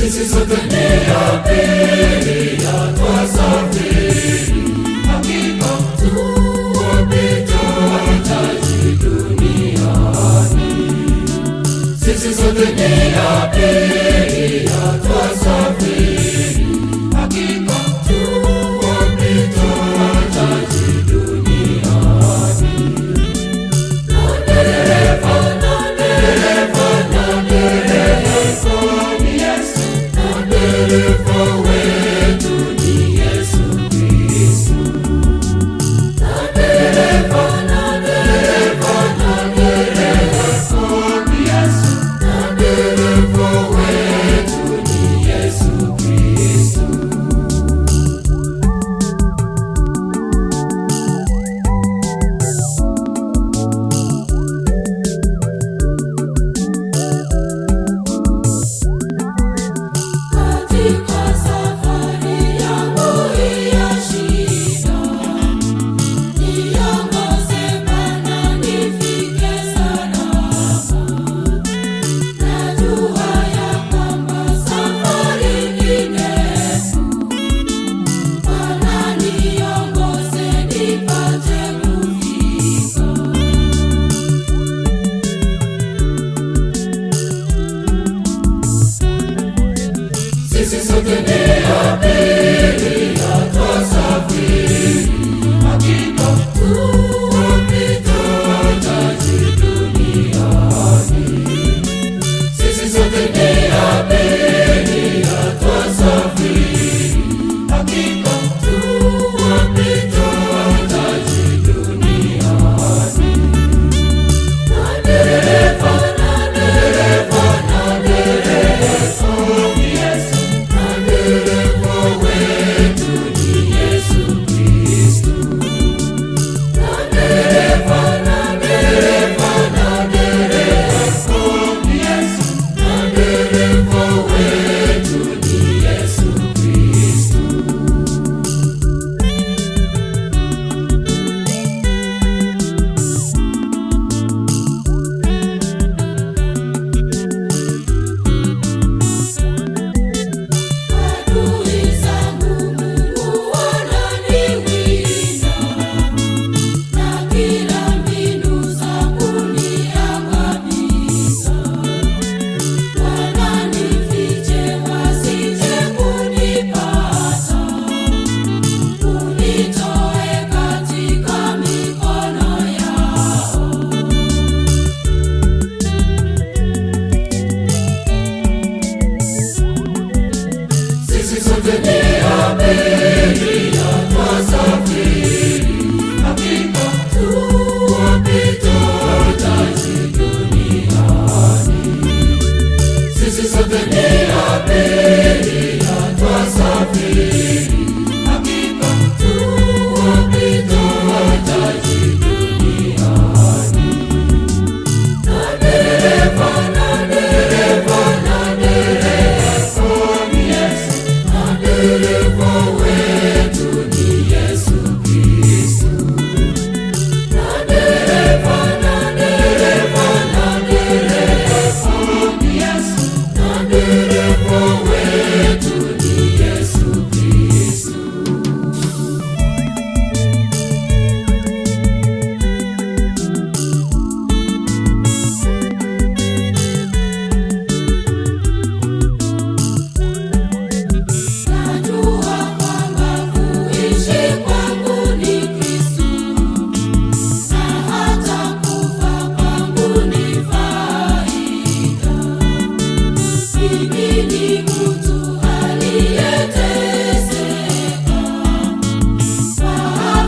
Sisi sote ni abiria twasafiri, hakika tuwapita wahitaji duniani. Sisi sote ni abiria twasafiri, hakika tuwapita wahitaji duniani. Na dereva, na dereva, na dereva ni Yesu, na dereva wetu ni Yesu Kristo. Na dereva, na dereva, na dereva ni Yesu, na dereva wetu ni Yesu Kristo. Katika safari yangu hii ya shida, niongoze Bwana nifike salama. Najua ya kwamba safari ni ndefu, Bwana niongoze nipate kufika. Sisi sote ni abiria twasafiri, hakika tuwapita wahitaji duniani. Sisi sote ni abiria twasafiri, hakika tuwapita wahitaji duniani. Na dereva, na dereva, na dereva ni Yesu, na dereva wetu ni Yesu Kristo. Na dereva, na dereva, na dereva ni Yesu, na dereva wetu ni Yesu Kristo. Adui zangu Mungu wananiwinda, na kila mbinu za kuniangamiza. Wananifiche wasije kunipata, unitoe katika mikono yao. Sisi sote ni abiria twasafiri, hakika tuwapita wahitaji duniani. Sisi sote ni abiria twasafiri, hakika tuwapita wahitaji duniani. Na dereva, na dereva, na dereva ni Yesu, na dereva wetu ni Yesu Kristo. Na dereva, na dereva, na dereva ni Yesu, na dereva wetu ni Yesu Kristo. Najua kwamba kuishi kwangu ni Kristo, na hata kufa kwangu ni faida. Mimi ni mtu aliyeteseka kwa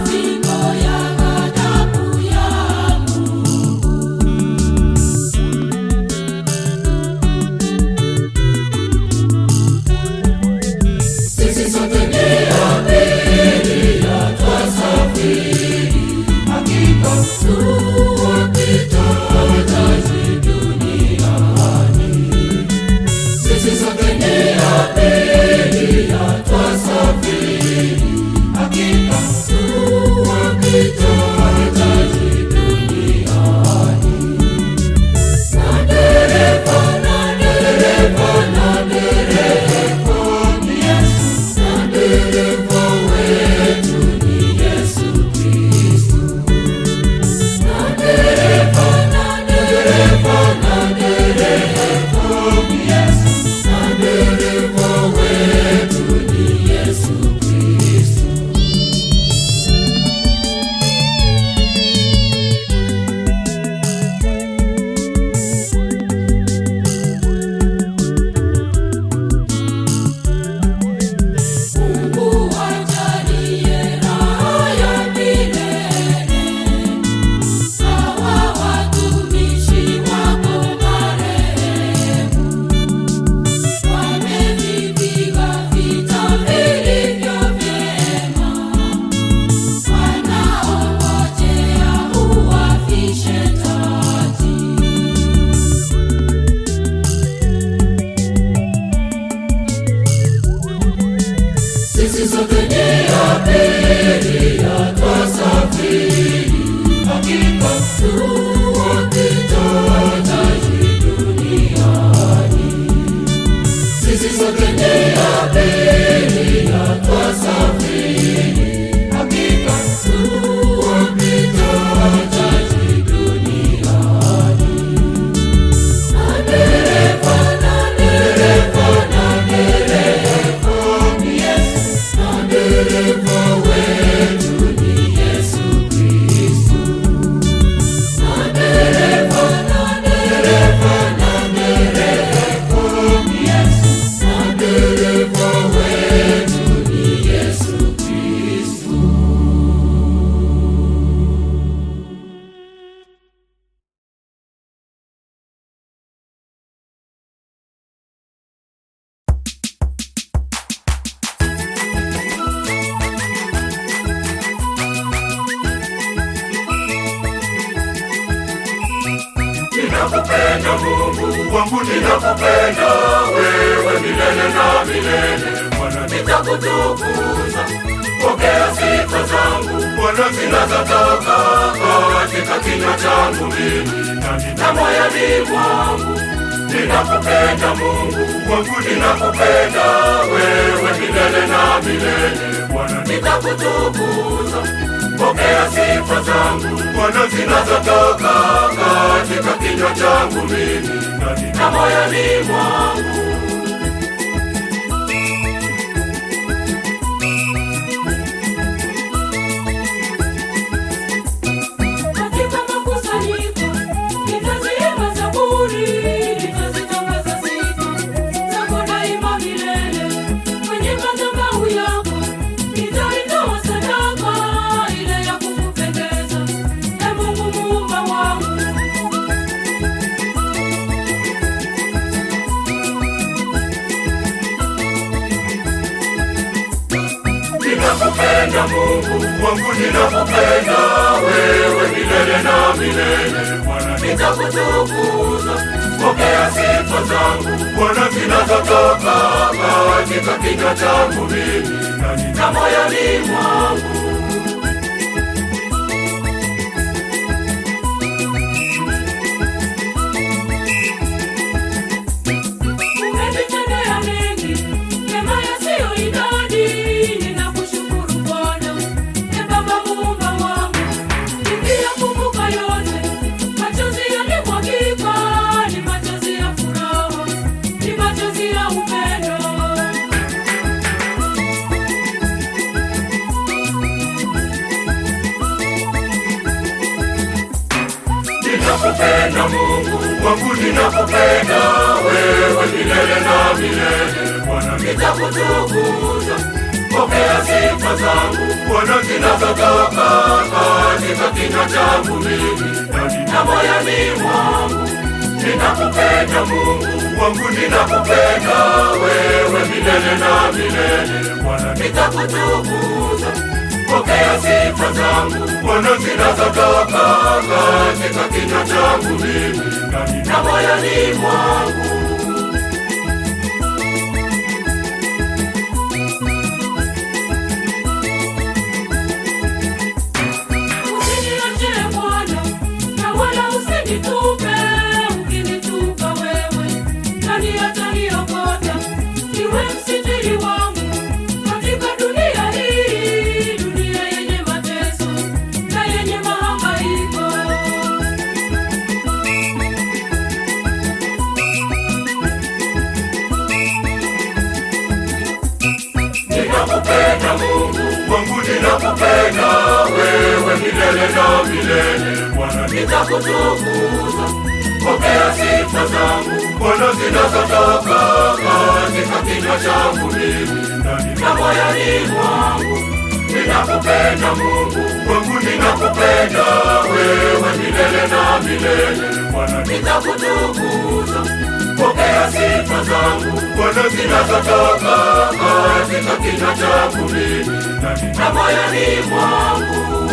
fimbo ya ghadhabu ya Mungu. Sisi sote ni abiria twasafiri, hakika tuwapita wahitaji duniani. Sisi sote ni Sisi sote ni abiria twasafiri, hakika tuwapita taji duniani. Sisi sote ni abiria twasafiri, hakika tuwapita taji duniani. Na dereva, na dereva, na dereva ni Yesu, na dereva wetu ni Yesu Kristo. Na dereva, na dereva, na dereva ni Yesu, na dereva wetu ni Yesu Kristo. Ninakupenda Mungu wangu, ninakupenda wewe milele na milele. Bwana nitakutukuza, pokea sifa zangu Bwana zinazotoka katika kinywa changu mimi na moyoni mwangu. Ninakupenda Mungu wangu, ninakupenda wewe milele na milele. Bwana nitakutukuza, pokea sifa zangu Bwana zinazotoka katika kinywa changu mimi na moyoni mwangu. Katika makusanyiko nitaziimba zaburi, nitazitangaza sifa zako daima milele. Kwenye madhabahu yako nitaitoa sadaka ile ya kukupendeza, e Mungu muumba wangu. Ninakupenda Mungu wangu, ninakupenda wewe milele na milele. Bwana nitakutukuza, pokea sifa zangu Bwana zinazotoka katika kinywa changu mimi na moyoni mwangu. Umenitendea mengi mema yasiyo idadi, ninakushukuru Bwana, e Baba muumba wangu. Nikiyakumbuka yote, machozi yalimwagika, ni machozi ya furaha, ni machozi ya upendo. Ninakupenda Mungu wangu, ninakupenda wewe milele na milele. Bwana nitakutukuza, pokea sifa zangu Bwana zinazotoka katika kinywa changu mimi na moyoni mwangu. Ninakupenda Mungu wangu, ninakupenda wewe milele na milele. Bwana nitakutukuza, pokea sifa zangu Bwana zinazotoka katika kinywa changu mimi na moyoni mwangu. Usiniache Bwana, na wala usinitupe. Ukinitupa wewe, nani ataniokota? Niwe msitiri wangu katika dunia hii, dunia yenye mateso na yenye mahangaiko. Ninakupenda Mungu wangu, ninakupenda wewe milele na milele. Bwana nitakutukuza, pokea sifa zangu Bwana zinazotoka katika kinywa changu mimi na moyoni mwangu. Ninakupenda Mungu wangu, ninakupenda wewe milele na milele. Bwana nitakutukuza, pokea sifa zangu Bwana zinazotoka katika kinywa changu mimi na moyoni mwangu.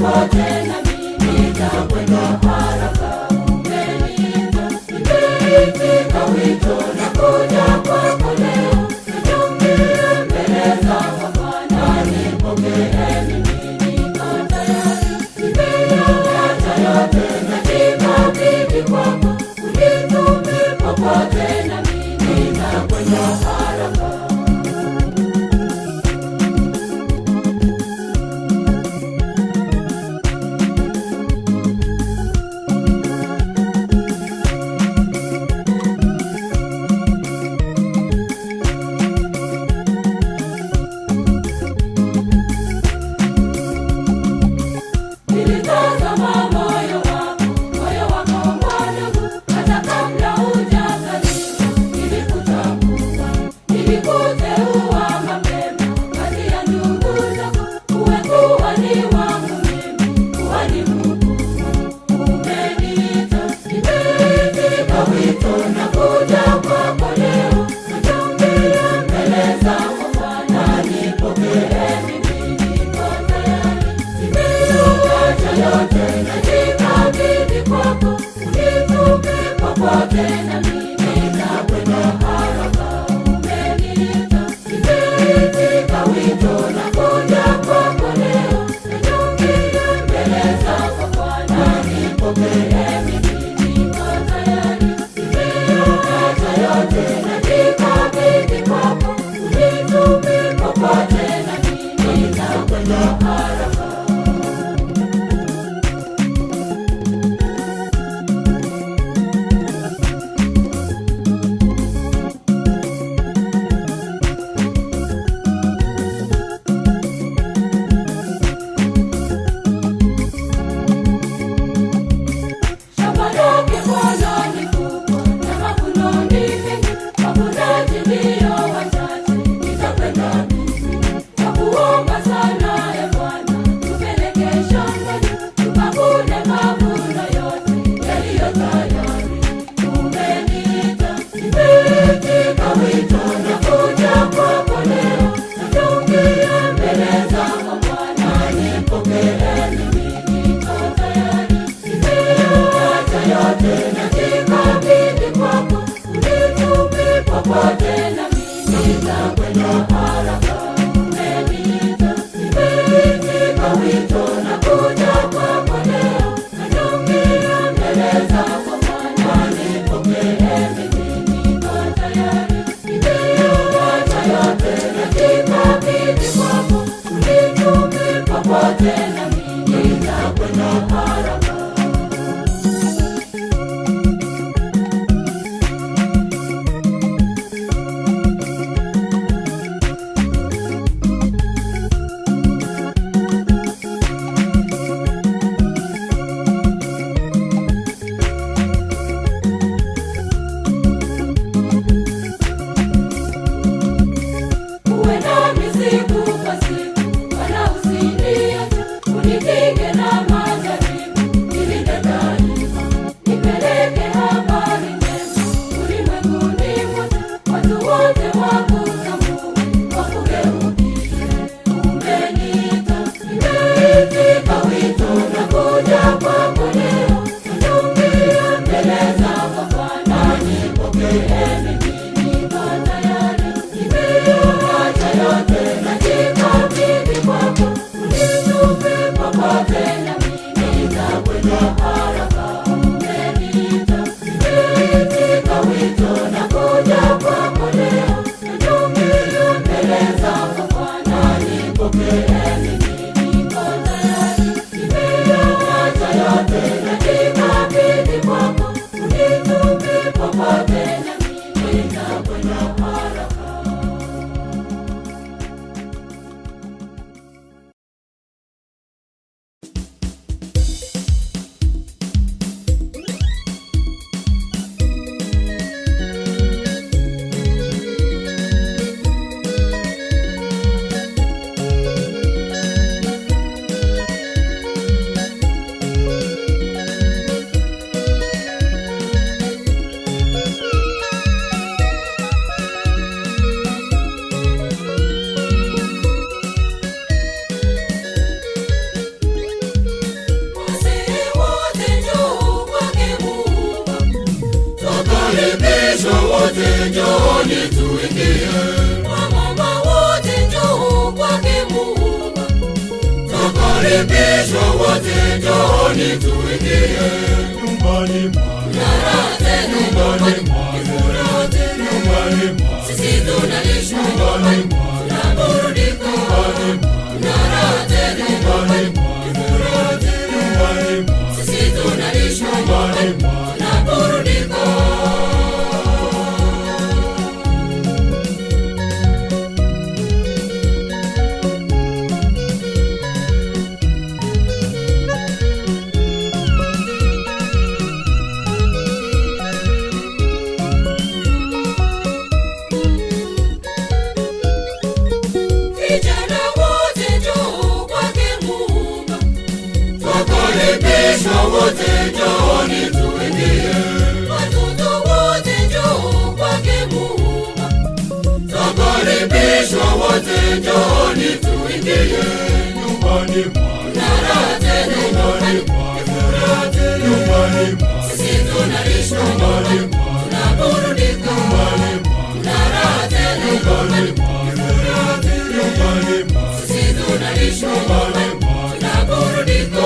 popote nami nitakwenda haraka. Umeniita, nimeitika wito na kuja kwako leo, najiungia mbele zako Bwana, nipokee mimi, niko tayari. Nimeyaacha yote najikabidhi kwako, unitume popote nami nitakwenda haraka. Nilitazama moyo wako, moyo wako mwanangu, hata kabla hujazaliwa nilikutambua, nilikuteua mapema kati ya ndugu zako, uwe kuhani wangu mimi, kuhani mkuu. Umeniita, nimeitika wito na kuja kwako leo, najiungia mbele zako Bwana, nipokee mimi, niko tayari. Nimeyaacha yote najikabidhi kwako, unitume popote nami nitakwenda haraka. Umeniita, nimeitika wito na kuja kwako leo, najiungia mbele zako Bwana, nipokee mimi, niko tayari. Nimeyaacha yote najikabidhi kwako, unitume popote nami nitakwenda haraka. Shamba lake Bwana ni kubwa na mavuno ni mengi, wavunaji ndio wachache, nitakwenda mimi. Nakuomba sana e Bwana, tupeleke shambani, tukavune mavuno yote yaliyo tayari. Umeniita, nimeitika wito na kuja kwako leo, najiungia mbele zako Bwana, nipokee mimi, niko tayari. Nimeyaacha yote najikabidhi kwako, unitume popote nami nitakwenda haraka. Umeniita, nimeitika wito na kuja kwako leo, najiungia mbele zako Bwana, nipokee mimi, niko tayari. Nimeyaacha yote najikabidhi kwako, unitume popote nami nitakwenda haraka. Uwe nami siku kwa siku, wala usiniache. wote njooni tuingie. Wamama wote njoo kwake Muumba. Twakaribishwa wote njooni tuingie. Nyumbani mwake, Na raha tele nyumbani nyumbani, mwake, ni furaha tele. nyumbani mwake, Sisi tunalishwa nyumbani nyumbani, mwake, tunaburudika. nyumbani mwake, Na raha tele nyumbani nyumbani, mwake, ni furaha tele. nyumbani mwake, Sisi tunalishwa nyumbani nyumbani, mwake. tunaburudika. Vijana wote njoo kwake Muumba. Twakaribishwa wote njooni tuingie. Watoto wote njoo kwake Muumba. Twakaribishwa wote njooni tuingie. Nyumbani mwake, Na raha tele nyumbani nyumbani, ni mwake, furaha tele. nyumbani mwake, Sisi tunalishwa nyumbani nyumbani, mwake, tunaburudika. nyumbani mwake, Na raha tele nyumbani nyumbani, ni mwake, furaha tele. nyumbani mwake, Sisi tunalishwa nyumbani nyumbani, mwake. tunaburudika.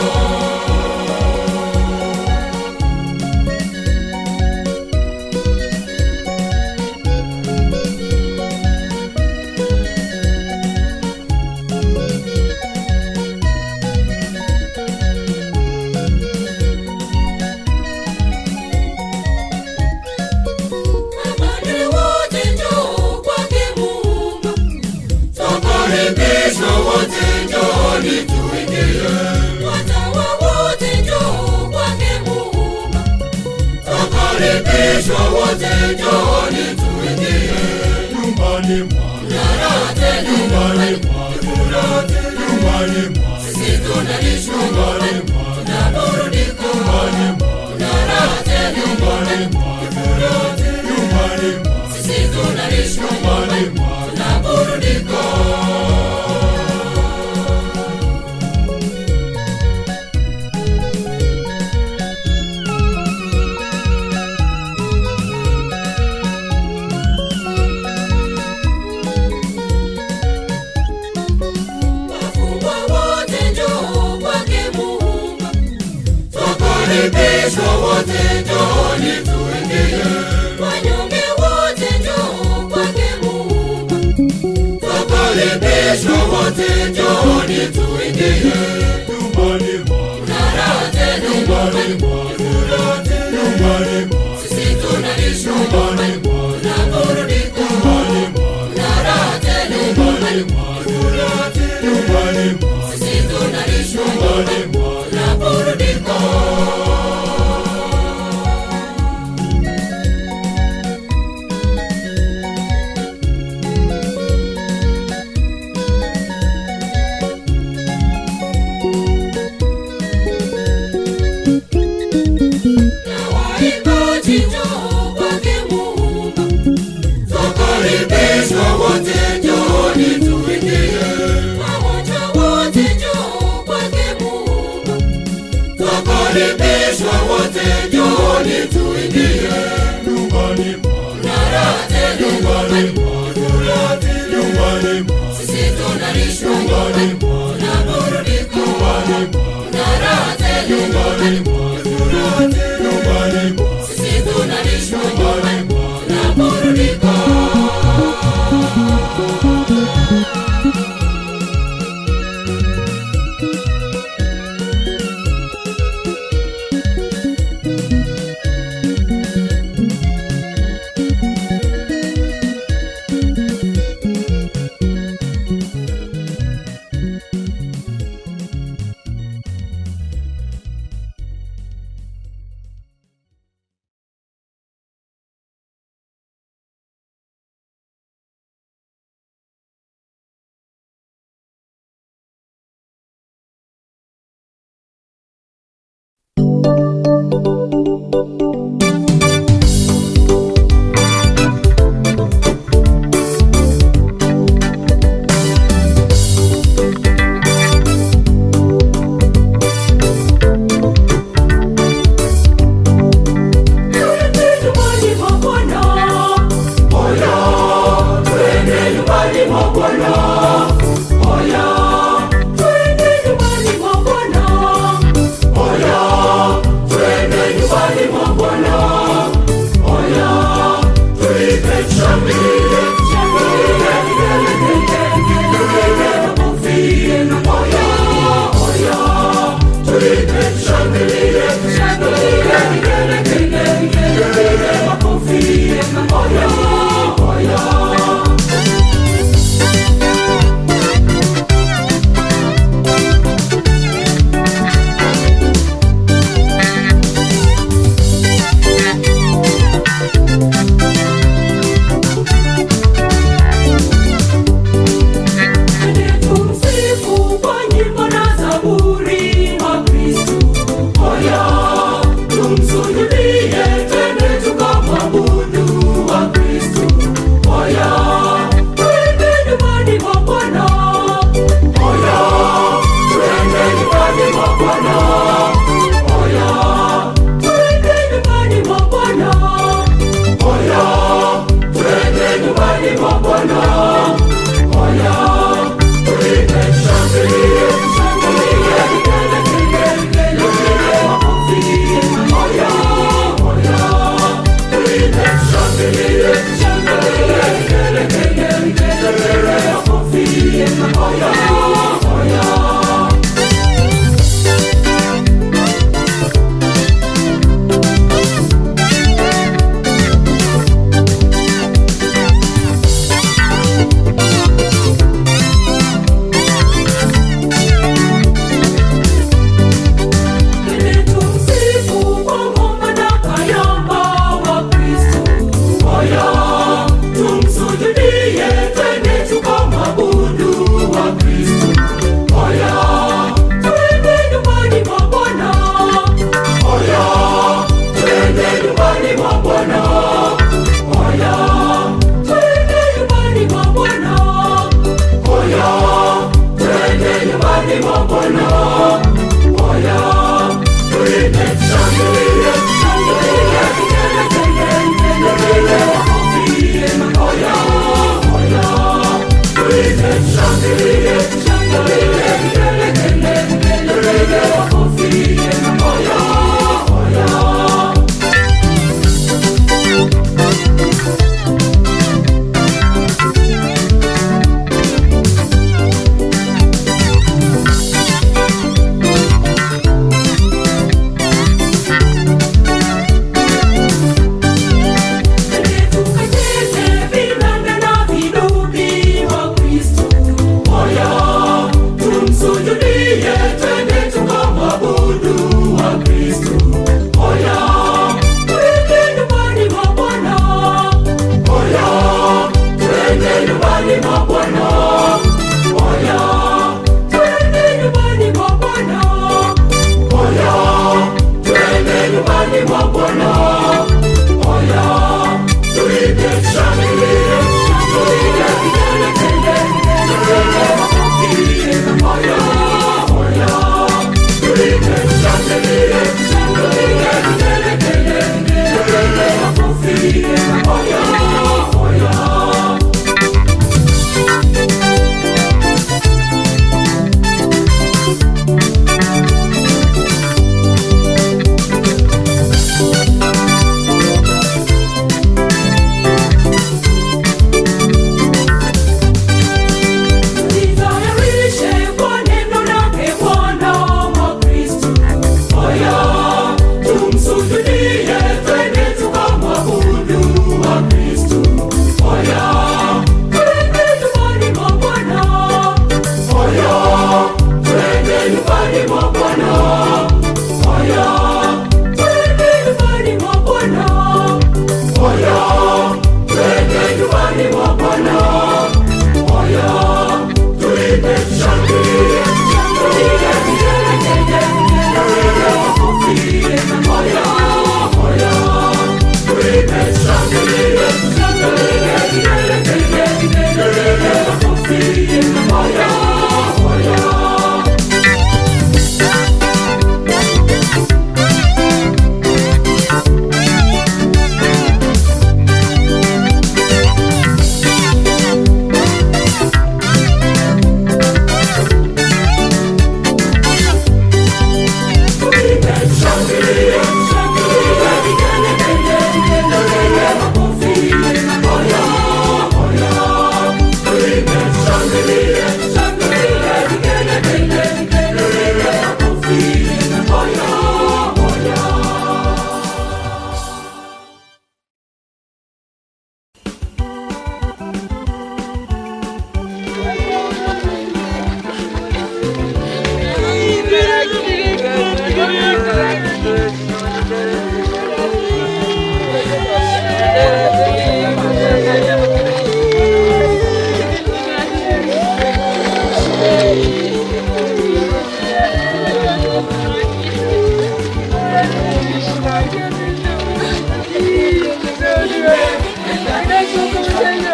Mapadri wote njoo kwake Muumba. Twakaribishwa wote njooni tuingie. Watawa wote njoo kwake Muumba. Twakaribishwa wote njooni tuingie. Nyumbani mwake, Na raha tele nyumbani nyumbani, ni mwake, furaha tele. nyumbani mwake, Sisi tunalishwa nyumbani nyumbani, mwake, tunaburudika. nyumbani mwake, Na raha tele nyumbani nyumbani, ni mwake, furaha tele. nyumbani mwake, Sisi tunalishwa nyumbani nyumbani, mwake. tunaburudika. Wafungwa wote njoo kwake Muumba. Twakaribishwa wote njooni tuingie. Wanyonge wote njoo kwake Muumba. Twakaribishwa wote njooni tuingie. Nyumbani mwake, Na raha tele nyumbani nyumbani, ni mwake, furaha tele. nyumbani mwake, Sisi tunalishwa nyumbani nyumbani, mwake, tunaburudika. nyumbani mwake, Na raha tele nyumbani nyumbani, ni mwake, furaha tele. nyumbani mwake, Sisi tunalishwa nyumbani nyumbani, mwake. tunaburudika. Na waimbaji njoo kwake Muumba. Twakaribishwa wote njooni tuingie. Wagonjwa wote njoo kwake Muumba. Twakaribishwa wote njooni tuingie. Nyumbani mwake, Na raha tele nyumbani nyumbani, ni mwake, furaha tele. nyumbani mwake, Sisi tunalishwa nyumbani nyumbani, mwake, tunaburudika. nyumbani mwake, Na raha tele nyumbani nyumbani, mwake, ni furaha tele. nyumbani mwake, Sisi tunalishwa nyumbani nyumbani, mwake. tunaburudika.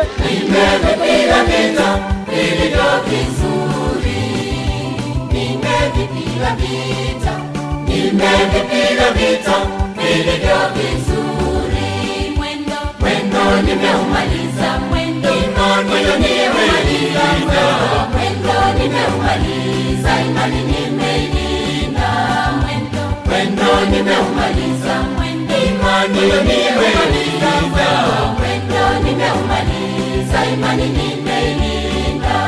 Nimevipiga vita vilivyo vizuri, nimevipiga vita, nimevipiga vita vilivyo vizuri. Mwendo, mwendo nimeumaliza, mwendo, mwendo nimeumaliza, mwendo nimeumaliza, imani nimeilinda, mwendo, mwendo nimeumaliza, mwendo, imani nimeumaliza, mwendo nimeumaliza, imani nimeilinda.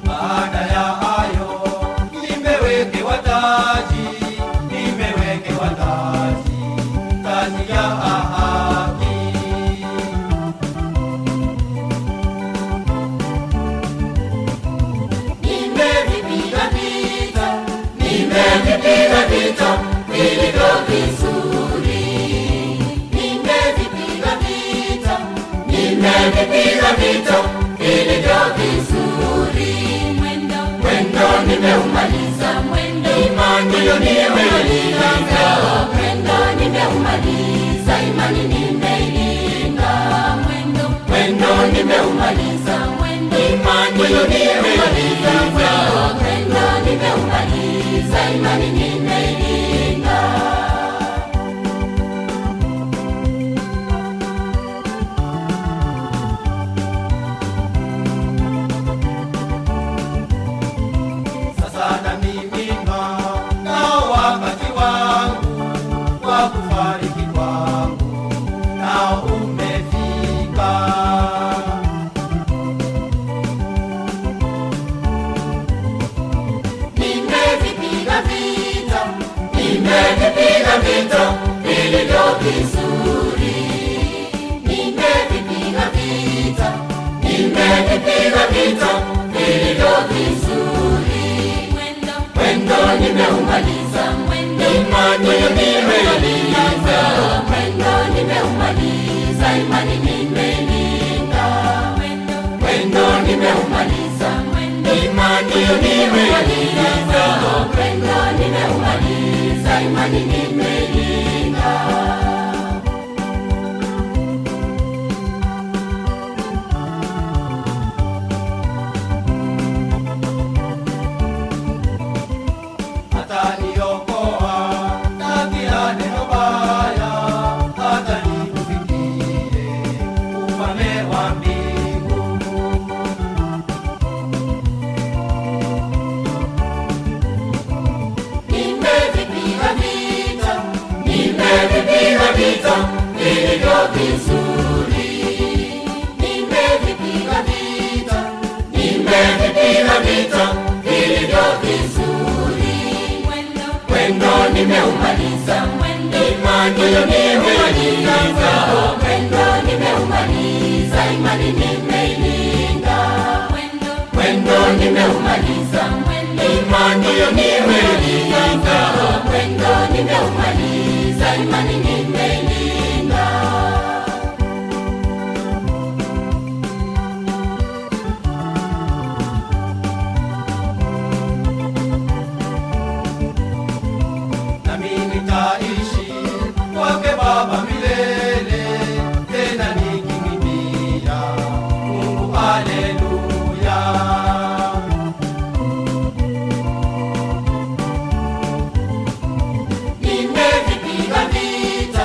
Baada ya hayo nimewekewa taji, nimewekewa taji, taji ya haki. Nimevipiga vita, nimevipiga vita vilivyo vizuri. Nimevipiga vita, nimevipiga vita vilivyo vizuri. Mwendo, mwendo nimeumaliza, mwendo, imani nimeumaliza, mwendo nimeumaliza, imani nimeilinda, mwendo, mwendo nimeumaliza, mwendo, imani nimeumaliza, mwendo nimeumaliza, imani nimeilinda. Sasa namiminwa nao wakati wangu wa kufariki kwangu nao umefika. Nimevipiga vita, nimevipiga vita vilivyo vizuri. Nimevipiga vita, nimevipiga vita vilivyo vizuri. Mwendo, mwendo nimeumaliza, mwendo, imani nimeumaliza, mwendo nimeumaliza, imani nimeilinda, mwendo, mwendo nimeumaliza, mwendo, imani nimeumaliza, mwendo nimeumaliza, imani nimeilinda. Ataniokoa na kila neno baya, hata nikufikie ufalme wa mbingu. Nimevipiga vita, nimevipiga vita vilivyo vizuri. Nimevipiga vita, nimevipiga vita vilivyo vizuri. Mwendo, mwendo nimeumaliza, mwendo, imani nimeumaliza, mwendo nimeumaliza, imani nimeilinda, mwendo, mwendo nimeumaliza, mwendo, imani nimeumaliza, mwendo nimeumaliza, imani nimeilinda. Nami nitaishi kwake Baba milele, tena nikimwimbia Mungu haleluya. Nimevipiga vita,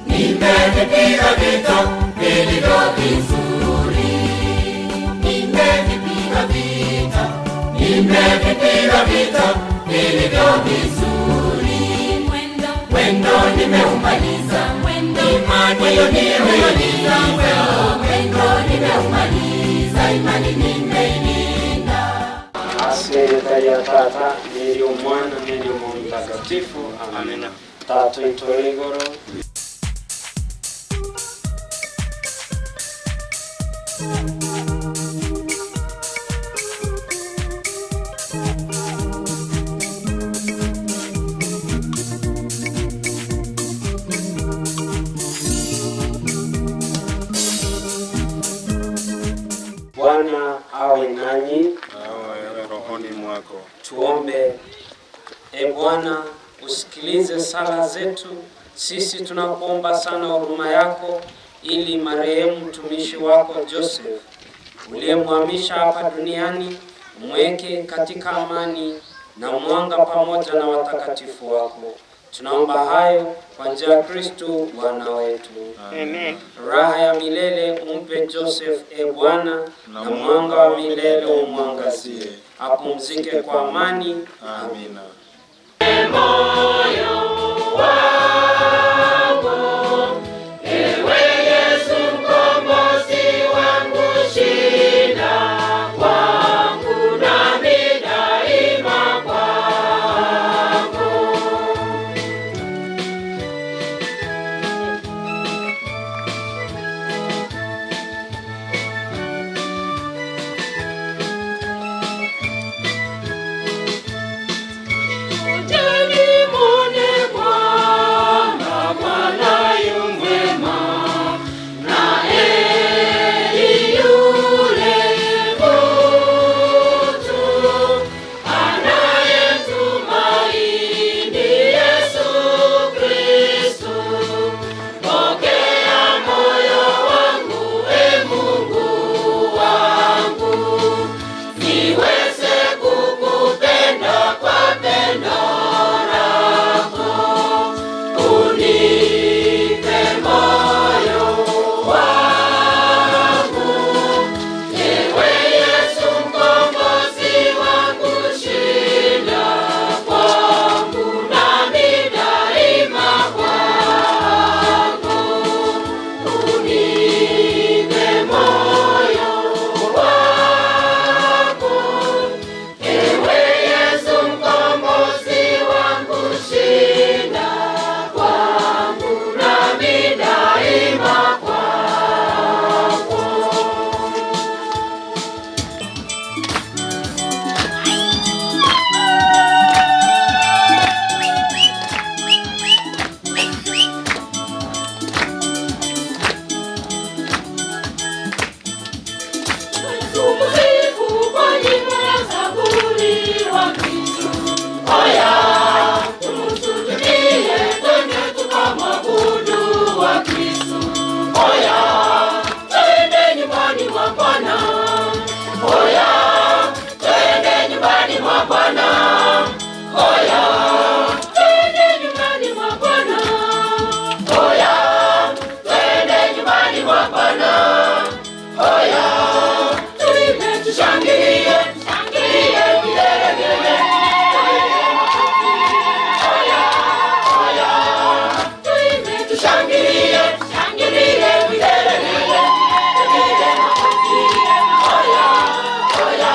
nimevipiga vita vilivyo vizuri. Nimevipiga vita, nimevipiga vita vilivyo vizuri. Mwendo, mwendo nimeumaliza, mwendo, imani nimeumaliza, mwendo nimeumaliza, imani nimeilinda. Ase ya Tata n'ery'Omwana n'ery'Omwoyo Mtakatifu. Amina. Tata itwele igoro. Nimevipiga Bwana, usikilize sala zetu. Sisi tunakuomba sana huruma yako, ili marehemu mtumishi wako Joseph uliyemhamisha hapa duniani umweke katika amani na mwanga pamoja na watakatifu wako. Tunaomba hayo kwa njia ya Kristo Bwana wetu. Amen. Raha ya milele umpe Joseph, e Bwana, na mwanga wa milele umwangazie, apumzike kwa amani. Amina. Ujeni mwone Bwana, Bwana yu mwema, na heri yule mtu anayemtumaini Yesu Kristo. Pokea moyo wangu, e Mungu wangu, niweze kukupenda kwa pendo lako. Unipe moyo wangu, ewe Yesu mkombozi wangu, shinda kwangu nami daima kwako. Unipe moyo wako, ewe Yesu mkombozi wangu, shinda kwangu nami daima kwako. Tumsifu kwa nyimbo na zaburi wa Kristo. Oya, tumsujudie, twende tukamwabudu wa Kristo. Oya, twende nyumbani mwa Bwana. Oya, twende nyumbani mwa Bwana. Oya, twende nyumbani mwa Bwana. Oya, twende nyumbani mwa Bwana. Oya, tuimbe tushangilie, tushangilie vigelegele. Oya, oya, tuimbe tushangilie, tushangilie vigelegele. Tupige makofi. Oya, oya.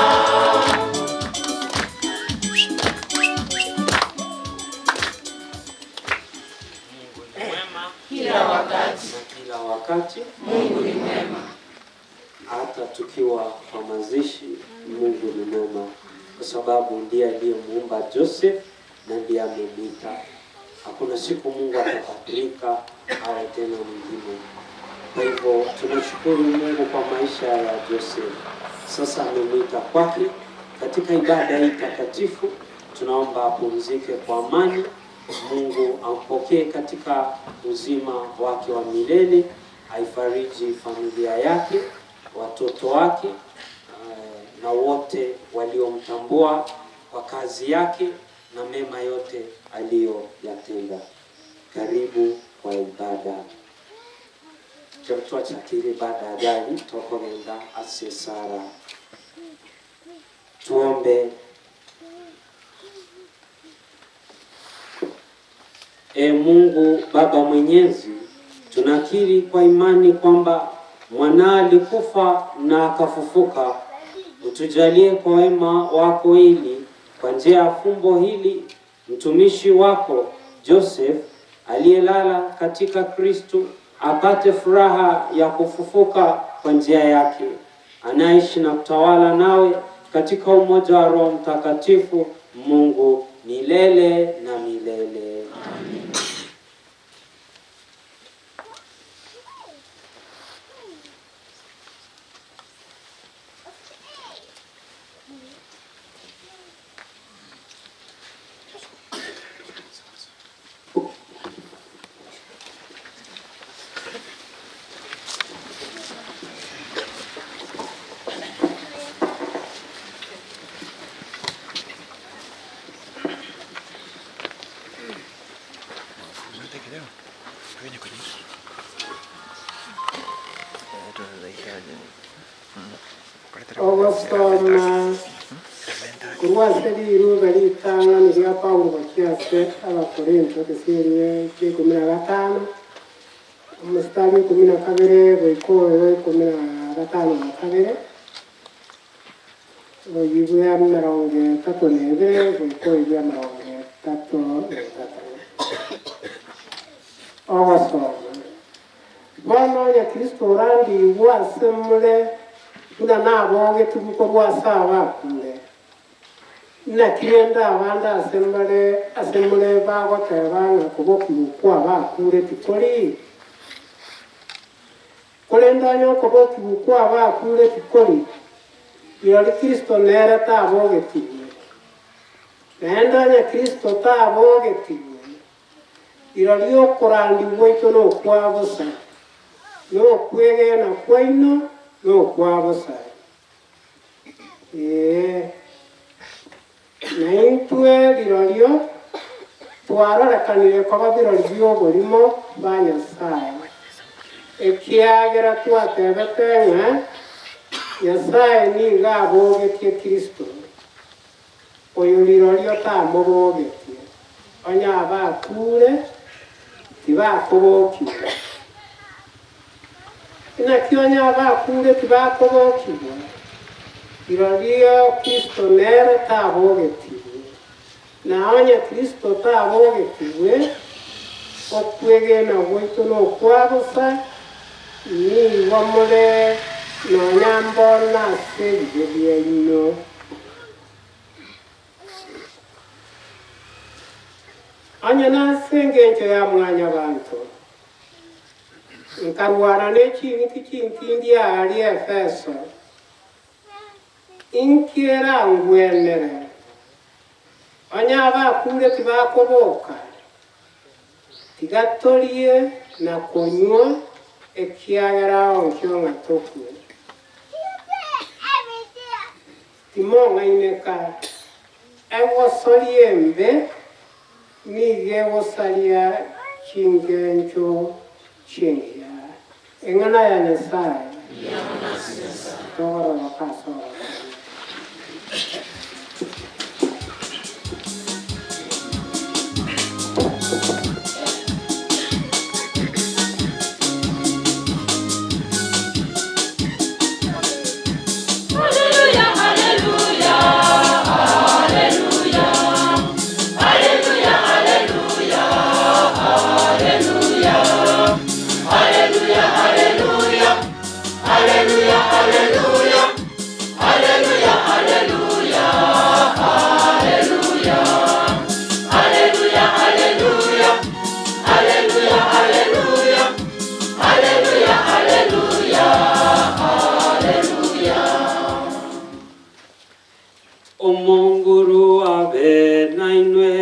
Mungu ni mwema Kila wakati na kila wakati. Mungu ni mwema. Hata tukiwa kwa mazishi, Mungu ni mwema, kwa sababu ndiye aliyemuumba Joseph na ndiye amemwita. Hakuna siku Mungu atabadilika awe tena mwingine. Kwa hivyo tunashukuru Mungu kwa maisha ya Joseph. Sasa amemwita kwake katika ibada hii takatifu. Tunaomba apumzike kwa amani, Mungu ampokee katika uzima wake wa milele, aifariji familia yake, watoto wake na wote waliomtambua kwa kazi yake na mema yote aliyoyatenda. Karibu kwa ibada. Kero twachakire ibada ya gari tokogenda ase sara. Tuombe. E Mungu Baba Mwenyezi, tunakiri kwa imani kwamba mwanao alikufa na akafufuka. Utujalie kwa wema wako ili kwa njia ya fumbo hili mtumishi wako Joseph aliyelala katika Kristo apate furaha ya kufufuka kwa njia yake, anaishi na kutawala nawe katika umoja wa Roho Mtakatifu, Mungu milele na milele. Ogosoma korwa ase riruube ritang'ani ria Paulo gochia ase Abakorinto, egesieri kia ikomi na gatano, omositari o ikomi na kabere goika oyo ikomi na gatano na kabere, oyio bw'emerongo etato na ebere goika oyio bw'emerongo etato na etato. Ogosoma. Bono onye Kristo orandigwe ase more buna nabogetigwe korwa ase abakure, naki rende abande ase mbare ase more bagoteba ng'a kobokigwa kw'abakure tikori? Korende onye okobokigwa kw'abakure tikori, rirorio Kristo nere tabogetigwe. Naende onye Kristo tabogetigwe, Rirorio okorandigwa gwaito nokwa bosa, na okwegena kwaino nokwa bosa. Ee, naintwe rirorio twarorekanire koba birori bi'oborimo bwa Nyasae, ekiagera twatebete ng'a Nyasae nigo abogetie Kristo, Oyo rirorio tamobogetie, onye abakuure tibakobokigwa. Inaki onye abakuure tibakobokigwa, rirorio Kristo nere tabogetigwe. Na onye Kristo tabogetigwe, okwegena gwaito nokwa bosa, nigo more nonya mbono ase ebibe biaino. Onye nase engencho ya Mwanyabanto nkarwana ne ching'iti chintindi aaria Efeso, inki erangwenere onye abakure tibakoboka? Tiga torie na konywa, ekiagera onkio ng'a tokwe. Timong'aineka, egosoria embe nigo egosaria chingencho chingiya. Eng'ana ya Nyasae togororoka ase ogokora. Omonguru abe nainwe.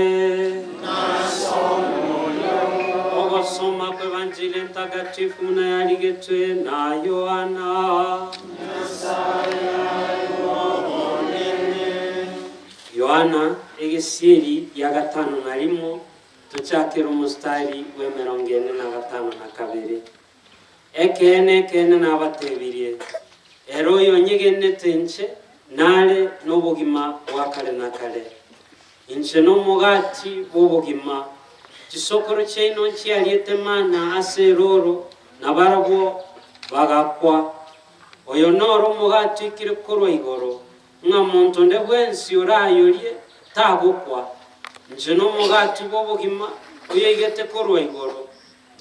Ogosoma kw'Evanjili Entagatifu buna yarigetwe na Yohana. Yohana egesieri gia gatano na rimo, tochakere omostari bw'emerongo ene na gatano na kabere. Ekeene, ekeene, nabatebirie, ere oyonyegenete inche nare nobogima bwa kare na kare. Inche nomogati bw'obogima. Chisokoro chiaino nchiariete mana ase erooro, na barabwo bagakwa. Oyo noro omogati oikire korwa igoro, ng'a monto onde bwensi orayorie tagokwa. Inche nomogati bw'obogima oyoigete korwa igoro.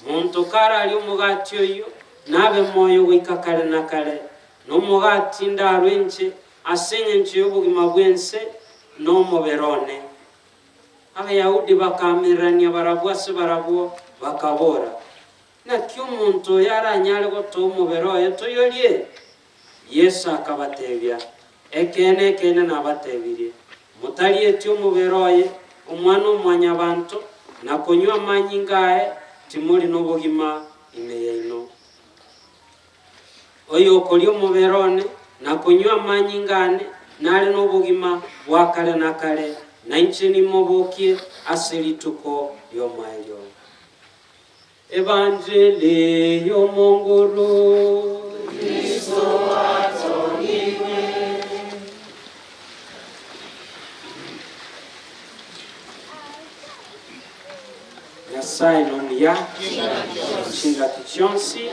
Monto kararie omogati oyio, nabe moyo goika kare na kare, na omogati ndarue inche ase engencho y'obogima bw'ense nomobere one. Abayahudi bakaamererania barabwo ase barabwo, bakabora, Naki omonto oyo aranyare gotoa omobere oye toyorie? Yeso akabatebia, Ekeene, ekeene, nabatebirie, motarieti omobere oye, Omwana-o-mwanyabanto, na konywa amanyinga aye, timori nobogima ime yaino. Oyokoria omobere one, na konywa amanyinga ane, nare nobogima bwa kare na kare, na inche nimobokie ase rituko ri'omoerio. Evanjeli y'Omonguru. Kristo atogigwe. Nyasaye nomuya chingaki chionsi.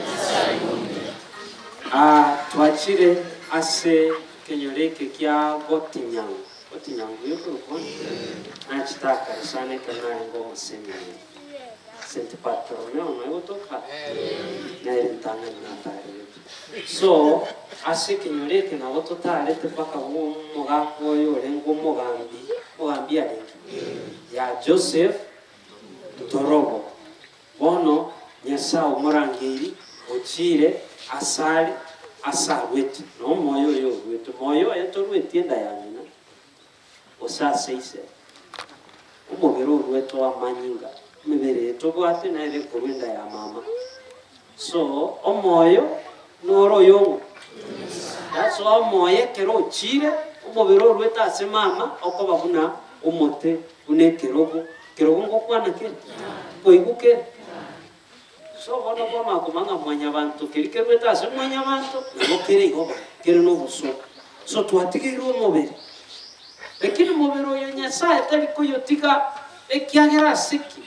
Ah, twachire ase ekenyoro eke kia Gotinyangu. Gotinyangu gekorokwa nachete akare sana ekero narenge omoseminari. St. Bartolomeo noe gotoka nere ntang'ani natareretwe. So ase ekenyoro eke nabo totarete mpaka omogaka oyo orenge omogambi, omogambi arenge ya Joseph Ntorobo. Bono Nyasae omorangeiri ochiire asare ase arwete, na omoyo oye orwete. Moyo oye torweti enda ya ng'ina, gose ase ise. Omobere orwete o amanyinga, emebere eye tobwate nere ekorwa enda ya mama. So omoyo noro oyong'o. That's why omoyo ekero ochiire, omobere orwete ase mama okoba buna omote, buna ekerogo. Kerogo ngokwana kere? Nkoigwa kere? So bono kwamanya komanya ng'a mwanyabanto keria kerwete ase mwanyabanto nabo kere igo bono, kere na obosooku. So twatigeirwe omobere. Lakini omobere oyo Nyasaye tari koyotiga ekiagera ase ki?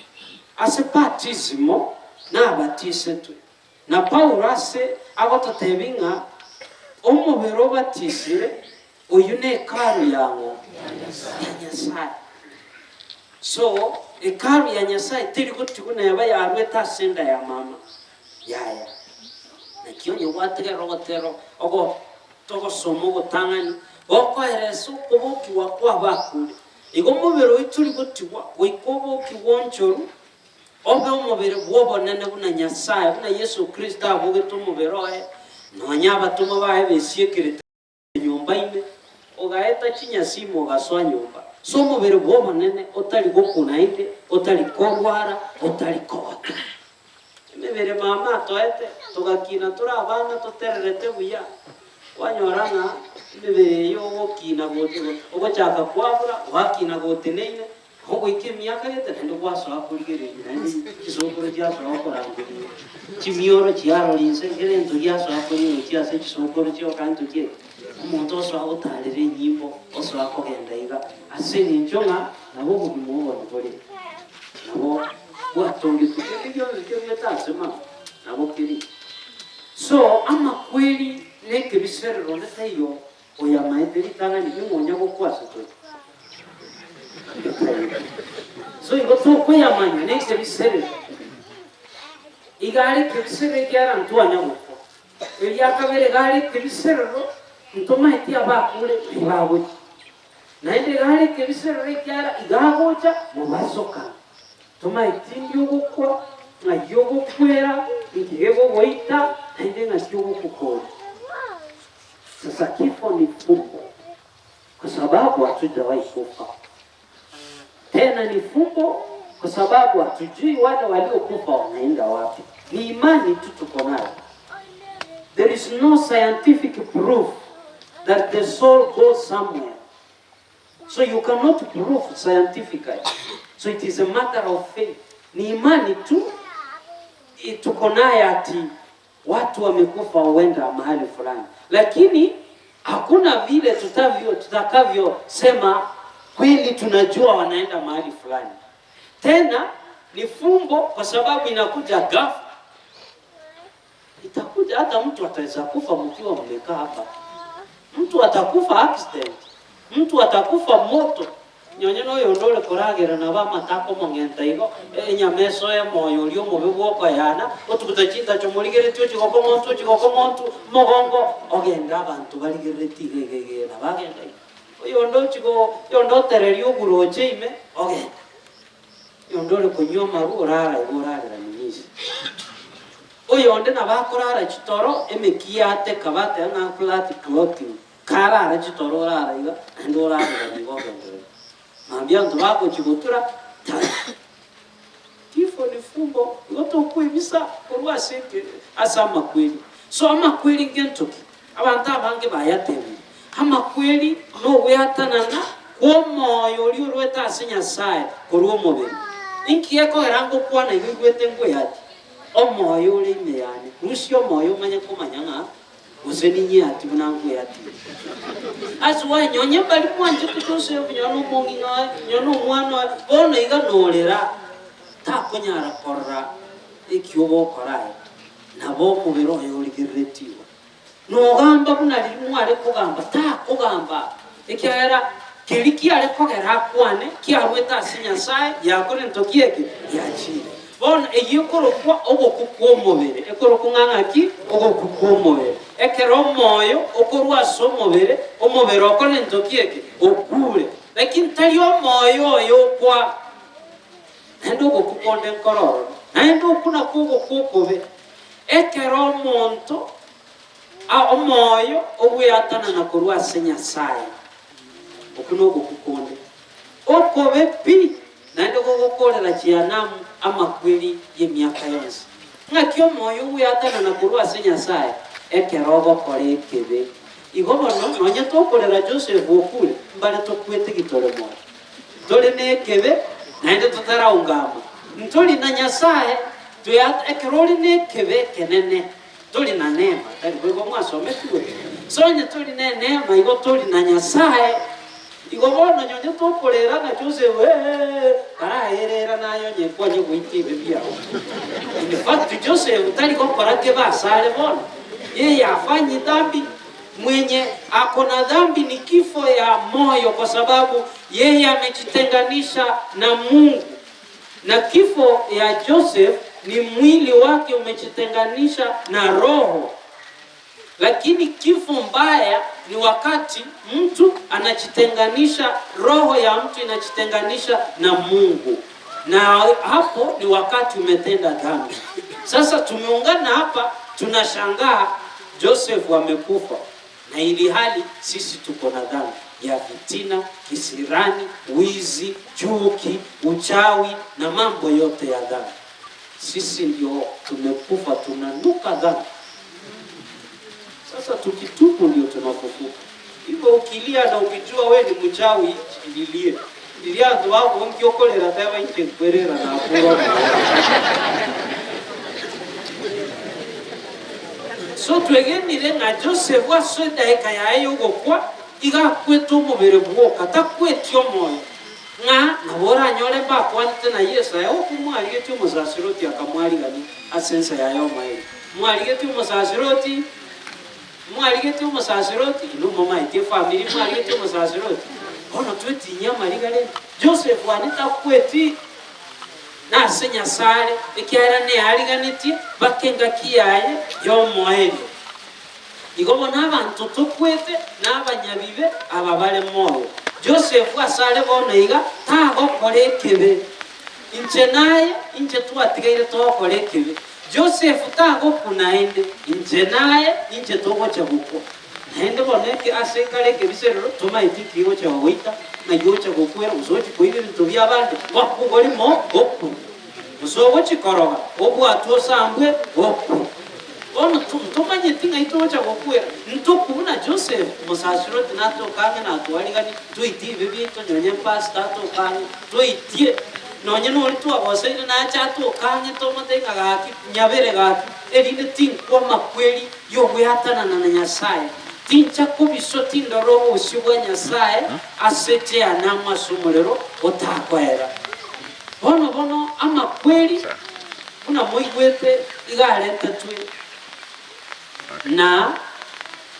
Ase batisimo nabatisetwe. Na Paulo ase agototebia ng'a omobere obatisire, oyio ne hekalu yang'o? Ya Nyasae. So, hekalu ya Nyasae teri gotigwa neba yarwete ase enda ya mama. Yaya. Naki onye gwatigerera ogotera ogo togosoma ogotang'ani, gokoeresa okobokigwa kw'abakure. Igo omobere oyio tori gotigwa goika obokigwe onchoru, obe omobere bw'obonene buna Nyasae, buna Yeso Kristo abogete omobere oye, nonya abatomwa baye besiekerete nyomba ime, ogaeta chinyasi ime ogasoa nyomba. Ase omobere bw'obonene otari gokwa naende, otari korwara, otari kogota. Emebere mama atoete, togakina tore abana totererete buya, kwanyora ng'a emebere eye ogokina ogochaka kwabura, gwakina goteneine, ogoika emiaka gete naende gwasoa korigereria naende chisokoro chiasoa gokorangeria, chimioro chiarora inse, kera egento giasoa korigereria gochia ase chisokoro chioka ntoki eke, omonto osoa gotarera enyimbo, osoa kogenda iga, ase eng'encho ng'a nabo obogima obo bore. Nabo bwatongetwe kende gionsi keruete ase mama, nabo keri. So amakweri na ekebiserero onde taiyo oyamaete ritang'ani ning'o onya gokwa ase tore? Onde taiyo. So igo tokoyamanya na ekebiserero. Iga are ekebiserero ekiagera ntwanya gokwa. Eria kabere iga are ekebiserero ntomaeti abakure ng'ai bagochia. Naende iga are ekebiserero ekiagera iga agocha mobasokana. Tomaeti ndi ogokwa, ng'ai ogokwera, inki gegogoita, naende ng'aki ogokokonya. Sasa kifo ni fumbo kwa sababu hatujawahi kufa. Tena ni fumbo kwa sababu hatujui wale waliokufa wanaenda wapi. Ni imani tu tuko nayo. There is no scientific proof that the soul goes somewhere. So you cannot prove scientifically. So it is a matter of faith. Ni imani tu tuko naye ati watu wamekufa huenda mahali fulani, lakini hakuna vile tutavyo tutakavyosema kweli tunajua wanaenda mahali fulani. Tena ni fumbo kwa sababu inakuja ghafla. Itakuja hata mtu ataweza kufa mkiwa mmekaa hapa. Mtu atakufa accident, mtu atakufa moto. Nonye noyonde ore koragera nabo amato akomong'enta igo, enyama esoe omoyo oria omobe bw'okoyana, otuguta chintacho morigeretie ochia gokong'ontwa ochia gokong'ontwa omogongo, ogende abanto barigereretie iga iga iga iga nabo agenda iga. Oyonde ochia go oyonde otereria oburoche ime, ogenda. Oyonde ore konywa amarwa orara igo orarera nyuma ise. Oyonde nabo akorara chitoro, emekia yateka bateba ng'a blood clotting. Karare chitoro orara iga, naende orarera nigo ogenderere. Mambia abanto bagochia gotura, tari. Kifo ni fumbo, igo tokwebisa korwa ase eke ase amakweri. So amakweri ngento ki? Abanto abange bayatebire. Amakweri nogweatanana kw'omoyo oria orwete ase Nyasae korwa omobere. Inki gekogera ngokwana igo igwete ngweatie? Omoyo ore ime yane. Rusia omoyo omanye komanya ng'a Gose ninyeatie buna nkweatie. Ase gwanyu onye mbari mwanchete Josefu, nyowe nomong'ina oye, nyowe nomwana oye, bono iga norera. Takonyara korora eki ogokora aye, nabo omobere oye origereretie igo. Nogamba buna riria mware kogamba, takogamba, ekiagera keria kiare kogera akwane kiarwete ase Nyasae, yakora entoki eke giachire. Bono eyio ekorokwa ogokwa kw'omobere, ekorokwa ng'a ng'aki? Ogokwa kw'omobere. Ekero omoyo okorwa ase omobere, omobere okore entoki eke, okure. Lakini tari omoyo oye okwa, naende ogokwa konde nkore ororo, naende okwo nakwo ogokwa okobe. Ekero omonto a omoyo ogweatanana korwa ase Nyasae, okwo nogokwa konde okobe pi, naende gogokorera Jehanamu amakweri y'emiaka yonsi. Ng'aki omoyo ogweatanana korwa ase Nyasae ekero ogokora ekebe? Igo bono, nonye tokorera Joseph okure, mbare tokwete gitore moyo. Tore nekebe, naende totaraungama. Ntori na Nyasae, tweat ekero ore nekebe ekenene, tori na neema, tari boigo mwasometigwe? So onye tori ne neema igo tori na Nyasae. Igo bono nyonye tokorera ng'a Joseph eeh, karaerera naye onye kwanye goita ebibe biao. In fact Joseph tari gokora kebe asare bono, yeye afanyi dhambi. Mwenye ako na dhambi ni kifo ya moyo kwa sababu yeye amejitenganisha na Mungu. Na kifo ya Joseph ni mwili wake umejitenganisha na roho. Lakini kifo mbaya ni wakati mtu anajitenganisha, roho ya mtu inajitenganisha na Mungu, na hapo ni wakati umetenda dhambi. Sasa tumeungana hapa, tunashangaa Joseph amekufa, na ili hali sisi tuko na dhambi ya fitina, kisirani, wizi, chuki, uchawi na mambo yote ya dhambi. Sisi ndio tumekufa, tunanuka dhambi. Sasa tukitubu ndio tunafufuka. Hivyo ukilia na ukijua we ni mchawi, lilie. Lilia antu wako nkiokorera teba inche nkwerera nakura. So twegenire ng'a Joseph ase edaika yaye yogokwa iga akwete omobere bwoka, takweti omoyo. Ng'a nabo oranyore mbakwanete na Yeso aye okwo mwarigetie omosasiroti akamwarigania ase ensa yaye omoerio. Mwarigetie omosasiroti, mwarigetie omosasiroti, inwe momaeti efamiri mwarigetie omosasiroti. Bono twetinyie amariga rende. Joseph aria takweti nase Nyasae are, ekiagera neariganetie mpaka engaki yaye y'omoerio. Igo bono abanto tokwete nabanyabibe aba bare moyo. Joseph asare bono iga tagokora ekebe. Inche naye inche twatigaire togokora ekebe. Joseph tagokwa naende, inche naye inche togocha gokwa. Naende bono eke ase kare ekebiserero tomaeti ki gocha gogoita, ng'ai ogocha gokwera, gose ochi koiba ebinto bi'abande, gokwa oborimo okwe. Gose ogochi koroga, obwatwe osambwe okwe. Bono ntomanyeti ng'ai togocha gokwera, ntokwe buna Joseph, omosasiroti natoke ang'e natwariganie, toitie ebibe biaito, nonye pastor atoke ang'e, toitie, nonye noria twagoseire nache atoke ang'e tomotebie ng'a gaki, nyabere gaki, erinde tinkwa amakweri y'ogweatanana na Nyasae, tincha kobiswa tindora obosio bwa Nyasae ase Jehanamu ase omorero otakoera. Bono bono amakweri, buna moigwete, iga aretetwe, na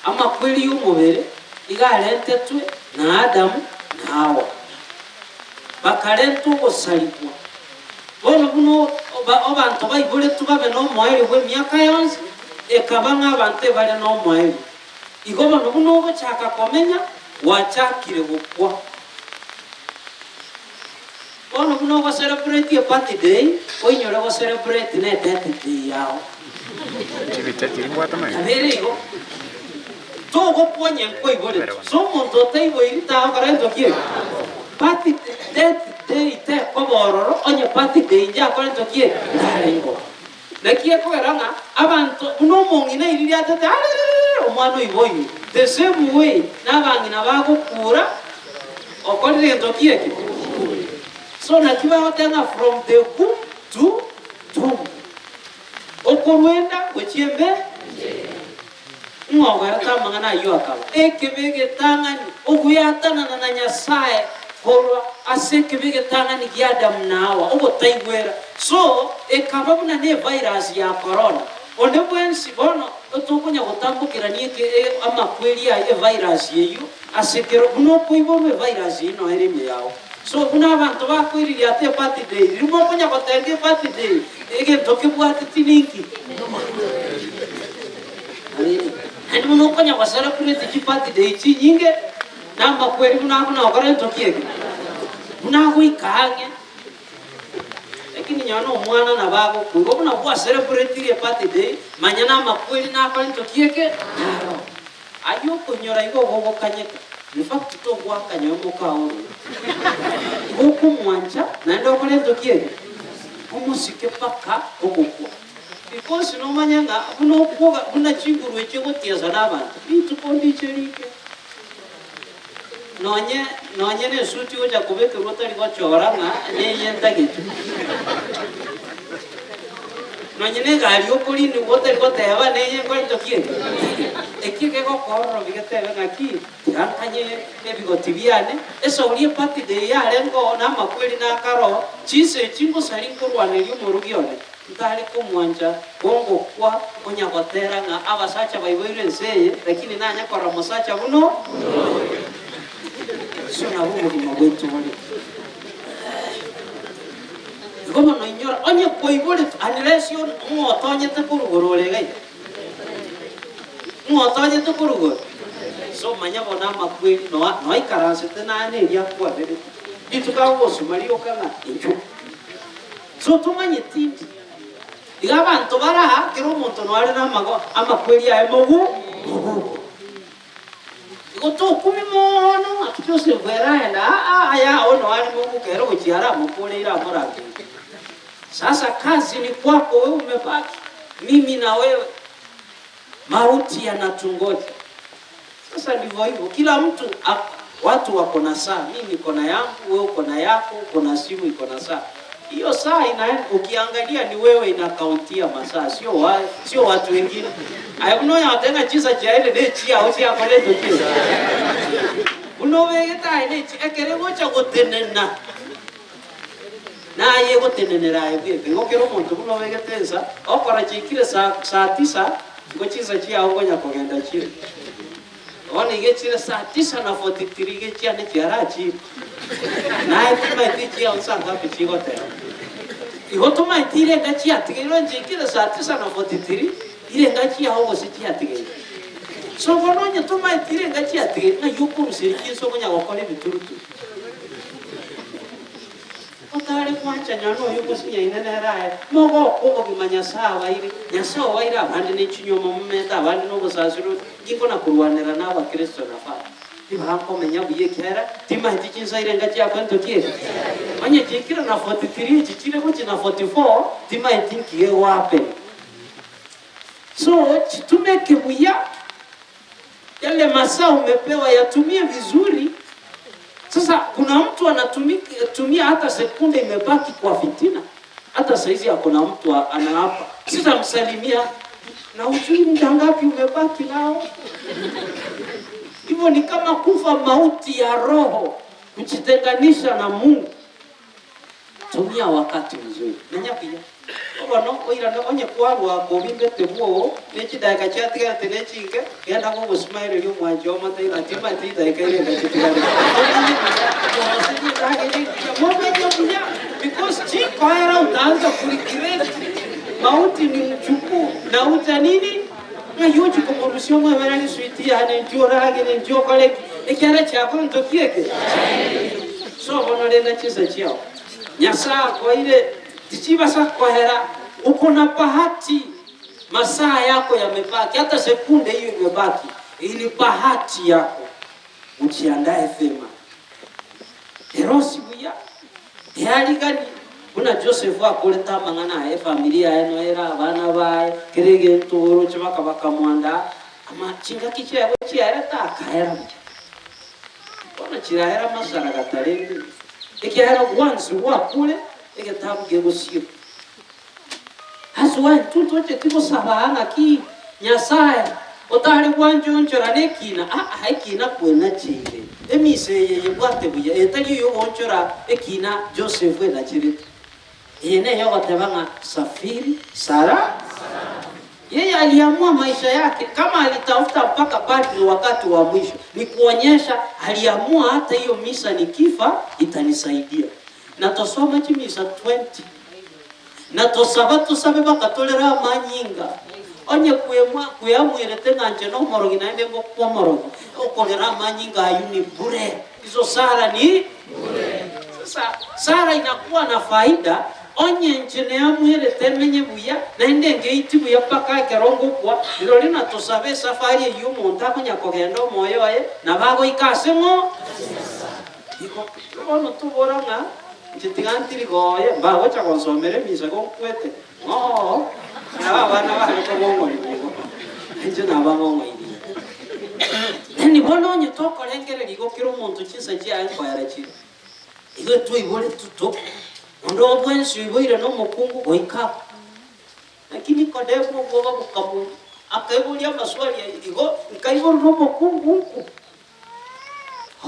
amakweri y'omobere iga aretetwe na Adamu na Hawa, bakarenta ogosarigwa. Bono buna abanto baiboretwe babe nomoerio bw'emiaka yonsi, ekaba ng'a abanto ebare nomoerio. Igo bono buna ogochaka komenya, gwachakire gokwa. Bono buna ogo celebrate ebirthday, oinyore go celebrate ne death day yao. Nabo ere igo, togokwa onye nkoiboretwe. So omonto otaiboiri tagokora gento ki eke? Birth death day tekoba ororo onye birthday inche akore gento ki eke? Ntarengeo. Naki ekogera ng'a abanto buna omong'ina airire atete arererere omwana oiboirwe, the same way nabang'ina bagokura okorire gento ki eke? So naki bagoteba ng'a from the womb to tomb. Okorwa enda gochia embe ng'a ogerete amang'ana ayio akaba ekebe egetang'ani ogoeatanana na Nyasae korwa ase ekebe egetang'ani gia Adamu na Hawa, ogotaigwera. So, ekaba buna ne evirus ya corona. Onde bwensi bono tokonya gotambokerania eke amakweri aya evirus eyio ase ekero buna okoiborwa evirus eyio noyo ere ime yao. So buna abanto bakoiriria ate ebirthday, riria mokonya gotenga ebirthday egento kebwateti ninki? Naende buna okonya go celebrate chibirthday chinyinge na amakweri buna abwo nokora gento ki eke? Buna agoika ang'e. Lakini nyowe na omwana nabo agokwa igo buna gwa celebrate ebirthday manya na amakweri nakore gento ki eke? Naro. Ayio okonyora igo gogokanyeka, in fact togwakanya oyo moka oo oria. Igo okomwancha naende okore gento ki eke? Omosike mpaka ogokwa. Because nomanye ng'a buna okwoga buna chinguru echi ogotiesa na abanto, rituko ndiche rike. Nonye nonye na esuti ogocha kobekerwa otari gochora ng'a neye ntagete. Nonye na egari okorinigwa otari goteba neye nkorento ki eke. Eki kegokoororobi getebe ng'aki tiga nkanye ebigoti biane, esauri ebirthday yarenge oo na amakweri nakare oo, chinsa echi ngosari nkorwaneria omorugi one. Ntare komwancha gongokwa onya gotera ng'a abasacha baiboirwe ense eye, lakini nanye korora mosacha buna oyo. So nabo obogima bwaito bore. Igo bono inyora, onye kwaiboretwe, unless ng'o otonyete korwa igoro ore iga iga? Ng'o otonyete korwa igoro? So manya bono amakweri noa noikaransete naye neria akwaberete. Rituko agogosuma rioka ng'a inchuo. So tomanyeti ndi iga abanto bare aa, kera omonto noare namago amakweri aye mogu moguko. Igo tokumi mono ng'aki Joseph ere aende aa aya ao noare moguko ere gochia are amokoreire amorangerie. Sasa kazi ni kwako wewe umebaki, mimi na wewe, mauti yanatungoja. Sasa ndivyo hivyo, kila mtu watu wako na saa, mi niko na yangu, wewe uko na yako, uko na simu iko na saa. Hiyo saa ina, ukiangalia ni wewe inakauntia masaa, sio wa, sio watu wengine. Aye buna oyotenga chisa chiaye ne chiao chiakoretwe chi. Buna obegete aye ne chi ekere gocha gotenena. Naye egotenenera aye bweka. Igo kera omonto buna obegete ensa, okora chiaikire saa saa tisa, igo chinsa chiao nkonya kogenda chire. Bono iga echire saa tisa na 43 iga echiane chiarachire. Naye timaeti echiao nsa ngapi chigoteba. Igo tomaeti irenga chiatigaire onye chiaikire saa tisa na 43, irenga chiao gose chiatigaire. So bono onye tomaeti irenga chiatigaire, ng'ai okoruseria chinsa okonya gokora ebituruturu. Otare gwancha nonya noyo ogosinyaine nere aye, mogoka obogima Nyasae abaire. Nyasae obaire abande ne chinyoma momete abande nobosasiro, inki nkona korwanera na abakristo na faa? Tibankomenya buya ekiagera timanyeti chinsa irenga chiakwa entoki eye. Onye chiaikire na 43 echi chire gochia na 44 timanyeti nki gegohappen. So chitumeke buya. Yale masaa umepewa yatumie vizuri. Sasa kuna mtu anatumia hata sekunde imebaki kwa fitina. Hata saizi akona mtu anaapa, sitamsalimia na ujui muda ngapi umebaki nao. Hivyo ni kama kufa mauti ya roho, kujitenganisha na Mungu. Tumia wakati mzuri. Menya buya. Bono oirane onye kwarua kobimbete bwoo, ne chidaeka chiatigarete ne chinke, genda gogosmaileria omwanchi oo omotebi ng'a timanyeti chidaeka irenga chitigarete. Omenye buya, moroserie endagera engiya, momenye buya because chikoera utaanza kuregret. Mauti ni mchukuu na uta nini? Ng'ai ochia komorusia omwemereri eswiti yane, inchuo oragere, inchuo okore ki, ekiara chiakora ntoki eke? So bono renda chinsa chiao. Nyasae akoeire tichibasa kohera, uko na bahati masaa yako yamebaki, hata sekunde hiyo imebaki, hii ni bahati yako, ujiandae vema. Erosi buya, eariganie buna Joseph akorete amang'ana aye, efamiri yaye noyo ere abana baye, kera egento oroche baka bakamwandaa, ama chingaki chiaye gochiaerete akaera buya. Bono chiraera amasara gatarenge, ekiagera gwansi gwakure egetabu kegosiekwa. That's why intwe ntocheti gosaba ng'aki Nyasae otare gwanchonchora nekina, aa ekina kwenacheire emisa eye eyebwate buya etari oyogoonchora ekina Joseph enacherete. Eye neye ogoteba ng'a safiri sara Yeye aliamua maisha yake kama alitafuta mpaka padri wakati wa mwisho, ni kuonyesha aliamua hata hiyo misa nikifa itanisaidia. Na tosoma chimisa 20 na tosaba tosabe bakatorera amanyinga onye kwemwa kweamwerete ng'a nche nomorogi naende ngokwa omorogi okorera amanyinga aywo ni bure izo sara ni Sasa Sara inakuwa na faida onye inche neamwerete emenye buya, naende engeitie buya mpaka ekero ngokwa, rirorio natosabe esafari eyio omonto akonya kogenda omoyo oye, nabo agoika ase ng'o? Igo bono tobora ng'a inche tiga ntiri goye, mbagocha gonsomera emisa gonkwete, ng'oo, nabo abana bare kobong'oigwa igo, inche nabang'ong'oirie. Yaani bono onye tokorengereria igo kera omonto chinsa chiaye nkoera chire. Igo twaiboretwe to, onde o bwensi oiboire nomokungu goika akwe. Naki Nikodemo obwoba bokamoira, akaiboria amaswali aye, igo nkaiborwa nomokungu nko?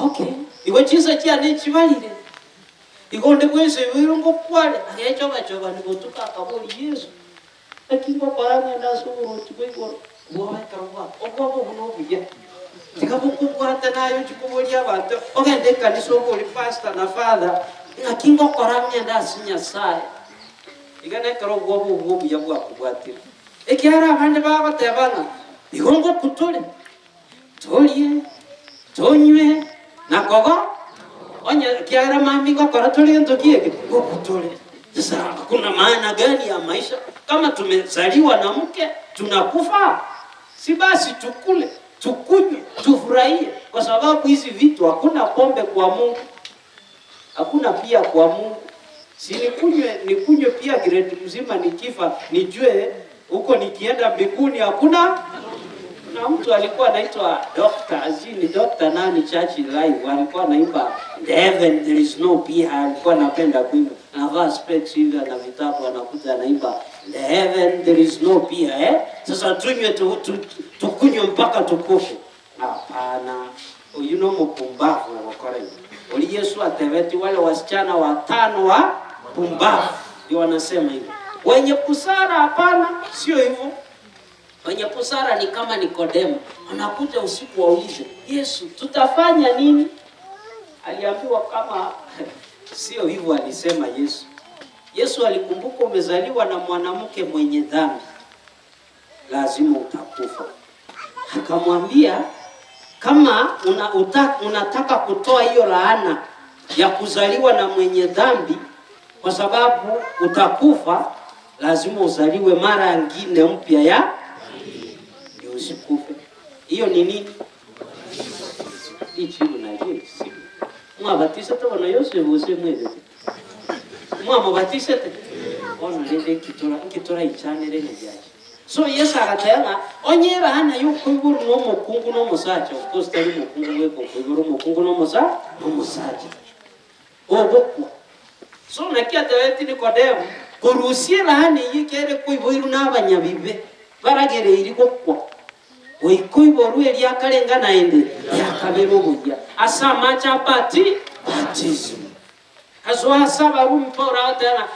Okay, igo chinsa chiane chibarire, igo onde bwensi oiboirwe ngokware, agechoba-chobani botuko akaboria Yeso, Naki ngokora ng'ende ase oboruoti bwa igoro? Obwoba ekero bwabo, obwoba obwo nobuya. Tiga bokobwate naye ochie koboria abanto, ogende ekanisa oborie pastor na father, ng'aki ngokora ng'ende ase Nyasaye. Iga nekero obwoba obwo obuya bwakobwatire. Ekiagera abande bagoteba ng'a igo ngokwa tore. Torie, tonywe, na kogo, onye ekiagera mambia ngokora tore gento ki eke? Ngokwa tore. Sasa hakuna maana gani ya maisha kama tumezaliwa na mke tunakufa? Si basi tukule, tukunywe, tufurahie kwa sababu hizi vitu hakuna pombe kwa Mungu. Hakuna pia kwa Mungu. Si nikunywe, nikunywe pia grade mzima nikifa nijue huko nikienda mbinguni hakuna. Kuna mtu alikuwa anaitwa Dr. sijui ni Dr. nani Church Live alikuwa anaimba In the heaven there is no beer, alikuwa anapenda kuimba. Anavaa specs hivi ana vitabu anakuja anaimba In the heaven there is no beer eh? Sasa tunywe tu, tu, tukunywe mpaka tukufe. Hapana, oyio nomopumbavu ogokora igo. Oria Yesu atebetie wale wasichana watano wa pumbavu, ndio wanasema hivyo. Wenye busara hapana, sio hivyo. Wenye busara ni kama Nikodemo, anakuja usiku waulize Yesu, tutafanya nini? Aliambiwa kama sio hivyo, alisema Yesu. Yesu alikumbuka umezaliwa na mwanamke mwenye dhambi, lazima utakufa. Akamwambia kama una, uta, unataka kutoa hiyo laana ya kuzaliwa na mwenye dhambi, kwa sababu utakufa, lazima uzaliwe mara nyingine mpya ya ndio usikufe. Hiyo ni nini? Ichibu nario ekisimu. Mwabatisete bono Yosefu gose mwebete? Mwamobatisete? Bono rende nki tora nki toraichanere nyabiacha? So Yeso agateba ng'a onye erahana y'okoiborwa nomokungu na omosacha, of course tari omokungu bweka okoiborwa, omokungu na omosa nomosacha, ogokwa. So naki atebetie Nikodemo, korusia erahana eyio ekiagera ekoiboirwe nabanyabibe baragereiri gokwa, goika oiborwe eria karenga naende riakabere oboyia ase amache a bati baptism. Asoa ase Abarumi, Paulo agoteba ng'a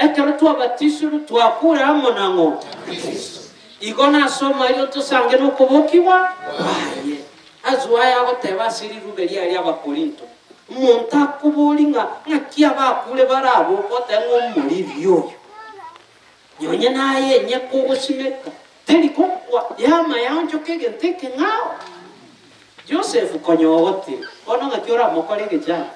ekero twabatisirwe twakure amo nang'o? Na Kristo. Igo nase omoerio tosange nokobokigwa kwaye. Asoa aya agoteba ase rirube riaye ri'Abakorinto, Omonto akobori ng'a ng'aki abakure baraboke, otebe ng'a omoriri oyo, nonye naye enyeka ogosimeka, teri gokwa, yama yaonchoka egento ekeng'ao. Joseph konya ogotire, bono ng'aki oramokore egechando?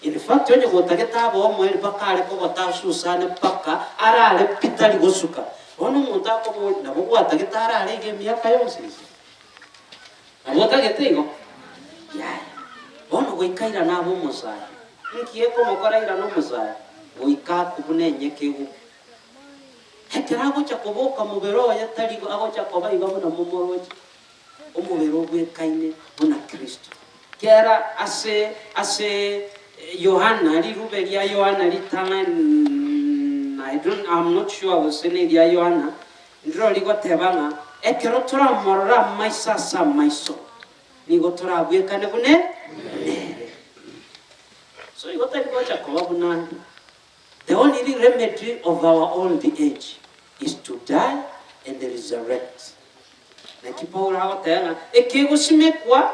In fact onye gotagete abe omoeri mpaka are kogota asusane mpaka arare pi tari gosuka. Bono omonto akoboria nabo gwatagete arare iga emiaka yonsi inse? Nabo otagete igo? Yaya. Bono goika airane abe omosae. Nki ekomokora airane omosae? Goika akwe buna enyeka egokwa. Ekero agocha koboka mobere oye tari agocha koba iga buna momoroche. omobere obwekaine buna Kristo. Kera ase ase Yohana, rirube ria Yohana ritang'ani, I don't, I'm not sure gose neria Yohana, ndiro rigoteba ng'a ekero toramorore amaiso ase amaiso, nigo torabwekane buna nere. So igo tari gocha koba buna ande. The only remedy of our old age is to die and resurrect. Naki Paulo agoteba ng'a ekegosimekwa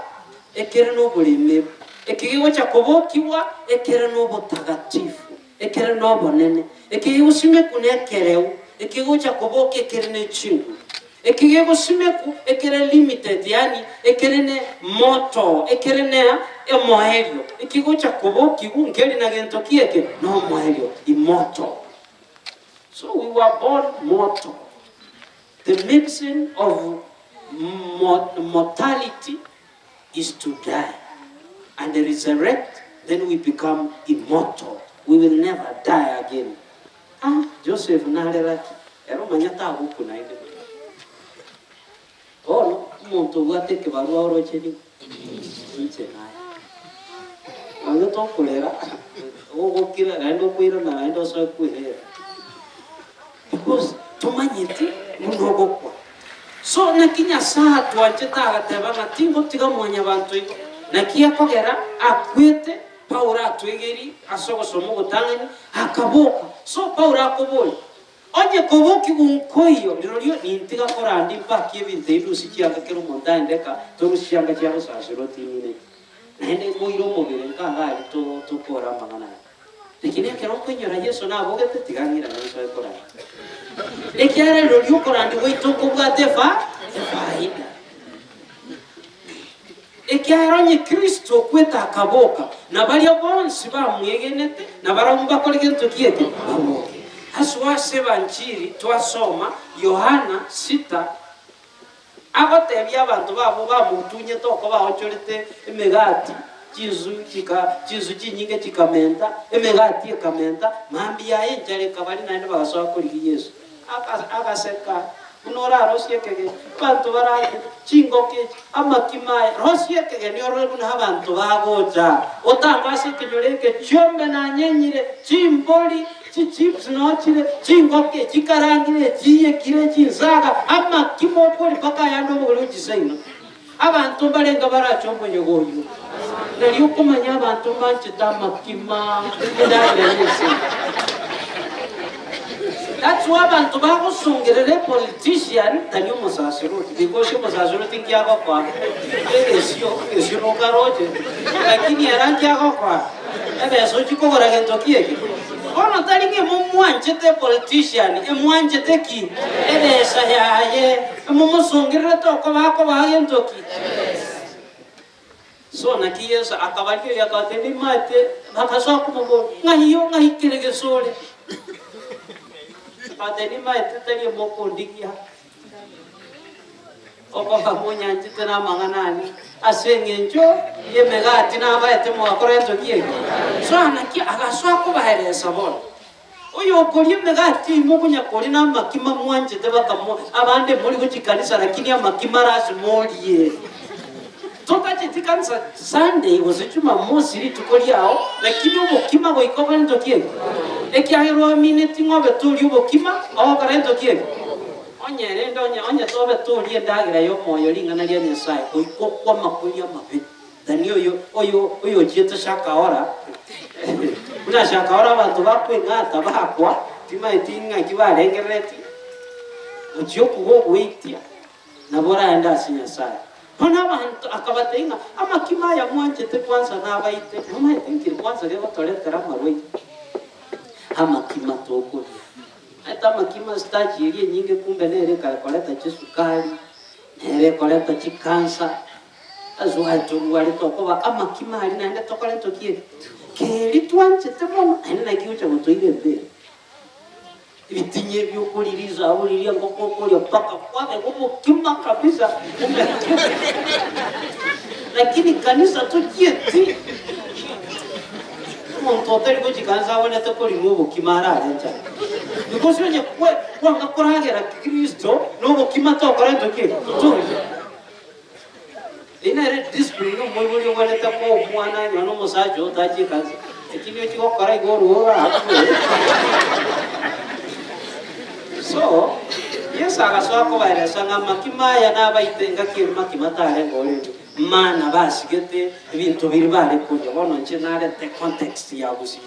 ekere noboremeru, ekegegocha kobokigwa ekere nobotagatifu, ekere nobonene, ekegegosimekwa nekereu, ekegocha koboka ekere ne chinguru, ekegegosimekwa ekere limited yaani ekere ne mortal, ekere ne omoerio, ekegocha kobokigwa nkeri na gento ki eke? Nomoerio, immortal. So we were born mortal. The medicine of mortality is to die and resurrect then we become immortal, we will never die again. Ah, Joseph nare lucky, ere omanya tagokwa naende buya. Bono omonto obwate ekebarua oroche nigo inche naye. Nonya tokorera, ogokira naende okoirana naende osoe kwerera. Because tomanyeti buna ogokwa. So naki Nyasae atwanchete agateba ng'a tingotiga mwanyabanto igo. Naki ekogera akwete Paulo atwegerie ase ogosoma ogotang'ani akaboka. So Paulo akoboria, Onye kobokigwa nkoiyo, rirorio nintiga korandi mpakie ebinto ebi rusie chianga kera omonto aende eka, torusie chianga chia gosasirwa otimineti. Naende moire omobere nkagari to tokore amang'ana aya. Lakini ekero okoinyora Yeso nabogete, tiga ng'irane nsoe korara. Ekiagera rirorio okorandia gwaito nkobwate efa efaida. Ekiagera onye Kristo okwete akaboka, na baria bonsi bamwegenete nabarabwo mbakore gento ki eke? Baboke. Ase ase Ebanchiri twasoma Yohana sita Agotebia abanto babo bamotunyete oko baonchorete emegati, chinsu chika chinsu chinyinge chikamenta, emegati ekamenta, mambia yaye enchara ekabaria naende bagasoa korigia Yeso. Aka agaseka, buna orarosie ekegeni, abanto baragere, chingoko echi, amakima aya, rosia ekegeni orore buna abanto bagocha, otango ase ekenyoro eke chiombe nanyenyire, chimbori, Chichips nochire, chingoki chikarangire, chiyekire, chinsaga, amakimo okori mpaka ayande obogori gochia seino. Abanto mbarenge barache omoyega oyio. Nario okomanya abanto mbanchete amakima, endagera y'ense eye. That's why abanto bagosongerera epolitician than omosaserdoti because omosaserdoti nki agokoa? Egesio, egesio nokaroche, lakini ere nki agokoa? Ebesa ochie kogora gento ki eke? Bono tari ng'a emomwanchete politician, emwanchete ki? Ebesa yaye. Emomosongererete okoba akobaa gento ki? So naki Yeso akabarigereria akabatebia, Nimanyete bagasoa komoboria, Ng'ai oo ng'ai kere gesore? Akabatebia, Nimanyete tari emokondigia. Okoba monyanchete namang'ana ane, ase engencho y'emegati nabaete mogakora gento ki eke? So naki agasoa kobaeresa bono, Oyokoria emegati eyio mokonya koria namakima mwanchete bakamoa, abande mori gochia kanisa lakini amakima lasima orie. Totacheti kanisa Sunday gose Jumamosi rituko riao, lakini obokima goika okore gento ki eke? Ekiagera oamineti ng'a obe toria obokima, ogokora gento ki eke? Onye rende onye onye tobe toria endagera y'omoyo ring'ana ria Nyasae, goika okwe amakweri amabe than oyo oyo oyochiete Shakahola, buna Shakahola abanto bakweng'ata bakwa, timaeti ng'aki barengerereti, gochia okogwa ogweitia, nabo oraende ase Nyasae. Bono abanto akabatebia ng'a amakima aya mwanchete kwansa nabaite, momaete nkeri kwansa gegotoretera amarwaire? Amakima tokoria. Omanyete amakima starch eria enyinge kumbe nere ekare koreta chisukari, nere ekoreta chicancer, that's why torwarete okoba amakima aria naende tokoreta ki eke? Keri twanchete mono naende naki gocha gotoira embere. Ebitinya ebi okoria risabu riria engoko okoria mpaka kwabeka obokima kabisa kumbe lakini kanisa tochieti. Omonto otari gochia kanisa agwenerete koring'wa obokima arare enchara. Because onye kwe kwanga koragera Kristo na obokima tokora gento ki? Toria. Eyio nere discipline omoibori ogwenerete koa omwana nonya na omosacha oo otachie ekanisa. Lakini ochie gokora igo ororo orakwe. So, Yeso agasoa kobaeresa ng'a amakima aya nabaite engaki eria makima tarenge orende. Mana basigete ebinto biria bare koria. Bono inche narete context ya gusii.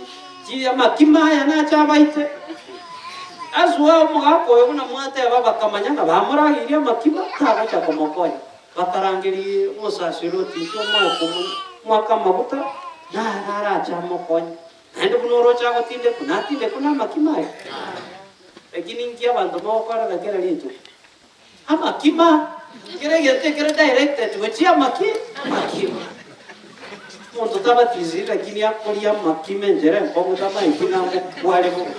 Chi amakima aya nache abaite. Ase omogaka oyo buna mwateba bakamanya ng'a bamorageirie amakima tagocha komokonya. Bakarangeria omosaserdoti inche omoe komwaka amaguta, naro arache amokonye. Naende buna oroche agotindekwa, natindekwe namakima aye. Lakini inki abanto mogokorera kera rituko? Amakima! Kera egento ekere directed gochia amaki? Amakima. Omonto tabatisiri lakini akoria amakima enchera enkong'u tamaeti ng'a ngokware bobe.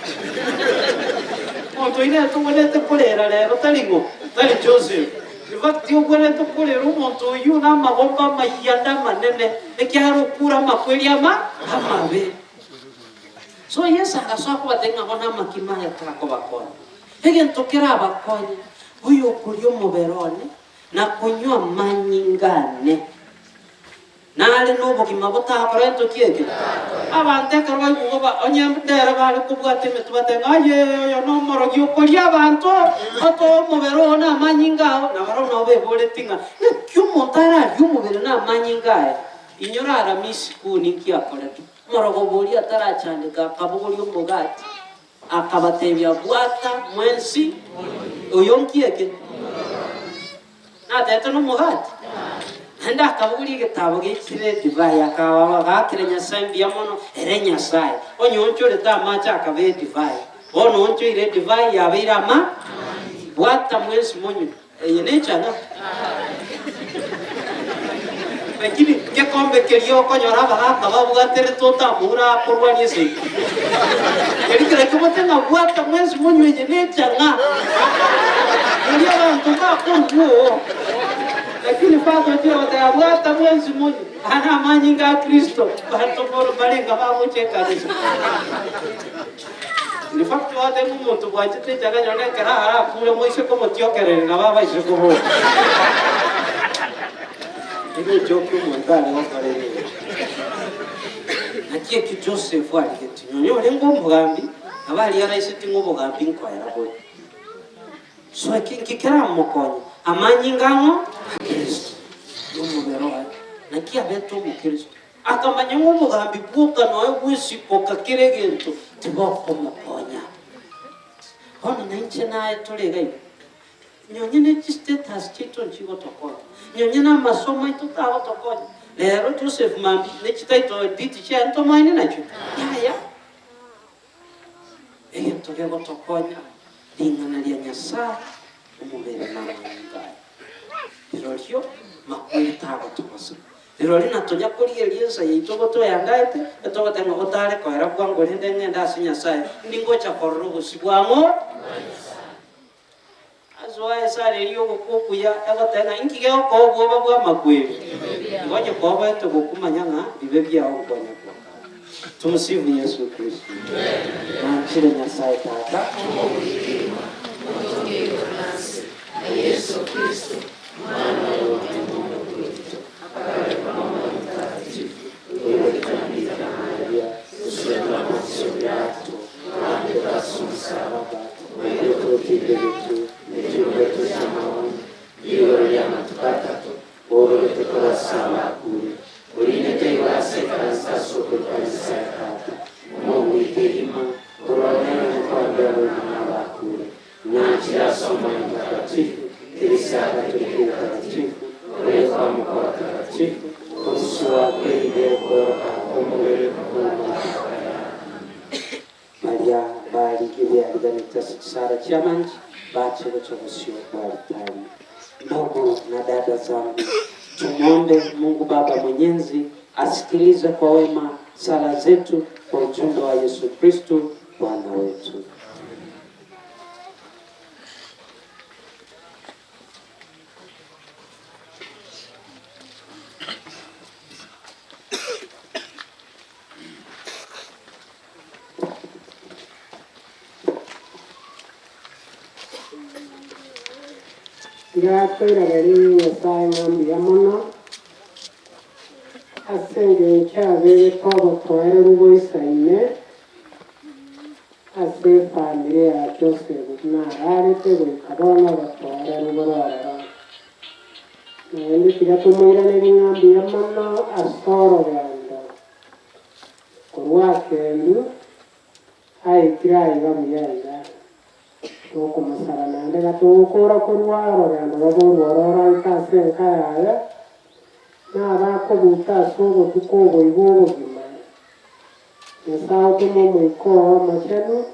Omonto oino etogwenerete korera rero tari ng'o? Tari Joseph. In fact ogwenerete korera omonto oyio namagomba amayianda amanene ekiagera okure amakweri ama amabe. So Yeso agasoa kobatebia ng'a bono amakima aya takobakonya. Egento kerabakonye, oyokoria omobere one na konywa amanyinga ane. Nare nobogima botakora gento ki eke? Abanto ekero baigwa ba, onye ndere bare kobwata emetwe batebe ng'a aye oyo nomorogi okoria abanto, otoe omobere oo na amanyinga ao, na barabwo nabo beboreti ng'a naki omonto ararie omobere na amanyinga aye? Inyora Aramisi kuni nki akorete? Omorogoba oria atarachandeka akabogoria omogati, akabatebia, Bwata mwensi, oyo nki eke? Natete nomogati? Naende akabogoria egetaabo geichire edivai, akababa, agaakera Nyasae mbuya mono, ere Nyasae, onye oonchorete amache akaba edivai, bono oonchoire edivai yabeire ama, bwata mwensi monywe. Eye nechang'a. Lakini ngekombe keria okonyora abagaka babwaterete otamoura akorwania esegi. Keria kerakio bote ng'a bwata mwensi monywe eye nechang'a. Erio abanto mbakorwa oo. Lakini Father ochire goteba bwata mwensi monywe, aya namanyinga a Kristo, banto mbarenga bagocha ekanisa. In fact gwateba omonto bwanchete enchara nonye ekero arakure moise komotiokereria nabo abaise koboka. Nigo ejoke omonto are gokora ere eye. Naki ekio Joseph arigetie, nonye orenge omogambi, nabo arealisetie ng'a obogambi nkoera bore. So eki nki keramokonye? Amanyinga ang'o? A Kristo, na omobere oye. Naki abete omokristo. Akamanya ng'a obogambi bwoka noe bw'esikoka kera egento tibokomokonya. Bono nainche naye tore iga iga, nonye ne chistatus chiaito nchigotokonya, nonye na amasomo aito tagotokonya. Rero Joseph mambia ne chititle deed chiaye ntomaene nachio? Yaya. Egento gegotokonya ring'ana ria Nyasae, omobere na amanyinga aye. Rirorio makweri tagotogosa. Rirorio natonya korigereria ensa yaito gotoyandaete, etogoteba ng'a otare koera bwango rende ng'ende ase Nyasae, ndi ngocha korora obosio bwang'o Asoa esara eria y'ogokwa okuya, egoteba ng'a inki gegokoa obwoba bw'amakweri? Igo onye koboete gokumanya ng'a bibe biao nkonya gokora. Tumsifu Yesu Kristo. Nanchire Nyasae Tata. Omogwekigwa, omotongi oigoro na nse, na Yeso Kristo, Omwana oye omomonto oito, akabeekwa n'Omoyo Omotakatifu, oiboretwe na Bikira Maria, osiretwe na Pontio Pilato, Oambetwe ase omosalaba, oiretwe otindegetwe, otimbetwe ase amaondo, rigoro ri'amatuko atato, oborogete korwa ase abakure, orinete igoro ase ekanisa ase okorokwa Nyasae Tata, omobui kegima, korwa nere omokondo obogima na abakure, Nanchire ase Omoyo Omotakatifu, Ekanisa ya Katoliki Entakatifu, Okoyekwa Omoka Omotakatifu, Ogosuswa kw'ebibe Okooroka kw'omobere kw'Omoika Aya. Baria barigie beariganete ase chisara chi'amanchi, bache gocha bosio bw'alitari. Ndugu na dada zangu, tumwombe Mungu Baba Mwenyezi asikilize kwa wema sala zetu kwa ujumbe wa Yesu Kristu Bwana wetu. Tiga toiranerie Nyasae ng'a mbuya mono ase engencho abegete obotoereru boisaine ase efamiri ya Joseph buna ararete goika bono obotoereru bore ororo. Naende tiga tomoiranerie ng'a mbuya mono ase orogendo korwa akendu. Aikire aiga buya iga, tokomosaba naende gatogokora korwa orogendo robe orwororo aike ase enka yaye, nabe akobuta ase obotuko oboigo obogima. Nyasae otome Omoika oo Omochenu,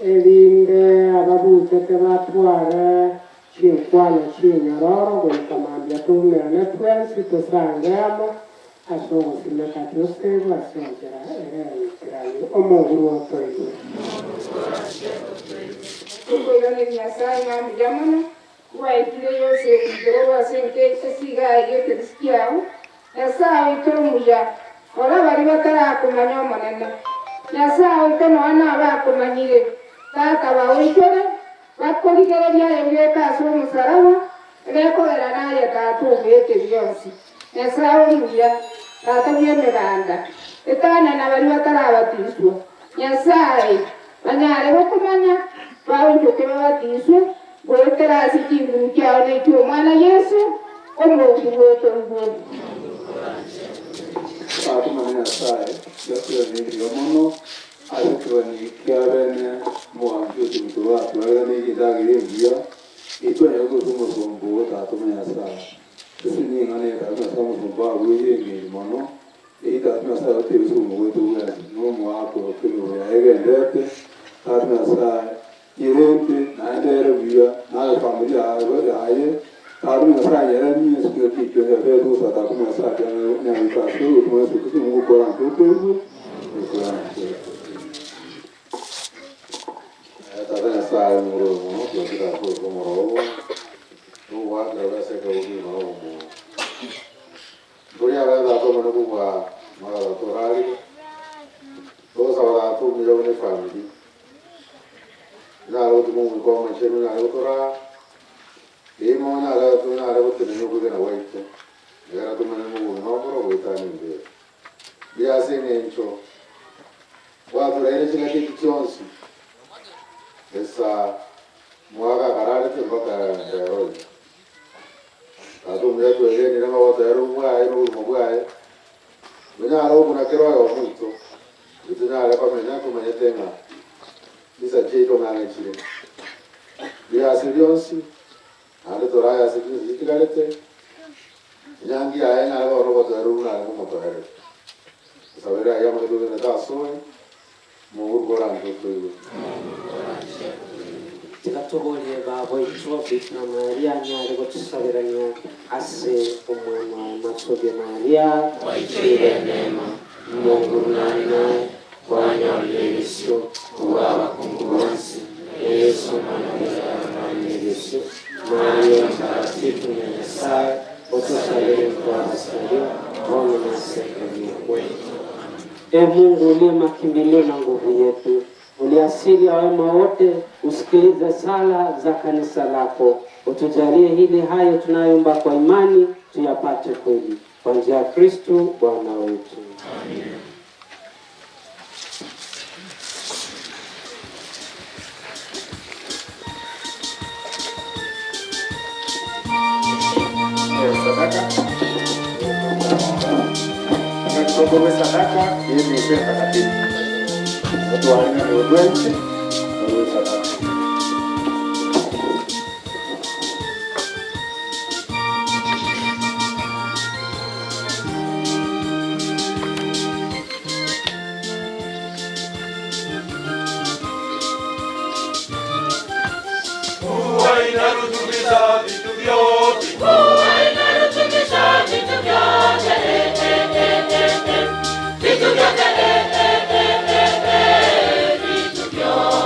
erinde ababuchete batware chinkwana chinyororo goika mambia toumerane twensi tosange amo ase ogosimeka Josefu ase enchera ere engikeranu. Omonguru otoigwe. Tokoiraneria Nyasae ng'a mbuya mono, gwaetire Yosefu igoro ase enka esiga y'ekerisi kiao. Nyasae oito omuya, rora baria batarakomanya Omonene. Nyasae oito nonya nabakomanyire, Tata baoichore, bakorigereria aye bweka ase omosaraba, gekogera naye Tata obuete bionsi. Nyasae omuya, Tata bw'emeganda, etana na baria batarabatiswa. Nyasae, banyare gokomanya, baonchoke babatiswe, goetera ase chinguru chiao na echi'Omwana Yeso, Omoungi bw'otoigwe. Tata Nyasae, tigakoiraneria mbuya mono ase ekebani kia bene omogambi otimitwe batwareganeirie endagera engiya, etwanyare goeta omosomba oo Tata Nyasae. Ase ning'ana eye Tata Nyasae omosomba abueire eng'encho mono, Eyio Tata Nyasae agoteebia ase obogima bwaito bwensi, nomoaka emeremo yaye egenderete, Tata Nyasae, nyerente naende ere buya, na ase efamiri yaye, Tata Nyasae nyeremie ase chingaki echio Nyasae togosaba Tata Nyasae ekiagera nyagoika ase ogotumwa Yeso Kristo nigo okoranche otoigwe, okoranche otoigwe. Tata Nyasae omorwoti mono, twachire ase oroso omororo, nogoakera bw'ase ekerogo kegima na obomoyo. Ntoria abe tata omone kobua mara tata orarire, togosaba tata omuya buna efamiri, onyare gotuma omoika omochenu onyare gotoraa, erio onyare tonyare gotenenia okwegena gwaito, egera tomanye ng'a obogima mboro goetania embera. Mbuya ase eng'encho gwatoraire chingaki echi chionsi, esa mwaka akararete mpaka rero iga. Tata omuya twegenire ng'a obotoereru bwaye na obogima bwaye bonyare gokuna kera oyomo oito, erio tonyare komenya tomanyete ng'a chinsa chiaito ng'ang'e chire. Mbuya ase bionsi, naende toraye ase chinsa chitigarete, enyangi yaye enyare koba nobotoereru buna arenge omotoereru. Tosabere ayio amang'ana twegenete asore, Omonguru koranche otoigwe. Tiga toborie baba oito Bikira Maria anyare gotosaberania ase Omwana oye Matobia Maria. Gwaichoire eneema, Omonguru nare naye, kwanyorire ebisio kobua abakungu bonsi, na Yeso Omwana bw'Ebiara nare nebisio. Maria Omotakatifu ng'ina Nyasae, otosabere intwe abasaria, bono na ase ekenyoro gwaito. Ee Mungu uliye makimbilio na nguvu yetu, uliye asili ya wema wote, usikilize sala za kanisa lako, utujalie hili hayo tunayoomba kwa imani tuyapate kweli, kwa njia ya Kristu Bwana wetu. Sadaka tokorwa esadaka y'emisa entakatifu otwarenganirwe twensi torwe esadaka. Mvua inarutubisha vitu vyote. Mvua inarutubisha vitu vyote, eh, eh, eh, eh, eh. Vitu vyote, eh, eh, eh, eh, eh. Vitu vyote.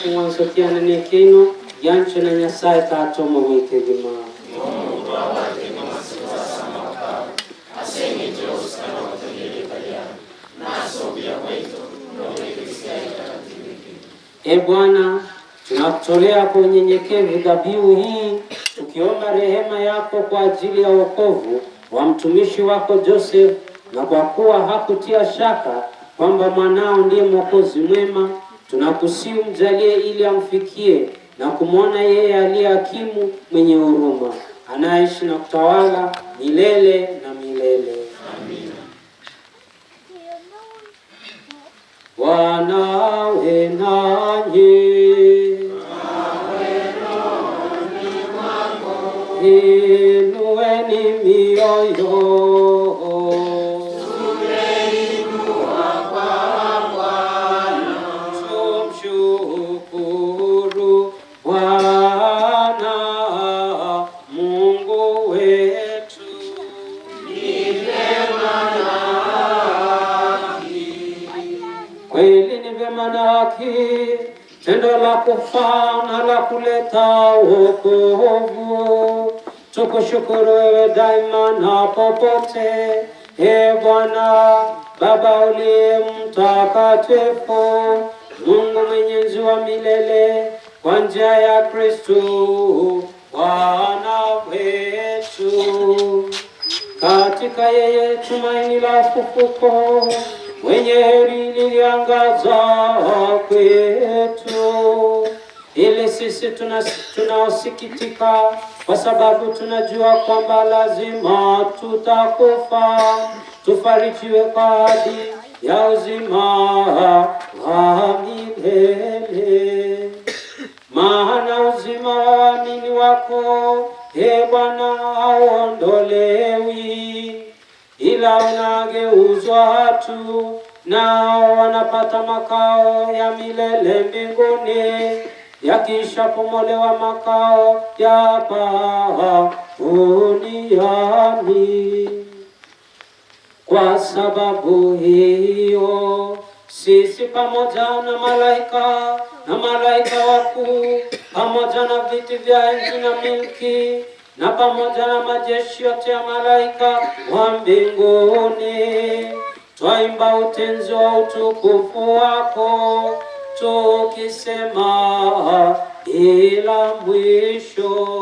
Ekeng'wanso kiane na ekiaino gianchwe na Nyasae Tata Omobui kegima. E Bwana, tunakutolea kwa unyenyekevu dhabihu hii tukiomba rehema yako kwa ajili ya wokovu wa mtumishi wako Joseph, na kwa kuwa hakutia shaka kwamba mwanao ndiye Mwokozi mwema, tunakusihi umjalie ili amfikie na kumwona yeye aliye hakimu mwenye huruma, anayeishi na kutawala milele na milele. Bwana awe nanyi. Inueni mioyo. Tumshukuru Bwana Mungu wetu. Kweli ni vyema na haki, tendo la kufaa na la kuleta wokovu. Tukushukuru wewe daima na popote, e Bwana Baba uliye mtakatifu, Mungu mwenyezi wa milele, kwa njia ya Kristo Bwana wetu. Katika yeye tumaini la ufufuko, wenye heri liliangaza kwetu, ili sisi tunaosikitika kwa sababu tunajua kwamba lazima tutakufa, tufarijiwe kwa ahadi ya uzima wa milele. Maana uzima wa waamini wako, e Bwana, hauondolewi, ila unageuzwa watu, nao wanapata makao ya milele mbinguni, yakisha pomolewa makao ya hapa duniani. Kwa sababu hiyo sisi pamoja na malaika na malaika wakuu pamoja na viti vya enzi na milki na pamoja na majeshi yote ya malaika wa mbinguni twaimba utenzi wa utukufu wako tukisema bila mwisho.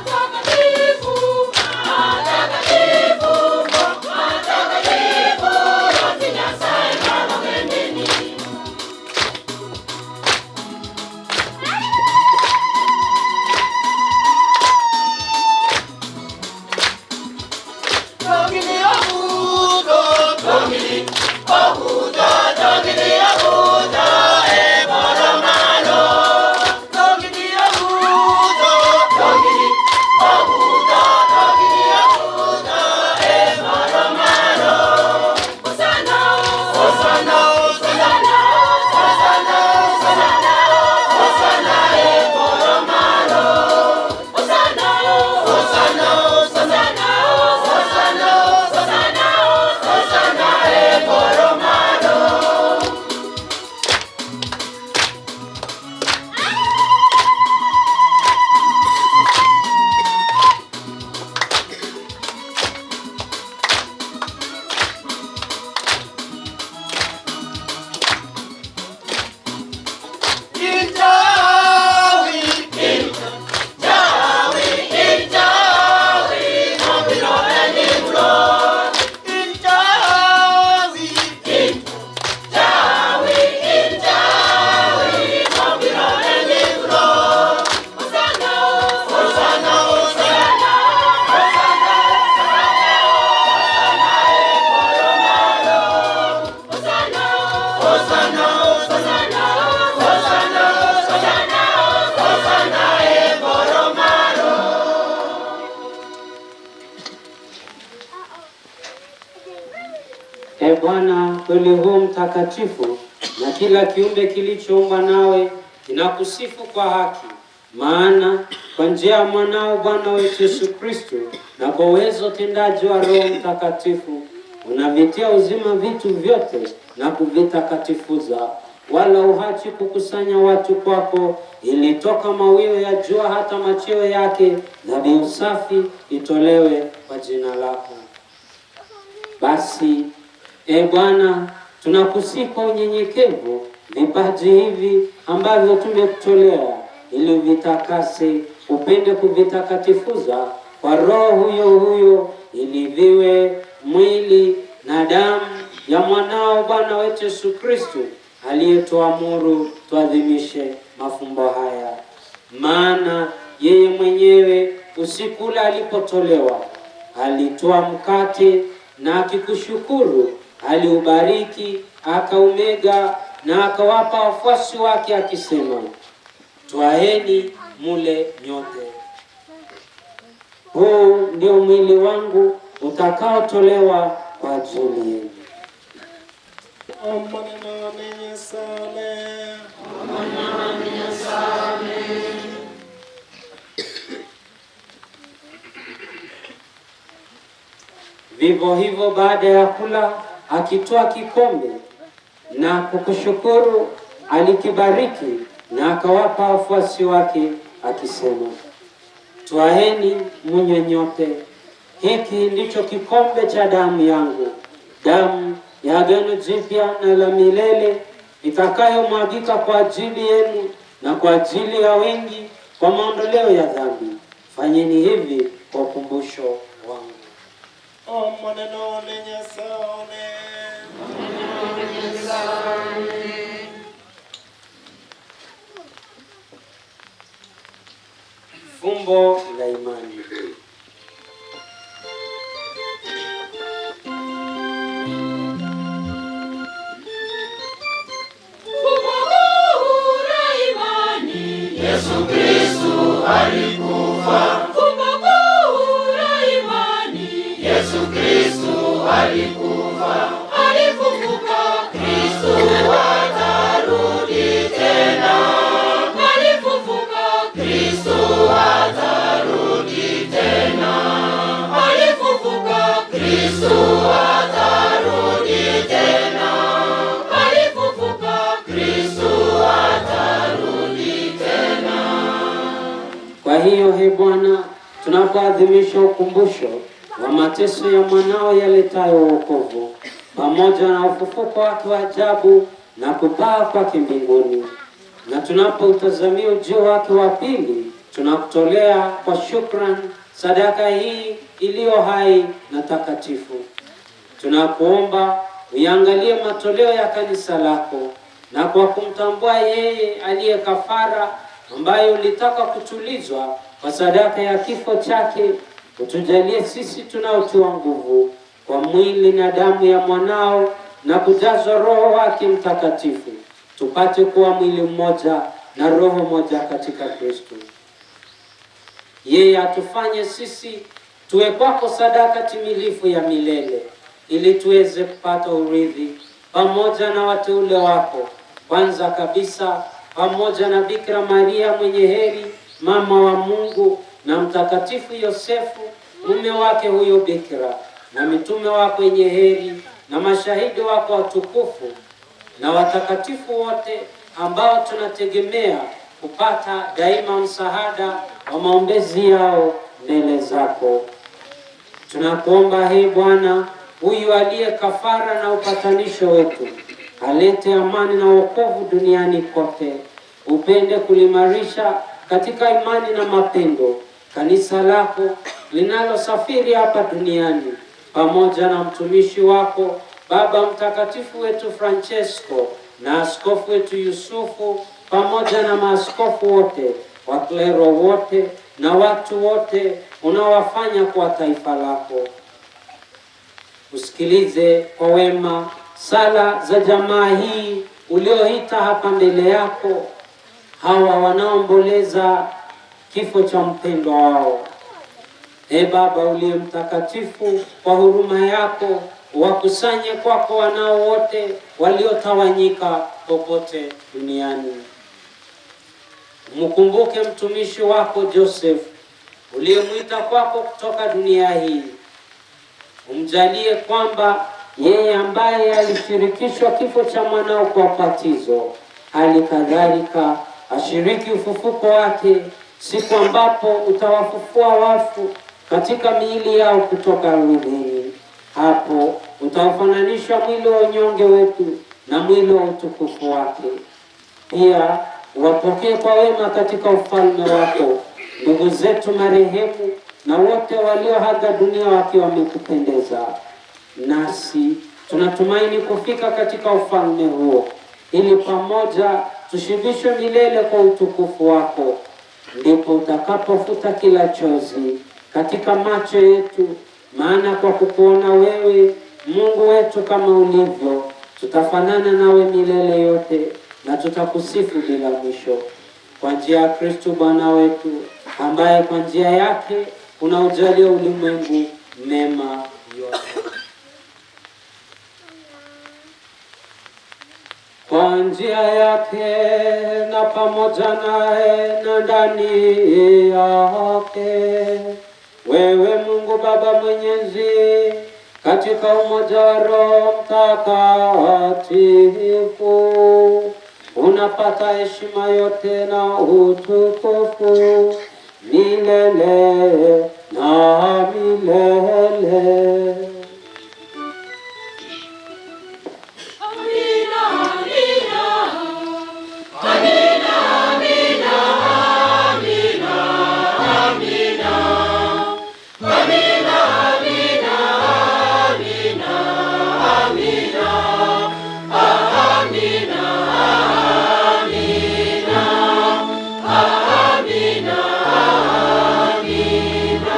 Mtakatifu, E Bwana, kweli huu mtakatifu na kila kiumbe kilichoumbwa nawe kinakusifu kwa haki, maana kwa njia ya mwanao Bwana wetu Yesu Kristo na kwa uwezo tendaji wa Roho Mtakatifu unavitia uzima vitu vyote na kuvitakatifuza, wala uhachi kukusanya watu kwako, ili toka mawio ya jua hata machweo yake dhabihu safi itolewe kwa jina lako. Basi e Bwana, tunakusihi kwa unyenyekevu vipaji hivi ambavyo tumekutolea, ili uvitakase, upende kuvitakatifuza kwa Roho huyo huyo, ili viwe mwili na damu ya mwanao Bwana wetu Yesu Kristo, aliyetuamuru tuadhimishe mafumbo haya. Maana yeye mwenyewe usiku ule alipotolewa, alitoa mkate na akikushukuru, aliubariki, akaumega na akawapa wafuasi wake akisema, twaeni mule nyote, huu ndio mwili wangu utakaotolewa kwa ajili yenu. Vivyo hivyo baada ya kula, akitwaa kikombe na kukushukuru, alikibariki na akawapa wafuasi wake akisema, twaeni munywe nyote, hiki ndicho kikombe cha damu yangu, damu ya agano jipya na la milele, itakayomwagika kwa ajili yenu na kwa ajili ya wengi kwa maondoleo ya dhambi. Fanyeni hivi kwa ukumbusho wangu. Fumbo la imani. Yesu Kristu alikufa. Fumbo kuu la imani. Yesu Kristu alikufa. Alifufuka. Kristu atarudi tena. Alifufuka. Kristu atarudi tena. Alifufuka. Kristu atarudi tena. Alifufuka. Kristu atarudi tena. Kwa hiyo he Bwana, tunapoadhimisha ukumbusho wa mateso ya mwanao yaletayo wokovu pamoja na ufufuko wake wa ajabu na kupaa kwake mbinguni, na tunapoutazamia ujio wake wa pili, tunakutolea kwa shukran sadaka hii iliyo hai na takatifu. Tunakuomba uiangalie matoleo ya kanisa lako, na kwa kumtambua yeye aliye kafara ambaye ulitaka kutulizwa kwa sadaka ya kifo chake, utujalie sisi tunaotiwa nguvu kwa mwili na damu ya mwanao na kujazwa Roho wake Mtakatifu, tupate kuwa mwili mmoja na roho moja katika Kristo. Yeye atufanye sisi tuwe kwako sadaka timilifu ya milele, ili tuweze kupata urithi pamoja na wateule wako, kwanza kabisa pamoja na Bikira Maria mwenye heri, mama wa Mungu, na Mtakatifu Yosefu mume wake huyo Bikira, na mitume wako wenye heri, na mashahidi wako watukufu, na watakatifu wote ambao tunategemea kupata daima msaada wa maombezi yao mbele zako. Tunakuomba hii Bwana, huyu aliye kafara na upatanisho wetu, alete amani na wokovu duniani kote. Upende kulimarisha katika imani na mapendo kanisa lako linalosafiri hapa duniani, pamoja na mtumishi wako Baba Mtakatifu wetu Francesco na askofu wetu Yusufu, pamoja na maaskofu wote, waklero wote na watu wote unaowafanya kuwa taifa lako. Usikilize kwa wema sala za jamaa hii ulioita hapa mbele yako, hawa wanaomboleza kifo cha mpendwa wao. E Baba uliye mtakatifu, kwa huruma yako Uwakusanye kwako wanao wote waliotawanyika popote duniani. Mkumbuke mtumishi wako Joseph uliyemwita kwako kutoka dunia hii. Umjalie kwamba yeye ambaye alishirikishwa kifo cha mwanao kwa ubatizo, hali kadhalika ashiriki ufufuko wake siku ambapo utawafufua wafu katika miili yao kutoka ardhini. Hapo utaufananisha mwili wa unyonge wetu na mwili wa utukufu wake. Pia wapokee kwa wema katika ufalme wako ndugu zetu marehemu na wote walioaga dunia wakiwa wamekupendeza. Nasi tunatumaini kufika katika ufalme huo, ili pamoja tushibishwe milele kwa utukufu wako. Ndipo utakapofuta kila chozi katika macho yetu, maana kwa kukuona wewe Mungu wetu kama ulivyo, tutafanana nawe milele yote na tutakusifu bila mwisho, kwa njia ya Kristo Bwana wetu, ambaye kwa njia yake unaujalia ulimwengu mema yote. Kwa njia yake na pamoja naye na ndani yake, wewe Mungu Baba Mwenyezi, katika umoja wa Roho Mtakatifu, unapata heshima yote na utukufu milele na milele. Amina, amina. Amina, amina, amina, amina. Amina, amina, amina, amina. Amina, amina, amina, amina.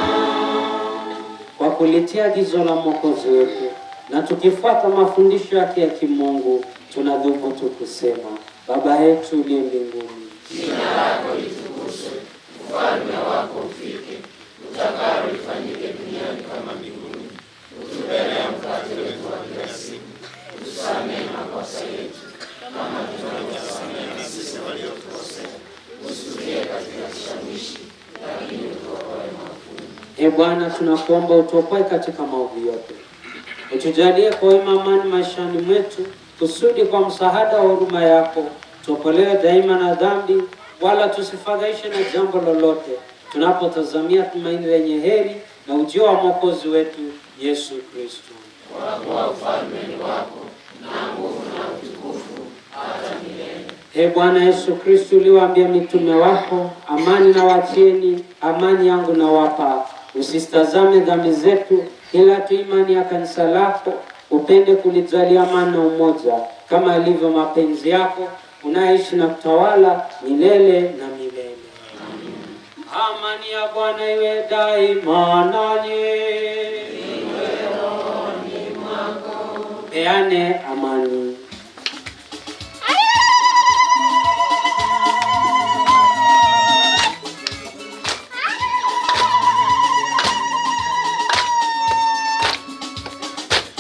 Kwa kulitia agizo la Mwokozi wetu na tukifuata mafundisho yake ya kimungu, tunadhubutu kusema: Baba yetu uliye mbinguni, Jina lako litukuzwe, ufalme wako ufike, utakalo lifanyike duniani kama mbinguni. Utupe leo mkate wetu wa kila siku, utusamehe makosa yetu kama tunavyowasamehe na sisi waliotukosea, usitutie katika kishawishi, lakini utuokoe maovuni. E Bwana, tunakuomba utuokoe katika maovu yote, utujalie kwa wema amani maishani mwetu, kusudi kwa msaada wa huruma yako tuokolewe daima na dhambi, wala tusifadhaishwe na jambo lolote, tunapotazamia tumaini lenye heri na ujio wa Mwokozi wetu Yesu Kristo. Kwa kuwa ufalme ni wako na nguvu na utukufu hata milele. E Bwana Yesu Kristo, uliwaambia mitume wako, amani na wachieni, amani yangu nawapa, usitazame dhambi zetu, ila tu imani ya kanisa lako, upende kulijalia amani na umoja, kama ilivyo mapenzi yako, unaishi na kutawala milele na milele. Amani ya Bwana iwe daima nanyi. Peane amani.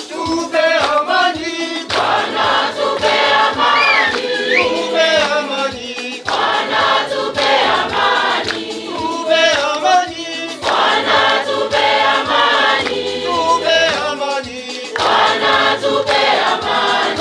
Tupe amani. Bwana tupe amani. Tupe amani. Bwana tupe amani. Tupe amani. Bwana tupe amani. Tupe amani. Bwana tupe amani.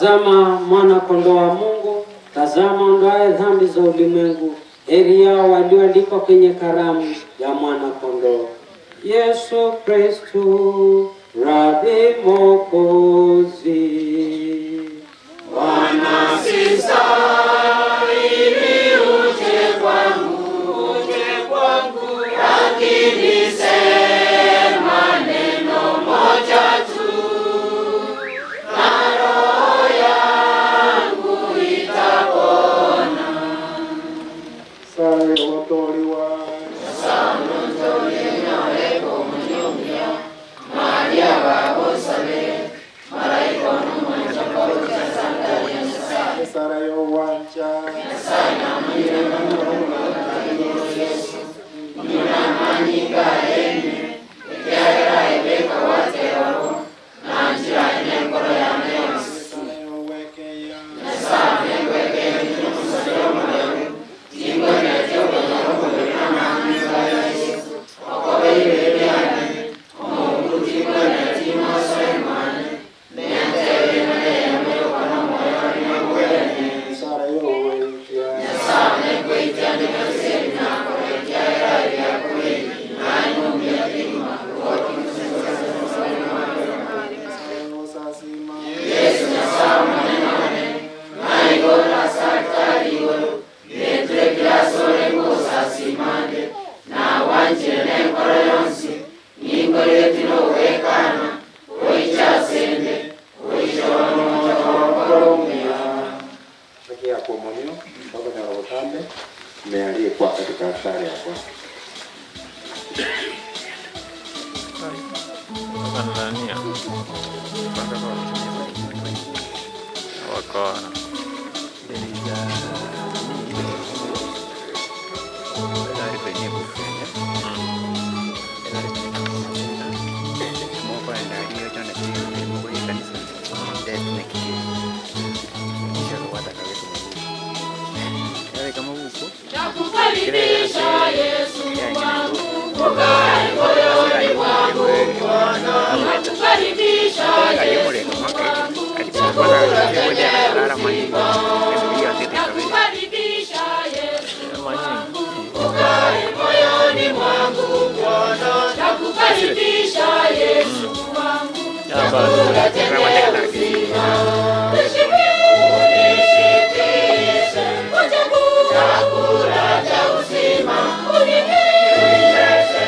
Tazama mwana kondoo wa Mungu, tazama ondoaye dhambi za ulimwengu. Heri yao walioandikwa kwenye karamu ya mwana kondoo. Yesu Kristu, Rabi Mwokozi. Bwana sistahili uje kwangu, uje kwangu, lakini sema neno moja tu, na roho yangu itapona. Sare ogotooriwa. Esara y'obwancha. Esara y'obweitia. Haki ya komunio bakonyora botambe imeandikwa katika daftari yakwa. Tanzania wakora Nakukaribisha Yesu wangu, ukae moyoni mwangu Bwana. Nakukaribisha Yesu wangu, chakula chenye uzima. Nakukaribisha Yesu wangu, ukae moyoni mwangu Bwana. Nakukaribisha Yesu wangu, chakula chenye uzima. Unishibishe kwa chakula cha uzima, uniwezeshe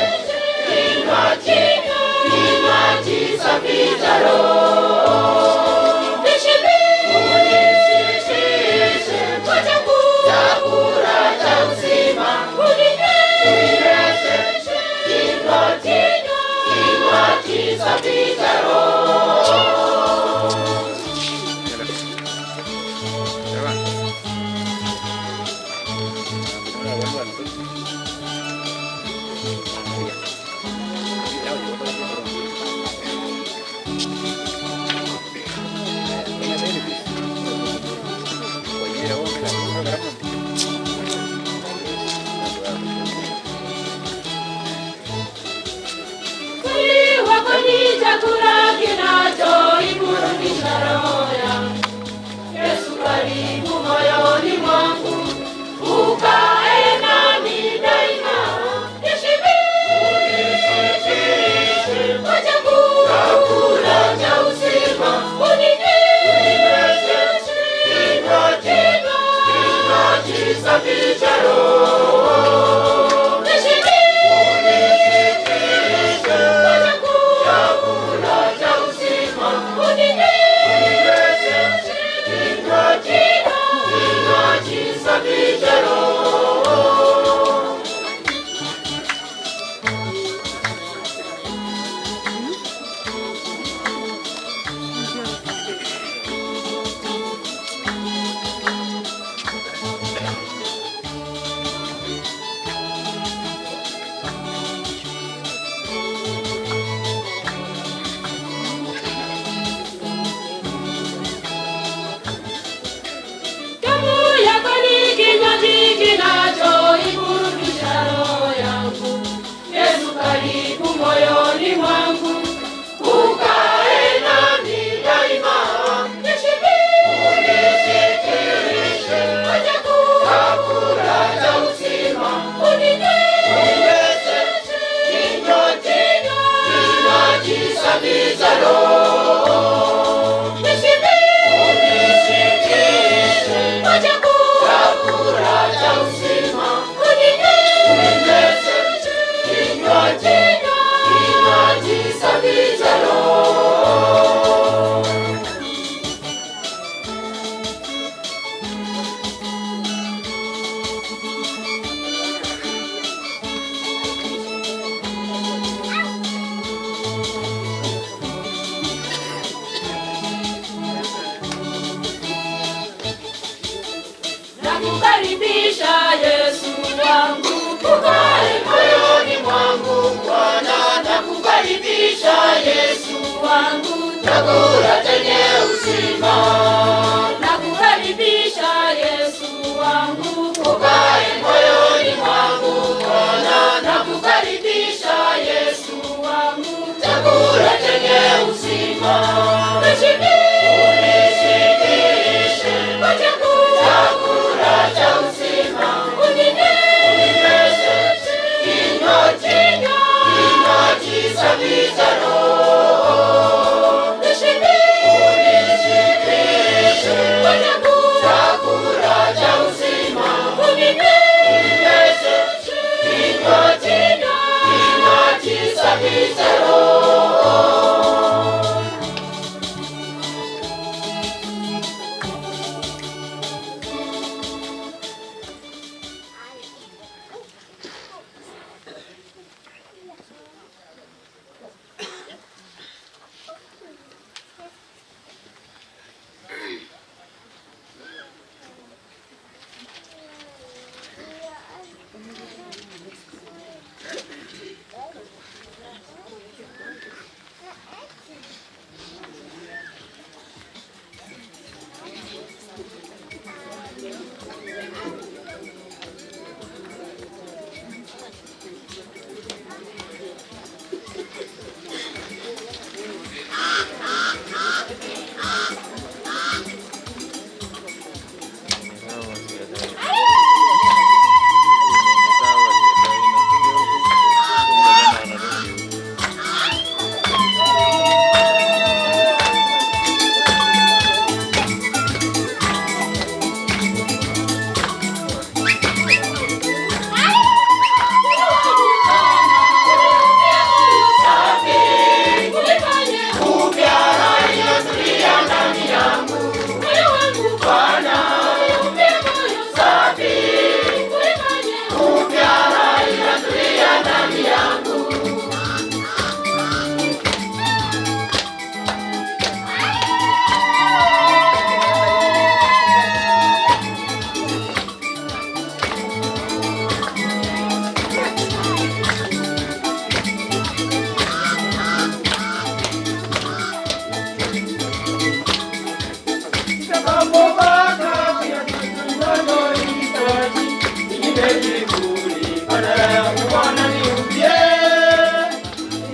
kinywaji safi cha Roho. Unishibishe kwa chakula cha uzima, uniwezeshe kinywaji safi cha Roho. Unishibishe kwa chakula cha uzima, uninyweshe kinywaji safi cha Roho. Unishibishe kwa chakula cha uzima, uninyweshe kinywaji safi cha Roho.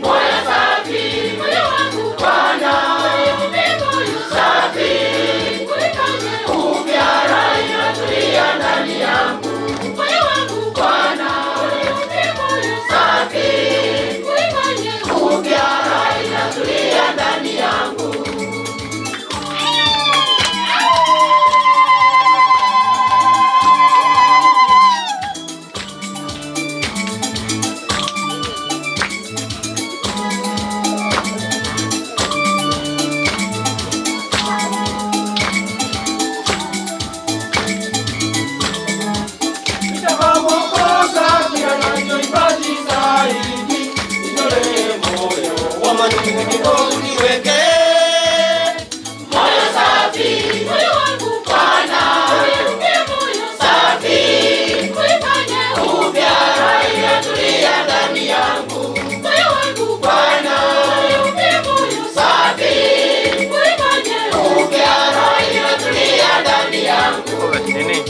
Moyo safi, moyo wangu Bwana, unipe moyo safi, unifanye upya roho iliyotulia ndani yangu. Moyo wangu Bwana, unipe moyo safi, unifanye upya roho iliyotulia ndani yangu. Nitakapokosa kila nachohitaji zaidi, nitolee moyo wa manunguniko uniweke. Moyo safi, moyo wangu Bwana, unipe moyo safi, unifanye upya roho iliyotulia ndani yangu. Moyo wangu Bwana, unipe moyo safi, unifanye upya roho iliyotulia ndani yangu. Nini?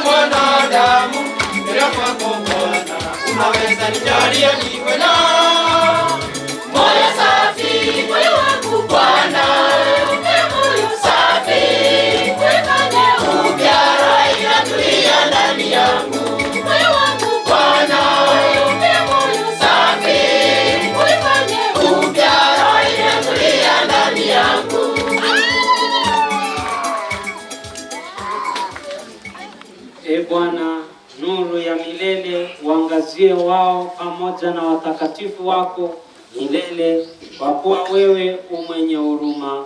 mwanadamu, ila kwako Bwana unaweza nijalia niwe na Moyo safi, moyo wangu Bwana, nipe moyo safi, uifanye upya roho inatulia ndani yangu. Moyo wangu Bwana, nipe moyo safi, uifanye upya roho inatulia ndani yangu. E Bwana, nuru ya milele uangazie wao pamoja na watakatifu wako milele, kwa kuwa wewe u mwenye huruma.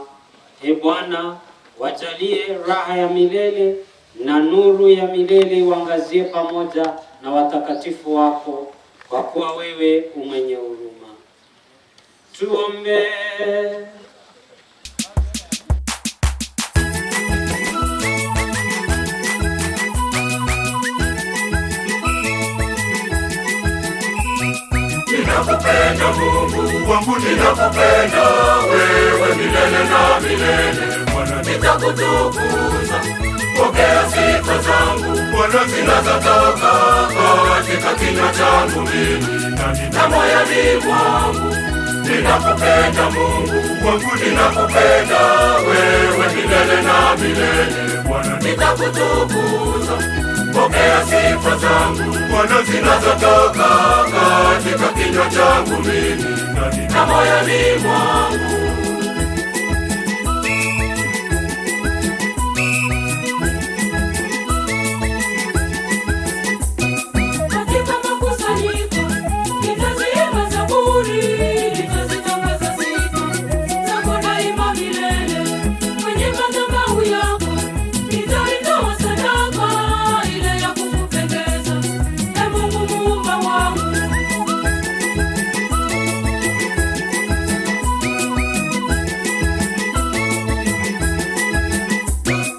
E Bwana, wajalie raha ya milele na nuru ya milele uangazie pamoja na watakatifu wako, kwa kuwa wewe u mwenye huruma. Tuombe. Ninakupenda Mungu wangu, ninakupenda wewe milele na milele. Bwana nitakutukuza, pokea sifa zangu Bwana zinazotoka katika kinywa changu mimi na moyoni mwangu. Ninakupenda Mungu wangu, ninakupenda wewe milele na milele. Bwana nitakutukuza, pokea sifa zangu Bwana zinazotoka katika kinywa changu mimi na moyoni mwangu. Katika makusanyiko nitaziimba zaburi, nitazitangaza sifa zako daima milele. Kwenye madhabahu yako nitaitoa sadaka ile ya kukupendeza, e Mungu muumba wangu.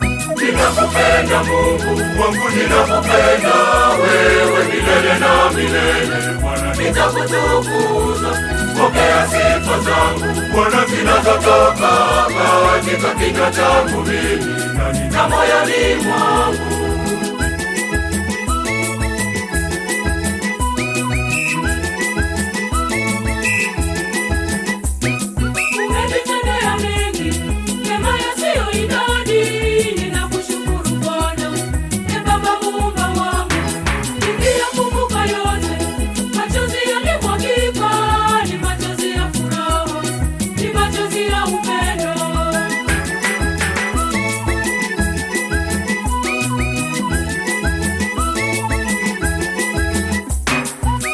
Ninakupenda Mungu wangu, ninakupenda wewe milele na milele. Bwana nitakutukuza, pokea sifa zangu Bwana zinazotoka katika kinywa changu mimi na moyoni mwangu. Umenitendea mengi mema yasiyo idadi, ninakushukuru Bwana, e Baba muumba wangu. Nikiyakumbuka yote, machozi yalimwagika, ni machozi ya furaha, ni machozi ya upendo.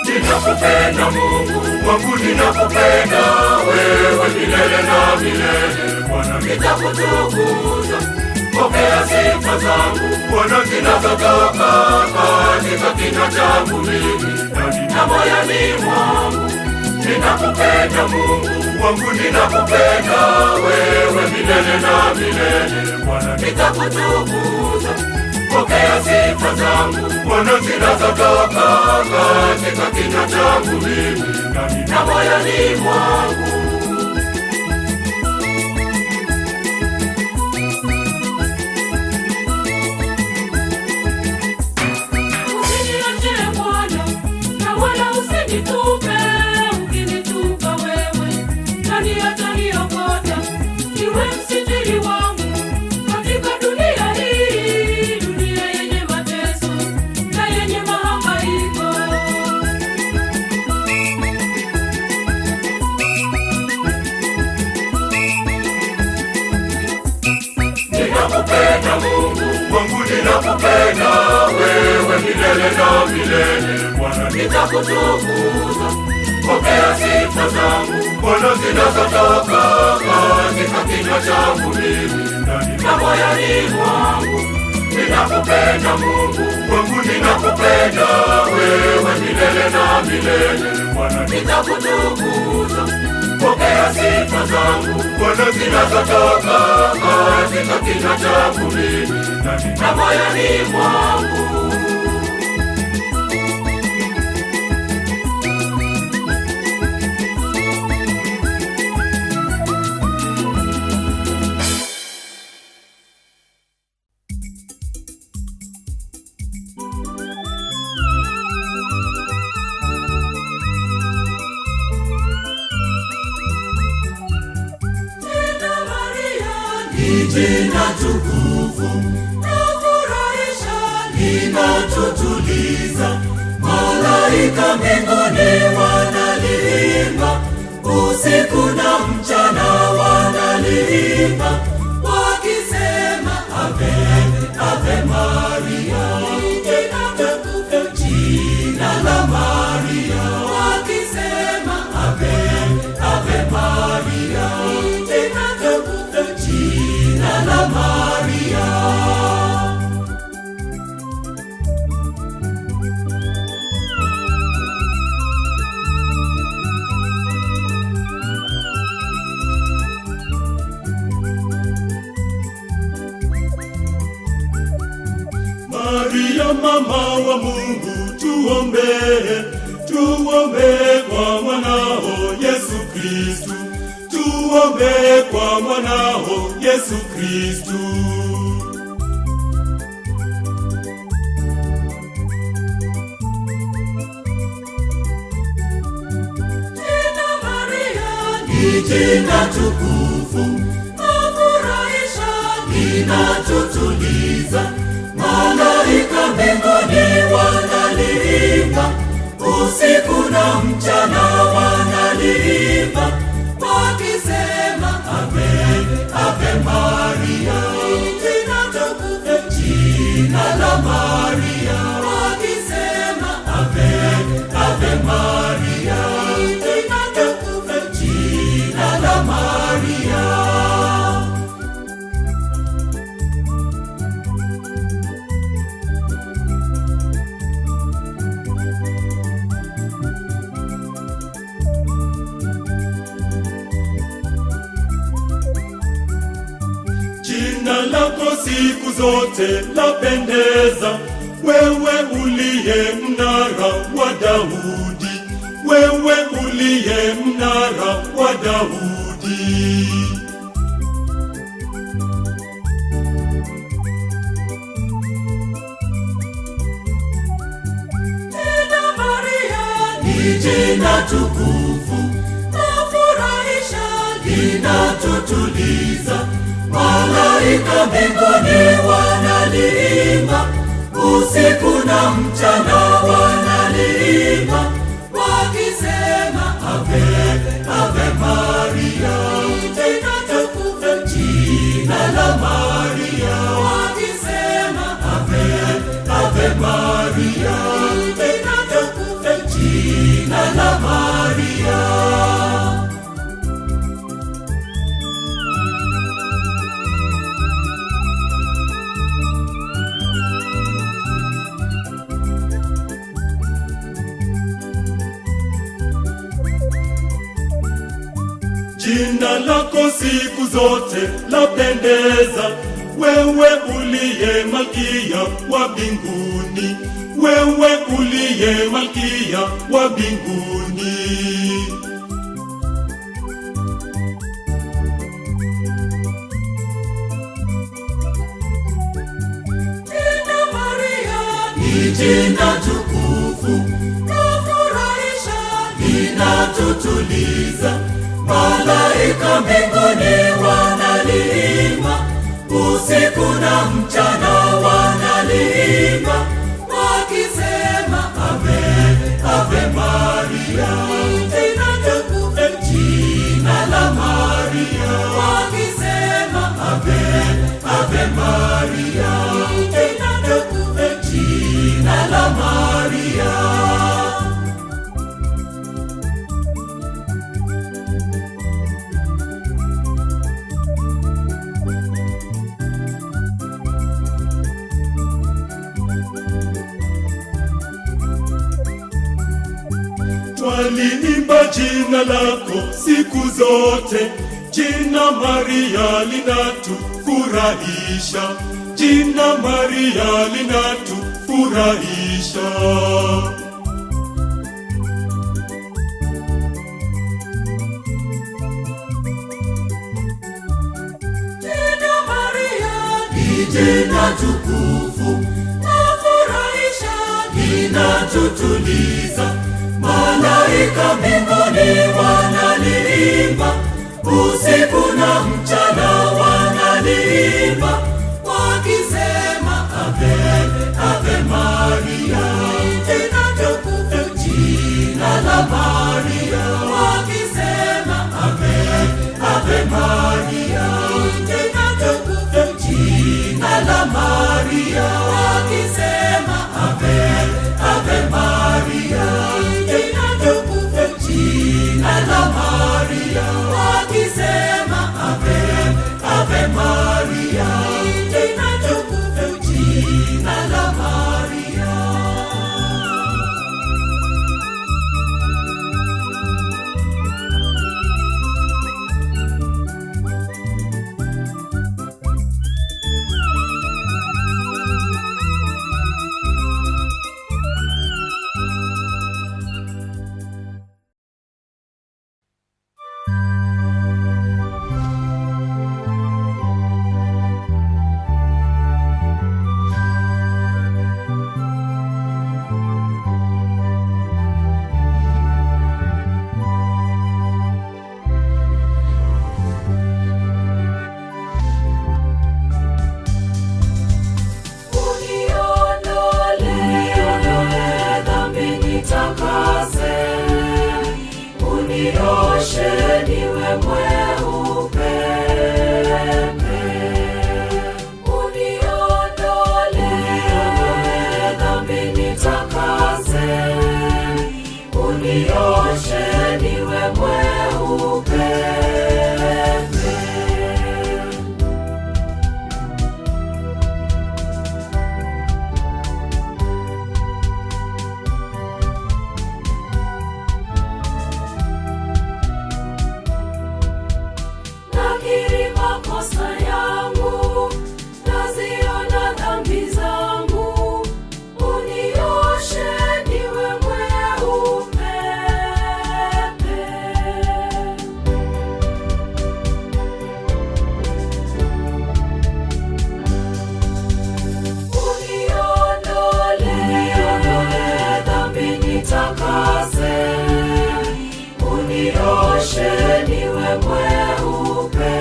Ninakupenda Mungu wangu, ninakupenda wewe milele na milele. Bwana nitakutukuza, pokea sifa zangu Bwana zinazotoka katika kinywa changu mimi na moyoni mwangu. Ninakupenda Mungu wangu, ninakupenda wewe milele na milele. Bwana nitakutukuza, pokea sifa zangu Bwana zinazotoka katika kinywa changu mimi na moyoni mwangu. Usiniache Bwana, na wala usinitupe. Ukinitupa wewe, nani ataniokota? Iwe msitiri wangu katika dunia hii, dunia yenye mateso na yenye mahangaiko. Ninakupenda Mungu wangu, ninakupenda wewe milele na milele. Bwana nitakutukuza, pokea sifa zangu Bwana zinazotoka katika kinywa changu mimi na moyoni mwangu. Ninakupenda Mungu wangu, ninakupenda wewe milele na milele. Bwana nitakutukuza, pokea sifa zangu Bwana zinazotoka katika kinywa changu mimi na moyoni mwangu. ni jina tukufu Lafurahisha, linatutuliza. Malaika mbinguni wanaliimba, usiku na mchana wanaliimba, wakisema Ave, Ave Maria, jina tukufu, jina la Maria, wakisema Ave, Ave Maria, jina tukufu, jina la Maria. Maria mama wa Mungu, tuombee, tuombee kwa mwanao Yesu Kristu, tuombee kwa mwanao Yesu Kristu. jina Maria Ni jina tukufu lafurahisha, linatutuliza, malaika mbinguni wanaliimba, usiku na mchana wanaliimba, wakisema Ave, Ave Maria, jina tukufu, jina la Maria, wakisema Ave, Ave Maria, jina tukufu, jina la Maria. Jina lako siku zote lapendeza, wewe uliye mnara wa Daudi, wewe uliye mnara wa Daudi. jina Maria Ni jina tukufu lafurahisha, linatutuliza, malaika mbinguni wanaliimba, usiku na mchana wanaliimba, wakisema Ave, Ave Maria, jina tukufu, jina la Maria, wakisema Ave, Ave Maria, jina tukufu, jina la Maria. Jina lako siku zote lapendeza, wewe uliye malkia wa mbinguni, wewe uliye malkia wa mbinguni. jina Maria Ni jina tukufu lafurahisha, linatutuliza, malaika mbinguni wanaliimba, usiku na mchana wanaliimba, wakisema Ave, Ave Maria, jina tukufu, jina la Maria, wakisema Ave, Ave Maria, jina tukufu, jina la Maria. Twaliimba jina lako siku zote, jina Maria linatufurahisha, jina Maria linatufurahisha. jina Maria Ni jina tukufu lafurahisha, linatutuliza, malaika mbinguni wanaliimba, usiku na mchana wanaliimba. mweupe. Uniondole dhambi nitakase, unioshe niwe mweupe. Nakiri makosa yangu, naziona dhambi zangu, unioshe niwe mweupe. Uniondole dhambi nitakase, unioshe niwe mweupe.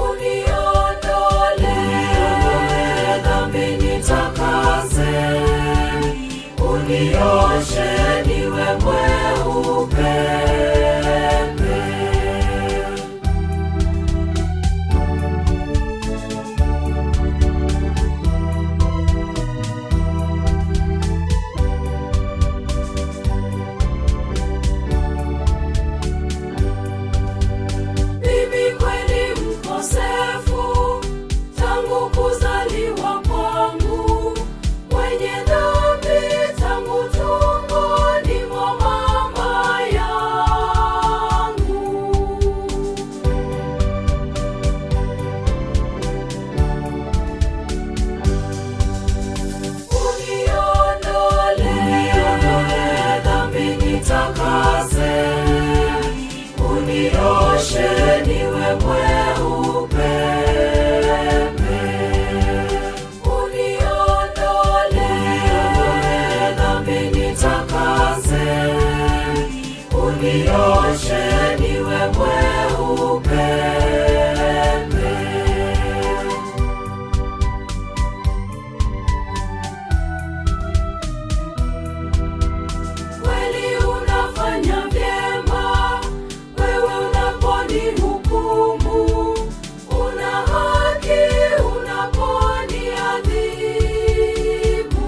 Uniondole dhambi nitakase, unioshe niwe mweupe. Mimi kweli mkosefu tangu kuzaliwa kwangu, mwenye dhambi tangu tumboni mwa mama yangu. Uniondole dhambi nitakase, unioshe niwe mweupe. Uniondole dhambi nitakase, unioshe niwe mweupe. Kweli unafanya vyema, wewe unaponihukumu, una haki unaponiadhibu.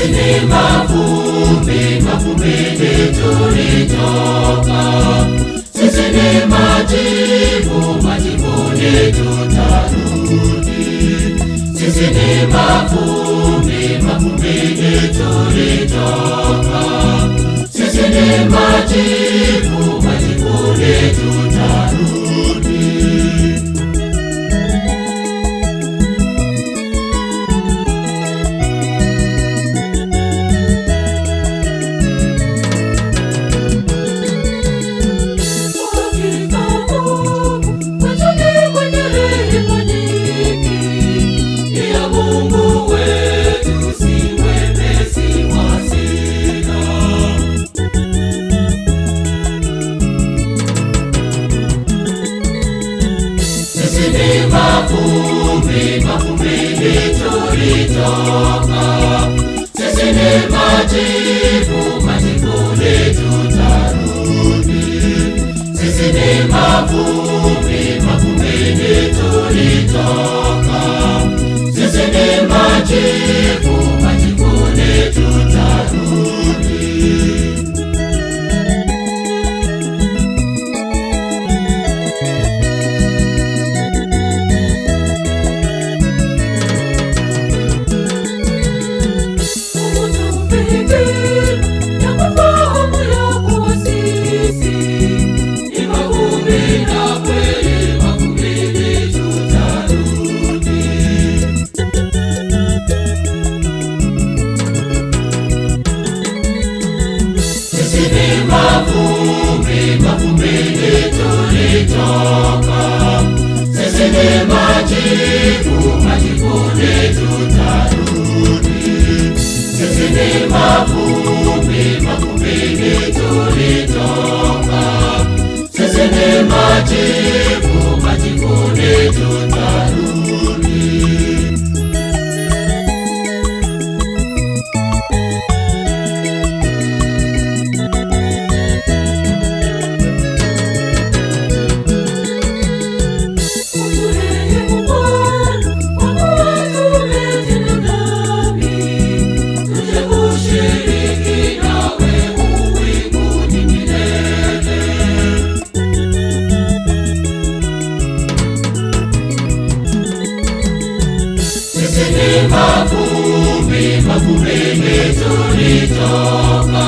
Sisi ni mavumbi, mavumbini tulitoka. Sisi ni majivu, majivuni tutarudi. Sisi ni mavumbi, mavumbini tulitoka. Sisi ni majivu, majivuni tutarudi. Hakika Mungu wetu ni mwenye rehema nyingi, Ila Mungu wetu si mwepesi wa hasira. Sisi ni mavumbi, mavumbini tulitoka. Sisi ni majivu, majivuni tutarudi. Sisi ni mavumbi, mavumbini tulitoka. Sisi ni majivu, majivuni tutarudi. utupe hekima ya kufahamu ya kuwa sisi Ni mavumbi na kweli, mavumbini tutarudi. Sisi ni mavumbi, mavumbini tulitoka. Sisi ni majivu, majivuni tutarudi. Sisi ni mavumbi, mavumbini tulitoka. Sisi ni majivu, majivuni tutarudi. uturehemu Bwana, kwa kuwa tumetenda dhambi. Tuje kushiriki nawe uwinguni milele. Sisi ni mavumbi, mavumbini tulitoka.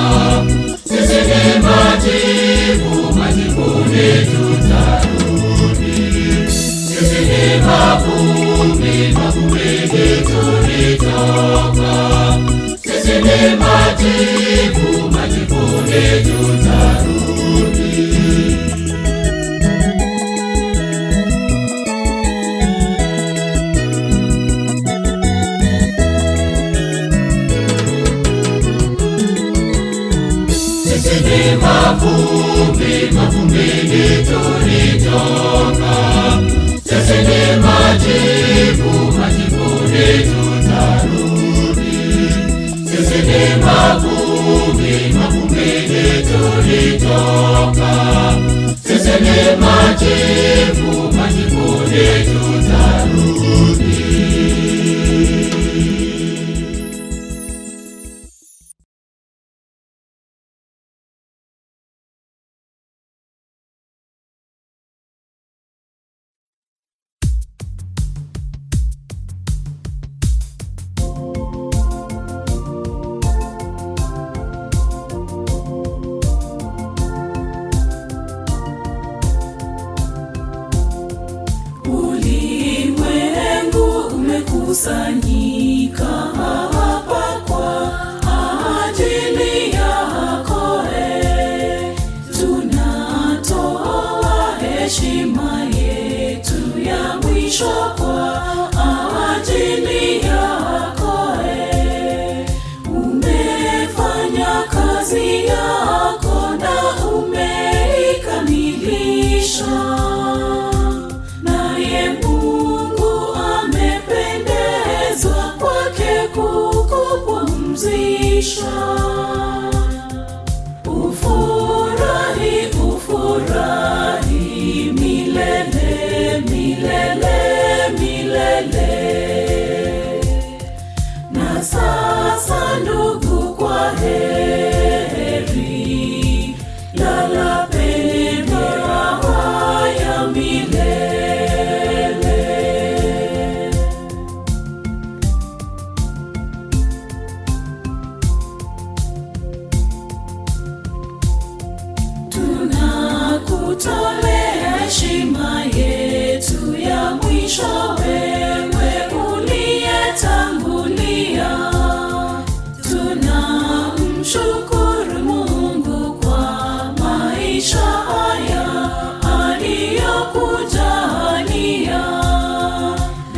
Sisi ni majivu, majivuni tutarudi. Sisi ni mavumbi, mavumbini tulitoka. Sisi ni majivu, majivuni tutarudi. Sisi ni mavumbi, mavumbini tulitoka. Sisi ni majivu, majivuni tutarudi. Sisi ni mavumbi, mavumbini tulitoka. Sisi ni majivu, majivuni tutarudi. Ulimwengu umekusanyika hapa kwa ajili yako, eh. Tunatoa heshima yetu ya mwisho kwa ajili yako, eh. Umefanya kazi yako na umeikamilisha. Naye Mungu amependezwa kwake kukupumzisha. Ufurahi, ufurahi milele, milele, milele. Na sasa ndugu mwisho wewe uliyetangulia. Tunamshukuru Mungu kwa maisha haya aliyokujalia.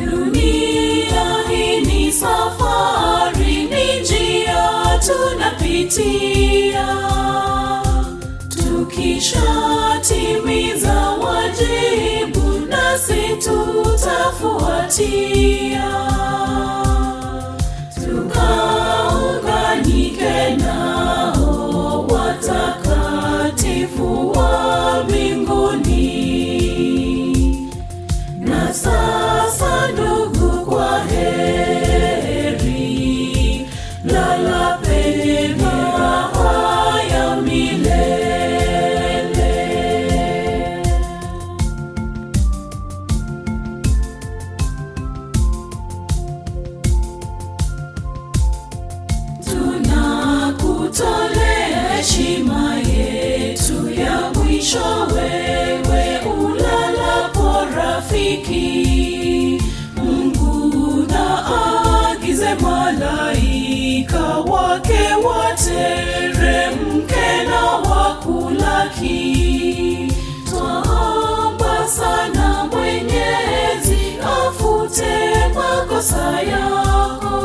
Dunia hii ni safari, ni njia tunapitia. Tukishatimiza wajibu, nasi tutafuatia. Tukaunganike nao watakatifu wa mbinguni. Na sasa ndugu, kwa heri, lala penye raha ya milele. Tunakutolea heshima yetu ya mwisho, wewe ulalapo rafiki. Mungu na aagize malaika wake wateremke na wakulaki. Twaomba sana Mwenyezi afute makosa yako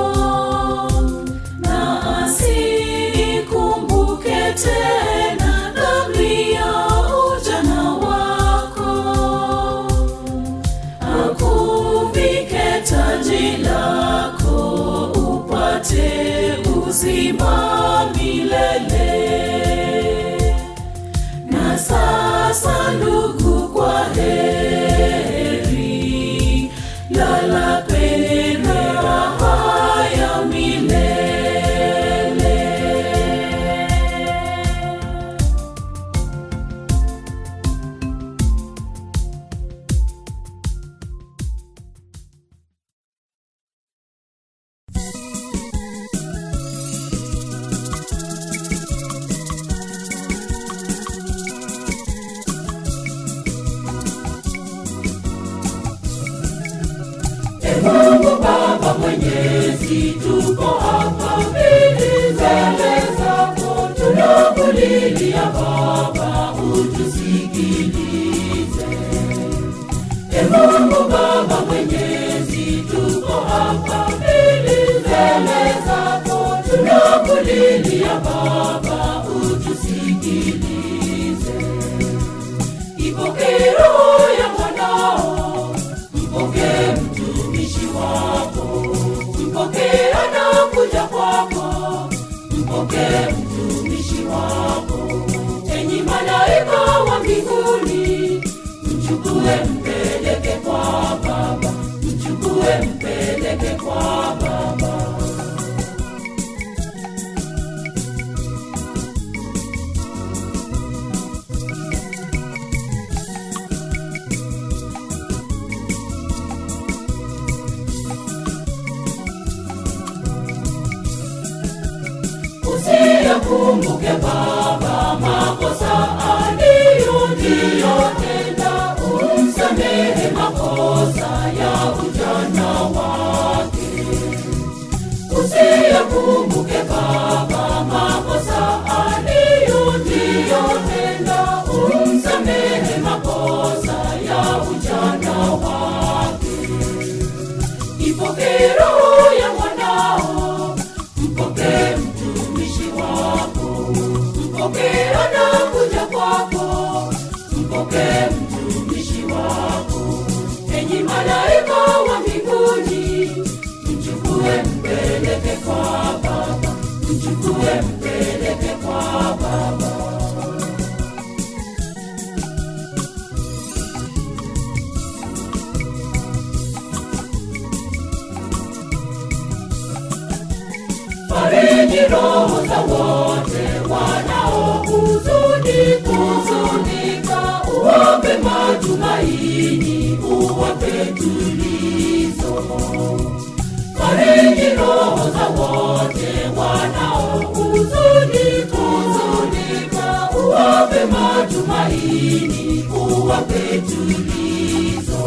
na asikumbuke tena dhambi ya ujana wako, akuvike taji lako upate uzima milele. Na sasa ndugu, kwa heri, lala penye raha ya milele. E Mungu Baba Mwenyezi, tuko hapa mbele zako, tunakulilia Baba, utusikilize. E Mungu Baba Mwenyezi, tuko hapa mbele zako, tunakulilia Baba, utusikilize. Ipokee roho ya mwanao, mpokee mtumishi wako, mpokee anakuja kwako, mpokee mtumishi wako. Enyi malaika wa mbinguni, mchukue mpeleke kwa Baba, mchukue mpeleke kwa Baba. Usiyakumbuke Baba makosa aliyotenda, umsamehe makosa ya ujana wake. Usiyakumbuke Baba makosa aliyotenda, umsamehe makosa ya ujana wake. Ipokee roho ya mwanao, mpokee mtumishi wako, mpokee anakuja kwako, mpokee mtumishi wako. Enyi malaika wa mbinguni, mchukue mpeleke kwa Baba, mchukue mpeleke kwa Baba. Fariji roho za wote wanaohuzuni kuzunika, uwape matumaini, uwape tulizo. Fariji roho za wote wanaohuzuni kuzunika, uwape matumaini, uwape tulizo.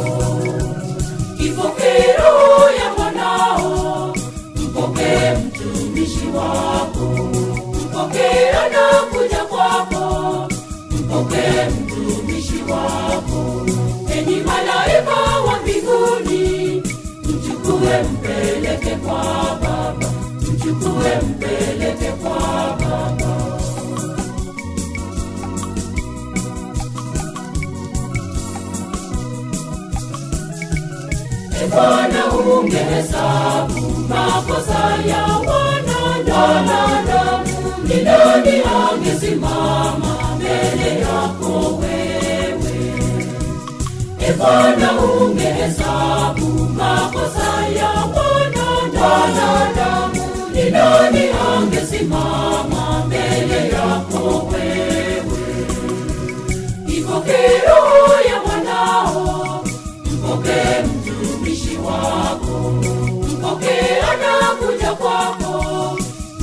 ungehesabu makosa ya wanadamu, ni nani angesimama mbele yako wewe? E Bwana, ungehesabu makosa ya wanadamu, ni nani angesimama mbele yako wewe? Ipokee roho ya mwanao, mpokee mtumishi wako, mpokee anakuja kwako,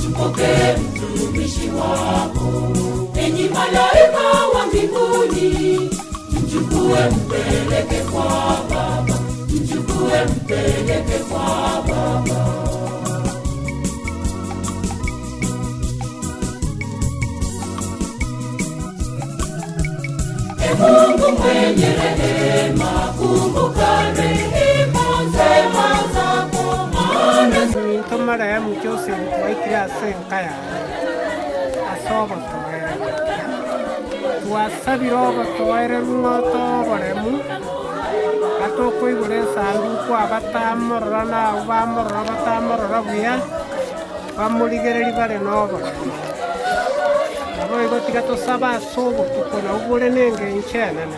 mpokee mtumishi wako. Enyi malaika wa mbinguni, mchukue mpeleke kwa Baba, mchukue mpeleke kwa Baba. E Mungu mwenye rehema, kumbuka rehema zema zako, maana Minto marehemu Joseph twaikire ase enka yaye ase obotoere twasabire obotoere rung'oto oboremu atokoigora esanduku abatamorora nabo bamorora batamorora buya bamorigereri bare na oboremu nabo igo tiga tosaba ase obotuko nabo bore na eng'encho enene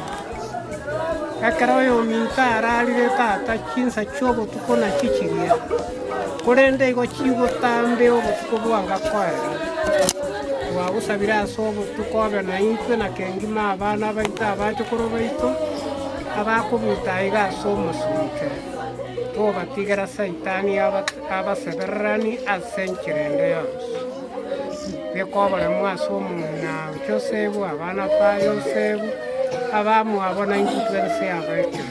ekero oyo ominto ararire tata chinsa chia obotuko nachichiria korende igo chigotambe obotuko bwanga koera twagosabire ase obotuko obe na intwe na kengima abana baito abachokoro baito abakobuta iga ase omosunte tobatigera saitani abasebererani ase enchera ende yonsi beka oboremu ase omong'ina Josebu abana ba Yosebu abamwabo na intwe twensi abaekero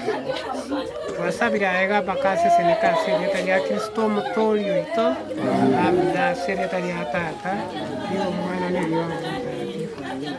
twasabire aega mpaka aseseneka ase erieta ria Kristo omotori oito amina ase erieta ria tata ria omwana na eria Roho Mtakatifu amina.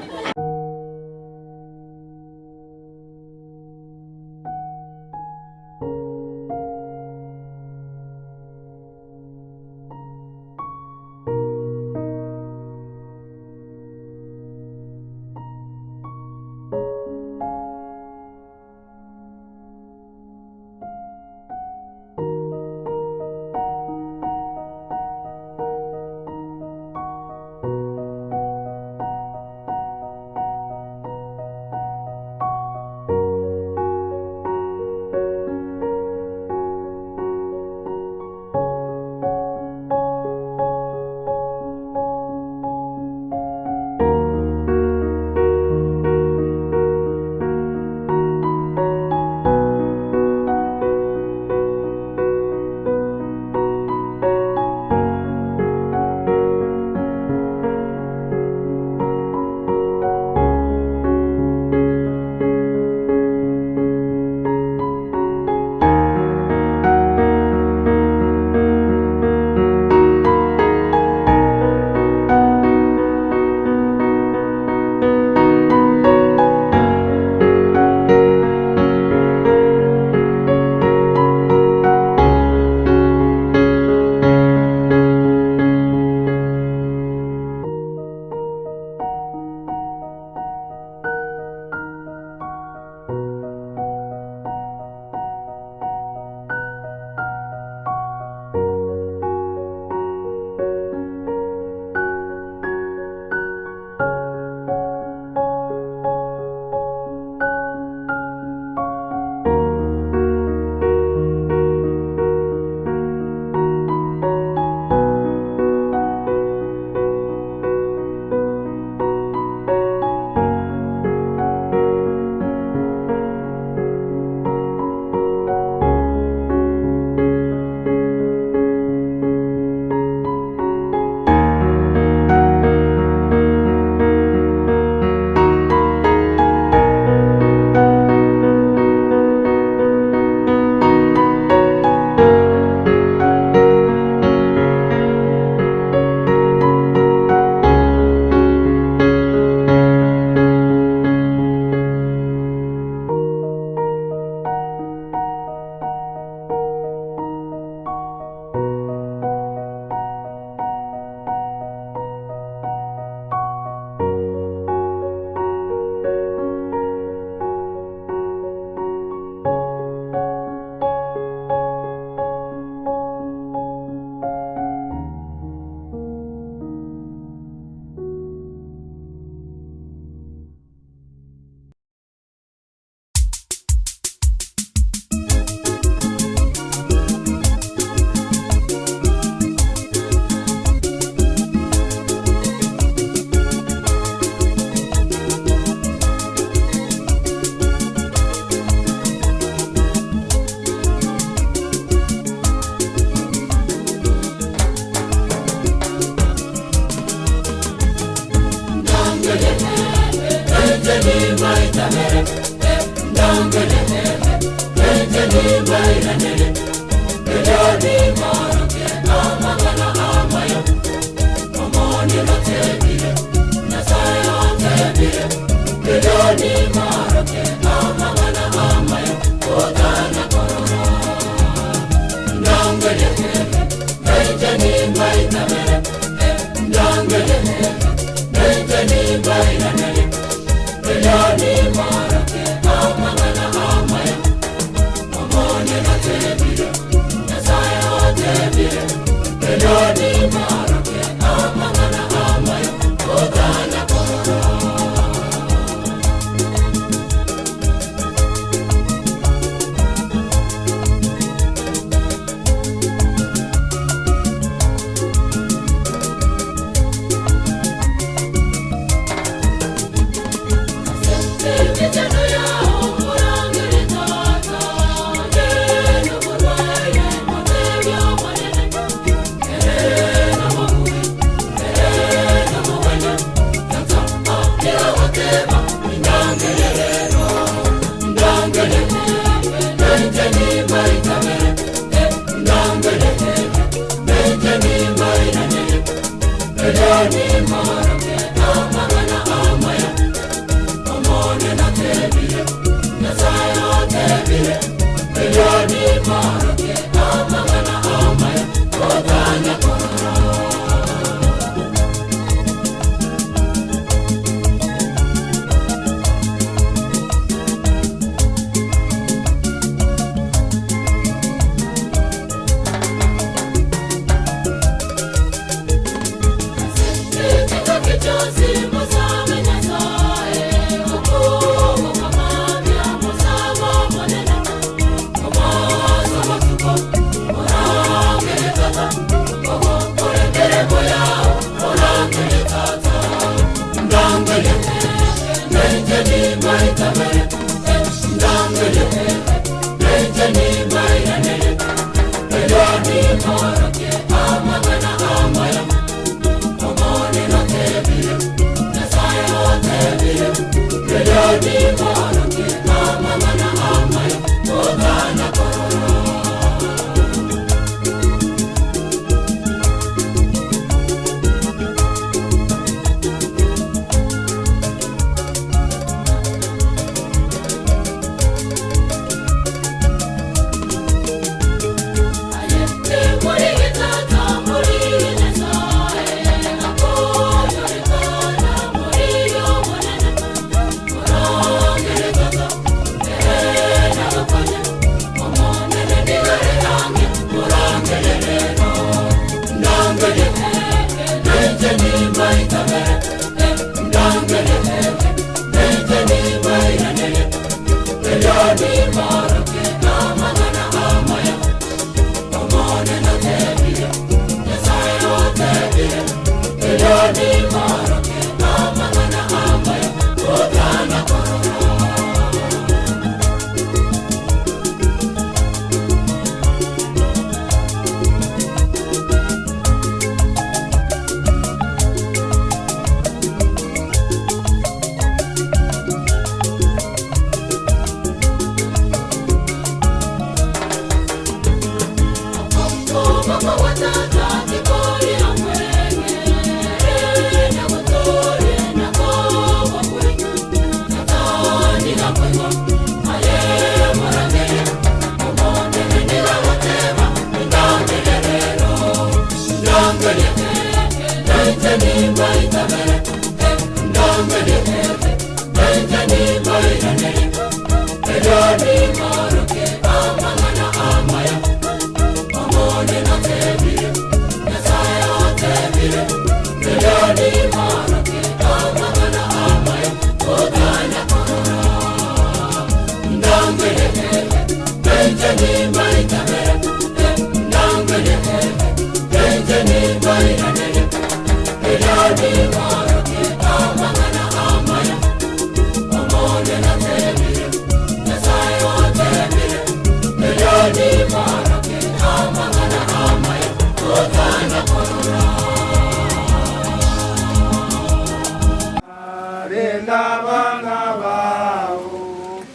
Linda bana bao,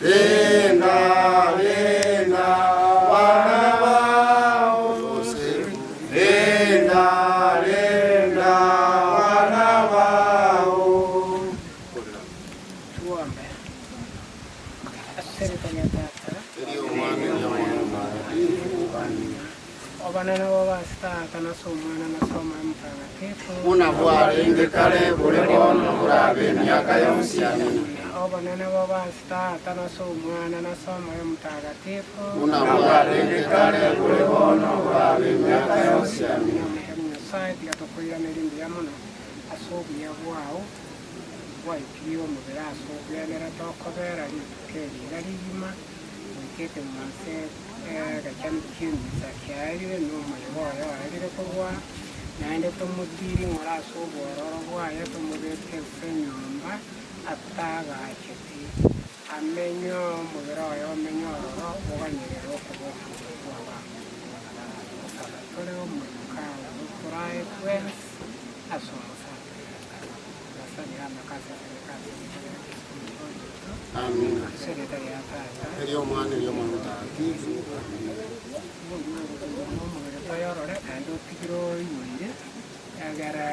linda, linda bana bao, linda, linda bana bao. Tuombe. Ase Tata, Obonene bwa ase Tata na ase Omwana na ase Omoyo Omotakatifu. Buna bwarenge kare, bore bono, borabe emiaka yonsi. Amina. Obonene bwa ase Tata na ase Omwana na ase Omoyo Omotakatifu. Buna bwarenge kare, bore bono, borabe emiaka yonsi. Amina. Nyasaye tiga tokoiraneria mbuya mono ase obuya bwao bwaitirie omobere ase obwenerete okobera rituko eri iga rigima goika ekeng'wanso egechenu ki'emisa kiaerire na omoyega oye oerire korwa, naende tomotiri ng'ora ase obwororo bwaye tomobeke ase enyomba atagacheti, amenye omobere oye omenye ororo oganyerere okobokigwa kw'abakuure. Gosaba tore omoika obo torae twensi ase omosangererekano. Nasabire amaka ase eserekari ase erieta ria Yeso Kristo oito. Amina. Ase erieta ria Tata. Erio Omwana, erio Omoyo Omotakatifu. Amina. Omobere toyorore naende otigire oiboire, egere.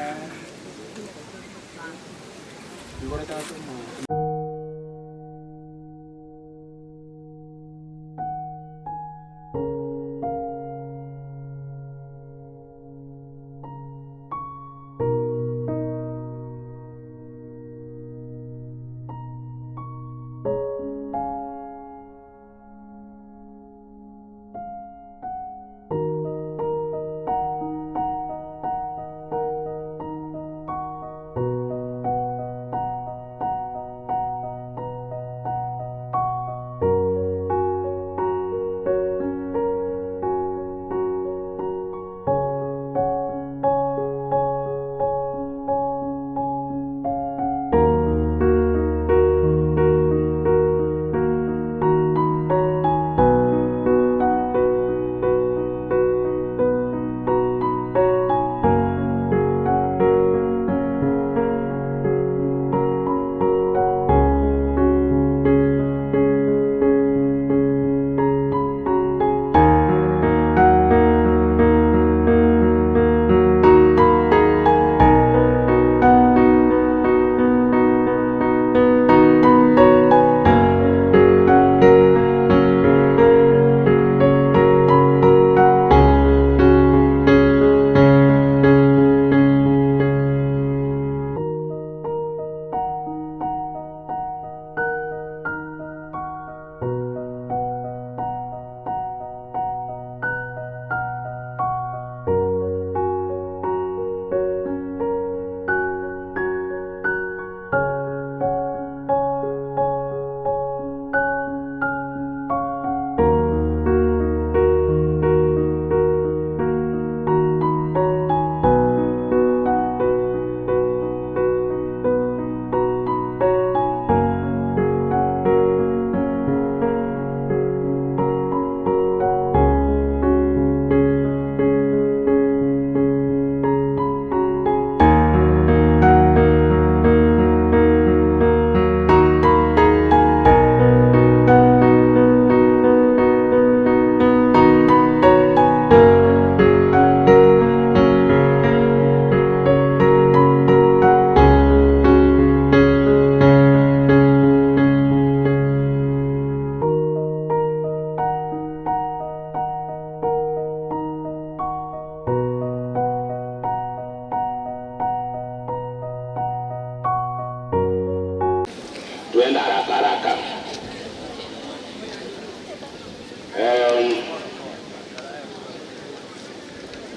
Tuenda haraka haraka.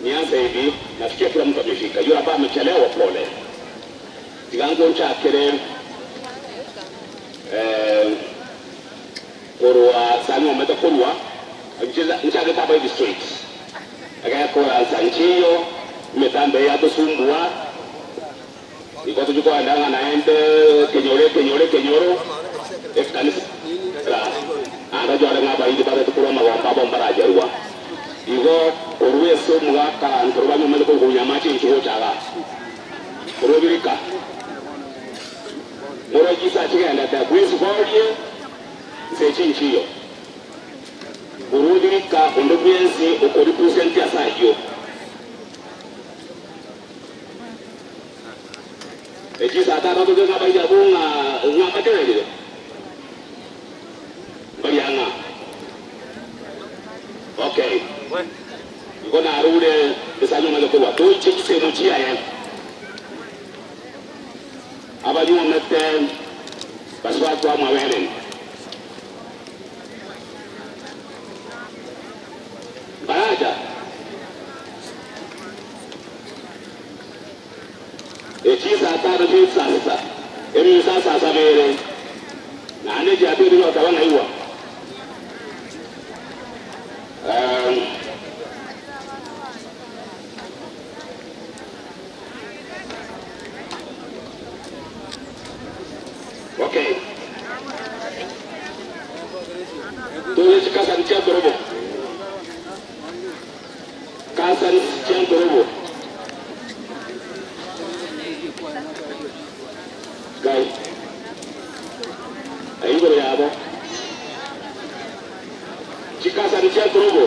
Nianze hivi, nafikia kila mtu amefika. Yule ambaye amechelewa pole. Tigango nchakere korwa sani ometa korwa nchake taba hivi straight. Akayakora sanchiyo mitambe ya tusumbua. Iko tuchukua ndanga naende kenyore kenyore kenyoro ekanisa anda jore ngaba idi bare tukura magomba bombara jarua igo orweso mugaka nkoro banyuma ko kunya machi nchuo chaga orobirika morojisa chigenda ta kwisu kolie sechinchiyo orobirika ondo bwenzi okori present asayo Ejisa atano to nga baija bunga nga materere. Barianga. Okay. Iko na rule esanyo mazo kwa to chikise muchia ya. Abali wamete baswa kwa mwawele. Baraja. Echisa atano chisa sasa. Emi sasa sabere. Na ane ja pili wa tabanga iwa. Okay. Tuwe kasa ntia dorobo. Kasa ntia dorobo. Gai. Ayigoro yabo. Chikasa ntia dorobo.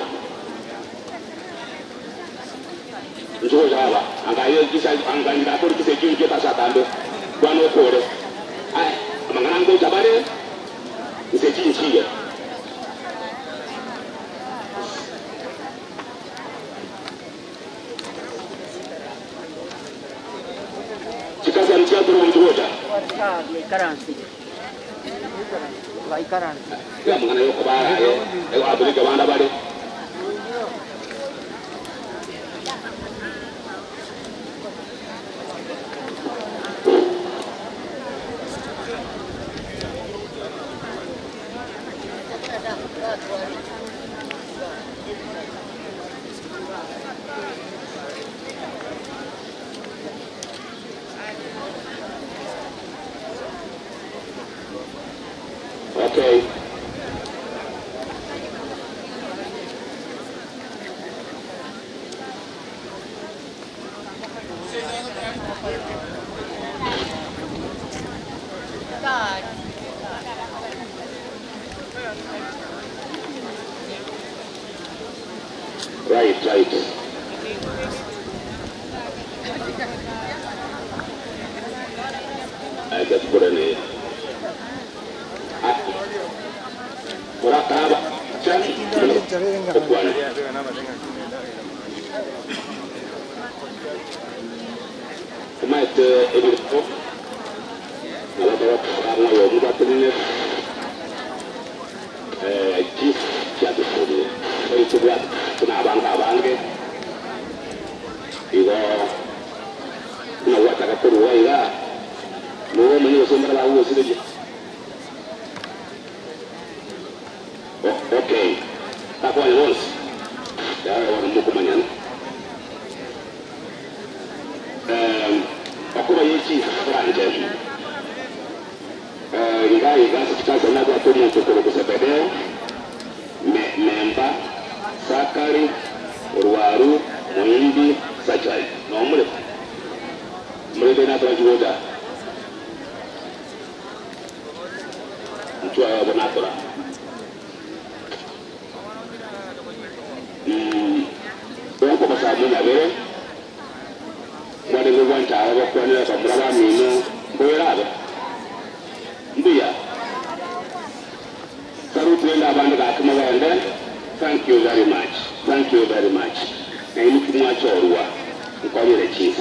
Njuko jaba. Angayo kisa angani rapor kise kingi kasa tando. Kwana okore. Aye, amang'ana ngocha bare, inse chinchiya. Chikasani chiatura omonto gocha. Tiga amang'ana y'okobara aye, Abirika bande bare. Okay. Right, right. Aikatukurane. Murakaba. Okwana. Kumaete ebiriko. Nabakaba mwayo mubatumine. Chief kyadufuriye. Oitubwa tuna abange. Igo nawataka kuruwa iga. Nuwo mwenye gusomera bawo sireje. Okay. Takwanya bonse. Yawe wana mukumanyana. Okuba yechi kuranje. Ngai gasi chikaza nabwa tumuntu kuru kusebedeo. Memba, Sakari, Rwaru, Muhindi, Sachai. No mure. Mure na tunajiwoda. Mtu ayo bonatora. Bonko basamu nyabere. Mwale ngwanta abo kwanira bamura bamino mboyerabe. Mbuya. Sarutu wenda abandi gakuma bende. Thank you very much. Thank you very much. Na inu kimwachorwa. Nkonyere chief.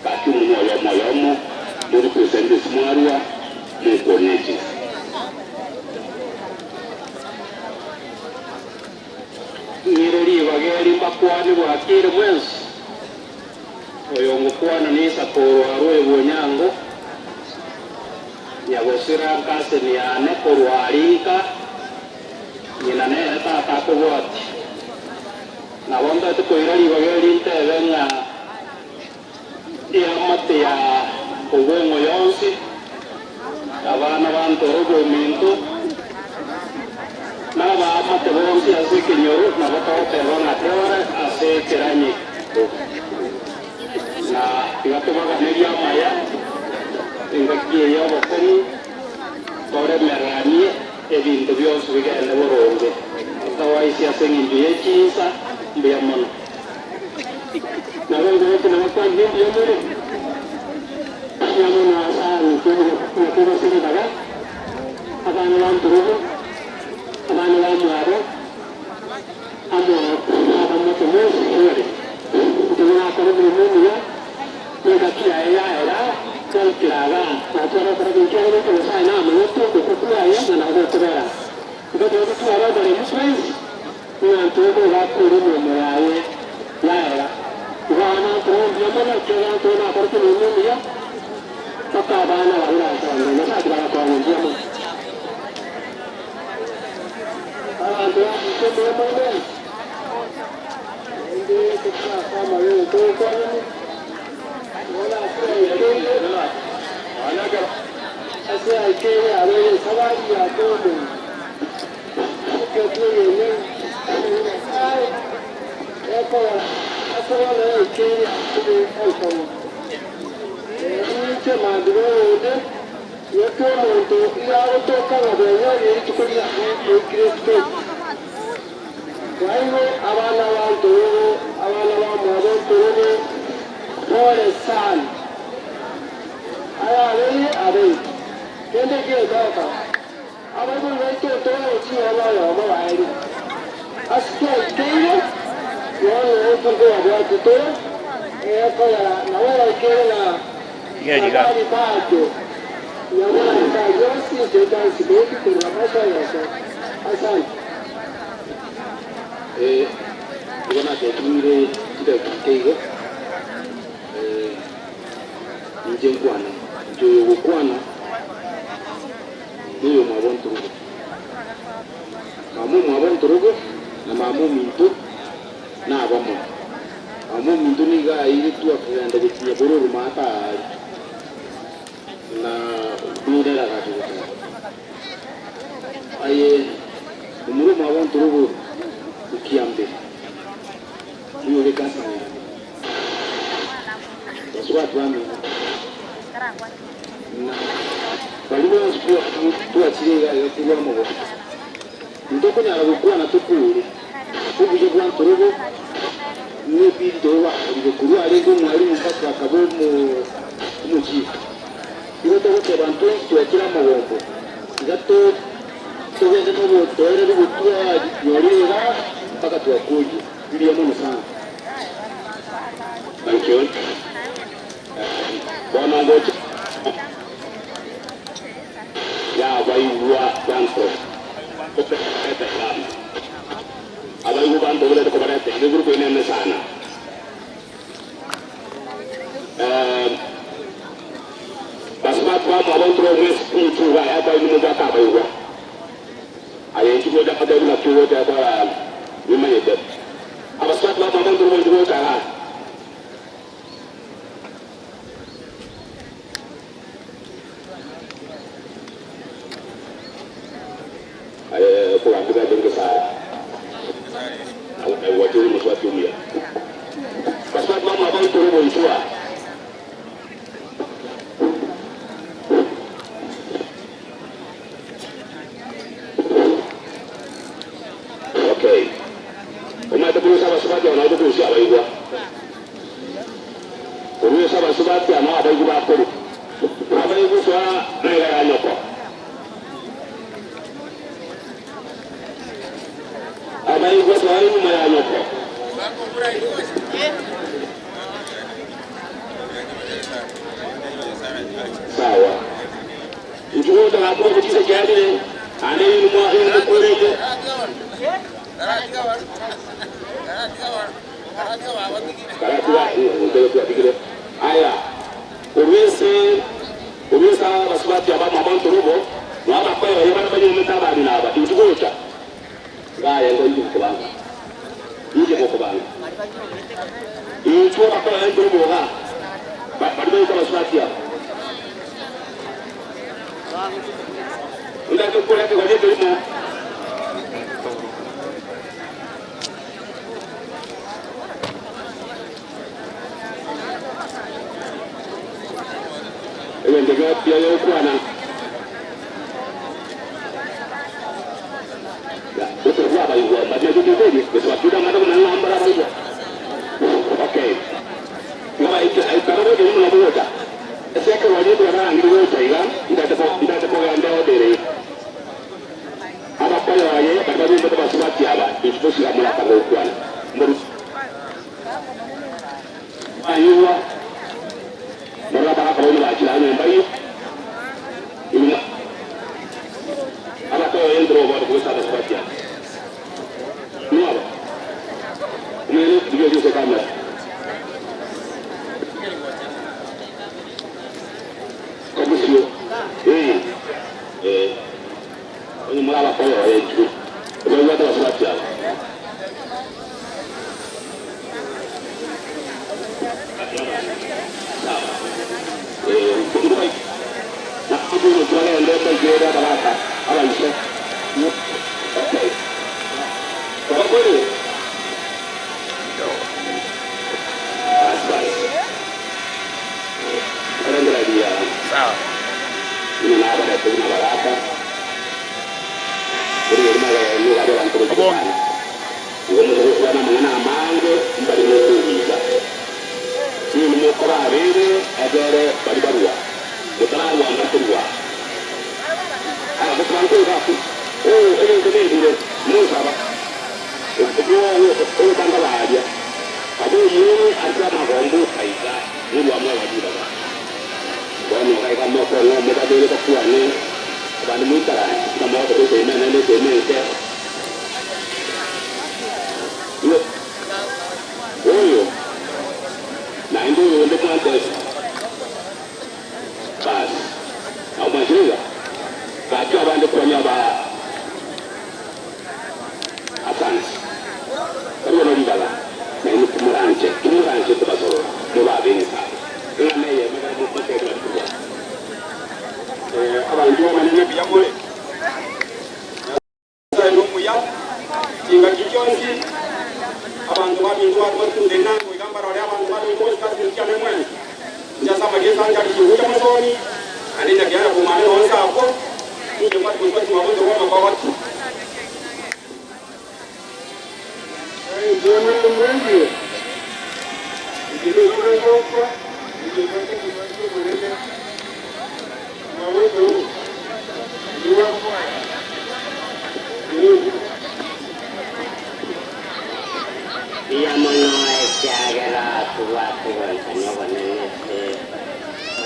Kaki moyo moyo mo. Muri present mwarwa. Mukonye chief. Nyereri bageri mbakwani bwakire mwezi. Oyo ngukwana nisa korwa bonyango. Nyagosira nkase ni ane korwarinka. Nyina nere tata akobwati. Nabo ndete koira ribageri ntebe ng'a eamate ya obweng'o yonsi abana bantoro bominto n'abaamate bonsi ase ekenyoro nabo togoteba ng'a tore ase ekeranyi na tiga tobaganeria amaya engaki eye obokong'u toremeranie ebinto bionsi bigende boronge otherwise ase eng'encho ya echinsa mbuya mono nabo ngogote nabakwanire mbuya more nyamono asani nakobasiriraga abana ba nturugo abana ba mwaro amo abamoto mwesi ore ntugunakora omurimo omuya negaki yaye yaera twakiraga natwarakora bintu nyasaye namanyete okukuyaye na nagokobera igo twara oboremu twensi ng'a ntugo gakura emirimo yaye yaera igo abana nturumbia mono ekero ntunakora emirimo emiya mpaka abana barirakonde nyasaye tibarakonde mono abantu bamusemeye mono ndi Kwa hivyo abana banturugo abana ba mwabo nturugo pole sana. Aya egento abaibori baito ntobare oyomo baeri ase twaikeire bono ntunkobabwati tore ekogera nabo baikeire na abari bacho nyamwaka yonsi ntetansimenti korwa masoyoso. Asante. Igo natebiire chidakika igo, inche nkwane, inche oyo ogokwana noyo omwabo ntorogo. Mama omwabo ntorogo na mama ominto nabamo. Mama ominto nigo airetwe akagenda gochia Nyabororo maate aria, na nere agacha goteba, Aye omura omwabo ntorogo okiambe, oyore cousin yane, basubati bamino, na baria bonsi twachire iga iga korwa amagoro, intokonyara gokwana tokure obuya bwa ntorogo nebinto bakorire korwa arenge omwalimu mpaka akaba omochifu. Igo togoteba ntwensi twachire amagombo, iga togende nobotoereru gotwanyorire iga mpaka twakorie. Mbuya mono sana. Thank you. Bono ngocha yabaigwa banto opereta igana abaigwa banto oberete kobareta iga group enene sana. Basubati bamo abantu bomwesi kumuchuga yabaini mubwate abaigwa aye nchigocha matebi naki ogocha kwa nimanyete abasubati bamo abantu bonsi gocha iga. Kogambia benge sana wachiri muswati omuya basubati bamo abantu boichwa. Okay, omanyete kurusa abasubati abo nabo tokurusia abaigwa orusa abasubati amo abaigwa bakoru abaigwa soa naiga ya nyoko abaigwa soa nyuma ya nyoko. Sawa, nchukuta ngakuba kuchisa kyalile ane inumwa inukurete karatiga ndebe tuyatigire aya urwese urwesa abasubati abamama nturubo mwabakoyo bana banyumeta abandi naba inchukuta ngaya ngo inje kubanga inje kubanga inchu abakoyo nturubo ga bali bayita abasubati abo ndake kula ke kwaje tulimo. Ebendega pia yokwana ya abaigwa baje tukweli beswatuda mata kuna ngambara abaigwa. Okay, ngaba ikaro de muno bota eseke wali ndo na ngiri gota iga ndate ko ndate ko ganda odere abakoyo aye bari ndo basubati aba ikifosi amula tango kwana mburu ayuwa mara bara ko ni bachira nyumba hiyo ilima abakoyo endro baro kusa basubati aba nuaba umene diyo diyo kamera komisio onye mura abakoyo aye ju oyo basubati aba Sawa. Ebire musaba obanga balya ate yeye ate amagombo kaiga nilwamwe wajiraga bono kaiga moko ng'ombe babere bakuane abandu mwikara namoko kutemene netemeke oyo naende oyo onde kwantesa basi aumashiriga kati abandi kwanya ba asante karibu nolibala naye tumuranje tumuranje tubasorora mubabensaye inganeye megamukutebatubwa abantu abanene biyamule nomuya tinga kikyonsi abantu babintu batunda enango igambarore abantu babintu osikasikyane njasamaliezanjalikihuja musoni ande nyakyana kumane nonsako inje kwatikuswatimabondokomakawatu Iyamono ekyagera tuwatuwankanya bonenese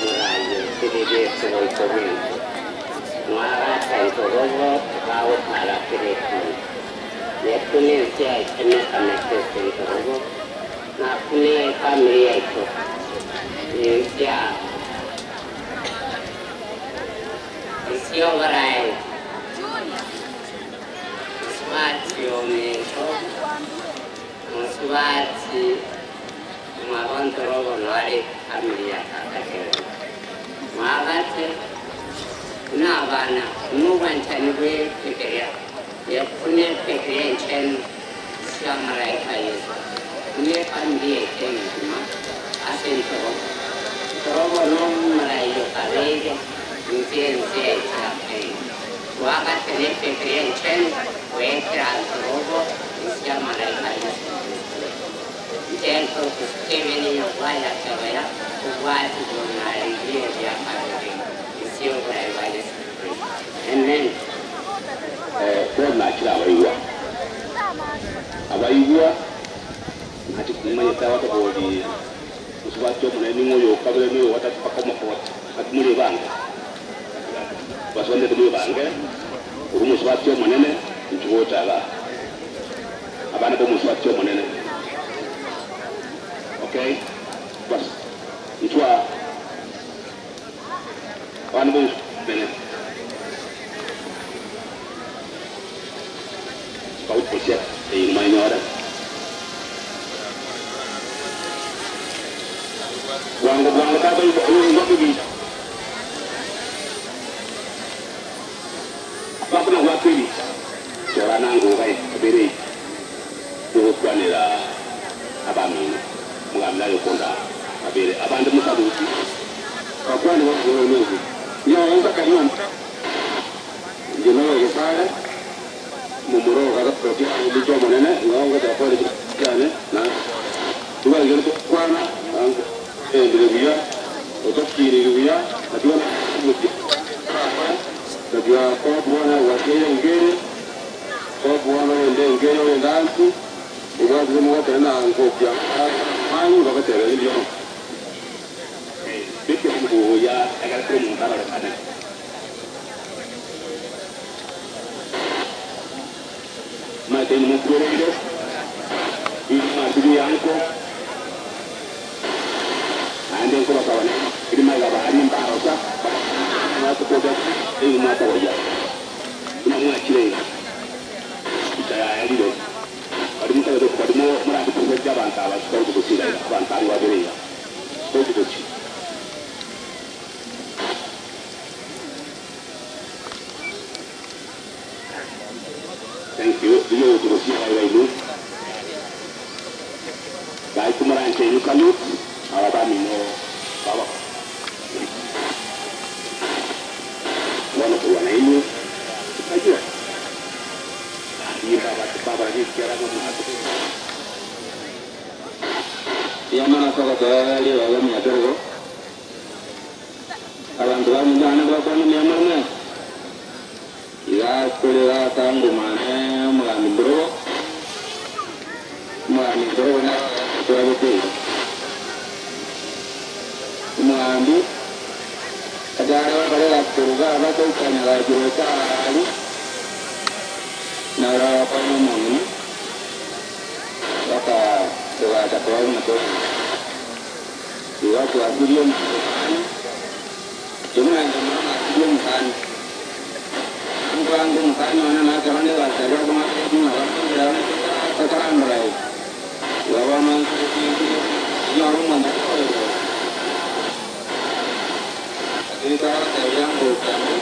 murayo sirire tuwaikobintu mwagata ntogogo tukawutara kiretu yetune nsi yaitemekamekese ntogogo nakune family yaitu nsia nsiyobarai nswati ominto musubati mwabontorobo nwali family ya kakatero mwabate n'abaana n'obwanchani bwepekeria yekune pekeria enchenu sia malaika Yesu kune family yaite muzima ase ntorobo ntorobo n'omulayo kabeire nzie nzie yaitapei wakati nepekeria enchenu wekera ntorobo nsia malaika Yesu Kristo ntento kusiteveni yokwaya tawera ubwati bunalilie byakabiri isiyo bulayi bwa Yesu Kristo. Amen. Bonakira abayiwa abayiwa ati kumanyisa watoboli musubati omunene ng'oyo okabere n'oyo watatu paka omakoti ati muli bange basonde muli bange uri musubati omunene nchiwotaga abana bomusubati omunene okay bas ntwa abana bomusubati kauposia eimanyora bwangu bwangu kaba ngobibi bakuna gwakiri chora nangu gai kabere ukwanira abamini mugamira yokonda kabere abandi musabuti bakwani bakulonozi yaenza kanywa njinoyo gisale mumuro kata lijo monene ngongo tapole cyane na tuba ngere kwana ango endire buya otokiri buya najua najua kwa bwana wakeye ngere kwa bwana wende ngere wendantu ubwazi mu na ango bya manyu bakatera ibyo beke mbuya agara ko mu ntara kana mate ni mukureire ili yanko ande ko bakabane ili maga ba ni mbarosa na tukoda ili mwata waya na mwakire itayalire bari mutabe ko bari mo murandi ko by'abantu abashobora kugusiga abantu ari babereya ko kugusiga. Thank you. Iyo tugusiga irainu. Bai kumuranje yukalu aba bamino baba. Wana kuwana inu. Najua. Ni baba baba ni kiara mo matu. Yamana saka tayari waga myatorgo abantu bamujana bakwana myamana ya kore gaka ngomane omogambi Ndorobo, omogambi Ndorobo nere otoegete iga. Omogambi ekero gokora egasi korwa iga bagoika Nyagachi gocha aria, naro agokonya omong'ina mpaka togacha koba buna tore iga. Igo twasirie omosani, inche buna inche mono nasirie omosani. Nkoanga omosani one na ekero nde egasi aria okong'akeretie ng'a bono enchera yane ekarandora eye. Igo bono ninyore omonto okoigwa. Lakini togotebia ngocha ande,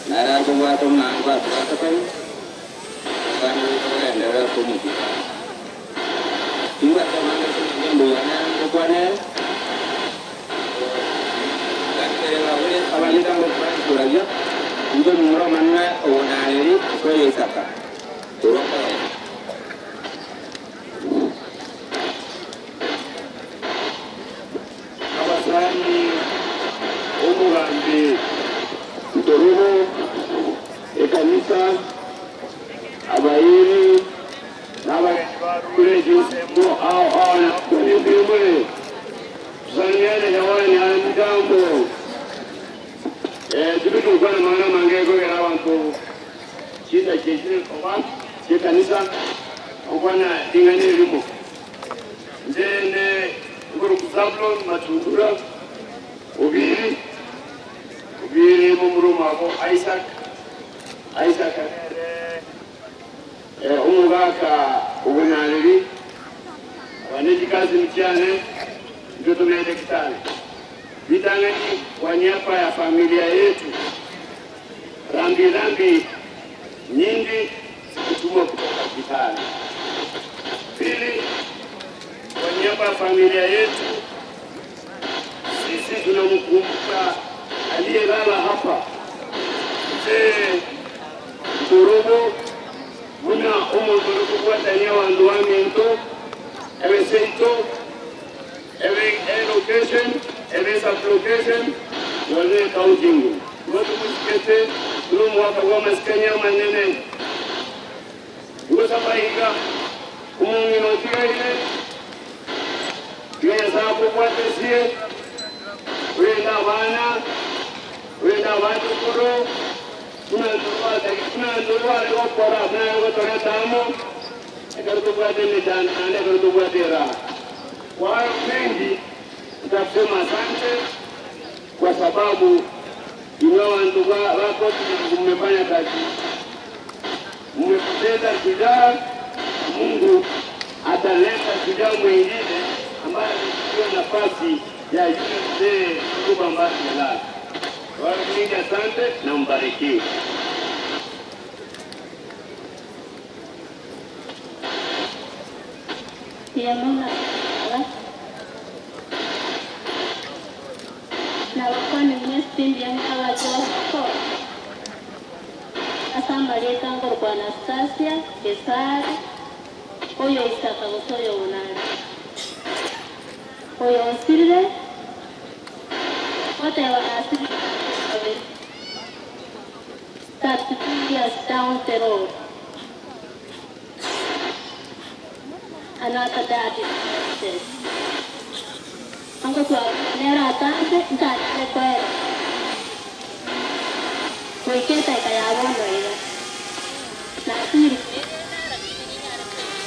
nere atobwate omwango atobwate omosani goika kogenderera ase omochie. Timbwati amang'ana ase engencho mbuya nere ngokwana ere, abanyete ngokwana inche omomura omonene obonareri ase oyo Isaka, korwa kare. Abasani omogambi Ndorobo, ekanisa, abairi, na abageni barure chinsemo ao ao na abakungu mure. Tusalimiane hewani, hamjambo? Tibiri gokwana amang'ana amange ekogera abanto chinsa chire koba chi'ekanisa gokwana ring'ana erimo. Inche nde nkorokwa Zabulon Matundura Obiri, Obiri momura omwabo Isaac, Isaac nere omogaka obonareri, aba ne chikasini chiane, intwe tomenyete Kitale. Ritang'ani kwa niaba ya familia yetu, rambi rambi nyingi zikitumwa kutoka Kitale. Pili, kwa niaba ya familia yetu, sisi tunamkumbuka aliyelala hapa mzee Ndorobo buna omonto orikobwatania abanto ba minto, ebe seito, ebe elocation, ebe sublocation, nonye ecounty engima. Igo tomosikete buna omogaka bw'amasikani amanene. Ngosaba iga, omong'ina otigaire, tiga Nyasae akobwatesie, orende abana, orende abachokoro, buna buna torware gokora, buna are gotoreta amo, ekero tobwate emechando naende ekero tobwate eraha. Kwa hayo mengi ntasema asante kwa sababu inwe abanto ba ba mmefanya kazi, mmepoteza shujaa, na Mungu ataleta shujaa mwingine ambaye atachukua nafasi ya yule mzee mkubwa ambaye amelala. Kwa hayo mengi asante na mbarikiwe. Mbuya mono aba nabakwane mwensi mbuya mwabachoko ase amarieta nkorokwa Anastasia, Gesare, oyo Isaka gose oyo Onani, oyo onsirire, goteba nasirire ase kabere, 32 years down the road. Another dad is arrested. Angotwara nere atambe ntanyare koera goika edaika ya bono iga. Nasinyire koegena lakini ninyare koegena.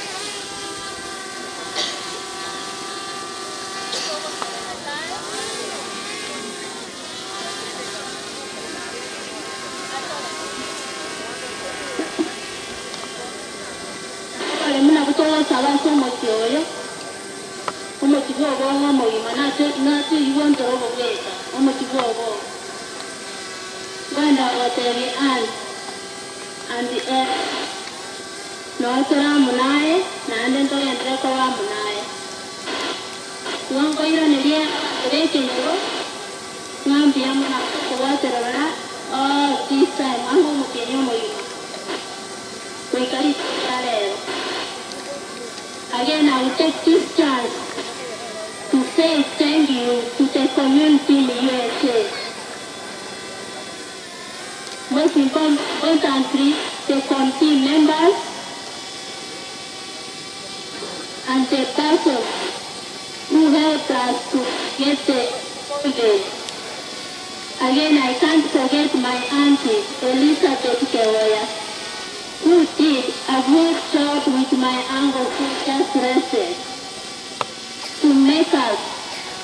Togosaba Nyasaye Oboremu nabwo togosaba ase omochie oyo, omochie bw'obongo omogima, natoigwe ntorobo bweka, omochie bw'obongo. Ngoenda gotebia Ann, Aunty Ella, noo tore amo naye, naende ntogenderere koba amo naye. Igo nkoiraneria abanto b'ekenyoro ng'a mbuya mono ase okobwaterera all this time amo omotienyi omogima. Goika rituko ria rero. Again I will take this chance to say thank you to the community in USA. most importantly, the committee members and the person who helped us to get the event. Again, I can't forget my auntie, Elizabeth Keoya, who did a good job with my uncle who just rested to make us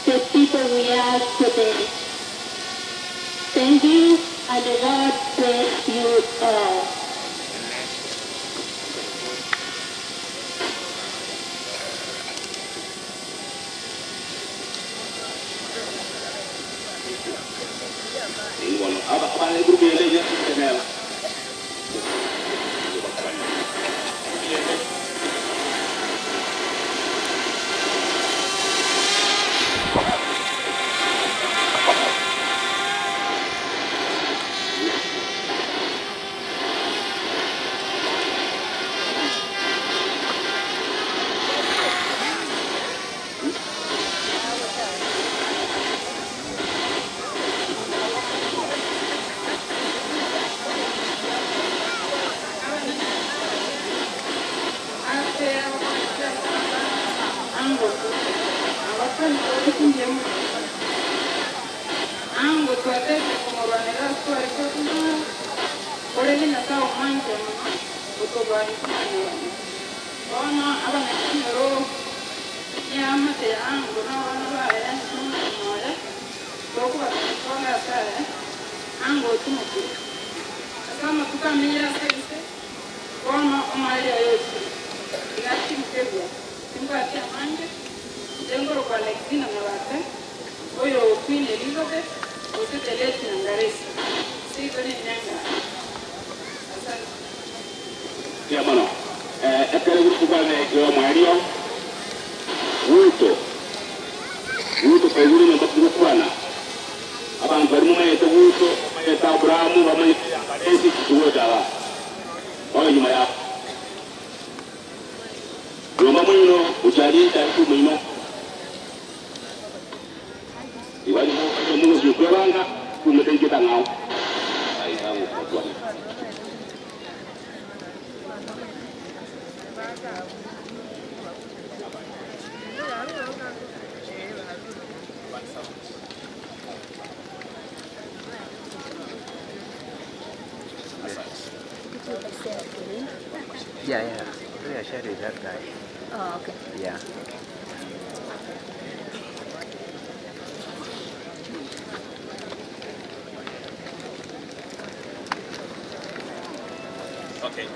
the people we are today. Thank you, and God bless you all. Ango twatete kumurwanira twari orende nyasaye omwanche mono otorwanikimanywana bono abanyakenyoro niamate ango n'abana baye nomoya tokubakonga asaye ango otumukire ase amatuko amenyere ase ense bono omwari oyosi igatimukebwa timbwati amange njengoro kwa Alexina Mabate oyo Queen Elizabeth ositeleti na Ngaresi siko ni nyanga. Asante. Ya mono ekere gukubane yo mwario wuto wuto kaiguru nyomba gukwana abantu bari mumayete wuto mayete Abrahamu bamayete Ngaresi tuwodawa oyo nyuma ya nyomba mwino ujalinda ku mwino iwali mo mo kwebanga kumete ngao aitangu kwa Yeah. Yeah, I shared with that guy. Oh, okay. Yeah. Okay.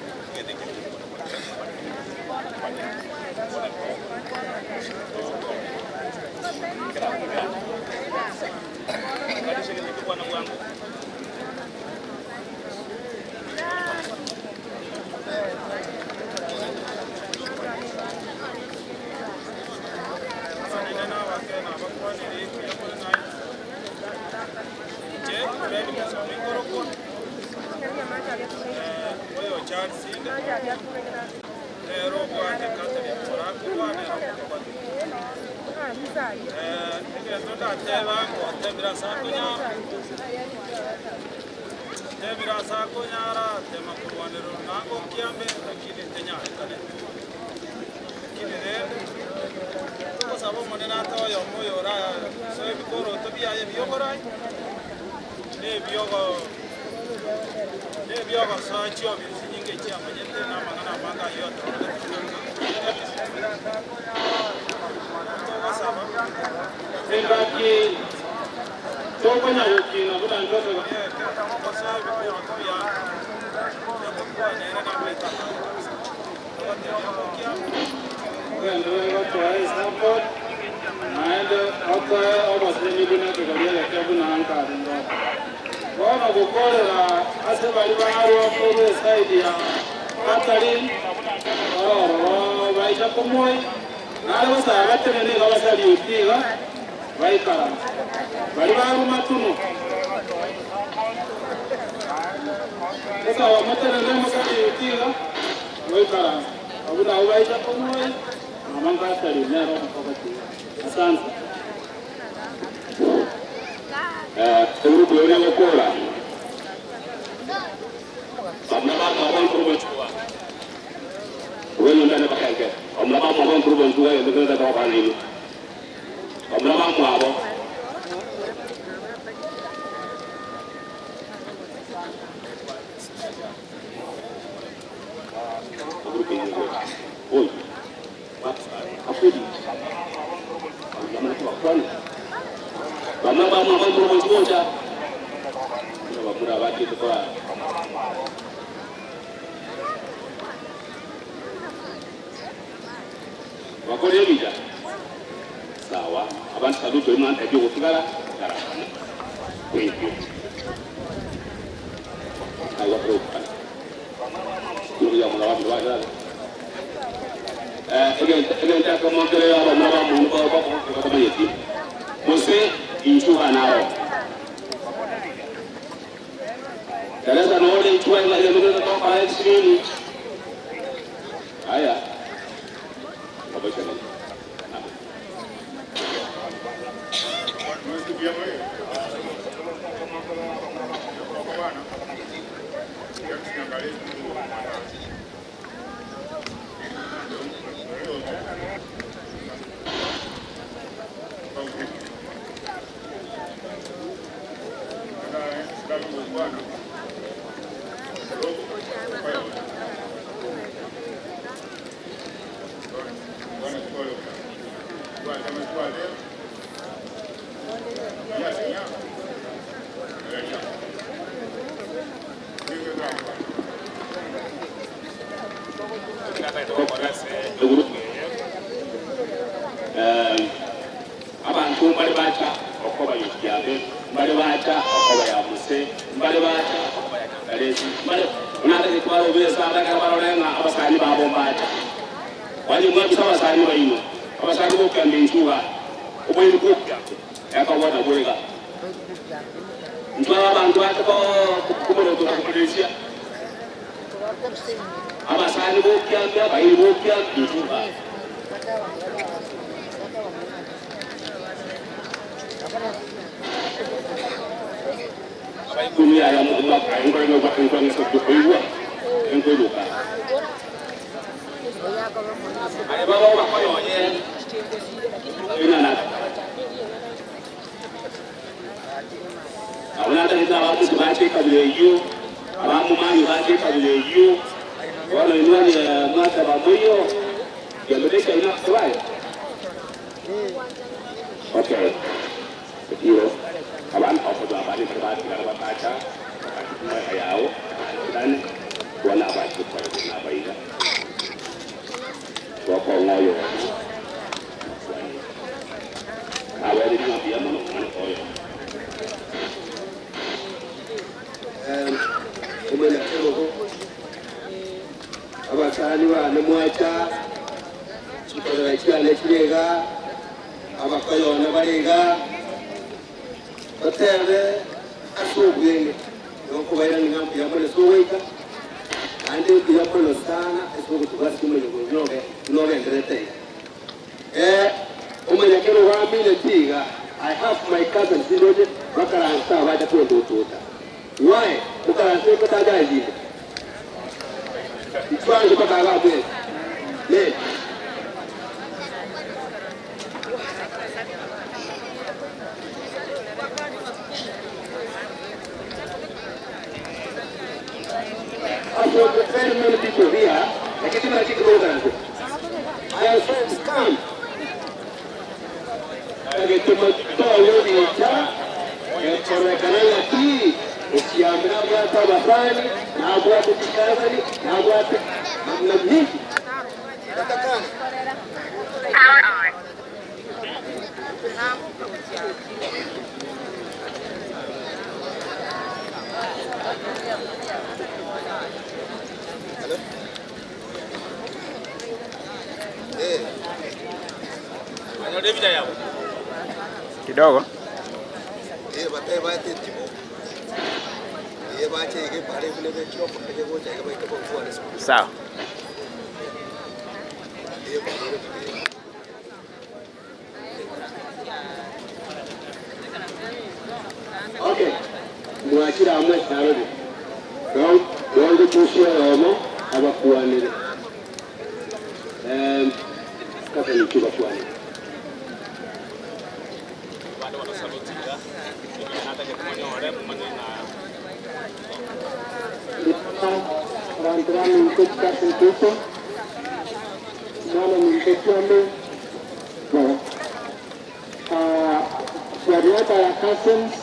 togokwana inwe. Bamura bamwabo. Oi. Akweli. Bamura bamwabo murobonsi gocha. Bamura bakete kwa bakora ebija sawa abantu saluto imana ebyo gusigara garabana. Thank you. Ayo bakora. Nuya mwana wa mwana. Egenta kamokere aba mwana mu ba ba ba ba yeti. Mose inchuha nao. Teresa no le inchuha ila ile ndio kwa kwa ishirini. Haya. Baba shana. Abantu bali bacha okoba yokiabe bali bacha okoba ya muse bali bacha okoba ya kangalezi bali unataka kwalo besa ndaka balolenga abasani babo bacha wali mwakisa abasani baino abasani bokyambe nchuga obweri bokyambe yakabona burega ntwala abantu batako kumoroto kumalaysia abasani bokyambe abayiri bokyambe nchuga abaikumi aya mwaka enkolenga enkolenga sokuiwa enkoiluka ale baba bakoyonye inana abona tahita abamusi bache kabile iyo abamumanyi bache kabile iyo wala inwani mwaka bamuyo yamedesha ina kubaye. Okay, iyo abantu abakozi abali bari bacha yawo dan wana abachi kwa na baiga kwa ngoyo abali ni mabia mono mwana oyo. Omwana abasani bane mwacha chikolera chiane chilega abakoyona balega batebe ase obwenge nokubaira ninga mbuya mono ase ogoika naende mbuya mono sana ase ogotubwasi omonye nogenderete iga omonyakero wamine tiga. I have my cousins ndoje bakaransa baja kwenda ututa why mukaransa kotajajile itwange paka ne. I've very many people here, lakini mara. I have friends come. Agetuma toyo bicha, ekorekana yati, ekiambira bwata abasani, nabwate tikazani, nabwate namna nyingi. Kidogo. Sawa. Okay. Mwakira amwe tarore. Rongo tushia romo abakuanire. Kaka ni kibakuanire. Abantu baminto chikasintuko mwana minto kiambe kwa niaba ya cousins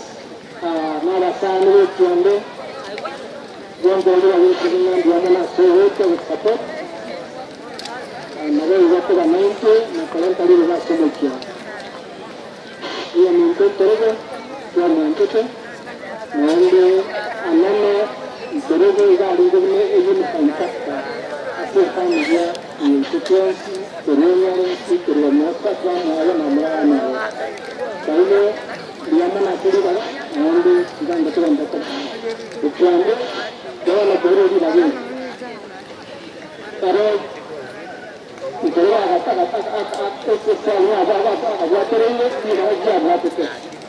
n'abasani b'ekiambe bongoria b'ekiringa na soweto with support nabo igokoba naintwe na talenta riri basomokia iyo minto nterebe twamwantete naende anene nterebe iga arenge buna eyunifying factor ase efamilia yaitu twensi torwenyaresi torwamwaka twamwayo namuranayo kwa hivyo ndiamana kuri bara naende iganda tugenda ekiambe ndabona kuri rira kare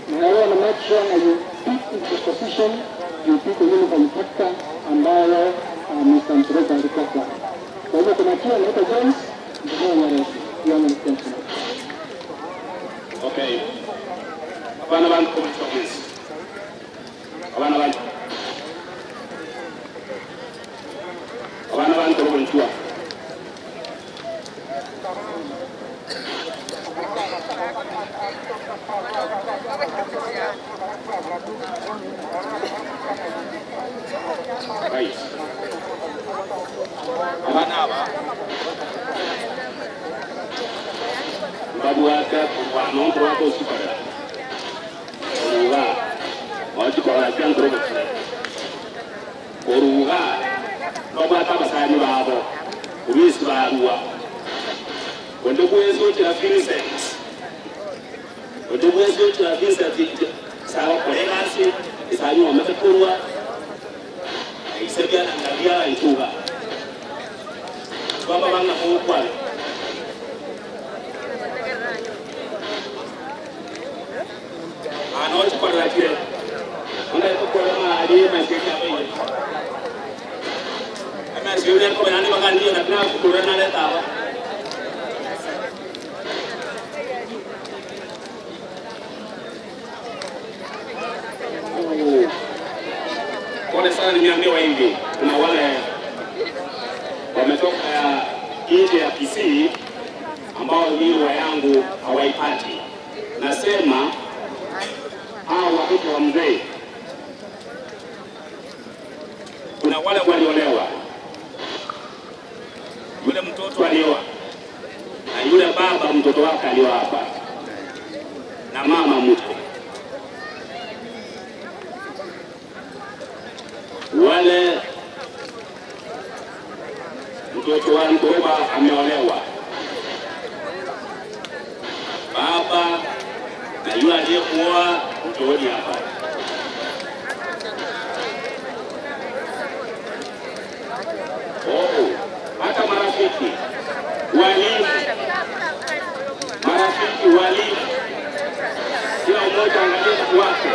na I want to make sure that you pick the position, you pick the unifying factor ambayo Mr. Mtereza alikuwa kwa. Kwa hivyo kuna kia anaitwa James, ndio Nyaresi, hiyo ni mtenzi. Okay. Abana bantu komisi. Abana bantu. Abana bantu bonchua. Right. Abana aba babwaka kurwana ntwako osikora oruga ochikora kyantorobokire oruga babwata abasani babo obisi barua onde bwezi okira Vincent onde bwezi okira Vincent sawa koregasi esanyu omete kurwa isebya nangalia ntuga baba banga mukwale ano chikorera chire anga ikokora mali maseka bayi ama siure ko banani bagandi na na kukura na leta ba. Pole sana, nimeambiwa hivi kuna wale wametoka nje ya Kisii ambao hii lugha yangu hawaipati. Nasema hao watoto wa mzee, kuna wale waliolewa, yule mtoto alioa na yule baba mtoto wake alioa hapa na mama mke. Wale mtoto wa Mtoba ameolewa, baba na yule aliyekuoa njooni hapa. Oh, hata marafiki walimu, marafiki walimu, kila mmoja angalie mtu wake.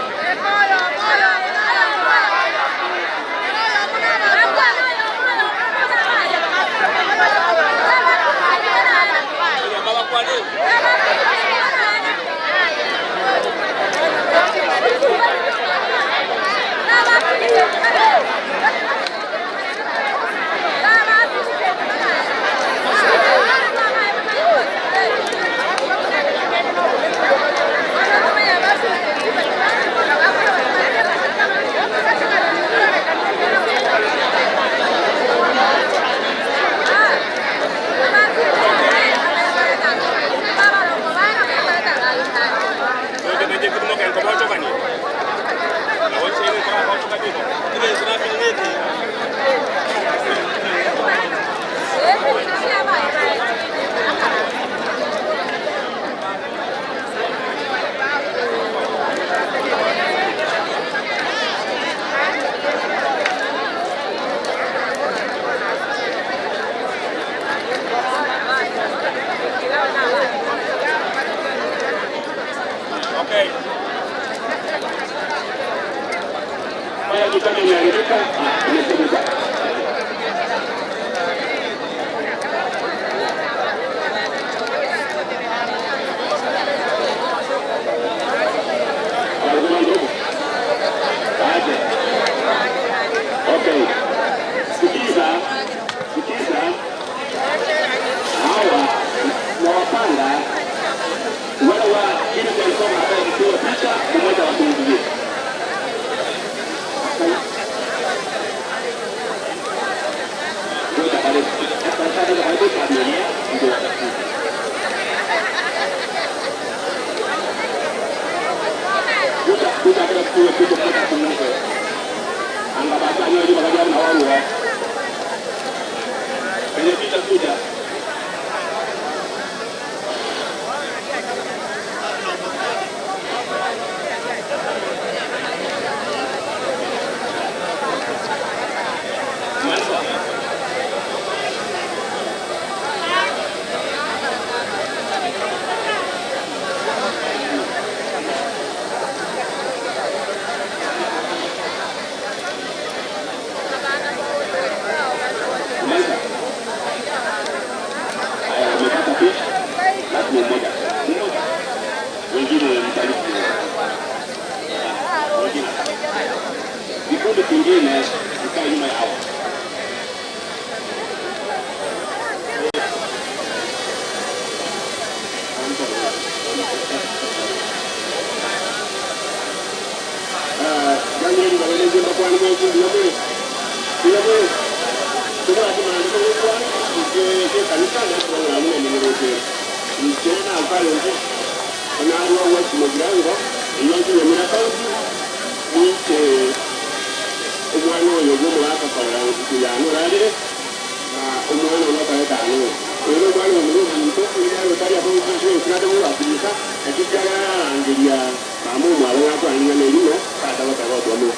Okay. Haya kitabu imeharibika, imeharibika. Kwingine mkae nyuma yao. Omwana oyo gwomwakakorera kuyana orarire na omwana ono akarekana rero omwana oyo omuntu otariakoatemuwakirisa ekikararangeria mama omwabo gakwaning'ana erimo tatabatagotwamo.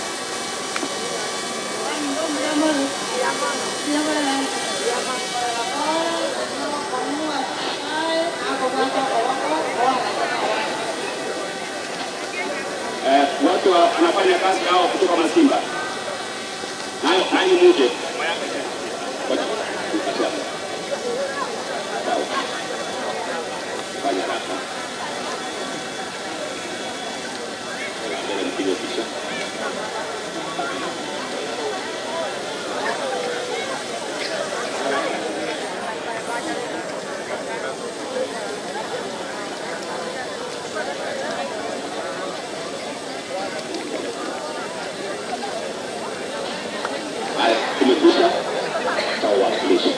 Watu wanafanya kazi hao kutoka Masimba. Nayo nanyi muje. Sawa. Fanya haraka. Mbele mpige picha. Haya, tumekwisha tawawasilisha.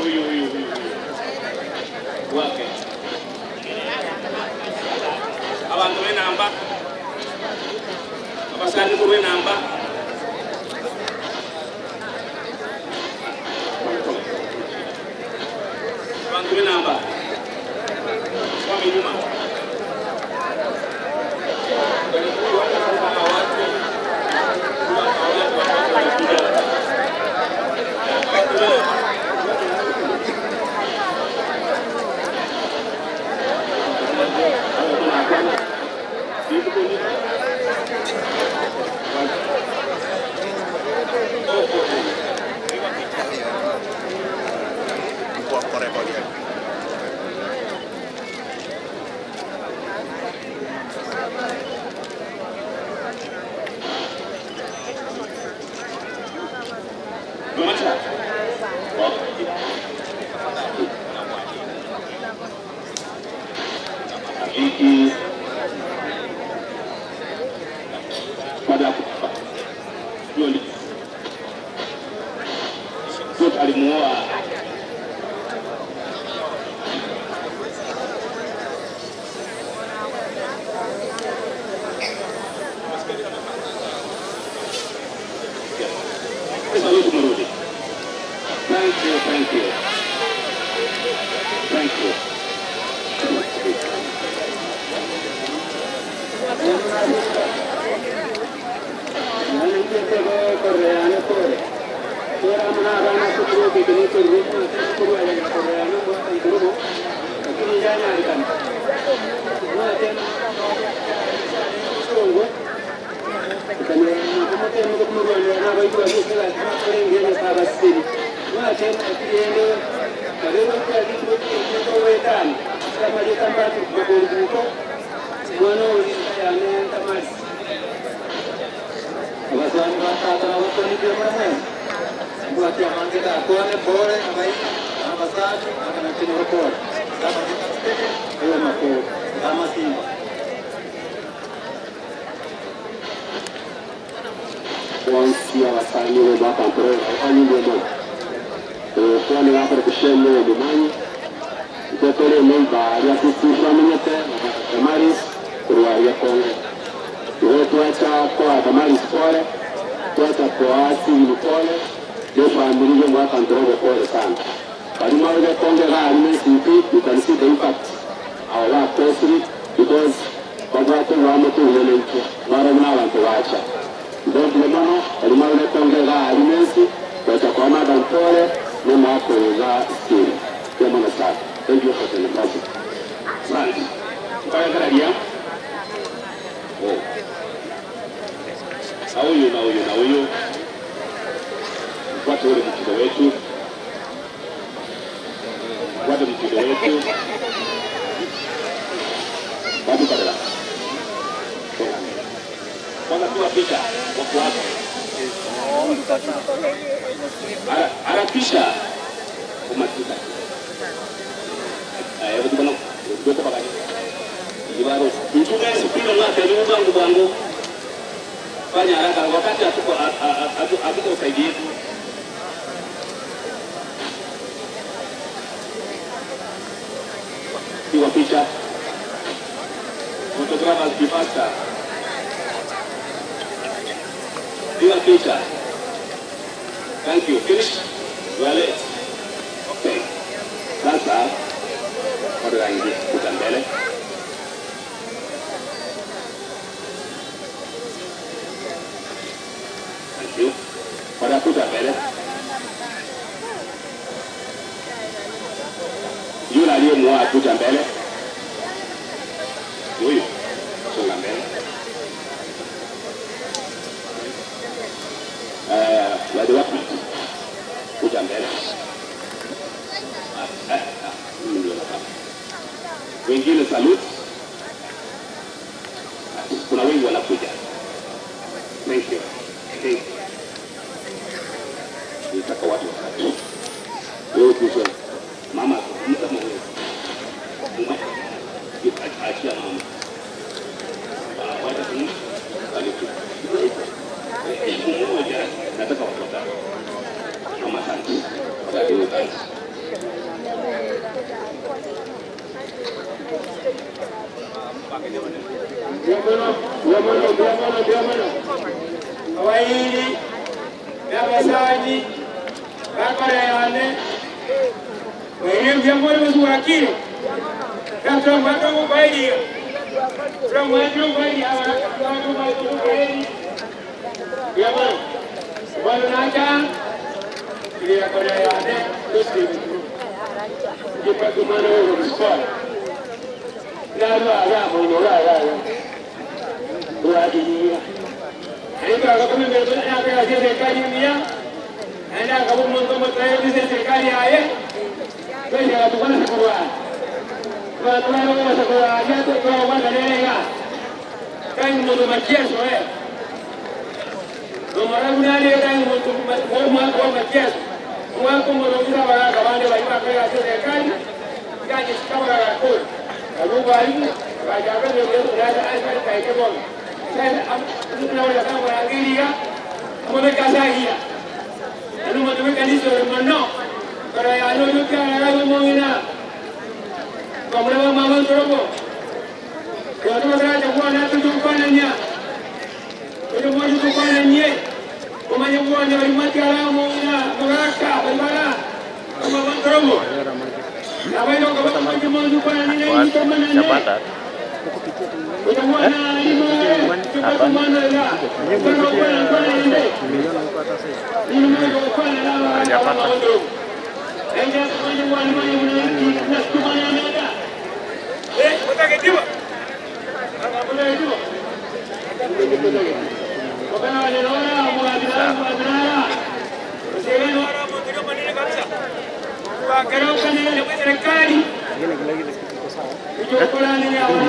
Huyu huyu huyu wake abantu benamba abasandiku benamba abantu benamba wame nyuma. Hiki baada ya kufa hiyo ni Lot alimuoa Sasa wewe tumerudi. Thank you, thank you. Thank you. Amaseseni mwatema akirende kabero kya gituo kyo wetani kama litambatu makonduko mwana oli yane tamasi Abasani batata nabakoni byomwe mbwati amange dakone pole abai abasani akanakino pole kama kitasteke eyo mako kama simba Bonsi abasani bo bakampero abanyumwe mo. Kwani bakora kushemwe mumanyi Tetore neiba ya kusifamenyete Damaris kurwaria Kongo. Iwe twacha kwa Damaris pole, twacha kwa Asili pole, yo familia mwaka ndorogo pole sana. Kalima ule Kongo ga alime CP, you can see the impact our work closely because bagwate wame tu ulenke mara mna abantu wacha. Ndio mono kalima ule Kongo ga alime twacha kwa madam pole ne mwako ga stili. Ndio maana sana. Thank you for the nafasi. Asante. Mpaka Oh. Na huyu na huyu na huyu. Mfuate ule mtindo wetu. Mfuate mtindo wetu. Watu kadala. Kwanza piga picha wako wako. Harakisha. Kumatuka. Hebu tubana doko bagani. Ibaro. Mtume sipiro ngate ni bangu bangu. Fanya haraka wakati hatuko hatuko usaidizi. Pigwa picha. Photographers be faster. Piga picha. Thank you. Finish. You are late. Okay. Sasa bado aingie kuja mbele. Thank you. Bado kuja mbele. Yule aliyemuoa kuja mbele. Huyu songa mbele. Wale wapi? Kuja mbele. Huyu ndio nataka. Wengine salute. Kuna wengi wanakuja. Thank you. Thank you. Nitaka watu watatu. Wewe kuja. Mama, mtu mmoja. Achia mama. Wacha tu. Salute. Mmoja, nataka watu watatu. Mama, asante. Watatu, thanks. Byamono, byamono, byamono. Abayiri n'abasanyi bakola yane wene byamoni busuwakire katongwatongokwairia tulongwatongokwairia abatongokwairia byamono bano nacha iliyakola yane tusibikuru ndipatumana ulo kusikola lwalwa alamo lwalwa serikali mia naenda akabumunga mutayo serikali yaye kwenda tukwana sekurwa bantu bano sekurwa jato kwa bwana lelega kai muntu machezo eh nomara bunale kai muntu mwa kwa machezo mwa ko muntu baraka bande bali bakaya serikali kaje sikabara ko abu bali bajaga ne ne da asa kai ke bon sai am na wala ka wala ngiria amo me casa guía anu mo me kanisa hermano pero ya no yo que haga mo ina como le va mamá trobo yo no me trae kwa na tu kwa na nya yo mo tu kwa na nye como yo kwa na bali mati ala mo ina baraka bala como va trobo ya bueno como mo tu kwa na ni ni kama na ne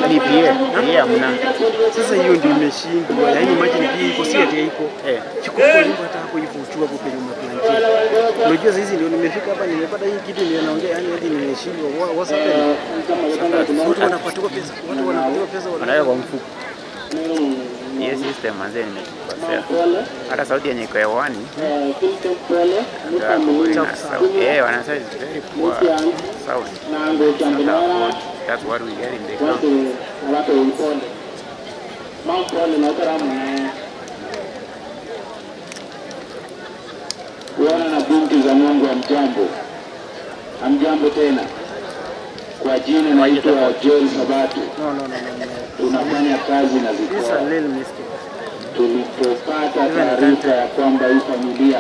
Ni pia, pia hamna. Sasa hiyo ndio imeshindwa. Yaani imagine pia iko si ati haiko. Chukua kwa nyumba hata hapo hivyo uchua hapo penye umeplantia. Unajua sasa hizi ndio nimefika hapa nimepata hii kitu ndio naongea yani hadi nimeshindwa. What's happening? Watu wanapatiwa pesa, watu wanapatiwa pesa Wanaweka kwa mfuko. Hiyo system manze nimetukosea. Hata sauti yenye iko hewani ndio hapo ina sauti. Eh, wanasema it's very poor sound. It's not our fault. That's what we get in the ground. Bwana na binti za Mungu, hamjambo? Hamjambo tena. Kwa jina naitwa Joel Sabato. No, no, no, no. no. Tunafanya kazi na This is a Zikoa. little mistake. Tulipopata taarifa ya kwamba hii familia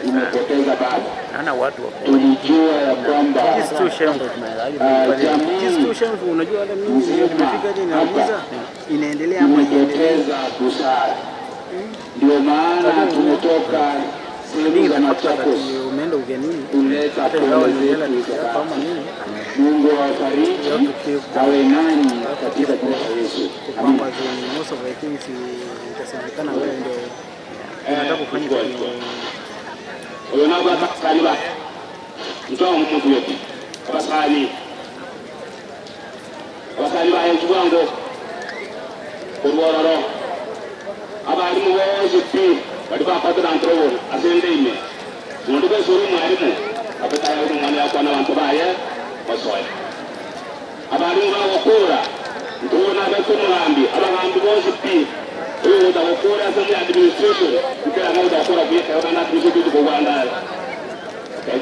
imepoteza baba, Naona watu wako tulijua ya kwamba This is too shameful. This is too shameful. Unajua hata mimi ndio nimefika hadi nauliza inaendelea ama iendelee. imepoteza busara. Ndio maana tumetoka sehemu za Machakos Umeenda ugenini. kuleta Hata ingawa pole ni hela zetu za hapa ama dhati. nini. Mungu awafariji, awe nanyi katika jina la Yesu. Kwamba the most of the things itasemekana wewe ndio unataka kufanya kitu. Oyo nabo abasani ba mtwa omuntu wetu abasani abasani bahekiwango orwororo abarimu bose pi bali bakwatira ntrobo asende ime mundu kwesura omwarimu apetaye uri omwana yakwana abantu baye basoe abarimu bagokura ntubona abetse omugambi abagambi bose pi oyo otagokura ase mu administration nkera nga otagokura kuyekayo kandi administration tukogwandara. Okay.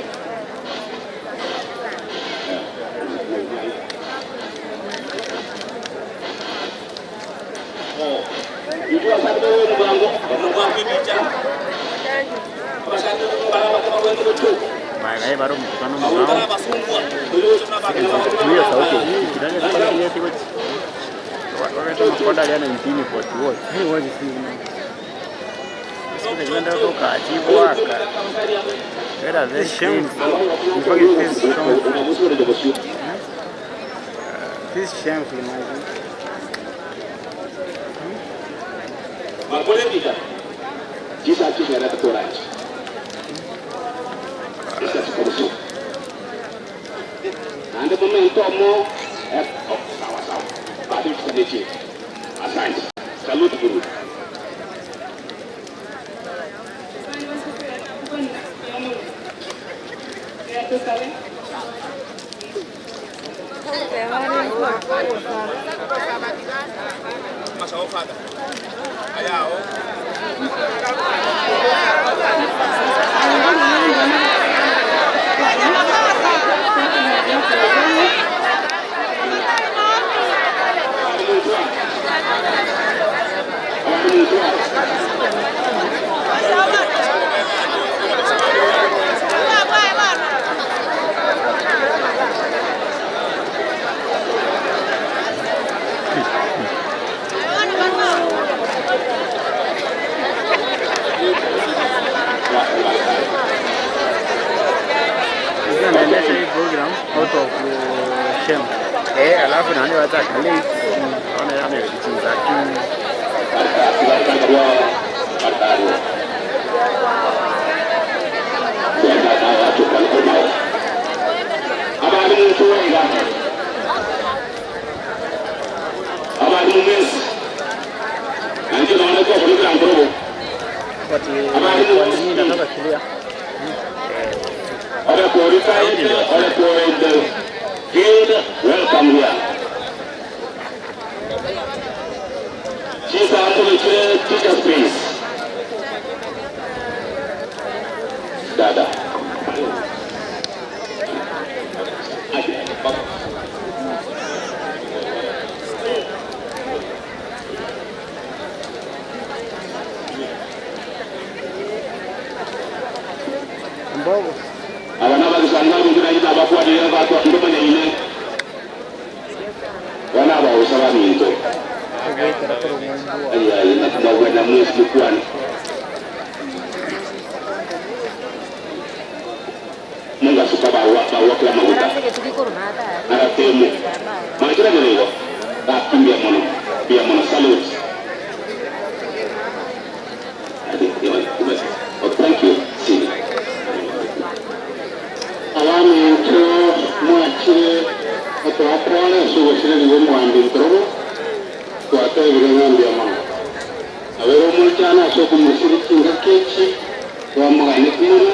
Magaye baro mkutano mnao. Kutumia sauti. Kidani kwa kile kile. Wakati makonda ya 1941. Mimi wazi si. Siku zinaenda kutoka achibu waka. Era very Shameful. shameful. In fact, it is shameful. This is shameful, imagine. Makolebika. Jisa chisa na tukoraji. Jisa chikobusu. Nande momento mo eh, oh, sawa sawa. Bado tusanechi. Asante. Salute guru. Anaendesha hii program out of shame. Eh, alafu naona watu akale. Naona yana vitu zake. Abali muntu wenga. Abali mumesi. Nanje naona kwa kulika ndrobo. But kwa nini nataka clear? Ole qualified, ole qualified. Field, welcome here. Chief Ambulichwe, teacher space. Dada. Mbogo. Abana bagisanga bingira ina abakwalira batwa ndumanya ine. Bana bawusa baminto. Ayi ayi nakubagwena mwesi mukwana. Munga suka bawa bawa. Oboremo. Mwancherane nigo? Gaki mbuya mono, mbuya mono. Salute. I think you want to message. Oh, thank you, Senior. Abaminto mwachire otoakwana ase ogosirerigwa omogambi Ntorobo, twatebire ng'a mbuya mono. Nabere omoichano ase okomosiri chingaki echi, twamoganetie mono,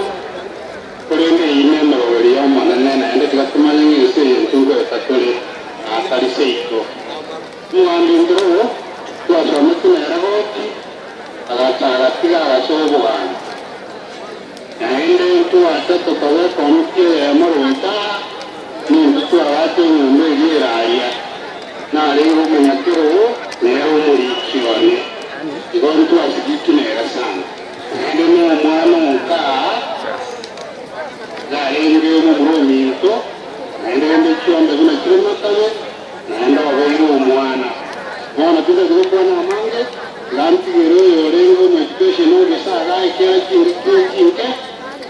korende eyio nemeroberi y'Omonene, naende tiga tomanye ng'a ense eye intwe ngoeta tore, na atari seito. Omogambi Ntorobo twasometie nere goti, agacha agatiga agasoa obogambi. Naende ntwacha tokaba ekomiti eyemo rocha, nintwe twagacha enyomba eria eraria. Narenge omonyakerogo, nere omoriki one. Igo ntwasigiki nere sana. Naende nomwana onka aa, narenge omomura ominto, naende rende chiombe buna chire makabe, naende obeire omwana. Bono tintagete gokwana amange, tiga ntigere oyorenge omoeducation officer igaa ekiagera chingaki nechinke,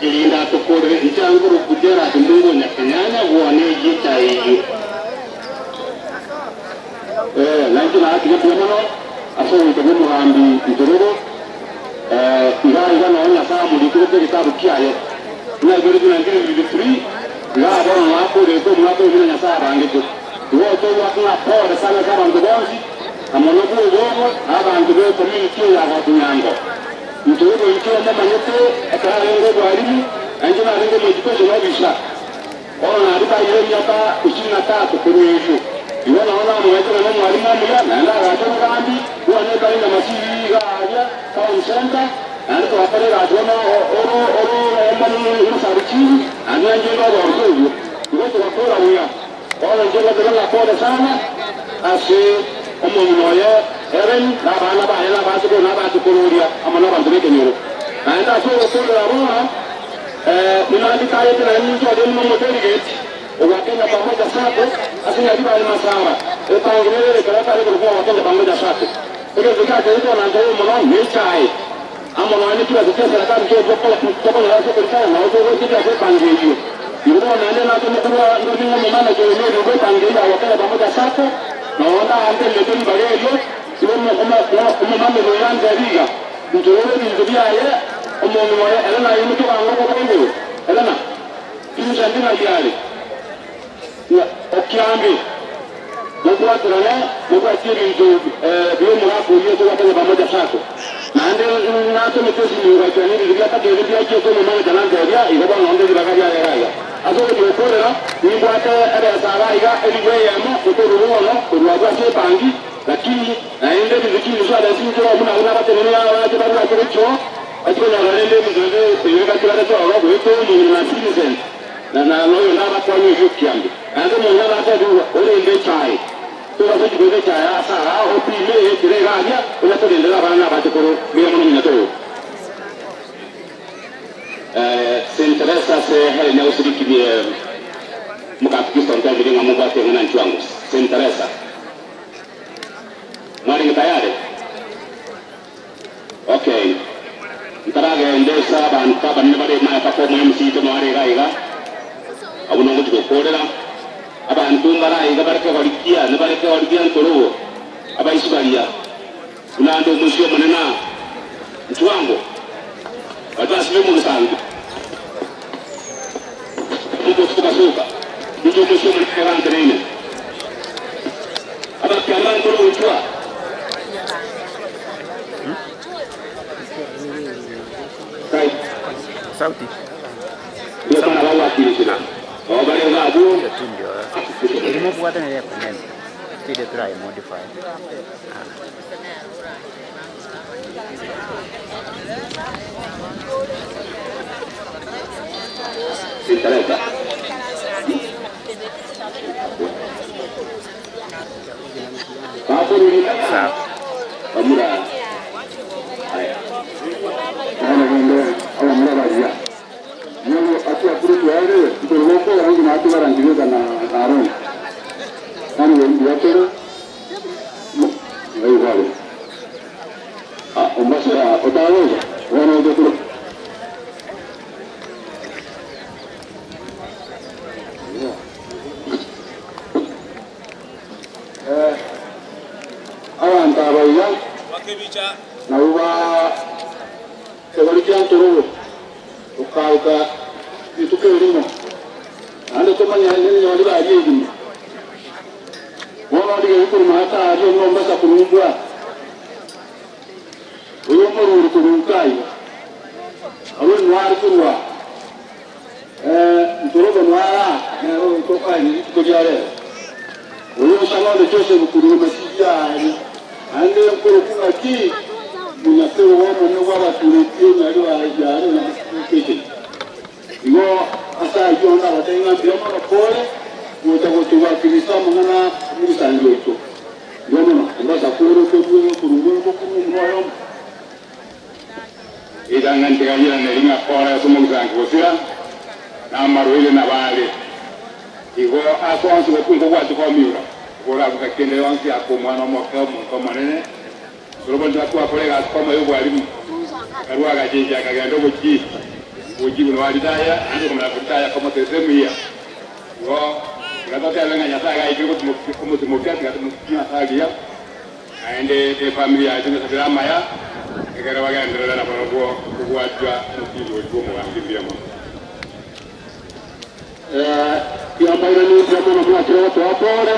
erinde atokorere inche angoroku Gerald Mungu Nyakenyanya bwone eyio echae eyio. Eh, nainche naakire mbuya mono ase ogoika bw'omogambi Ntororo, eh, iga iga noo Nyasae amorikerete egetabu kiaye. Buna aiboretwe 1953, iga bono nakorete omwaka oyo buna Nyasae abangete. Igo otogoaka ng'a pole sana ase abanto bonsi, na mono bw'obwoba na abanto be community eye ya Gotunyango. Ntororo inche momanyete ekero arenge obwarimu, nainche narenge omoeducation officer. Bono naria baire emiaka ishirini na tatu korwa erio. Igo nao namoete ng'a nomwarimu omuya, naende agacha obogambi bwane ekare Nyamasiri iga aaria town centre, naende togakora egasi bono oro oro oromba nomosabichiri, naende nainche inde oboruto oyio. Igo togakora buya. Bono inche ngoteba ng'a pole sana ase omong'ina oye Helen, na abana baye, na abachokoro, na abachokororia, amo nabanto b'ekenyoro. Naende ase ogokorera bono, Buna nditayete naende ninche oria buna omodelegate owa Kenya Pamoja Sacco ase Nyaribari Masaba, etangi nere ere ekero ekare korokwa owa Kenya Pamoja Sacco. Egento giakerete onancha oyo mono nechae amo nonya ne chibesa chia serikali tokonyora ase okoritaya nao togochiria ase etangi eyio. Igo bono naende natome korwa ndore ning'o omomanager oyo noria bwe etangi eyio ya Wakenya Pamoja Sacco nao ndaantenete ribaga erio igo omomanager oyo antebi iga, Ntorore ebinto biaye, omong'ina oye Elena aimoke bwango korwa igoro. Elena, inche ndi ng'ai are? Ng'a okiambe, mobwaterane, mobwatie ebinto bi'omogaka oyio ase gwakanya pamoja sako. Naende natomete esimi goikerania ebinto bia takeire mbiachiete omomanager nantebia, igo bono onde ribaga riaye iga iga. Ase ogochia gokorera, nimbwate ebesa iga iga elifu eyemo nkorwa bono korwa abwo ase ebangi, Lakini naende ebinto chi'insuada chinchire oo buna abwo nabateneneri abache barue ase gochio, bachie konyora rende ebinto binde ebi bigachia bare choro, goeta omong'ina na Vincent, na na noyonde abakonye oyio kiambe. Naende omong'ina natebiwe, Orende echae, tobasa gochia koira echae ase aa, opime eyekire iga aria, onya korendera abana na abachokoro. Mbuya mono ominto oyo. Saint Teresa ase Helen agosirikirie Mokakristo ntebirie ng'a mobwate eng'ana nchwango. Saint Teresa. Mwarenge tayari? Okay. Ntaragenda ase abanto abanene bare ime aya form MC ito noare iga iga, abwo nogochia gokorera. Abanto mbare aiga bare kegori kiane, bare kegori gia nkorogo, abaisi baria, buna ande omoisia omonene aa, nchwango, baria basibire omosango, omosuka-suka, inche omoisia omonene iga nteneine. Abakiani bankore ogochwa. Sauti. Bana bagwakirisina, oo bare iga abwo. Erimo obwate nere ekonene. Tiri try modify. Interesa. Sawa. Bamura. Aya. Abana abamura baria nigo atuakire twaere igoro gokora ngina atubarangireka na Aaron nani mbuya tore aigware ombase otagoza bono otokure. Nabo ba kegori kia Ntorobo tokauka rituko erimo, naende tomanye nenyoni baria egima. Bono ndigerie korwa maate aria Mombasa korwa Mbwa, oyo omoruri korwa Nkayo, arwe nware korwa Ntorobo nware aa, nere oyo tokaenie rituko ria rero. Oyo Osang'onde Joseph korwa Masisi aaria, naende nkorokwa ng'aki Monyakerogo omonene bw'abatureti onyari yare na Masisi. Igo ase ayio nabatebie ng'a mbuya mono kore gocha gotobwatisia amang'ana omogisangio oito. Mbuya mono, embasa kore okorua okorungwa ogokunwa omonwa oyomo. Ritang'ani tiganyiraneria ng'a kore ase omogisangio gosira, na amarwaire nabo are. Igo ase onsi nkobwatia komiura, okorabuka kende yonsi ake omwana omoke omonto omonene, Solomoni akwa egasi komo y'obwalimu, akarua agachenchia akagenda obochie, obochie buna bwa ritaya, naende okomanya koritaya komotesa emuya. Igo tiga totebe ng'a Nyasae gaikire komotimokia, tiga tomotigie ase agiya, naende efamiri yaye tomesabere amaya, ekero bagenderere nabarabwo kobwatia omotindo oria bw'omogambi mbuya mono. Kiambairanie mbuya mono mwachire gotoa pore,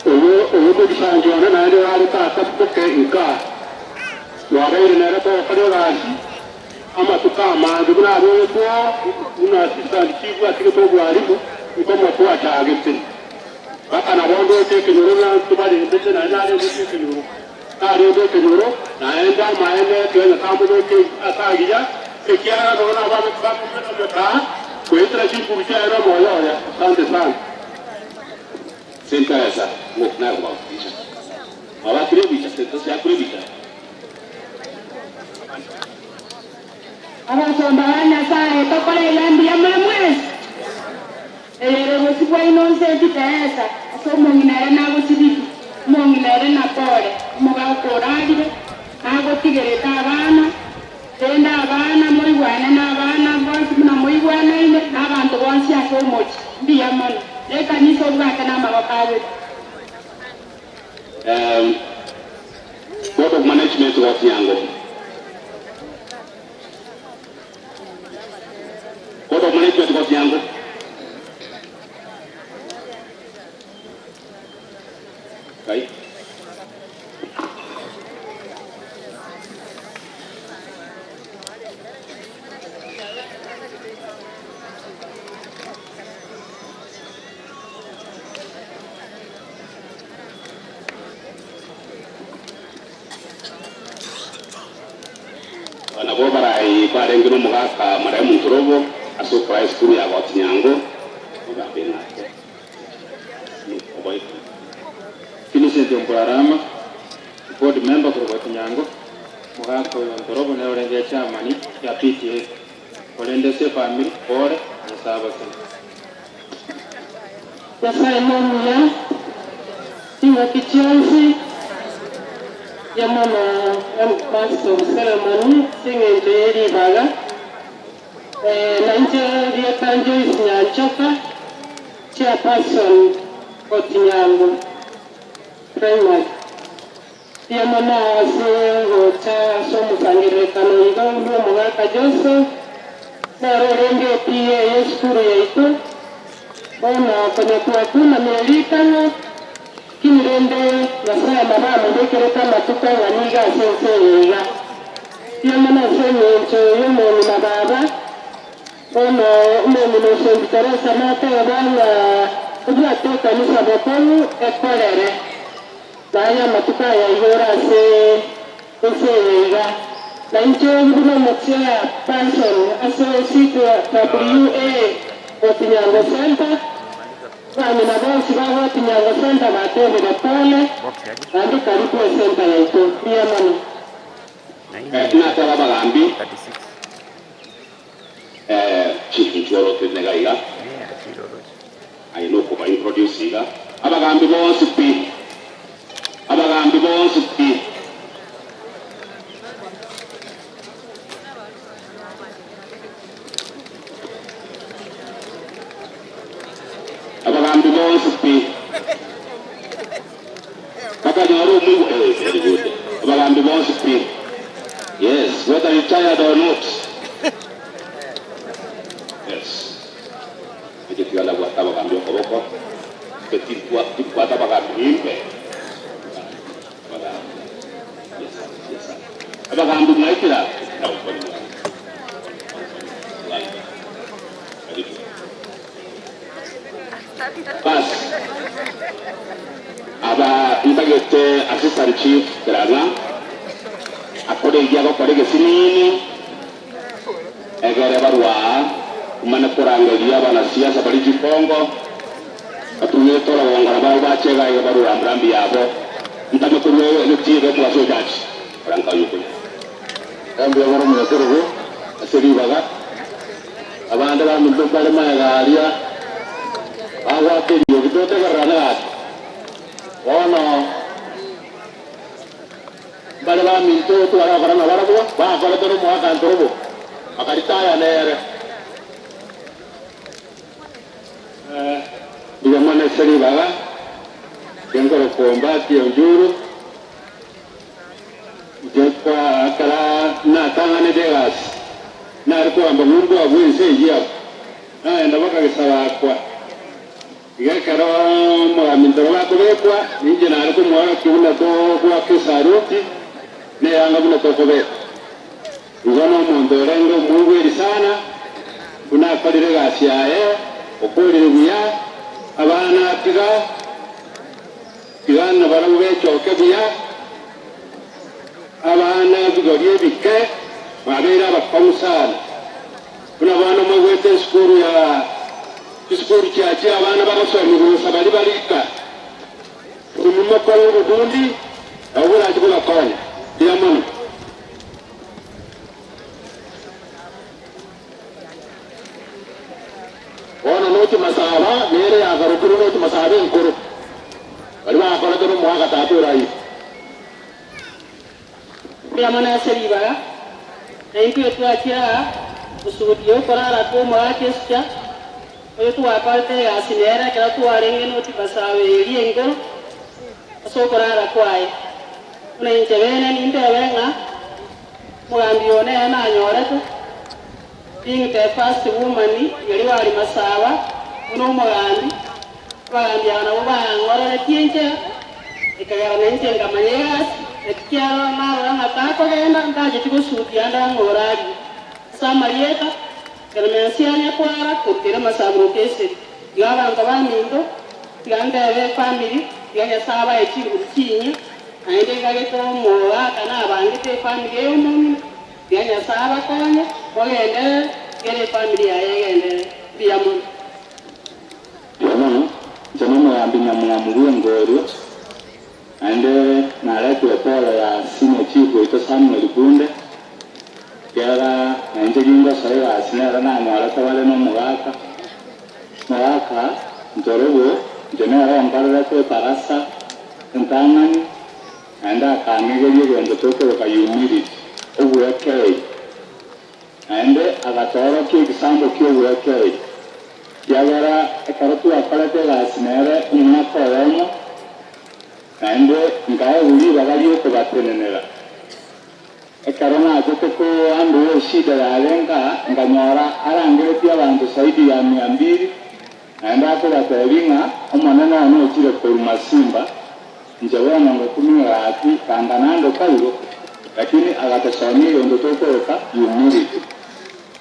oyo omogisangi one naende are tata moke inka. Twabeire nere togokora egasi amatuko amange buna abegetwe oo, buna assistant chief atigete obwarimu, nkomotwachagete. Mpaka nabo ndoche ekenyoro ng'a ntobarendete naende narendete ekenyoro. Narende ekenyoro, naende amaene ekero Nyasae amobeke ase agiya, ekiagera nonya nababe bakomotaa goetera chinguru chiaye na omoyo oye. Asante sana. Senteresa ng'okuna kobabutisha. Mwabakire ebicha, senteresa yakure ebicha. Abasomba ba Nyasae, tokore iga mbuya more mwensi? Eye ere bosio bwaino nse etiteesa, ase omong'ina ere nagosibiti, omong'ina ere nakore, omogaka orarire, nagotigerete abana, rende abana moigwane nabana bonsi buna moigwanaine, na abanto bonsi ase omochie. Mbuya mono. Na ekanisa obwate namaboko abere. Board of Management Gotinyango. Board of Management Gotinyango. Kai. Aba nabwo barai barenge nomogaka marehemu Ntorobo ase okoraa esukuru ya Gotinyango, ogambe ng'ake oboike. Vincent Ombularama, board member korwa Gotinyango, Omogaka oyo Ntorobo nere orenge echairman ya PTA, korende ase efamiri pore Nyasae abasene. Nyasae nomuya chingaki chionsi, mbuya mono Master of Ceremony ase eng'encho ye ribaga. Nainche rieta Joyce Nyanchoka, Chairperson Otinyango Primary. Mbuya mono ase gocha ase omosangererekano iga bwa omogaka Joseph, nere orenge PA y'esukuru yaito, bono konya twakunamire ritang'o, lakini rende Nyasaye nabo amobekerete amatuko ng'a nigo ase ense eye iga. Mbuya mono ase eng'encho y'omong'ina baba, bono omong'ina Osongi Teresa nateba ng'a obwate ekanisa bokong'u ekorere. Naye amatuko aya iga ore ase ense eye iga, na inche buna omochia person ase CWA Gotinyango Centre, abang'ina bonsi ba Gotinyango Centre batebire pole, naende karibu ecentre yaito. Mbuya mono. Natebe abagambi, chief nchworote niga iga, aye nokoba introduce iga, abagambi bonsi pi, abagambi bonsi pi. Abagambi bonsi pi, bakanyora omoigwa, eh, very good, abagambi bonsi pi. Yes, whether retired or not. Yes. Ekio tiga ndabwate abagambi okoboko, ekio tintwa timbwate abagambi nimpe. Abagambi. Yes, sir. Yes, sir. Abagambi mwaikira? Karibu. Bas. Aba ntagete assistant chief Kerang'a akore egia agokora egesinini egere barwa mane korangeria abanasiasa bari chikongo batumete orogongora barabwo bache iga iga barwe rambirambi yabo ntame korwa emetigo omogaso ochache koranka oyo okonya. Mbuya mono omonyakerogo ase ribaga, abande baminto mbare magega aria bagoaka eriogi, totegererane gaki. Bono mbare baminto tware gokora nabarabwo, bakorete nomoaka ntorobo, bakaritaya nere. Mbuya mono ase ribaga, inche nkorokwa Ombati Onjuru, inche ekero natang'anete egasi, nare kogamba ng'umbu abwo ense eyio abwo, nagenda mpaka gesabakwa. Iga ekero omogambi ntoro akobekwa, ninche nare komoorokia buna togoaka esaruti, na eyanga buna tokobeka. Igo nomonto orenge omoigweri sana, buna akorire egasi yaye, okorire buya, abana tiga, tiga nabarabwo bechoke buya, abana bigori ebike, babeire abakong'u sana. Buna bono moigwete esukuru ya chisukuru chiachia abana bagosomigwa bosa baria barika. Inwe mokore obobundi, nabwo borache kobakonya. Mbuya mono. Bono noti masaba nere yagarokirwe noti masaba enkoro, baria bakorete nomoaka tata oraire. Mbuya mono ase ribaga, na intwe twachire aa gosugutia okorara kw'omogaka esucha, oyo twakorete egasi nere ekero twarenge noti masaba eria enkoro ase okorara kwaye. Buna inche bene nintebe ng'a omogambi one ere nanyorete, being the first woman eria wari masaba buna omogambi, abagambi aba nabwo bang'ororetie enchera, ekagera nainche nkamanya egasi, naki kiarora narora ng'a takogenda ntacheti gosutia ande ang'ore aria. Ase amarieta, Clemencia Nyakwara korukera amasaburo Keseri. Tiga abanto baminto, tiga ntebe efamiri, tiga Nyasae abae chinguru chinyia, naende ngagete omogaka nabangete efamiri eye omong'ina, tiga Nyasae abakonye, mogenderere, kera efamiri yaye egenderere. Mbuya mono. Mbuya mono, inche nomogambi nyamwamu bw'engorio, naende naretire pole ya senior chief oito Samuel Kunde, ekiagera nainche gingosoa egasi nere nanyorete bare nomogaka. Mogaka Ntorobo inche nere onkorerete ebarasa entang'ani, naende akang'egeria egento tokoroka humility, obwekei. Naende agatoorokia egesambo ki'ogwekei, ekiagera ekero twakorete egasi nere omwaka oyomo, naende nkaegwa ribaga ri'okobatenenera. Ekero nachete koandua eshida yarenge aa, nkanyora arangeretie abanto zaidi ya mia mbili, naende akobatebia ng'a Omonene one ochire korwa Masimba, Inche bono ngokumia gaki kanga nande taibo, lakini agatosomia egento tokoroka humility.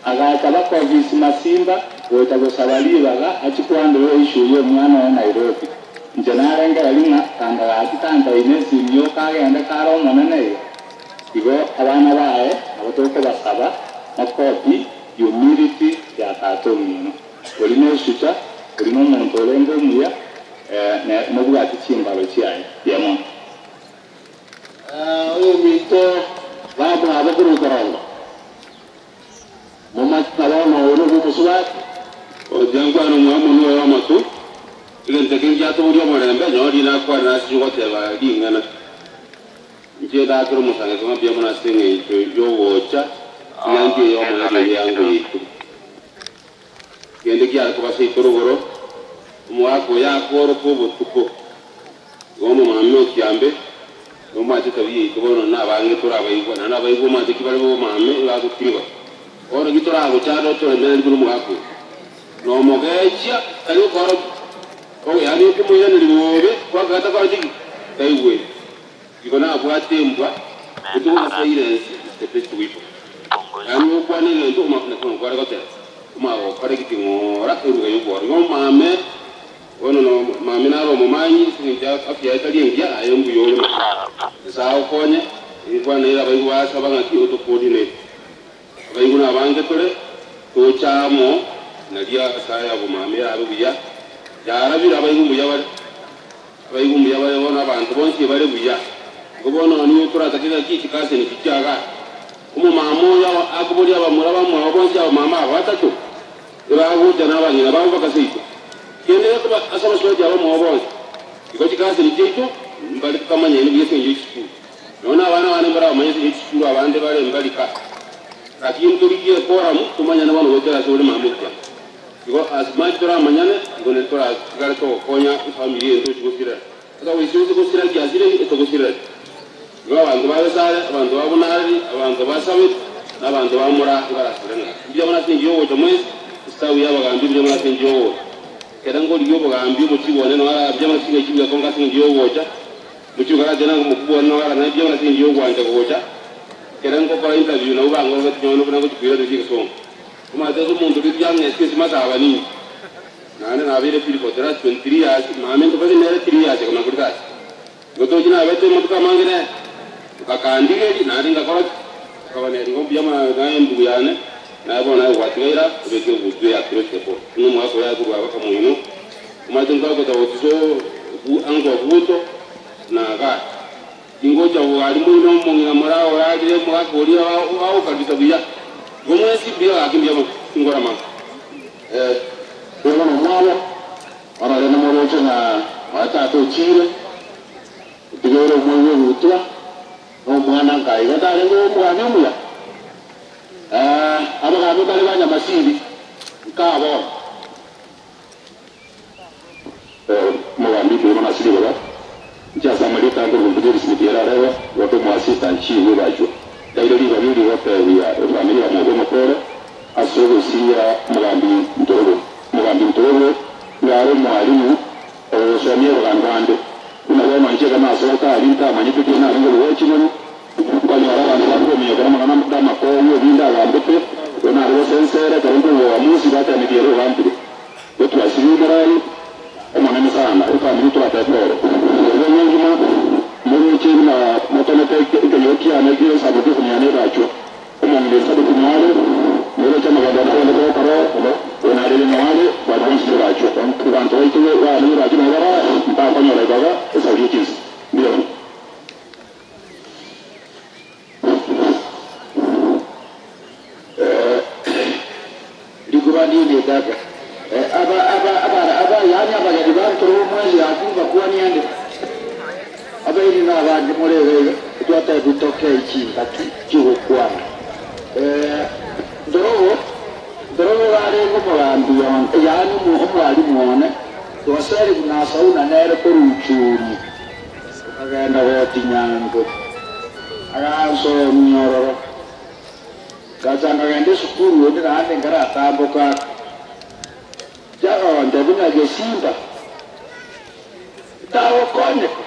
Agacha baka ofisi Masimba gocha gosaba ribaga achie koanderera issue y'omwana oye Nairobi. Inche narengereria ng'a kanga gaki tantaine esimi yoka agende kare omonene iga. Igo abana baye nabo tokobasaba mokopi humility ya tata omino. Ori nesucha, ori nomonto orenge omuya, Mobwate chimbaro chiaye. Mbuya mono. Oyominto bamwabo korwa ikorongo, momanyete bono oyo nobw'omosubati. Otiga nkwane omwamo omonwe oye amato, egento eke ngiatoboria omorembe, nonye riina akwane ase ogoteba ring'ana. Inche ndakere omosangererekano ng'a mbuya mono ase engencho y'ogocha enyancha eye y'omoerio y'eango yaito. Kende kiare koba seito rogoro, omogaka oyo akooroka obotuko. Igo omomami o kiambe, Nomwanche tabia yaito bono nabange torabaigwa, naende abaigwa omwanche ki bare bomame ebagotiriba. Bono ki toragochanda otoremererie buna omogaka oyo? Nomogechia tari gokora ki? Yaani okomoiraneria bobe kwakagete takoreti ki? Taigweti. Igo nabwate embwa, gotuboka silence is the best weapon. Yaani ogokwana egento omanye kware goteba, omanye gokora egiti ng'ora eruga y'obworo. Igo omame. Bono mame nare omomanyi, ase engencho afya yaye tari engiya, aye mbuya ore mono. Nyasae agokonye, enkwana ere abaigwa basaba ng'aki oto coordinate. Abaigwa nabange tore, tocha amo, nario ase aya obomame erabe buya. Yarabire abaigwa mbuya bare, abaigwa mbuya bare bono abanto bonsi ebare buya. Igo bono nigo toratake ng'aki chikaseni echi chiaga. Omomama oyo akoboria abamura bamwabo bonsi abamama aba batato, Ebagocha nabang'ina babo bagaseitwa. Kende gekoba ase abasubati abamwabo bonsi, igo chikaseni chiaito mbare totamanyaini buya ase engencho ye chisukuru. Nonya nabana bane mbarabamanye ase engencho ye chisukuru abande bare mbari ka. Lakini torigie ekoramu tomanyane bono goetera ase ore mama otiana. Igo as much toramanyane igo nari toratigare togokonya efamiri eye ntochi gosirera. Ase goisia gose gosira giasire etogosirera. Igo abanto ba Gesare, abanto ba Bunareri, abanto ba Sabeti, na abanto ba Mura ibarasire ng'a mbuya mono ase enchera y'ogocha mwensi, esitabu y'abagambi mbuya mono ase enchera y'ogocha. Ekero nkorigia obogambi omochibi one noyo arara mbuya mono chiga chibuya konka ase engencho y'ogocha, omochibi karatebe ng'a omokubwa one noyo arara naye mbuya mono ase engencho y'ogwancha gocha. Ekero ngokora interview nabwo bangorogeti nyowe buna ngochia koirana erio egesongo. Omanyete ase omonto oria tiang'etie ase masaba ninki. Naende nabeire free for the last 23 years, mama intobage nere 3 years ekomanya kori gasi. Gotochi nabete amatuko amange nere, akandigeria, naende ngakora ki? Nkaba nere igo mbuya mono naye endugu yane, naye bono naye gwatigaira, obeke obutwe ya Kirosebo, buna omogaka oye akorwa bakamoino, omanyete nkwagotoka gochia so angwa buto na gati. Tingocha bogari moino omong'ina moraa orarire omogaka oria agokaribisa buya. Igo mwensi mbuya gaki mbuya mono, tingora mang'ana. Eh, bono nomwabo. Orore nomoroche ng'a oye tata ochiire, otigeire omoigwa egutwa, na omwana nka igo tarenge omogambi omuya. Abagambi mbare ba Nyamasiri nka bono. Omogambi mbuya mono ase ribaga, inche ase amarieta ande omonto bw'ebisimiti ere arebe, igo tomoasista nchiigwe bachwe. Ndaire ribaga eri gotebia efamiri ya Mwogo Omotore ase ogosiira omogambi Ntorobo. Omogambi Ntorobo nigo are omwalimu ogosomia abagambi bande. Buna bono inche ekero nasoete aria ntamanyete ki narenge obogochi mono, nkanyora abanto bakominyokera amang'ana amakongu ebinde agambete, igo nare gosensera ekero nkoboa Musi batenetie ere ogambire. Gotwasibire omorai omonene sana, efamiri toratebe oro. Ere engima moroche buna motomete ekenyoro kiane gi'esabu gi'okomiana ebachwa. Omong'ina Elizabeth noare, moroche amagendo ane agende gokora oo, onarire noare, baria bonsi nebachwa. Abanto baito bane nebachwa nabo bara, mbakonyora ibaga esauri ye chinsa. Mbuya mono. Rikuba ndinde tata. Aba aba aba aba yaani abageni bantoro omwezi gaki mbakwani ande. Abairi na abange more iga iga twatebwa tokei chingaki chiogokwana. Ntorobo ntorobo barenge omogambi one yaani omwalimu one twaserigu na Sauna nere korwa uchuri tokagenda gotinyango agansomia ororo. Ngacha nkagenda esukuru ende naende nkaratamboka ake. Chiagontebia ng'a gesimba tagokonyeka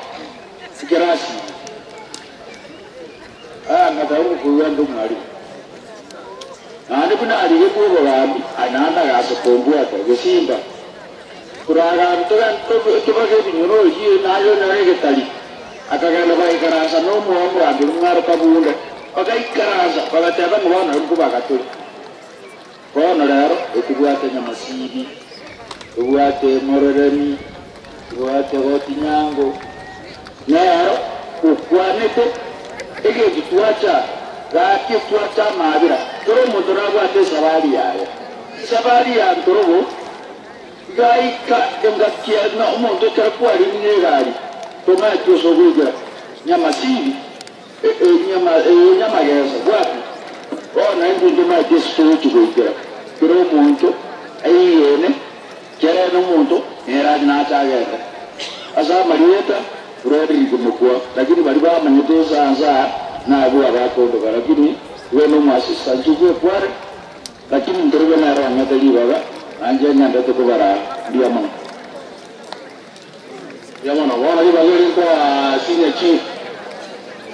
ekerasi ime. Aya ngateba ngokoigwa nde omwalimu. Naende buna arigetwe obogambi, aye naende agasa kombwata gesimba. Koragambia togende tobage ebinyoro oyio naye onyore egetari. Akagenda bagaikaransa nomogambi omwaro kabunde, bagaikaransa, bagateba ng'a bono nkobaga tore. Bono rero etobwate Nyamasibi, tobwate Moreremi, tobwate Gotinyango, nero okwanete egento twacha gaki twacha amabera, kera omonto nabwate esabari yaye. Esabari ya Ntorobo igaika engaki ng'a omonto ekero kwarinire egari tomaeti ase ogoikera Nyamasibi, Nyamagesa bwati bono intwe ntomaeti ase togochia goikera kera omonto aigene, kera omonto nere ache nache agende ase amarieta. Fredrick Mokua, lakini baria bamanyete esansa nabwo abakondoka, lakini igo nomoassistant bw'ekware, lakini ntorobio nere ong'ete ribaga, nainche nyendete kobaraa. Mbuya mono. Mbuya mono. Bono ribaga eri nkoa senior chief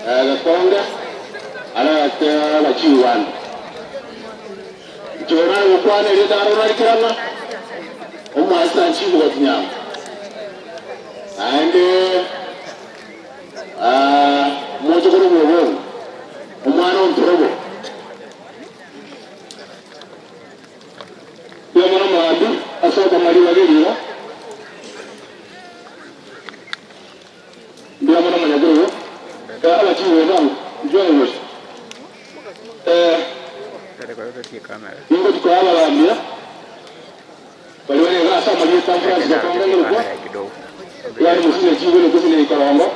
Gekonge arete abachief bande. Inche orare gokwana erieta aro narikerana, omoassistant chief Gotinyama. Naende moche korwa bw'obongo, omwana o Ntorobo. Mbuya mono omogambi ase okong'a ribaga eri iga. Mbuya mono omonyakerogo. Abachifu b'ebango, inchuo gocha. Ningochi koa abagambia baria bare iga ase amarieta a Francis Okongo ngorokwa, iga are mosini chibo na ekesini ya ikorongo.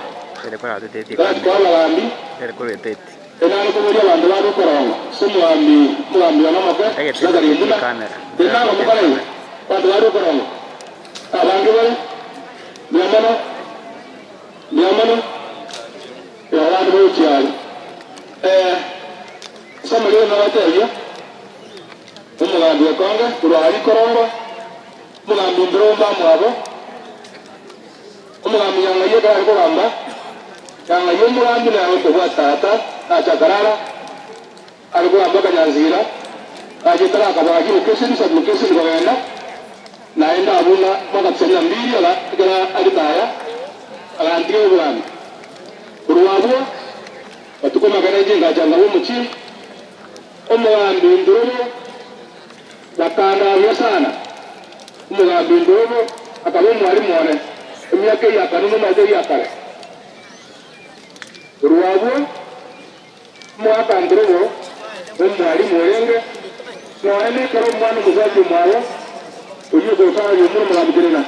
Ngachi koa abagambi, enare koboria abanto babe ikorongo, ase omogambi, omogambi one omoke, Zachary Mbuna, tenena mokore iga, abanto babe ikorongo, abange bare, mbuya mono, mbuya mono, abande bagochia aria. Ase amarieta nabatebia, Omogambi Gekonge korwa aria ikorongo, omogambi Mbiromba mwabo, omogambi Nyang'ai ekero are kogamba, Nyang'ai omogambi nere okobua tata nacha akarara, are kogamba akanyansira, nachete akabaa chilocation sublocation kogenda, naende abwo ng'a mwaka tisaini na mbili aba ekero aritaya, agantiga obogambi. Korwa abwo, matuko magana inche ngacha nkaba omochie. Omogambi Ndorobo bakandabia sana. Omogambi Ndorobo akaba omwalimu one emiaka eyio akane nomaete eyio akare. Korwa abwo omogaka Ndorobo nomwalimu orenge nonya nekero omwana omosacha omwabo oyio okorokana Nyomura omogambi Kerena.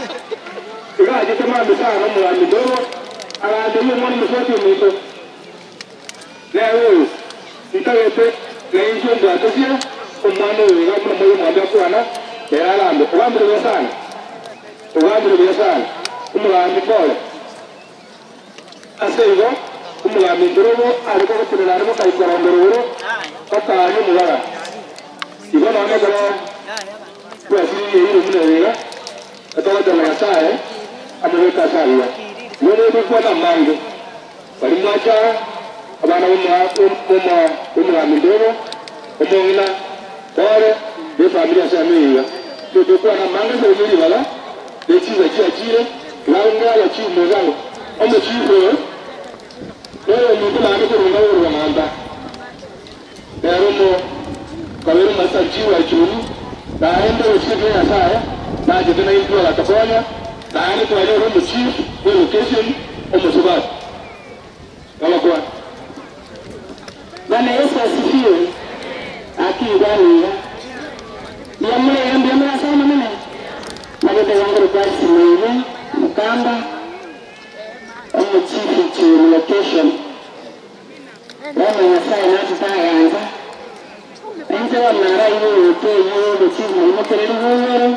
Iga achete mambia sana omogambi Ndorobo agantebia omwana omosacha ominto. Nere oyo ntagete nainche mbwatosie omwana oyo iga buna moyo omwambe akwana, ere agambe. Ogambire buya sana, ogambire buya sana, omogambi pole. Ase igo omogambi Ntorobo are kogotenena are gokaikoronga rogoro mpaka aria omogara. Igo nonya ekero twasiririe eira buna eye iga, etogoteba Nyasae amobeke ase aria. Igo nigo tokwana amange. Baria mwacha abana b'omogambi Ndoro, omong'ina, Kore, na efamiri ase amo eye iga. Totokwana amanga ase oboyia ribaga, ne chinsa chiachire, tiga abachifu mogango. Omochifu oyo noyo omonto naende korunga borwamanta, nere omo kabere omosachi wa chuni, naende gosika kia Nyasaye, nachete naintwe agatokonya, naende twanyora omochifu bw'elocation, omosubati. Nabakwana. Bwana Yesu asifiwe. Akingwana iga. Mbuya more iga mbuya more ase Omonene. Nagete gongoro kwa Simeire, Mokamba, omochifu Churu location. Bono Nyasae natotagaancha, na inche bono naraigwe egutwa eyio y'obochifu moimokererigwe igoro.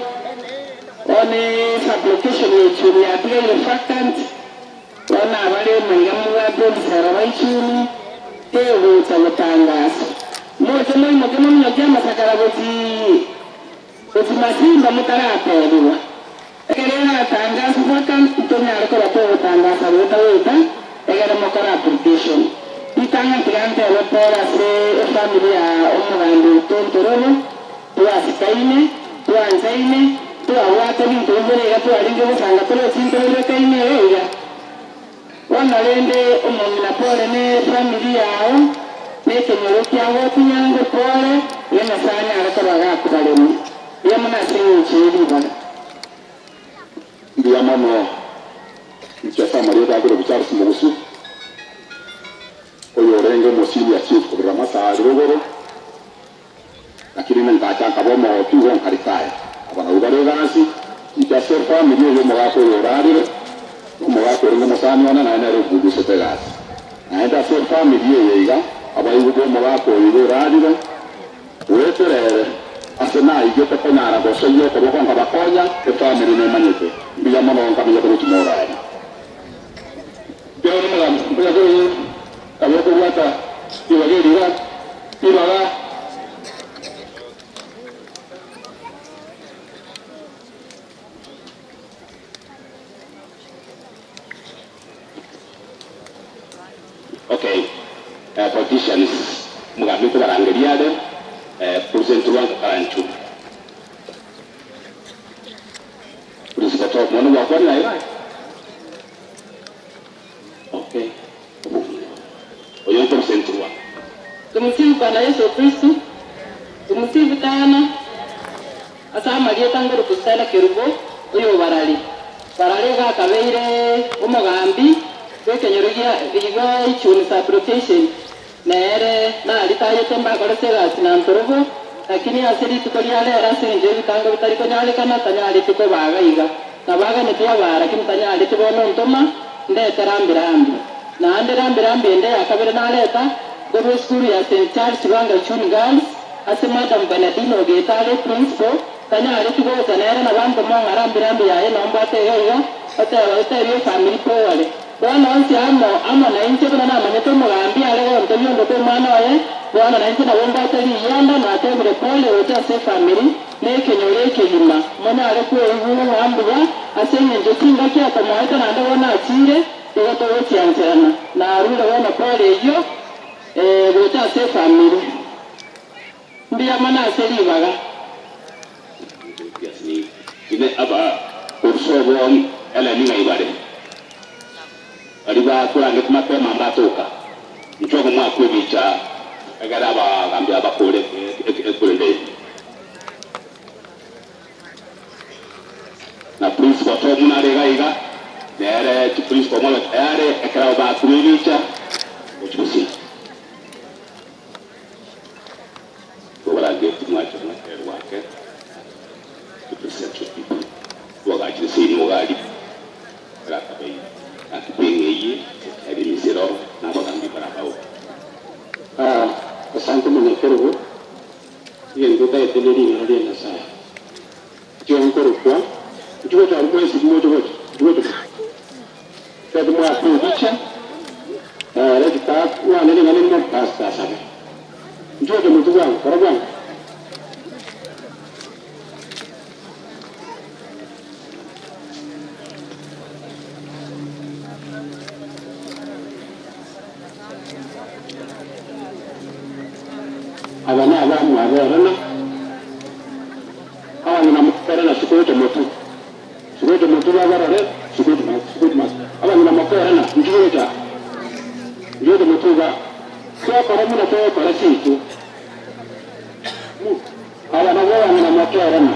Bono esublocation ya Ichuni yatigaire vacant, bono abare maiga mobwate obisara bwa Ichuni, tegocha gotangaswa. Moche moimoke mominyokie amasakara gochii gochia Masimba motaratebiwa. Ekero eratangaswe vacant ntonyare koba togotangasa goeta goeta egere mokore application. Ritang'ani tiga ntebe pole ase efamiri ya omogambi oito Ntorobo, twasikaine, twanchaine, twabwate ebinto bibere iga twarenge gosanga tore chintoberekaine iga iga. Bono rende omong'ina pole ne efamiri yao ne ekenyoro kiao gotinyango pole, iga Nyasae anyare koba gakobaremia. Mbuya mono ase engencho ye ribaga. Mbuya mono inche ase amarieta a Bishop Charles Mugusu, oyorenge omo senior chief korwa Ramasari rogoro, lakini nkacha nkaba omogotu igo nkaritaya. Aba nabwo bare egasi, inche ase efamiri eye omogaka oyo orarire, na omogaka orenge omosani one naye nere obundusete egasi. Naende ase efamiri eye iga, abaibwa ba omogaka oyo iga orarire, Goeterere ase naigete konyara gosoyia okoboko nkabakonya, efamiri nemanyete. Mbuya mono nkamenya kogochia morari. Politicians omogambi nkobarangeria are President Lwanga Karanchu. Principal Tom bono gwakwanire aye gaki? Okay. Oyo President Lwanga. Tumsifu Bwana Yesu Kristo, tumsifu tana ase amarieta ngoroku Stella Kerubo oyobarari. Barari iga akabeire omogambi bw'ekenyoro gia iga Ichuni sub-location, nere naritayete mbakorete egasi na ntorobo, lakini ase rituko ria rero ase engencho y'ebitango bitari konyarekana tanyareti kobaga iga. Nabo aganetie abaa, lakini tanyareti bono ontoma ndete rambi rambi. Naende rambi rambi ende ya kabere nareta korwa esukuru ya St. Charles Lwanga Ichuni Girls ase Madam Bernadine Ogete are principal, Tanyareti gocha nere na banto mong'a rambi-rambi yaye nombwate iga iga, oteba, Oteebie efamiri pore. Bono onsi amo, amo nainche buna namanyete omogambi are gontebia ondoke omwana oye, bono nainche nabo mbwate riyianda, natebire pore gocha ase efamiri na ekenyoro ekegima, monyare kweigwa ng'a mbuya, ase engencho chingaki atomoete naende bono achiire, igo togochiancherana. Narure bono pore eyio, gocha ase efamiri. Mbuya mono ase ribaga. Ime aba korwa sobo Ellen ng'a ibare baria bakorangete mapema mbatoka, inche ogomoakwa ebicha egere abagambi aba bakore ekorende eye. Na principal Tom nare iga iga, nere principal mobe tayari ekero abo bakurwa ebicha gochia gosina. Oborangeti mwacha mwaterwa ake represent your people bwagachire seino iga aria erakabeire gaki peng'eyie ere emisero na abagambi barabao. Asante monyakerogo, egento otagete ne ring'ana ria Nyasae. Inche nkorokwa, inchuo gocha aria mwensi moche gocha, inchuo gocha gocha. Ekero mwakwa ebicha, reta kwane ring'ana erimo pastor asabe. Inchuo gocha motwe bwango, kora bwango. Aba nabamwabo erena, abang'ina mokorena sikocha motwe, sikocha motwe babarore, sikocha sikocha motwe, abang'ina mokorena inchuo gocha, inchuo gocha motwe iga, twakora buna togokora seito. Aba nabwo abang'ina mokerena,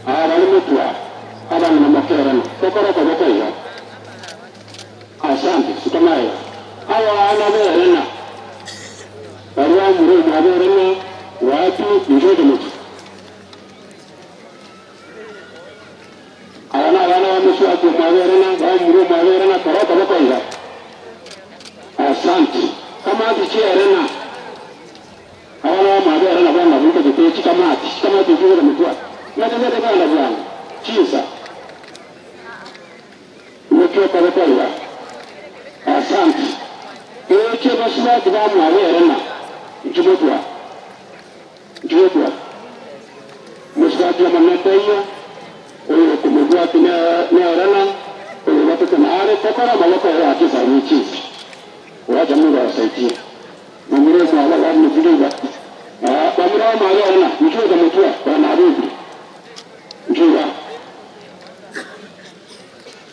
aba bari motwe aa, abang'ina mokerena, tokore okoboko iga. Asante, sukama iga. Abana berena, baria omura omwabo orena, wapi, inchuo gocha motwe. Aba nabana ba mosubati omwabo orena, ba omura omwabo orena, kora okoboko iga. Asante. Kamati chi'erena. Abana bamwabo erena bono nabwo ntagete chikamati, chikamati echio gocha motwe aa. Natagete kogenda bwango, chinsa. Naki okoboko iga. Asante. Echi abasubati bamwabo erena, inchuo motwe aa. Inchuo motwe aa. Omosubati omonene taiyo, oyo okomobwati nerena, oyo obwatete nare tokore amaboko aye ake esabuni chinsa. Oacha Mungu awasaidie. Momura omwabo abamotire iga. Bamura bamwabo erena, inchuo gocha motwe aa, bana abebire. Inchuo iga.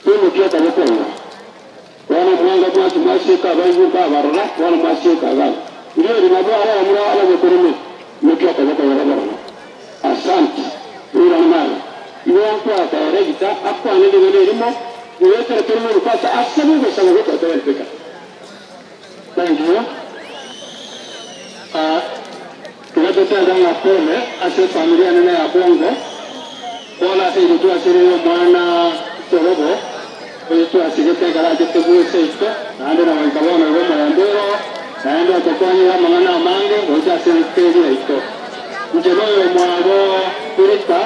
Imokia akaboko iga. Bono mwanga mwansi mwasieka abaigwa nkabarora, bono mwasieka iga. Rieri nabo abamura abanyakorome, imokia akaboko iga babarora. Asante. Oirane magega. Igo nkwaka eregita akwane ring'ana erimo, goetera kera omonto ase asabe ogosaba gotatebenteka. Thank you. Ah, tiga totebe ng'a pole ase efamiri enene ya Bongo, bono ase intwe twasirire omwana Torobo, oyo twasigete ekero achete bw'ase ito, naende na goika bono iga omorembe ore oo, naende otokonyire amang'ana amange gocha ase ense eria yaito. Inche noyomwabo Pirita,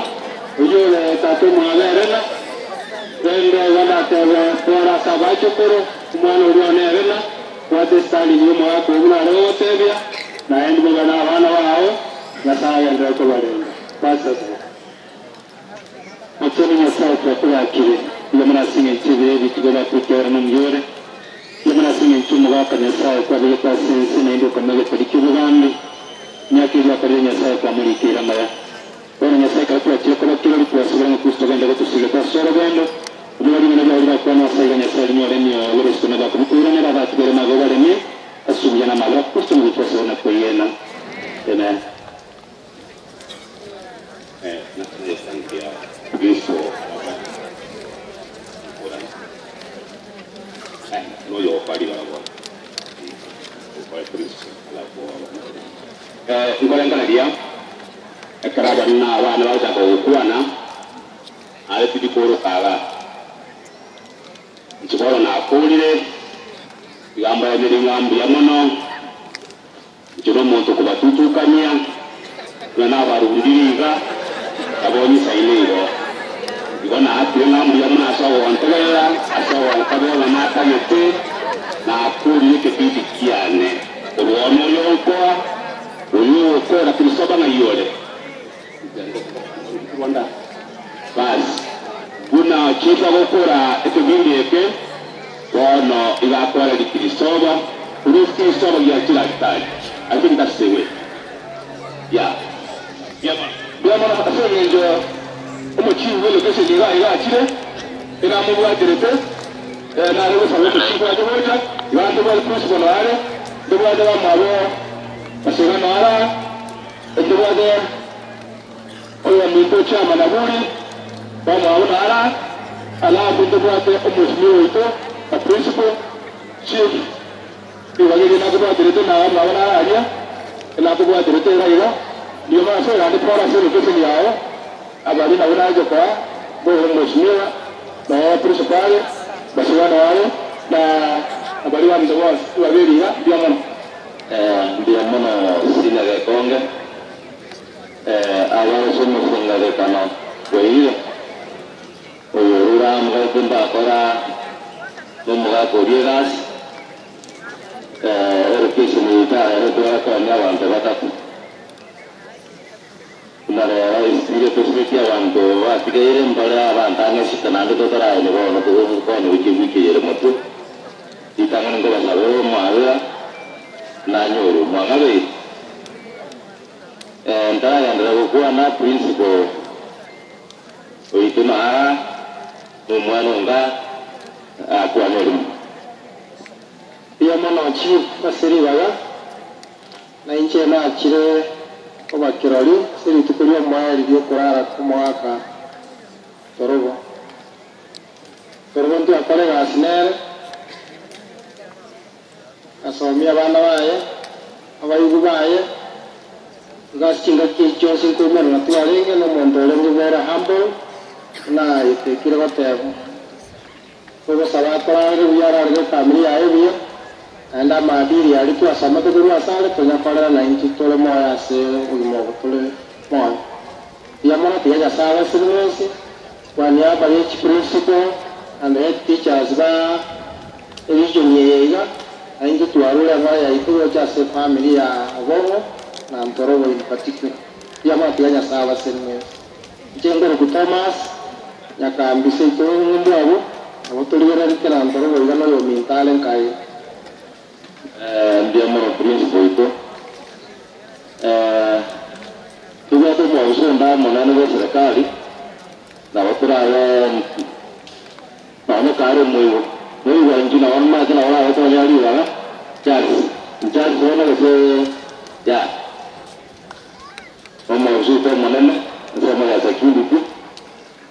oyio ore tata omwabo Elena, rende igo ndatebe pole ase abachokoro, Omwana oria one Elena, bwata esitari eyio omogaka oo buna are gogotebia, naende bobe nabana bao, Nyasae agenderere kobarenda. Pastor saba. Otieno Nyasae twakobakire, mbuya mono ase engencho y'ebibe ebi tigo batwekera nomuya ore, mbuya mono ase. eng'encho omogaka Nyasae kwabegete ase ense naende okamua egetari ki'obogambi, emiaka eria akorire Nyasae kwamorikeire amaya. Bono Nyasae ekero twachire koba kirori twasibire ng'a Kristo ogende gotosiga ase orogendo, omanyore ring'ana riao rirakwane ase aiga Nyasae rinyore emioyo y'oborisiko na bakomokoiranera abatigere nabe obaremie ase obuya na amabera Kristo nigo twasabire na kwegena. Amen. Nkorengereria ekero abana na abana bagochaka gokwana, are tindi koroka iga. Inche bono nakorire, iga mbaenerie ng'a mbuya mono. Inche nomonto okobatutukania, buna nabarurire iga, nabonyisaine igo. Igo naakire ng'a mbuya mono ase ogontegerera, ase ogonkabera ng'a natagete, nakorire ekebidi kiane. Korwa one oyonkoa, oyo ogokora Kristo ng'ai ore? Basi, buna chief agokora ekebindi eke, bono iga akore rikirisoba, korwa ekirisoba giachire altari. I think that's the way. Yeah. Mbuya mono ase engencho omochief bw'elokesheni iga iga achire, enamobwaterete, nare gosaba omochief ache gocha, iga ntobwate principal are, ntobwate bamwabo Masegano ara, Ntobwate oyominto chairman Aburi, bamwabo nara, alafu ntobwate omwesimia oito na principal, chief, ribaga erio nakobwaterete na bamwabo nara aria, nakobwaterete iga iga, nigo marasoe naende pore ase elocation yao, abaria nabwo nache koa, bobe omwesimia, na principal are, basubani are, na baria baminto bonsi, ribaga eri iga, mbuya mono. Mbuya mono Senior Gekonge, aba ase omosangererekano bwairire, oyo orure amo gaki mbakora nomogaka oria egasi, elocation eye tarere twarakonya abanto batato. Buna rero esibire tosibetie abanto batigaire mbare abanto ang'e sita naende totaraeni bono togokonya gochia ewiki eye ere motwe. Ritang'ani nkobasabera omwabera nanyore omwang'abeire. Ntaragenderera gokwana principal oito nara nomwana onga akwane erimo. Mbuya mono chief ase ribaga. Na inche nachire koba kirori ase rituko ri'omoerio ri'okorara kw'omogaka Torobo. Torobo ntwakora egasi nere, agasomia abana baye, abaibwi baye, igo ase chingaki echi chionsi nkoumerana twarenge nomonto orenge very humble, buna ayetekire goteba. Togosaba atorarere buya ararere efamiri yaye buya, naende amaadili aria twasomete korwa asare tonyakorera naintwe tore moyo ase obogima obo tore moyo. Mbuya mono tiga Nyasae abasemi mwensi, kwa niaba ye chiprinciple and head teachers ba eregion eye iga, naintwe twarure eng'ora yaito gocha ase efamiri ya Obong'o na Ntorobo in particular. Mbuya mono tiga Nyasae abasemi mwensi. Inche nkorokwa Thomas, Nyakambi seito ng'umbu abwo, nabo torigererete na ntoro boiga noyominto are nkaye. Mbuya mono principal oito. Tobwate omwabisa onde omonene bwe serikali, nabo torabe nonya kare omoigo. Moigo inche nabo mache nabo nagokonyera ribaga, Charles, Charles bono gose yaya. Omobisa oito omonene, ensemo ya security,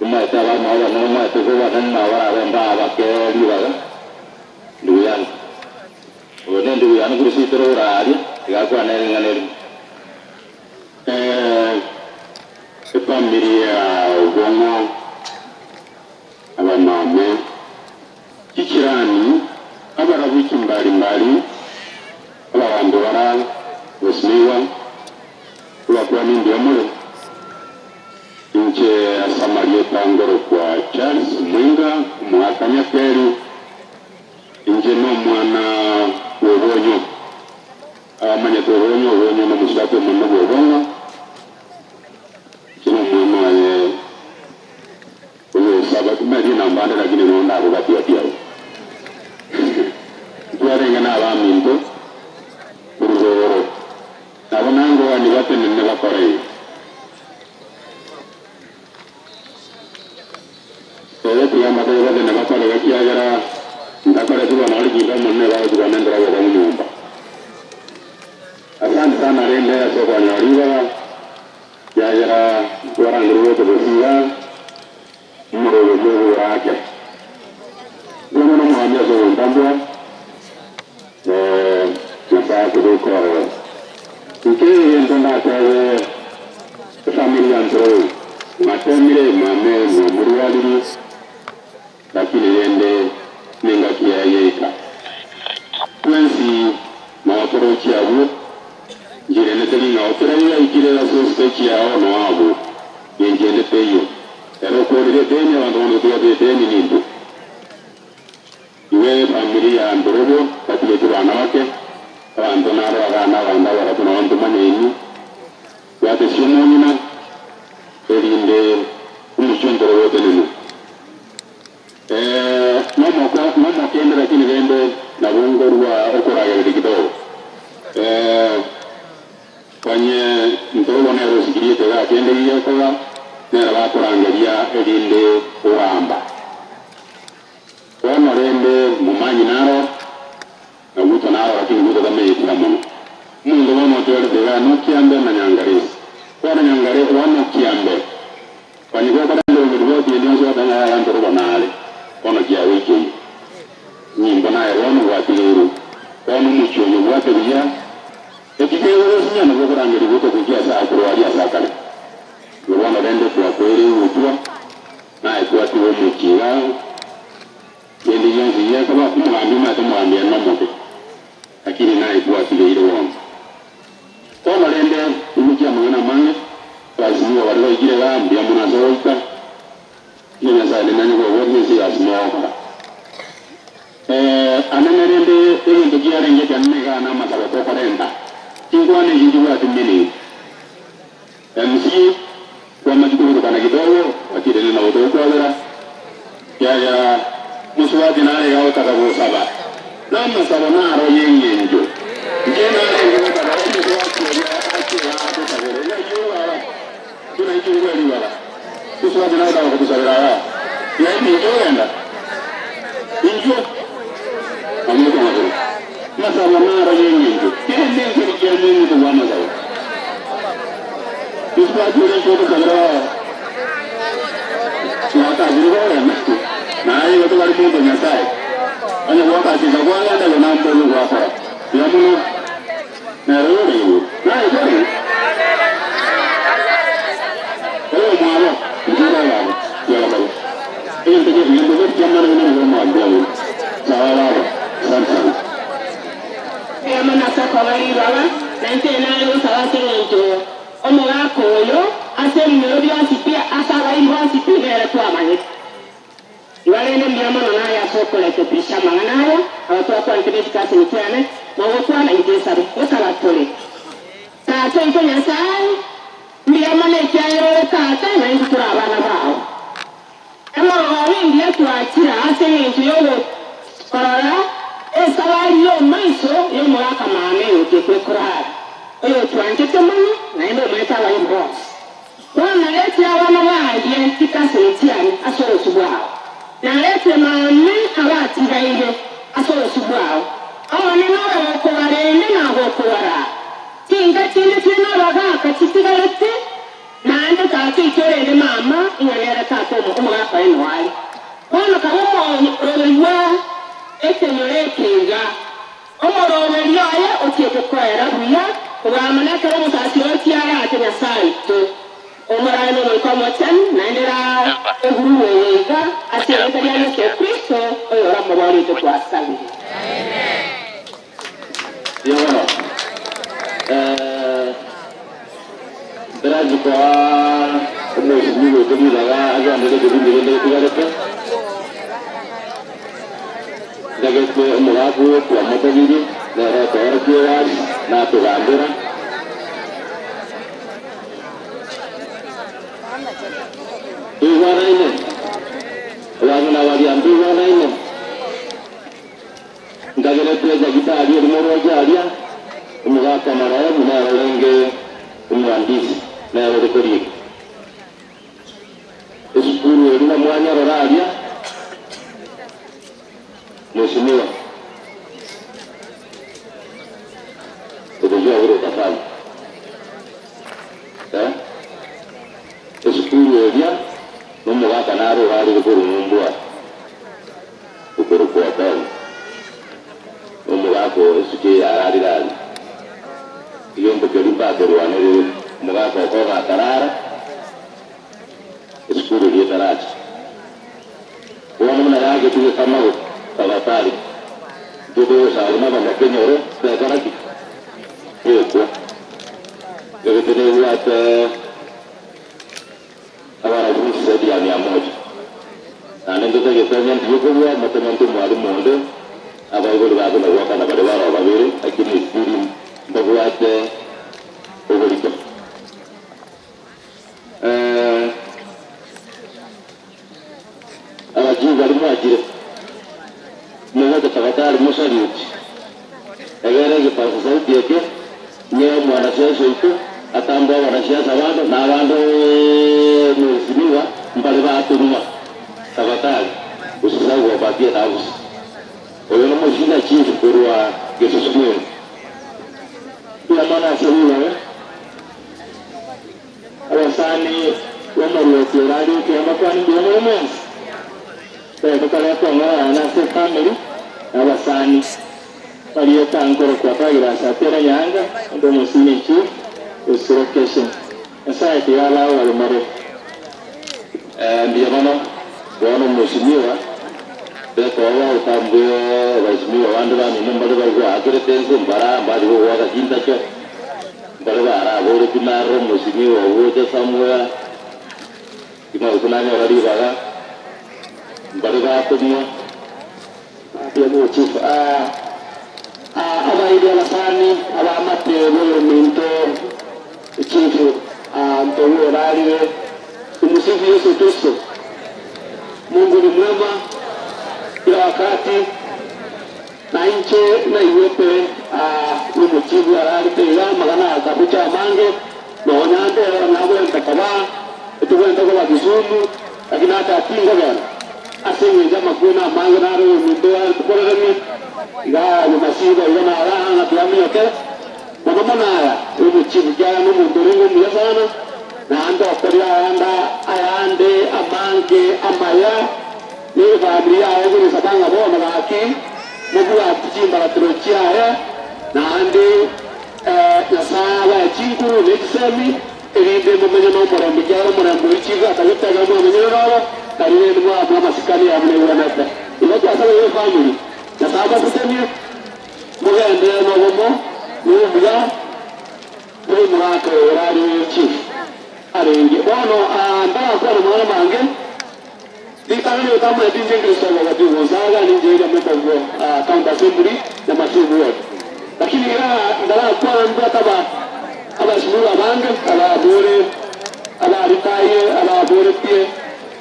Omaete abamwabo abanene omaete ko abanene nabo barabe mbabake ribaga, ndugu yane. Oyo nendugu yane korwa seito rogoro aaria, iga akwane ring'ana erimo. Efamiri ya Obong'o, abamame, chichirani, abarabwo chimbari-mbari, abagambi bara gosibigwa, abakuani mbuya more. Inche ase amarieta ngorokwa Charles Mwinga omogaka Nyakeri, inche nomwana bw'obonyo. Abamanyete obonyo, obonyo nomosubati omonene bw'obong'o. Inche nomwana oye oyosaba, timanyeti namba ande lakini nonde abwo gati gati abwo. Ntwarenge. twarangererete gosiga omoroberio oborake bono nomogambi ase ogontambua nyasaye akobeka ororo nke egento ndatebe efamiri ya ntoro mwatemire mwame mwamurwariri lakini rende nengaki yayeika twensi notorochi abwo njirendete ring'ao kera yaikire ase esiteji yao noabo yenjendete eyo ero okorire edeni abanto bono gotugate edeni ninto iwe famiri ya ndorobo batigete bana bake abanto naro abana abande abaratu nabo ntomanyeni bwatesia omong'ina erinde omochie ndorobo otenene nomokende lakini rende nabo ngorwa okoragereria kidogo kwanye ntorobo nero osikiriete gakende gigekoga nero bakorangeria erinde ogamba bono rende mumanyi naro naguto naro lakini guto tameyetia mono omonto bono otwerete iga nokiambe na nyangaresi bono nyangare bono kiambe kwanye gokorende omoriboti endi onsi otang'aya ntorobo nare bono kiawikei nyimbo naye bono gwatigeirwe bono omochie oyo bwate buya ekikegogo sinyana gokorangeria guto kukia ase akorwaria ase akare bono rende twakwere gutwa naye twatiwe omochie iga kende gionsi gekoba omogambi omanyete omogambi ere nomoke lakini naye twatigeire bono bono rende omochie amang'ana amange basimiwa bari baikire iga mbuya mono ase goika ine nyasaye nimanye gogotwa ase egasi mogokora anene rende ebinto kiarenge kianene iga na amasabo tokorenta chinkwana echi nchibwati meaning MC kwamachikubirukana kidogo lakini nabo tokwabera kiagera musubati narega gotaka gosaba namasabo naro yeng'encho nke narenge gotaka omusubati oria achega atosabere yayobara tunaichungweribara musubati nagotaka gotusabera aya yaani incho incho amukomaguru masabo naro yeng'encho kende enseri kiameng'ito bwa masabo musubati oria nchogotusabera mwatagire gogenda naye gotobari munto nyasaye onye gwakasika kwagenda gonambogo gwakora ya muno nero yorigu naye kori oyo mwabo njura yabo yababo ebinto ebinto byamana bino byomwambia muno sawa baba asante sana Yamana soko bari baba nante nayo gosaba ase eng'encho omogaka oyo ase ebimero bionsi pi ase abairi bonsi pi nere twamanyete ibarende mbuya mono naye ase okorekepisha amang'ana aya aba twakwanire ekikasini kiane nogokwana inche gosaba tore tata oito nyasaye mbuya mono ekiaerore tata naintwe turi abana bao emorogoba engiya twakira ase eng'encho yogokorora esabari y'omaiso y'omogaka mama eyotekwe kurara oyo twanchete mono naende omanyete abairi bonsi bono naretire abana baye chikasini chiane ase obosu bwao naretire mame abatigaire ase obosu bwao omonene oyo gokobarende nagokobara chinka chinde chire nabagaka chitigarete naende tata ichorende mama ing'anere tata omogaka oye noare bono kaba omororeri ekenyoro ekiga omororeri oye otieke koera buya kobamana ekero omosasi otiarate nyasaye ito omorane nomoika omochenu naendera eguru eyeiga ase ereta ria Yesu Kristo oyo oramoborete twasabire. Yono. Ndĩranjikwa omweshimiwa gwĩtũmithaga agĩandĩre gĩthimi gĩndĩ gĩtigarĩte ndagete omogaka oyo twamotegirie nere otoorekie egasi natũgambĩra tuigwanaine abang'ina baria ntuigwanaine nkageretwe njagitari eri mũrwaji aria omogaka marehemu nero renge omwandisi nero rĩkũriga esukuru eri na mwanya rora aria mheshimiwa utajua vile utafanya eh? Esukuru eria nomogaka naro orarire korwa ng'umbu aa, okorokwa Okongo. Nomogaka oo esuki eye ararire aria. Egento keria mbakerwanerere, omogaka Okongo akarara, esukuru eria etaracha. Bono buna yagetwe gekamago tafadhali, intwe togosaba buna abanyakenyoro tekora ki? Tekwa. Egete nebwate abanafunzi zaidi ya mia moja. Naende ntotagete onye ndiyo kobua motemente omwalimu onde, abaibori bakona goakana baria baroo babere, lakini still mbabwate oborito. Eh, abachief baria mwachire, mogocha tafadhali mosalute egere egepaza sauti eke ng'ee omwanasiasa oito atambe abanasiasa bande na abande mheshimiwa mbare batomwa tafadhali usisahau kuwapatia nafasi. Oyo nomosina chief korwa Gesusu mwenu. Mbuya mono ase ribaga. Abasani b'omoruoti orariete amakwani mbuya more mwensi? Rero tokareta ong'ora ase efamiri na abasani barieta nkorokwa Douglas Atera Nyaanga, onde omosenior chief Gusii location. Nyasaye tiga abe abaremere. Mbuya mono bono mheshimiwa, tekoba otambwe abaheshimiwa bande bamino mbare bagoakerete ense mbara mbari gogoaka chintacho. Mbare baraboretie naroro omosimiwa ogocha somewhere, timanyeti nanyora ribaga, mbare batomwa. Mbuya mono chief. Abairi abasani abamate boyominto chief ntobu orarire. Tumusifu Yesu Kristo. Mungu ni mwema kila wakati. Na inche naigwete nomochibu ararete iga amagana akabucha amange, nonya ndero nagwenta koba, etogwenta koba Kisumu, lakini ata tingogenda ase eng'encho amakwena amange naro ominto atokoreranie iga nyamasiba iga nara ng'a tiaminyoke mono mono aya omochibu kiagera nomonto orenge omuya sana, naende okorire ayande ayande amange amaya. Nefamiri yaye egosaba ng'a bono gaki mobwati chimbaratero chiaye, naende Nyasae abae chinkuru ne chisemi, erinde momenye nomorembe, ekiagera omorembe oyio chigwata gete ekero mwamenyire noro, tari rende mwabua amasikani aya buna egwenerete. Igo twasabire efamiri, Nyasae abasesenie, mogenderere nobomo na obuya bw'omogaka oyo orare chief arenge. Bono ntarakwana amang'ana mange. Ritang'ani otamanyeti inche Kristo obogati ogonsaga ninche iga member of county assembly Nyamasibu ward. Lakini iga ndarakwana mbwate aba abasiburu abange ababore abaritaye ababoretie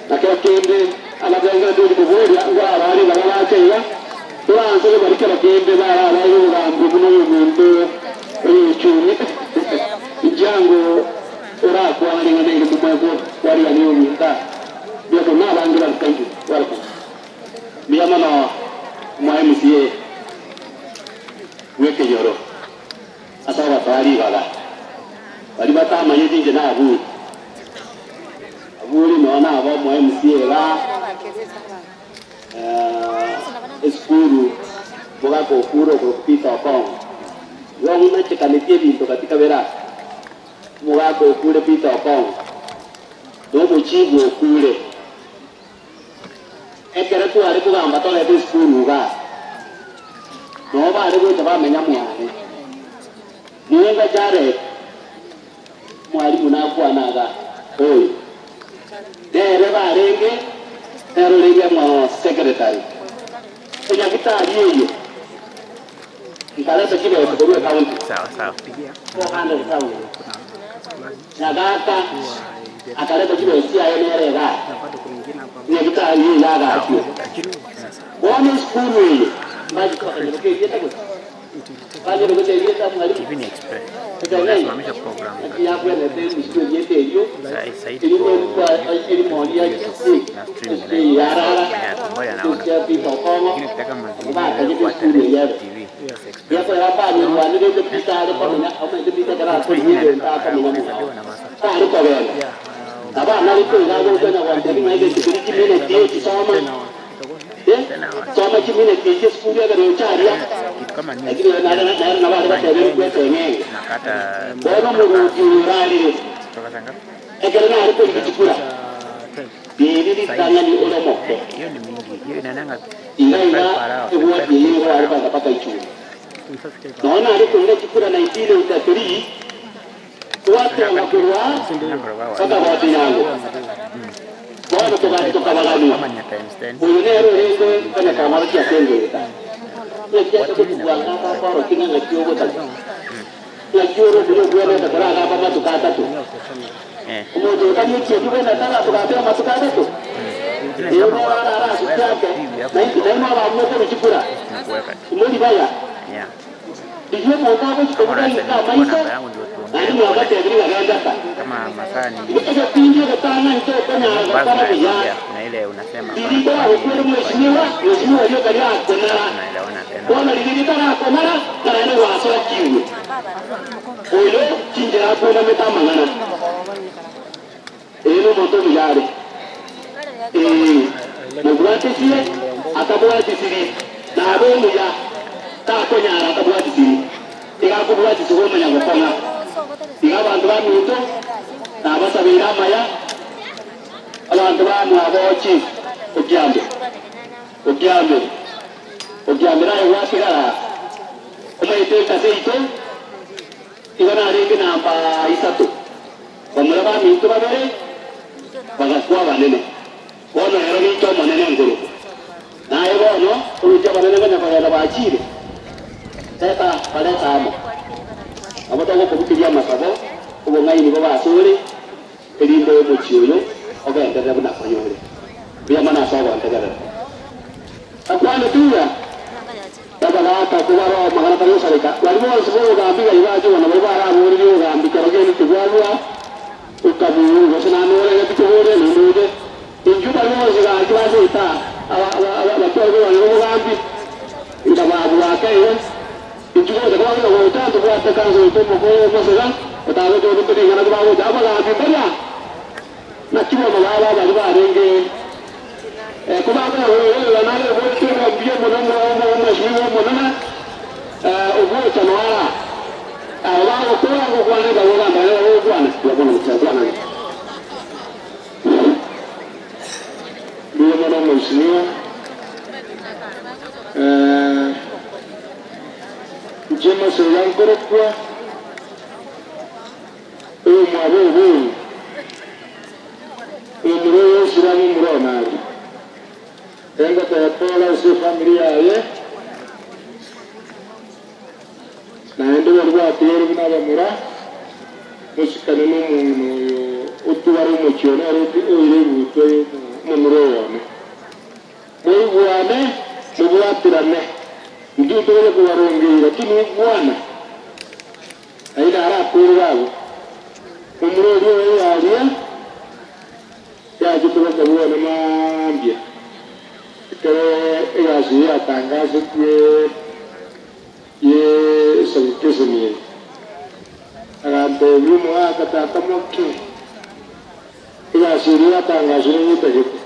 na kero kende abatengere tindi koboria ngorabaa ribaga bache iga toranse kobari kero kende barabae obogambi buna oyomonto oyochumi inchiango orakwana ring'ana eri momweko kwarigania ominta. Mbuya mono abange bari thank you welcome. Mbuya mono mwa MCA bw'ekenyoro ase ogotoa ribaga. Baria batamanyeti inche naburi. Aburi nonya naba omo MCA igaa esukuru mogaka okure okorokwa Peter Okong'o. Igo ng'unachekanetie ebinto katika bire aa. Omogaka okure Peter Okong'o. Nomochibu okure. Ekero tware kogamba torete esukuru igaa, noo bare gocha bamenya mwane. Munga Jared, omwalimu nakwana iga, oyo nere barenge nere orenge omo secretary. Enyagitari eye nkareta chibesa korwa ecounty, 400,000. Nyagaka akareta chibesa chiaye nere igaa, nyagitari eye agachwe. Bono esukuru eye mbache bakanyoroka erieta gose? Banyoroka erieta mwalimu? Ekeng'encho naki yabwenerete erusiwe erieta erio, erinde erimo ria eye yarara, ase Peter Okong'o, abwo bakagete esukuru eye ebe. Gekoera mbanyerwanerete Peter are komenya, omanyete Peter ekero akorire egento akomenya mono, tare kogenda. Nabo anarete iga agocha gontebia ng'a egento keria chimineti echi soma, eh, soma chimineti echi esukuru ekero ocha aria, lakini ere nare nere nabo are gotebia rikwete eng'enge. Bono omorwoti oyo orarire, ekero nare korigia chikura, riiri ritang'ani ore omoke. Iga iga egwoti eye igo are kogenda mpaka ichuni. Nonya nare koira chikura 1983, Twatenga korwa mpaka gotinyango. Bono togachia tokabaganwa. Oyo nere orenge konya kamorokia ase engeeta. Naki acha gotubua ng'a akorokia ng'a ng'aki ogotaka. Naki ore omuya obwenerete koragamba amatuko atato. Omonto otari ekieni obwenerete agatogambera amatuko atato? Erio nere arare ase chiake, naintwe nainwe abamura okorwa chikura, timori baya. Rigia omonto agochia kobuga amaiso, naende mwabatebirie ng'a genda ta. Egepindi egetang'ani tokonyara gokora buya, riria toragokwere mweshimiwa, mweshimiwa rioka riakonara. Bono riria ritarakonara, naende gwasokigwe. Oyo chinchera akunamete amang'ana. Ee, nomonto omuya are. Ee, mobwatesie atabwatisiri, nabe omuya, takonyara atabwatisiri. Iga akobwatisigwa omanya gokong'a. Iga abanto baminto nabasabeire amaya, abanto bamwabo chi okiambe, okiambe, okiambe naye gwatigara omanyete enka seito. Igo narenge namba isato, bamura baminto babere bagakwa abanene. Bono ero ninche omonene nkorokwa. Naye bono oroche abanene konya kogenda bachiire, reta barete amo. Nabo togokobukeria amasabo, obong'aini bobe asore, erinde omochie oyo ogenderere buna konya ore. Mbuya mono ase ogontegerera. Takwaneti buya, Abagaaka kobare amang'ana tari gosareka. Baria bonsi b'obogambi iga iga bono baria baraboririe obogambi kero kende tibwarua okabuyu gose nanorege tikoboria naende oche. Inchuo baria bonsi gaki baseita abatware korwanera obogambi nkababua ake igo. Inchuo gocha kobagocha gocha ntobwate kanso oito omokoro omosega otagocha obote ring'ana kobagocha abagambi mbaria. Naki bono baba baria barenge kobakoyagorera nare oboete omombia omonene omweshimiwa omonene ogocha noara abo bagokora ngokwana bagogamba nere bagokwana mbuya mono mokwana. Mbuya mono omweshimiwa. Inche Masega nkorokwa. Oyomwabo obobe, omomura oyo osire amo omura one are. Engoko ya Paul ase efamiri yaye, naende baria batigaire buna abamura, mosikane nomong'ina oyo otware omochie one ere oire egutwa y'omomura oyo one. Moigwane, mobwaterane, intwe ntobare kobarongeria, lakini igwana. Naende arakoorere agwo, momura oria oye aria yachete bakabwana mambia, ekero egasi eye yatangasetwe ye sublocation eye. Agantebia omogaka tata moke, egasi eria yatangasire nyetagete,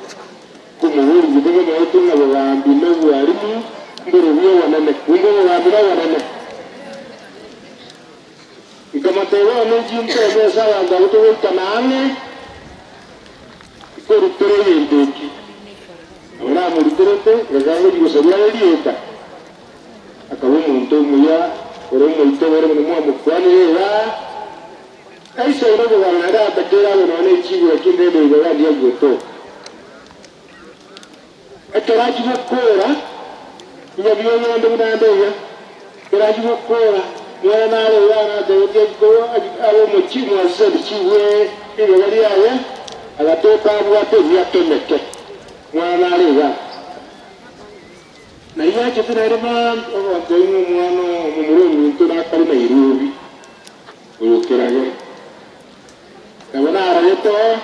komoboria gete ng'amaete ng'a bogambi na obwarimu mborobwo obonene, kumbe obogambi nobonene. Nkamotebia, Bono inche intebe ase abanto abwo togoikana ang'e, nkorutere egento eki. Nabo namoruterete, ngakanga gochia gosaria are rieta. Akaba omonto omuya, ore omoitobere buna mwamokwanire iga. Aisaine okogana naende agatakeire abe nonya ne chigura chinde ende iga gandi agotoka. Ekero achia gokoora, inyabiga ng'ende buna ande iga. Ekero achia gokoora, mwana nare iga anatebetie achie abe omochie mwasisani chigwe ribaga riaye, agatoka abwate emiaka emeke. Mwana nare iga. Na igo achete nere mambia ogontebia ng'a omwana omomura ominto nakare Nairobi, oyo kerage. Nabo narogete oo.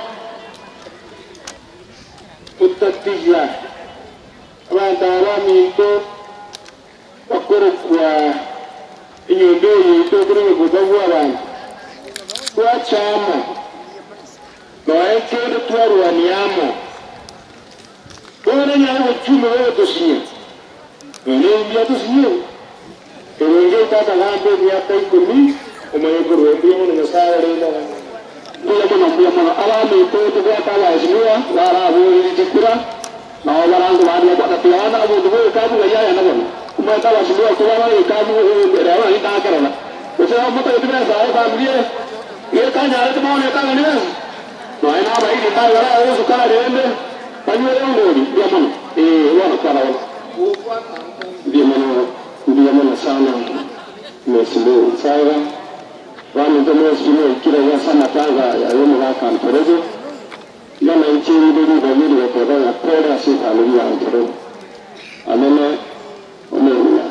Otatiga abanto aba baminto bakorokwa enyomba eye yaito ekero egekobagwa abanto, twacha amo. Nonya. kende twarwania amo. Bono nyaye obochumi bogotosinya. Nonya mbuya tosinye. Erenge tata gambe emiaka 10 omanye korwa mbuya mono Nyasaye arende. Mbuya mono mbuya mono abamito tobwate abaheshimiwa baraburire chikura nao barango baria bagatiana obondu bwekabu ng'ai aya nabono omanyete abaheshimiwa ko bara ekabu mbere yabo ntakerora gose motageti besa aye familia gekanyarete bono ekang'ani besa noe nabairi ndabara esukari ende banywere ngori mbuya mono bono kwana bono mbuya mono mbuya mono sana mheshimiwa Nsaga bamito mheshimiwa ikira ya samatanga ya yomo gaka Ntorobo igana ichirire ribagiri goteba ya pole ase efamiri ya Ntorobo anene omenya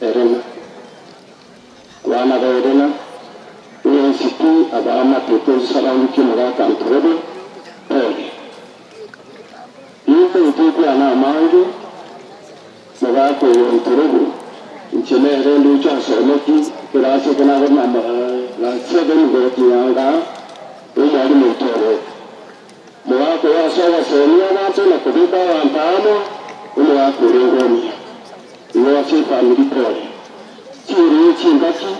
erena abana ba erena NCP abama tetosaranuki mugaka Ntorobo pole yinto itukwana amange mugaka oyo Ntorobo nchenere nduchasomeki kirase kinago namba la 7 gotinyanga omwalimu utore mugaka yasoga semia nato na kubika wantano omugaka urengomia iwe ase family pole chiri chingaki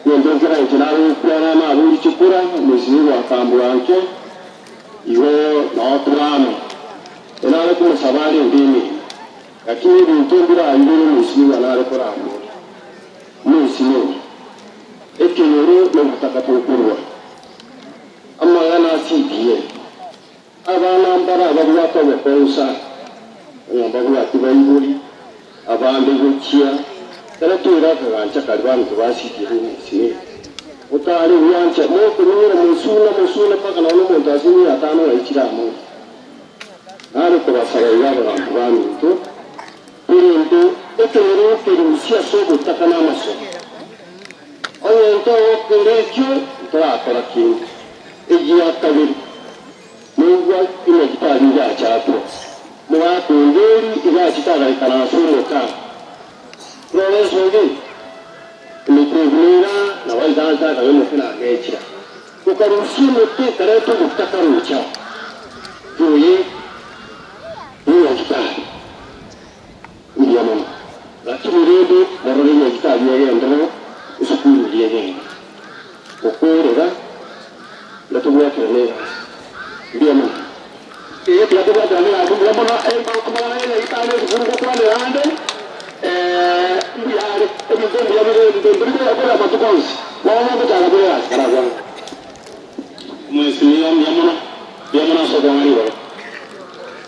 yendongera echinaro kwana naburi chikura mheshimiwa kambu wanke iwe noturano enare kumusabari ndimi lakini bintu mbira ibere mheshimiwa nare kurambura mheshimiwa ekenyoro nobutaka tukurwa amagana CDA abana mbara babwata obukonsa babwati baibuli abandi gochia era twira akagancha kari bantu basidie mheshimiwa utari byancha mokumenyera musuna musuna paka nono omuntu asimire atano aichiramo nare kubasaba iga abantu baminto ebintu ekenyoro kerusia ase obutaka n'amasomo omuntu okora ekyo ntorakora kindi egia kabiri nubwo imagitari igakyakwo mugakungeri igakitagaikana ase omoka rora ensonga emikungunira nawe iganzagayo omuke nagekira ukarusia omuti kareta obutaka rukya tuye niyagitari mbuya mono lakini rindi morore nyagitari yegenderera esukuru lyegenda okorera ndatubwatira negasi mbuya mono iyo tigatubwatira negasi mbuya mono amagana yenyagitari esukuru gokwanera ande mbuyare ebinto mbuya bire amatuko onsi bono ngochaka bire gasi karagwana mheshimiwa mbuya mono mbuya mono ase okwang'a ribaga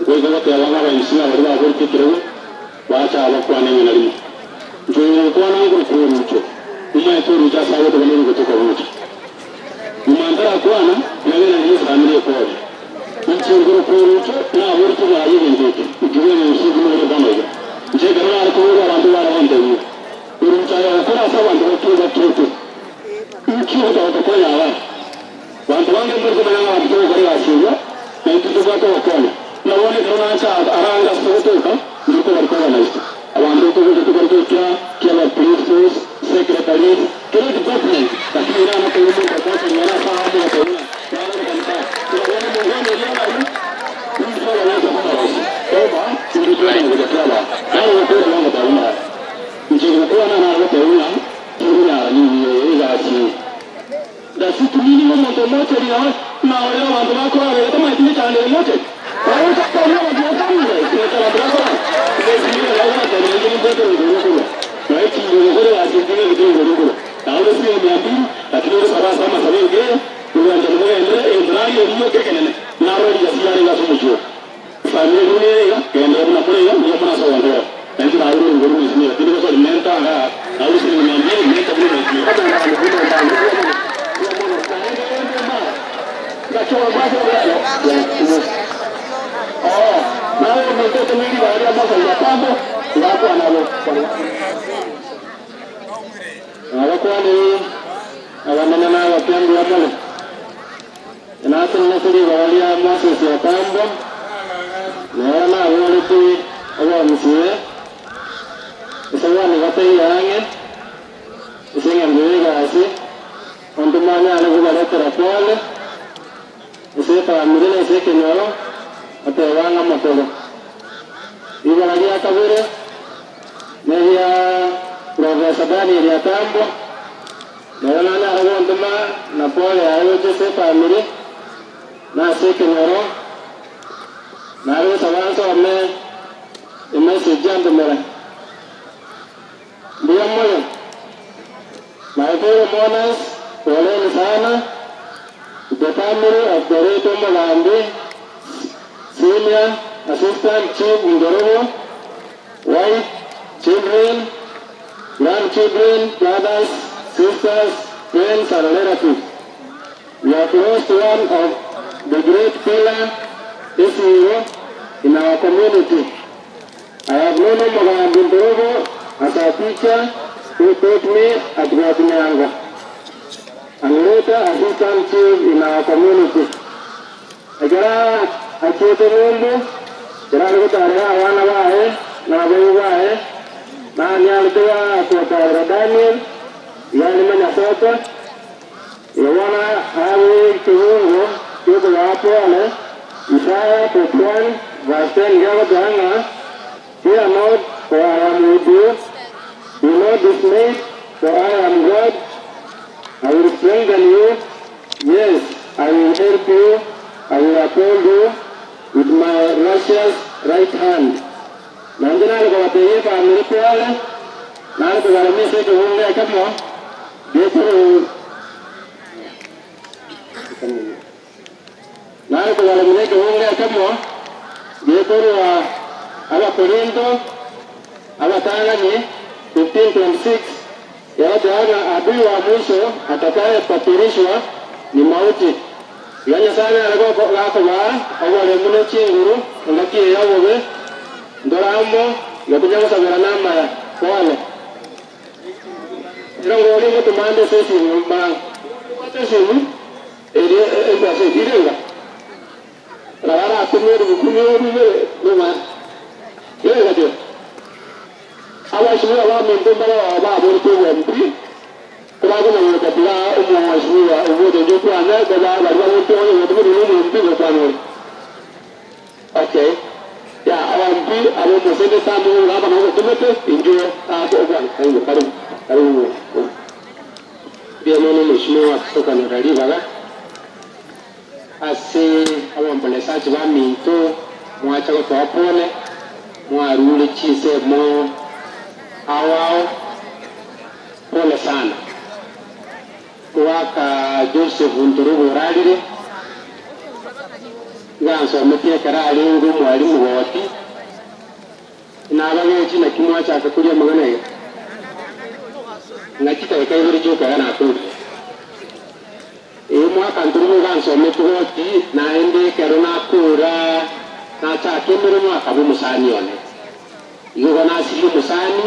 goika goteba ng'a abaimisia bari baborete ekerogo bacha bakwana eng'ana rimo nchoyo gokwana ngoro orucho umaete orucho ase agoteba nerigotoka rucho nyuma ntarakwana yabera ni family ekore inchingoro korucho naborete baye ebinto eke ikibwene nsugu nore banoga nchekero nare kubura abantu barahondeire orucho ayokora ase abantu bature bakete ikihotagotokonya abana bantu bange muri kumenya abantu togokora egasi naitwe tobwate ogokonya nabone kero nacha aranga ase gotoka ndiko bari organized abantu tukoretokia kiaba principals secretaries kero department lakini ina na kwa mungu kwa nyana saa hapo kwa nyana wala kanisa tunabona mungu ni yana ni swala la kwa oba ndiko ni kwa twala nawo ko na kwa nje kwa na na kwa una tuna ni egasi ndasitumini omuntu moche ri na ore abantu bakora beta maitini cyane moche Abakwani abanene n'abapembi bamole enatinasiri balia Moses Yatambo nera naboleti obomusibe esabwani bateiyange eseng'encho ya egasi onto manyare kobaretera pole Ase efamiri na ase ekenyoro, oteba ng'a motoro. Ribaga ria kabere neria Professor Daniel Atambo, nere nanyare gontoma na pole yaye gocha ase efamiri na ase ekenyoro, nare gosaba nsome emessage antomera. Mbuya mono. My fellow mourners, poleni sana. To the family of the late Omogambi, Senior Assistant Chief Ndorobo, wife, children, grandchildren, brothers, sisters, friends and relatives. We have lost one of the great pillar, Esiiro, in our community. I have known Omogambi Ndorobo as a teacher who taught me at Gwatinyango and later assistant chief in our community. Ekero achiete ng'umbu, ekero are gotarera abana baye na abaibori baye, nanyarete gotarera Daniel, iga arenge Nyasote, igo bono abe ekebungo gi'okobaa pole, Isaiah 41 verse 10 gegoteba ng'a, Fear not, for I am with you, be not dismayed, for I am God, I will strengthen you, yes, I will help you, I will uphold you with my righteous right hand. Nainche nare kobatebia efamiri pole, nare kobaremia ase ekebungo ekemo gekorwa Nare kobaremia ekebungo ekemo gekorwa Abakorinto abatang'ani 15:26, egoteba ng'a adui wa mwisho atakayepatirishwa ni mauti. Iga Nyasae nere gakobaa oboremu ne chinguru engaki eye y'obobe, ntore amo, iga tonya gosaberana amaya. Pole. Ere ngori ngotomande ase esimu mbwate esimu eria ekwase ire iga. Nabo aratome orobukumi orubere nomwana. Ire iga tio. Abasubira baminto mbare oo baborete obwempi, kobakonya gocha tiga omwasubira ogocha inche okwane, koba baria baborete onye gotomire nomwempi gokwana ore. Okay. Ya abampi ab'omoseneta amo gavana ogotomete inchuo ase okwana. Karibu, karibu, karibu. Mbuya mono Mheshimiwa tokanora ribaga ase abombolesachi baminto mwacha gotoa pole mwarure chinsemo ao ao pole sana. Mogaka Joseph Ntorobo orarire, iga ansometie ekero arenge omwalimu goti, nabagechi naki mwachaka koria amang'ana iga, ng'a chidakika ibere chioka iga nakorire. Ee, omogaka Ntorobo iga ansometie goti, naende ekero nakora nachaka emeremo akaba omosani one. Igo igo nasirie omosani.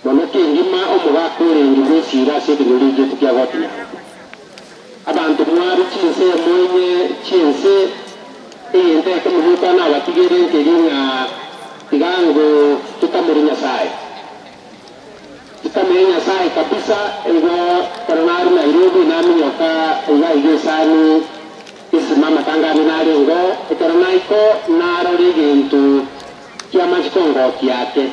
Mono kegima omogaka orenge bw'esiira ase ekenyoro egiato kia Gotinyango. Abanto mwarwe chinsemo inye chi'ense, egento ekemo gioka nabatigere nkeria ng'a tiga ango totamore Nyasae. Totamore Nyasae kabisa, igo ekero narwe Nairobi naminyoka iga iga esani esima amatanga ane narengeo, ekero naika narora egento ki'amachiko ngokia ake.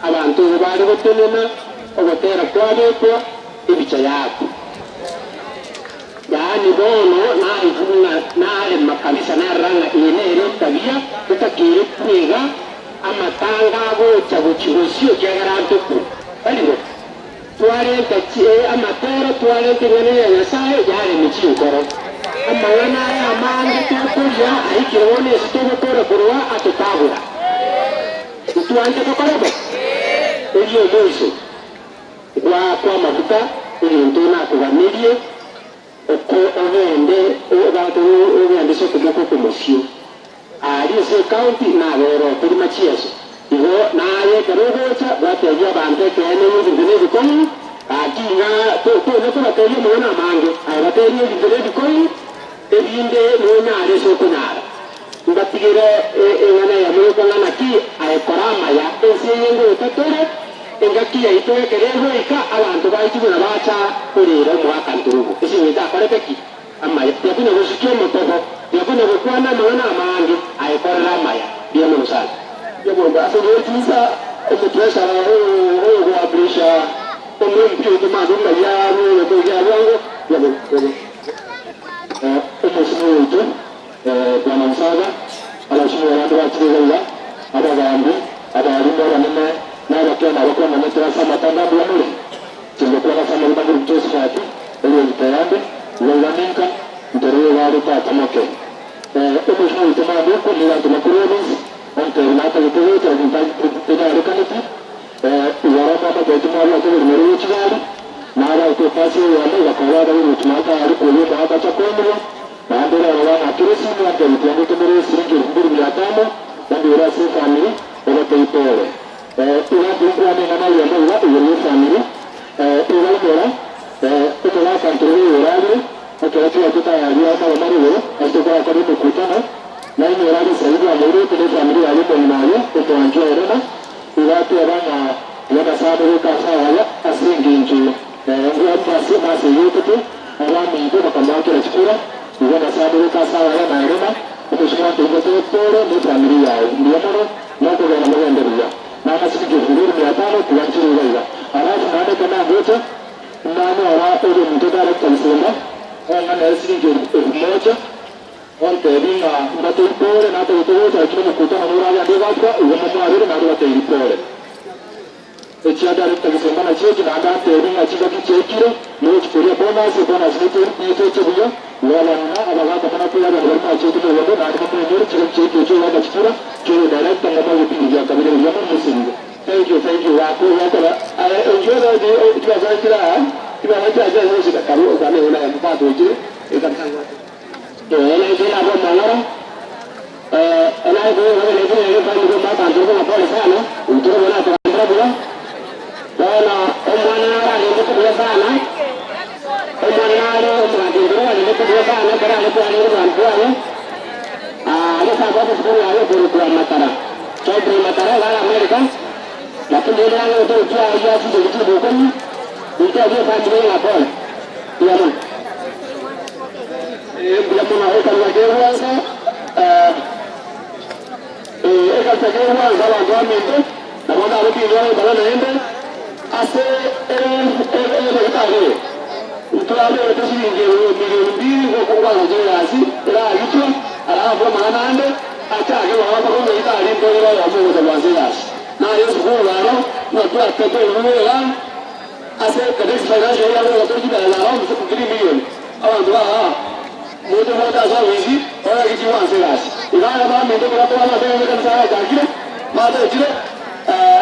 Abanto igo bare gotenena, ogotera kwabekwa, ebicha yakwa. Yaani bono naigure ng'a narema kabisa narora ng'a eye nere etabia totakeire kwega amatanga agocha gochia bosio ekiagera ntokwe. Tari bo? Twarenta amatero, twarenta eng'ana ya Nyasae yaremia chinkoro. Amang'ana aya amange tokoria aikire bono ase togokora korwa atotagora. Ntwanche tokore bo? Erio omoiso goakwa amaguta, egento nakoganerie, oko ogende ogende ase okomoka okomosio. Aaria ase ecounty nabere oo tori machieso. Igo naye ekero ogocha gwatebia abanto ekeene ng'a ebinto nebikong'u, gaki ng'a tonya kobatebia amang'ana amange, aye batebie ebinto nebikong'u, erinde nonyare ase okonyara. Mbatigere eng'ana eyemo y'okong'a naki aye kora amaya, ense eye ngoeta tore, engaki yaito ekero egoika, abanto baito buna bacha korera omogaka ntorubo. Ase engencho akorete ki? Amaya, tiakonya gosikia omotogo, tiakonya gokwana amang'ana amange, aye korera amaya. Mbuya mono sana. Mbuya mono. Ase engencho chinsa omotwesara oyogoapirisha omo MP oito mambia ng'ai arwe egento ekia bwango. Mbuya mono. Mbuya mono. Omosimi oito Bwana Msaga, abasimi abande bachire iga iga, abagambi, abalimu abanene, na abakene abakong'anetera ase amatanga mbuya more? Chingokwana ase amagena nguru Josephat, oyoito yande, iga iga ninka, ntorere iga are tata moke. Omosimi oito mambia okwo nigo antoma korwa obisi, ontebi natagete gocha lakini tanyarekaneti. Igoro mwamotebetie mwabwate oborimo bwe chigari, na abaete epasi eyemo igakoba abairi gochia tayari koyia omogaka acha koinigwa. Naende rero bang'akire esimi bantebetie ngotomere esiringi elfu mbili mia tano ondeire ase efamiri obatebie pole. Iga tinkwana ing'ana eyemo iga igoro y'efamiri. Iga inyora omogaka ntororo oyorarire ekero chigacha tayari amagoma rogoro ase tokorakore emekutano. Nainyora risagu riamoirete nefamiri yaye omong'ina oye omwanchwa Helena. Igo ateba ng'a tiga Nyasae amobeke ase agaya ase engencho mwasegetete abaminto bakamoakera chikura. Igo Nyasae amobeke ase agaya na Helena omosubati oingote pore ne efamiri yaye. Mbuya mono nokogenda mogende buya. Namasiminki elfu mbili mia tano tiga nchire iga iga. Alafu naende ekero nangocha nanyora oyominto director Isemba ong'a nere siringi elfu moja. Ontebi ng'a mbatebie pole, natagete gocha, lakini omokutano noragende ogachwa, igo momwarere naende obatebi pole. Echia director Gisemba nachio echi, naende antebi ng'a chingaki chiaikire, nogochi koria bonus, ebonus netoche buya, igo abang'ina abagaka monakoe abanto baria mwachiete mogondo, naende momoinyore chingaki chiaikire chi'ogoaka chikura chi'oyo director ng'a moe egepindi gia kabere buya mono mosibire. Thank you, thank you. Gakwa gwakora aye inchuo chibesa chire aa, chibesa chiachire ase gosika karu okwane igo naye mobatochire ekanisa ngwate. Nainche nabe omong'ora, pole sana, intwe bono atogambera buya. Bono omwana nare arendete buya sana, omwana nare omogambi intwe arendete buya sana, ekero are kwarenge obogambi bwaye, gose abwate esukuru yaye ekorokwa Matara. Chaudhry Matara iga are America, lakini rende nang'ete gochia ayio ase chinchera chi'obokong'u, intwe abwo efamiri ng'a pole. Mbuya mono. Mbuya mono ekanisa kegwansa, ekanisa kegwansa abanto baminto, nabo ndagotinyora ebara naende ase edaktari eye. Ntwaberete shilingi milioni mbili gokwansa chigasi eragichwe, alafu amang'ana ande achake baba mpaka omodaktari ntore oyomo ogocha gwansa egasi. Naye esukuru aro ng'a twatete obobe iga. Ase the next financial year bono tore chibesa around 3 million abanto ba aa moche moche ase ofisi orore chigwansa egasi. Iga aya baminto ekero tobana ase ekanisa yachakire batechire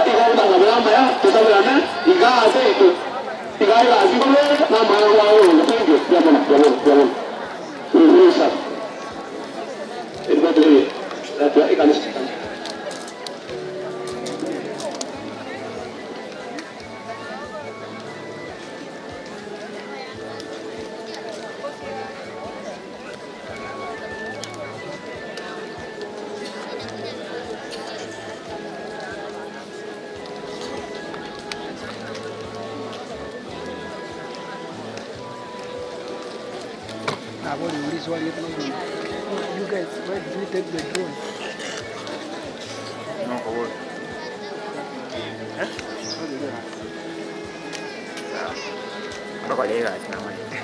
igo gotang'abera amaya tosaberane iga ase intwe iga egasi nkobere na amang'ana kwaye. Thank you. Mbuya mono mbuya mono mbuya mono. Ruhusa. Ekanisa. You guys, why did we take the drone? Bakore egasi namaete.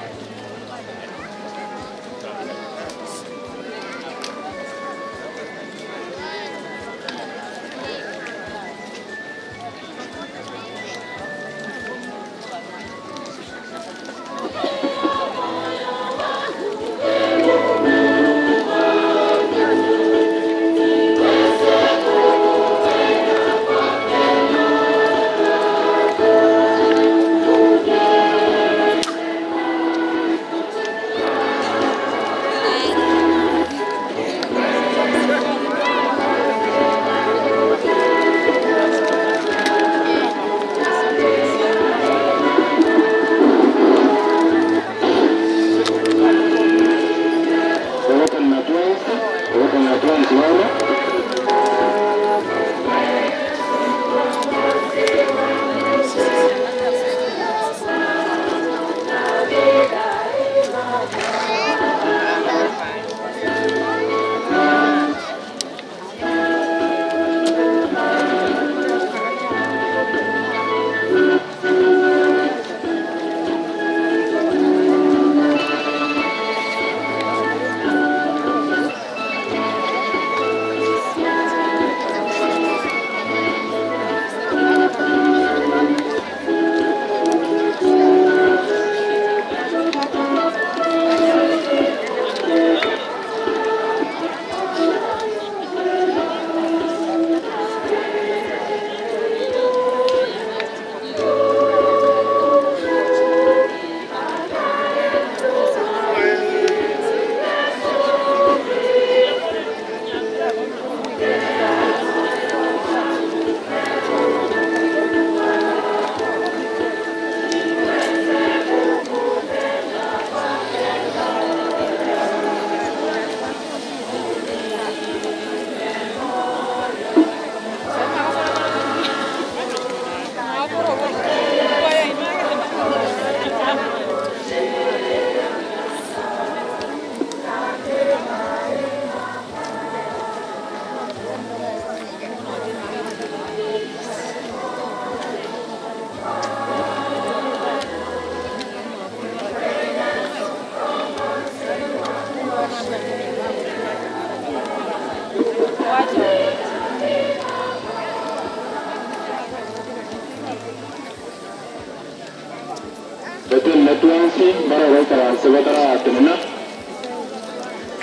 Twetwe twensi mbara baikaranse bataratenena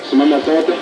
simama sote.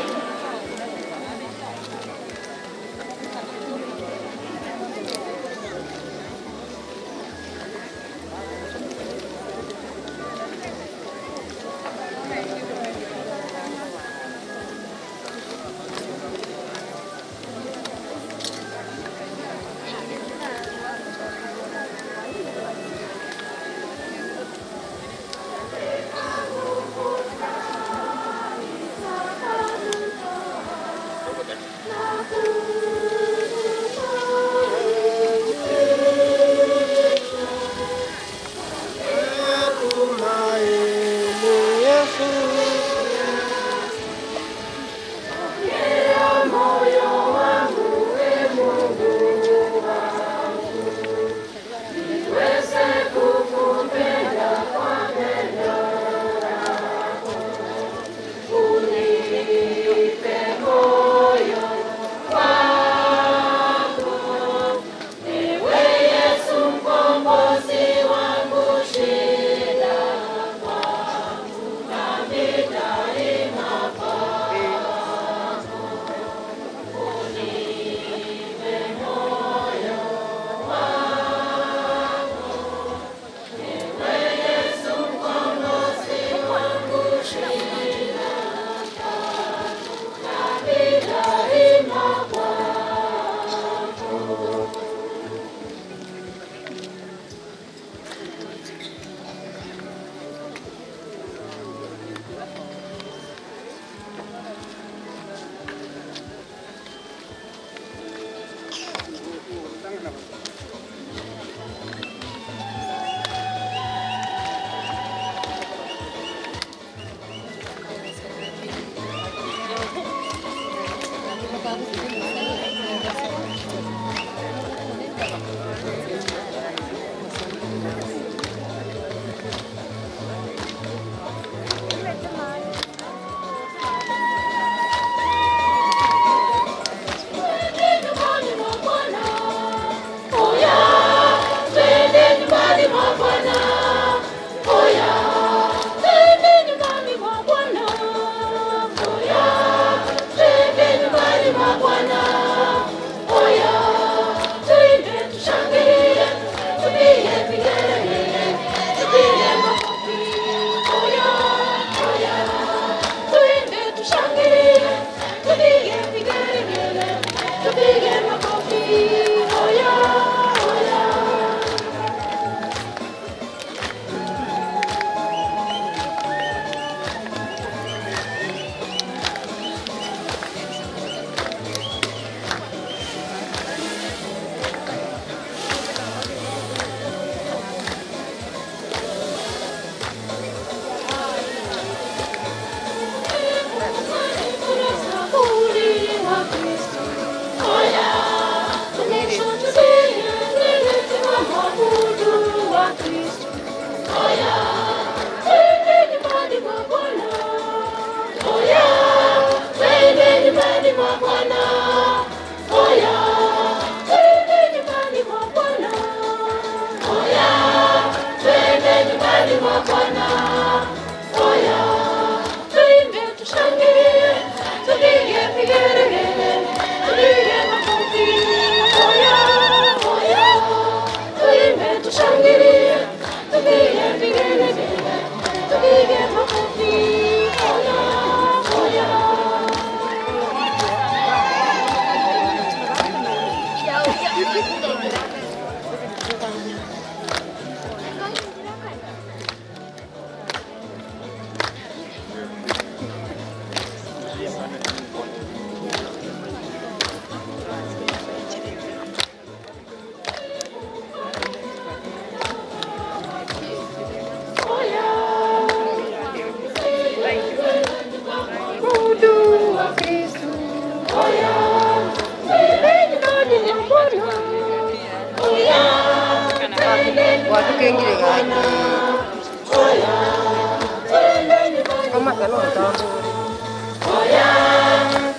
Oya,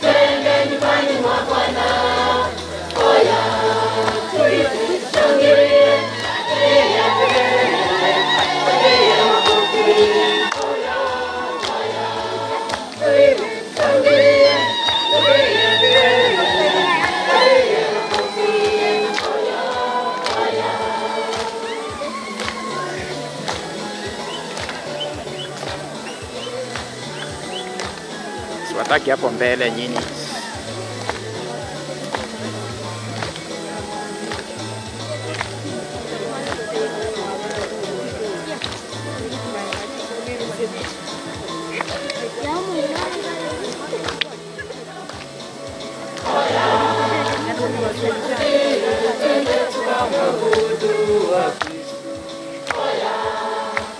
twende nyumbani mwa Bwana. Oya, tushangilie, tupige vigelegele, tupige makofi. Oya, oya, tushangilie, tupige vigelegele, tupige makofi. Oya, oya. Siwataki hapo mbele nyinyi.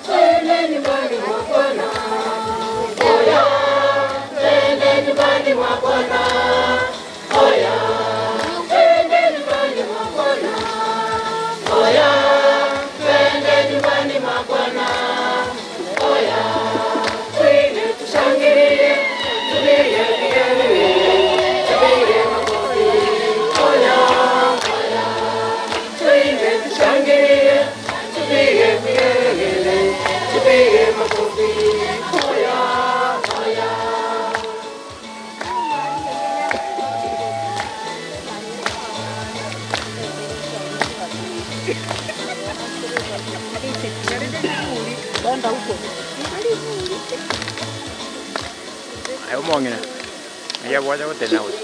Twende nyumbani mwa Bwana. Oya, twende nyumbani mwa Bwana. Oya, twende nyumbani mwa Bwana. Oya, twende nyumbani mwa Bwana. Oya, twende tushangilie, tupige vigelegele, tupige makofi. Oya, oya, twende tushangilie, tupige vigelegele, tupige makofi. Oya, oya. Kwenda huko. Ayo mong'ina. Iya bwacha gotena gose.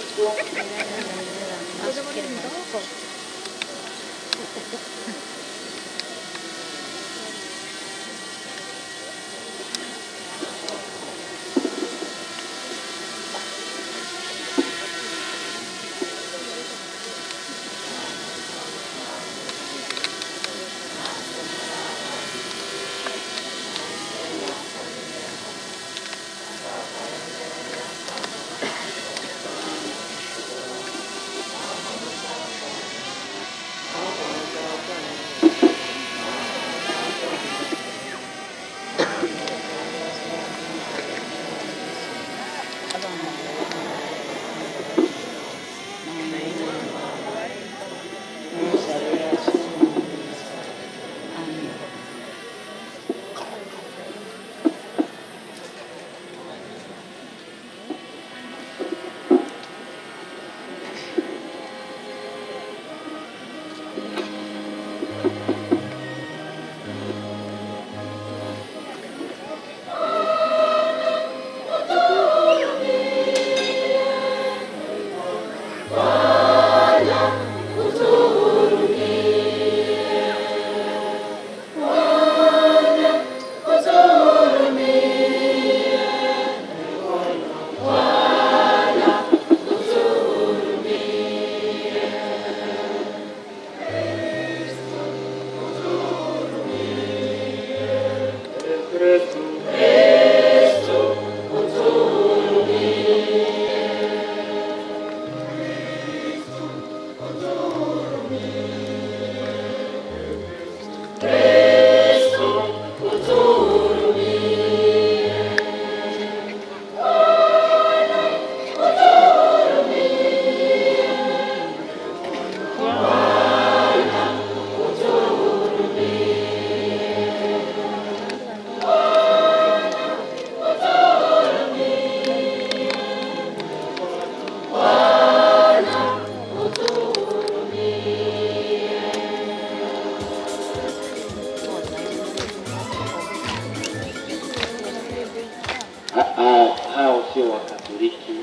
Hao sio Wakatoliki.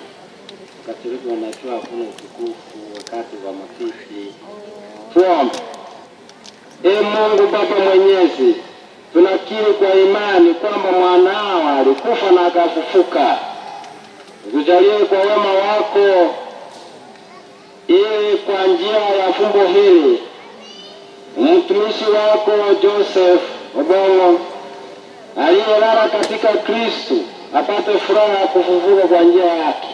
Wakatoliki wanajua hakuna utukufu wakati wa mazishi. Tuombe. Ee Mungu Baba Mwenyezi, tunakiri kwa imani kwamba mwanao alikufa na akafufuka. Utujalie kwa wema wako, ili kwa njia ya fumbo hili mtumishi wako Joseph Obongo aliyelala katika Kristo apate furaha ya kufufuka kwa njia yake,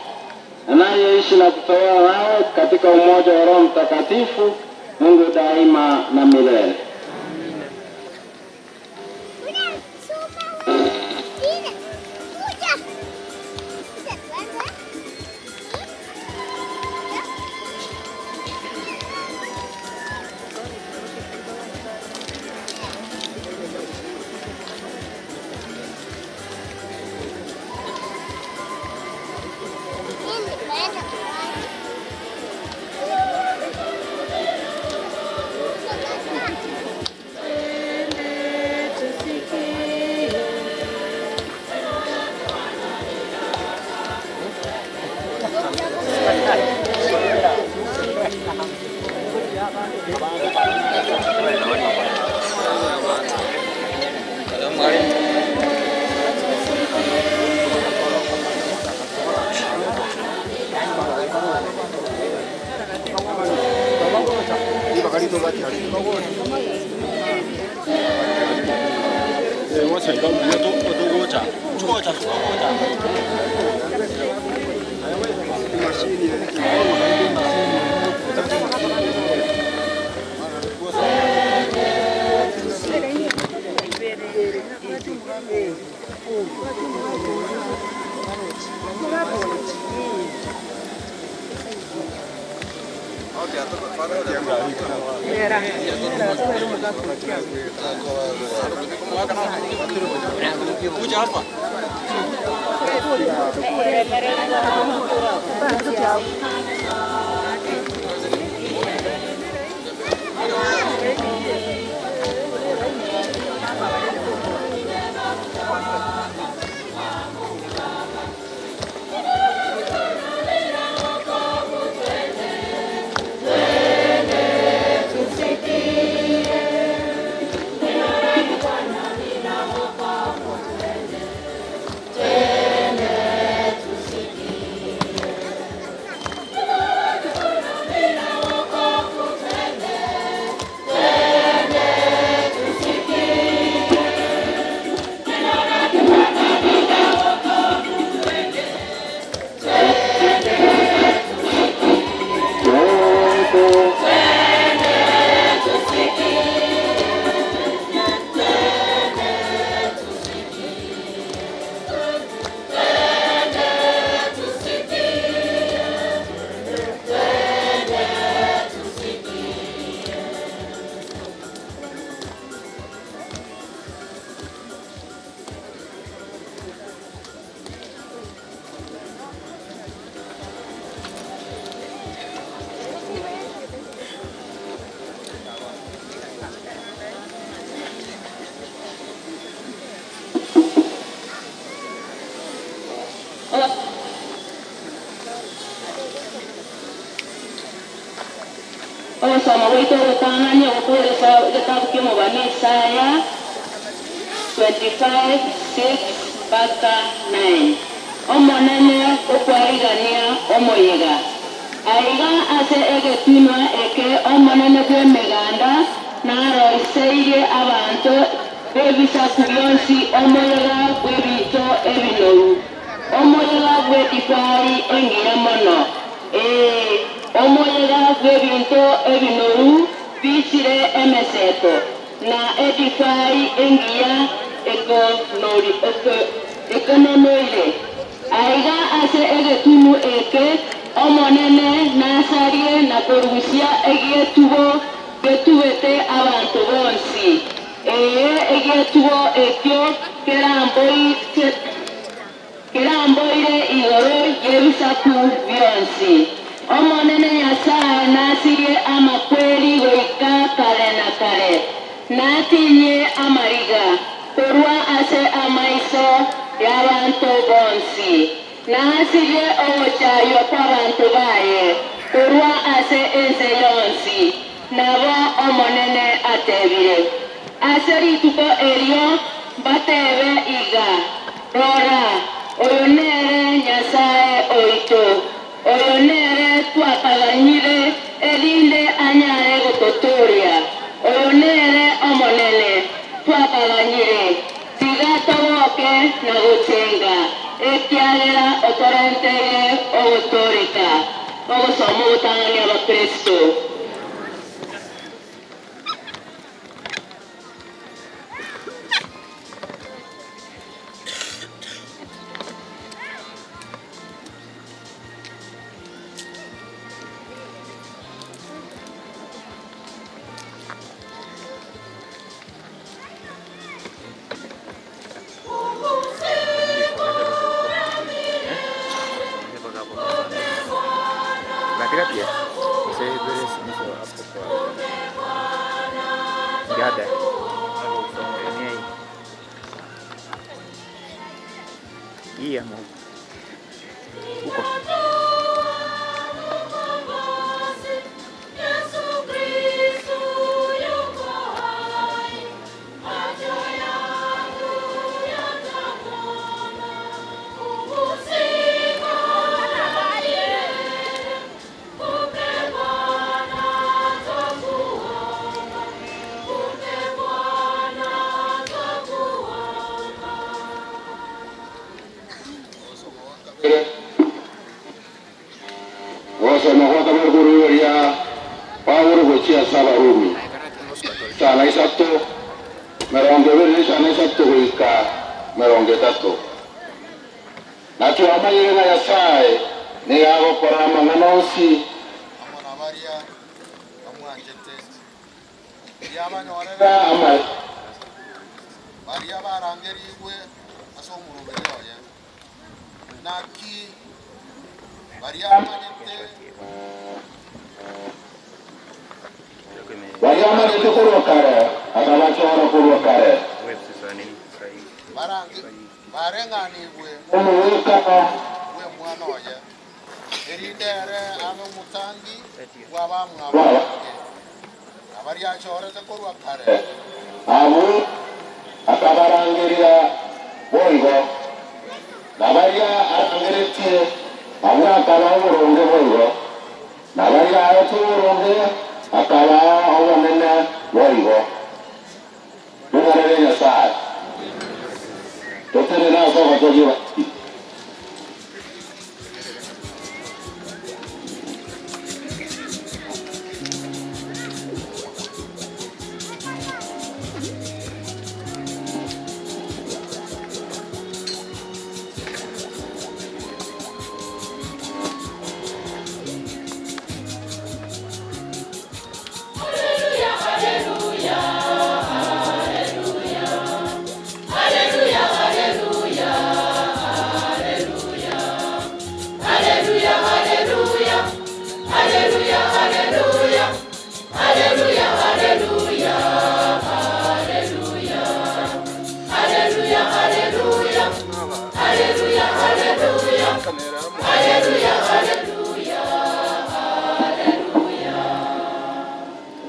anayeishi na kutawala nawe katika umoja wa Roho Mtakatifu, Mungu daima na milele. Ogosoma gwaito ogotang'ani ogokoeresa egetabu kia omobani Isaya 25, 6 mpaka 9. Omonene okwarigania omoyega. Aiga ase egetunwa eke omonene bw'emeganda naroiseirie abanto b'ebisaku bionsi omoyega bw'ebinto ebinoru. Omoyega bw'edivai engiya mono. Ee, omoyega bw'ebinto ebinoru bichire emeseto, na edivai engiya ekononoire. Aiga ase egetunu eke Omonene nasarie na korusia egietubo getubete abanto bonsi. Ee, egietubo ekio keramboire igoro y'ebisaku bionsi. Omonene Nyasae nasirie amakweri goika kare na kare, natinyie amariga korwa ase amaiso y'abanto bonsi. Nasirie ogochaywa kw'abanto baye korwa ase ense yonsi. Nabo Omonene atebire. Ase rituko erio mbatebe iga, Rora, oyo nere Nyasae oito, oyo nere twakaganyire, erinde anyare gototooria. Oyo nere Omonene twakaganyire, tiga togoke na gochenga, ekiagera otorenteire ogotooreka. Ogosoma ogotang'ani Abakristo. Katikati ya hapo kwa gada tumia hii hii ya huko. Gosoma gwa kabere Paulo gochia ase Abarumi sana isato 23 na isato goika 30. Na twamanyire na Nyasaye niga agokora amang'ana onsi. Baria barangerigwe ase omoroberi oye. Naki baria amanyete. Baria amanyete korwa kare, akabachora korwa kare. Bareng'anigwe Omogwekano. bw'Omwana oye, erinde ere abe omotangi bw'abamwabo abange, na baria achorete korwa kare. Abwo akabarangeria boigo, na baria arangeretie, abwo akabaa oboronge boigo, na baria aete oboronge, akabaa obonene boigo. Ring'ana ria Nyasae. Totenene ase ogotogia ebati.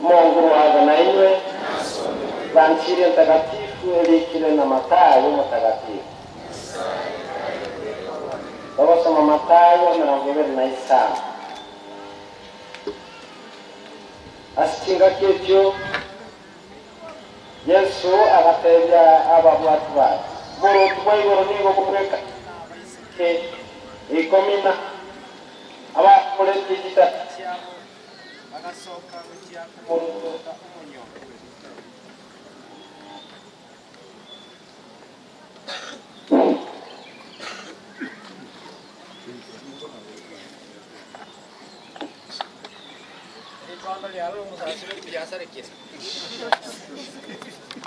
Mungu abe nainwe. Vanjili Ntakatifu erikire na Mathayo Omotakatifu. Togosoma Mathayo 25. Ase chingaki echio Yeso agatebia ababwati baye, Oboruoti bwa igoro nigo bogwekana nabaiseke ikomi na abakoretie chitata chiabo bagasoka gochia komorotota omonyongo.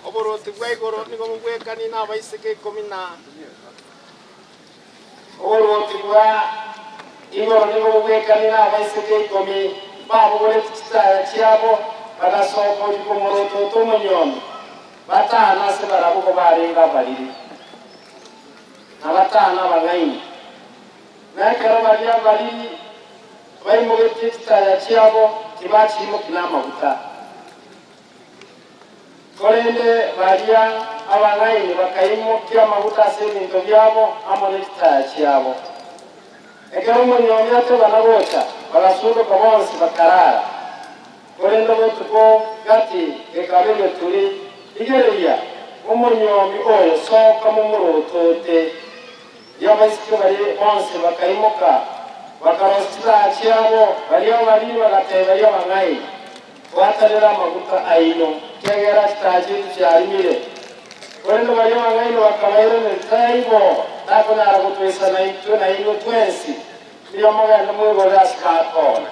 Oboruoti bwa igoro nigo bogwekanie nabaiseke ikomi na. Oboruoti bwa igoro nigo bogwekanie nabaiseke ikomi babogoretie chitaya chiabo, bagasoka gochia komorotota omonyomi. Batano ase barabwo kobarenge abariri, na batano abang'aini. Na ekero baria abariri baimogetie chitaya chiabo, tibachiimokia namaguta. Korende baria abang'aini bakaimokia amaguta ase ebinto biabo amo ne chitaya chiabo. Ekero omonyomi atebana gocha, bagasundoka bonsi bakarara. Korende botuko gati gekaba egeturi, Rigereria, omonyomi oyo, soka momorotote. Erio abaiseke baria bonsi bakaimoka, bakarosia chitaya chiabo. Baria abariri bagateebia baria abang'aini, Twatanere amaguta aino, ekiagera chitaya chiaito chiarimire. Korende baria abang'aini bakabairaneria, Taibo, takonyara gotoisana intwe nainwe twensi, mbuya mogende mwigorere ase bakoona.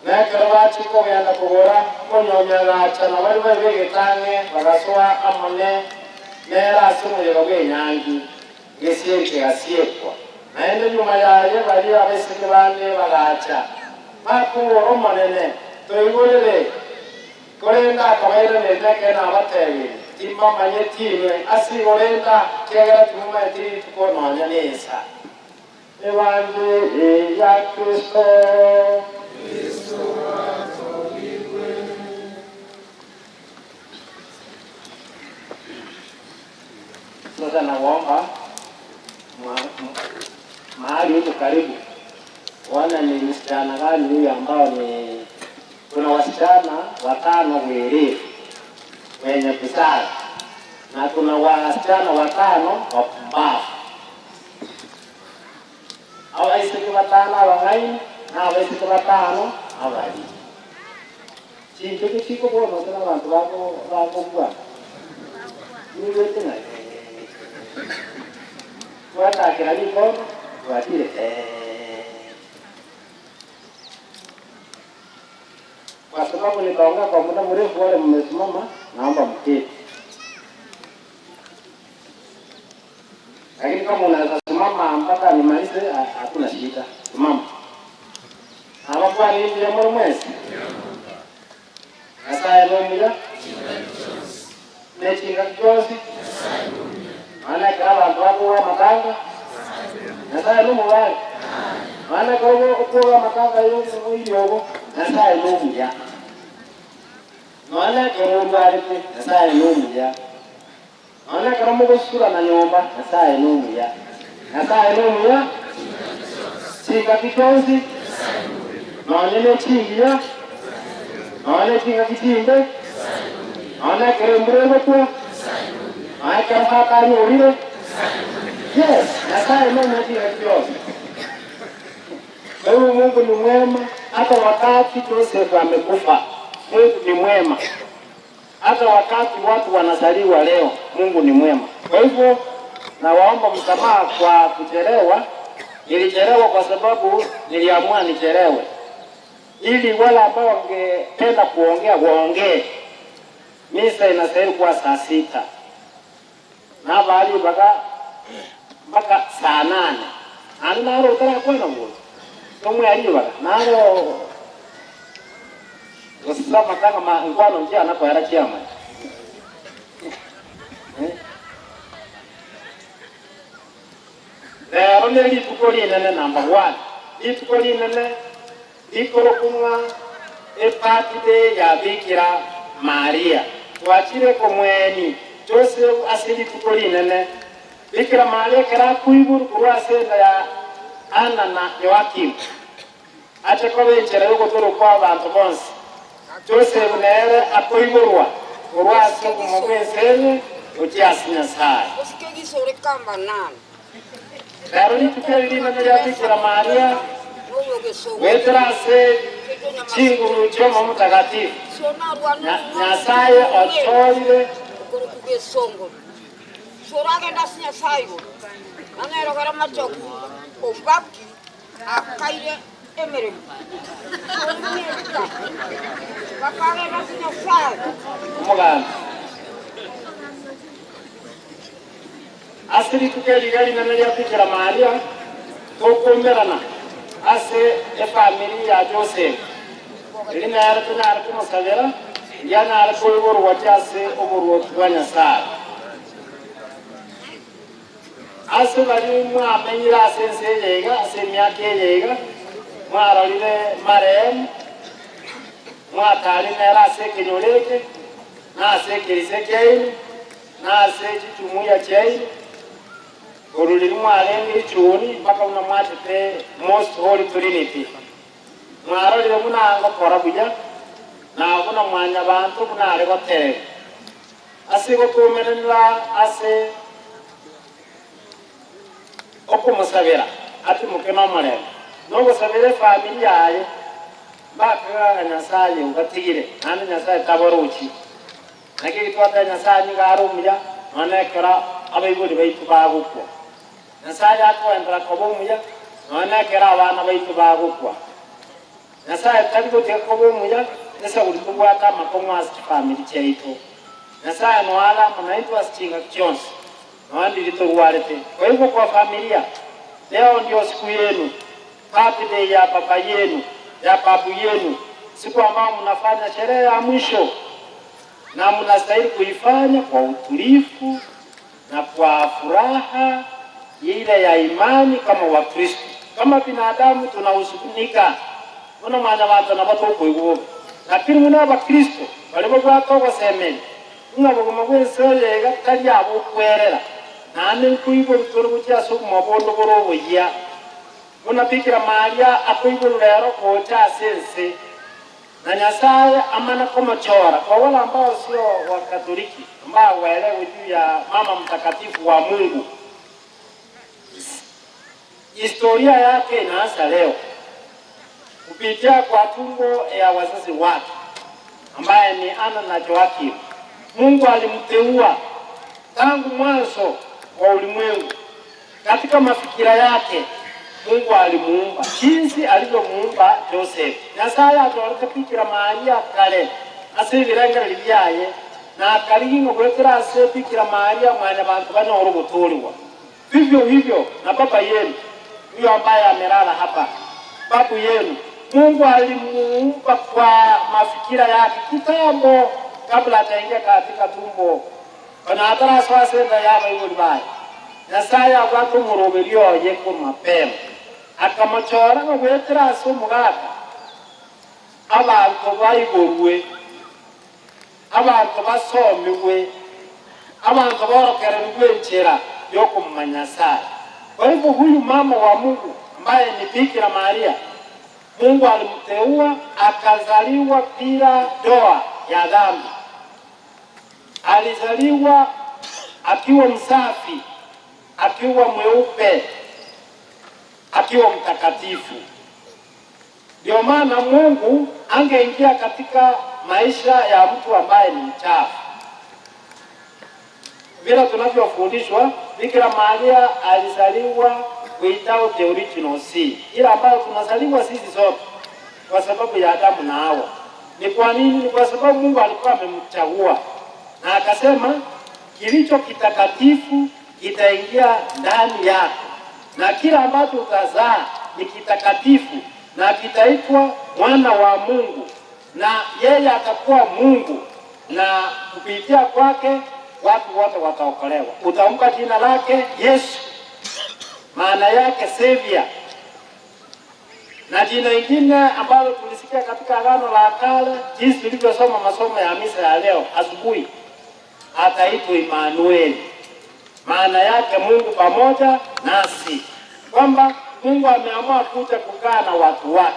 Na ekero bachia kogenda kogora, omonywomi agacha, na baria baibegete ang'e bagasoa amo nere ase omoyega bw'enyangi, gesieri kegasiekwa. Naende nyuma yaye baria abaiseke bande bagacha, bakobora, Omonene, toigorere! Korende akabairaneria, Ekeene nabatebirie, timbamanyeti inwe. Ase igo renda, ekiagera timomanyeti rituko nonya nensa. Evanjiri ya Kristo. Sasa nawaomba mahali huko karibu, wana ni msichana gani huyu ambao ni kuna wasichana watano werevu wenye busara na kuna wasichana watano wapumbavu. Abaiseke batano abang'aini na abaiseke batano abariri. Chinto ekio chikobua gose nabanto bakobua niigwete ng'a ee. Twatakera rikondo twatire ee. Kwa sababu nitaongea kwa muda mrefu, wale mmesimama, naomba mketi. Lakini kama unaweza simama mpaka nimalize, hakuna shida. Simama. Abakwani ndiye muri mwesi. Nyasaye nomuya. Nechinga kyosi. Maana kila bantu bakuwa amatanga. Nyasaye nomubali. Maana kogo okuwa amatanga yogo. Nyasaye nomuya. Maana kerondwarete Nyasaye nomuya. Maana kero mugosura na nyomba Nyasaye nomuya. Nyasaye nomuya. Chingaki chionsi. Nonye nechingiya. Nonye chingaki chimbe. Nonye ekero embura egotwa. Nonye ekero satani orire. Yes, Nyasaye nomuya chingaki chionsi. Kwa hivyo Mungu ni mwema hata wakati Joseph amekufa. Mungu ni mwema. Hata wakati watu wanazaliwa leo, Mungu ni mwema. Kwa hivyo nawaomba msamaha kwa kuchelewa. Nilichelewa kwa sababu niliamua nichelewe, ili wale ambao wangependa kuongea waongee. Misa inastahili kuwa saa 6 na bali mpaka mpaka saa 8 ani naro utarakwena mwoyo tomwe alibaga naro gosama kanga ma nkwano njia nakwera chiama. Lero ne rituko rinene number 1 rituko rinene rikorokumwa ebirthday ya Bikira Maria twachire komweni Joseph ase rituko rinene Bikira Maria kera kuiburu kurwa ase enda ya Anna na Joakim ache kobenchera yogotoro kwa abantu bonsi Joseph nere akoiborwa kurwa ase obumo bw'ensenye gochia ase Nyasaye. Lero rituko eri rinene ria Bikira Maria gwetera ase chinguru chiomo mutakatifu Nyasaye ochorire Soragenda ase Nyasaye igoro, nanerogera amachogu ombaki akaire emeremo. Sorimieta, bakagenda ase Nyasaye. Omogambi ase rituko eri rinene ria Bikira Maria tokomerana ase efamiri ya Joseph eri nere tonyare komosabera rianyare koiborwa chia ase oborwoti bwa Nyasaye ase bari mwamenyire ase ense eye iga ase emiaka eye iga mwarorire marehemu mwatari nere ase ekenyoro eke na ase ekerise kiaino na ase chichumuya chiaino oruriri mwarenge ichuni mpaka buna mwachete Most Holy Trinity mwarorire buna ngokora buya na buna mwanya bantu buna are goterera ase gotumerera ase okomosabera ati muke nomorembe nogosabera efamiri yaye mbakaga Nyasaye ugatigire naende Nyasaye taboruchi naki gitwate Nyasaye niga are omuya nonye ekero abaibori baitu bagokwa Nyasaye akoendera koba omuya nonye ekero abana baitu bagokwa Nyasaye tari gotiga koba omuya esaburi tobwate amakong'u ase chifamiri chiaito Nyasaye noara amo naintwe ase chingaki chionsi nonye ndiri torwarete. Kwa hivyo kwa familia leo ndio siku yenu, birthday ya baba yenu, ya babu yenu, siku ambayo mnafanya sherehe ya mwisho, na mnastahili kuifanya kwa utulivu na kwa furaha ile ya imani kama Wakristo. Kama binadamu tunahuzunika muna mwana bantu na batokoigwa lakini muna Abakristo bari babwate ogosemeri ng'a bogima bwa ense eye iga tari abokwerera naende nkoigwa tore gochia ase obogima bonde bore oboyia buna Bikira Maria akoigwa rero gocha ase ense na Nyasaye amana komochora kwa wale ambao sio wa Katoliki ambao waelewe juu ya mama mtakatifu wa Mungu. Historia yake inaanza leo kupitia kwa tumbo ya wazazi wake ambaye ni Ana na Joakim. Mungu alimteua tangu mwanzo wa ulimwengu katika mafikira yake. Mungu alimuumba jinsi alivyomuumba Joseph. Nyasaye achorete Bikira Maria kare ase ebirengererio biaye, na akarigia ng'a goetera ase Bikira Maria mwanyabanto banyore ogotoorigwa. Vivyo hivyo na baba yenu huyo ambaye amelala hapa, babu yenu, Mungu alimuumba kwa mafikira yake kitambo kabla hajaingia katika tumbo Konya atarasoa ase enda y'abaibori baye, Nyasae abwate omoroberio oye korwa mapema, akamochora ng'a goetera ase omogaka abanto baigorwe, abanto basomigwe, abanto borokererigwe enchera y'okomomanya Nyasae. Kwa hivyo huyu mama wa Mungu ambaye ni Bikira Maria, Mungu alimteua akazaliwa bila doa ya dhambi. Alizaliwa akiwa msafi, akiwa mweupe, akiwa mtakatifu. Ndio maana Mungu angeingia katika maisha ya mtu ambaye ni mchafu. Vile tunavyofundishwa, Bikira Maria alizaliwa without the original sin, ile ambayo tunazaliwa sisi sote kwa sababu ya Adamu na Hawa. Ni kwa nini? Ni kwa sababu Mungu alikuwa amemchagua na akasema kilicho kitakatifu kitaingia ndani yako, na kila ambacho utazaa ni kitakatifu na kitaitwa mwana wa Mungu, na yeye atakuwa Mungu, na kupitia kwake watu wote wataokolewa. Utampa jina lake Yesu, maana yake Savior. Na jina ingine ambalo tulisikia katika Agano la Kale, jinsi tulivyosoma masomo ya misa ya leo asubuhi, ataitwa Imanueli, maana yake Mungu pamoja nasi, kwamba Mungu ameamua kuja kukaa na watu wake.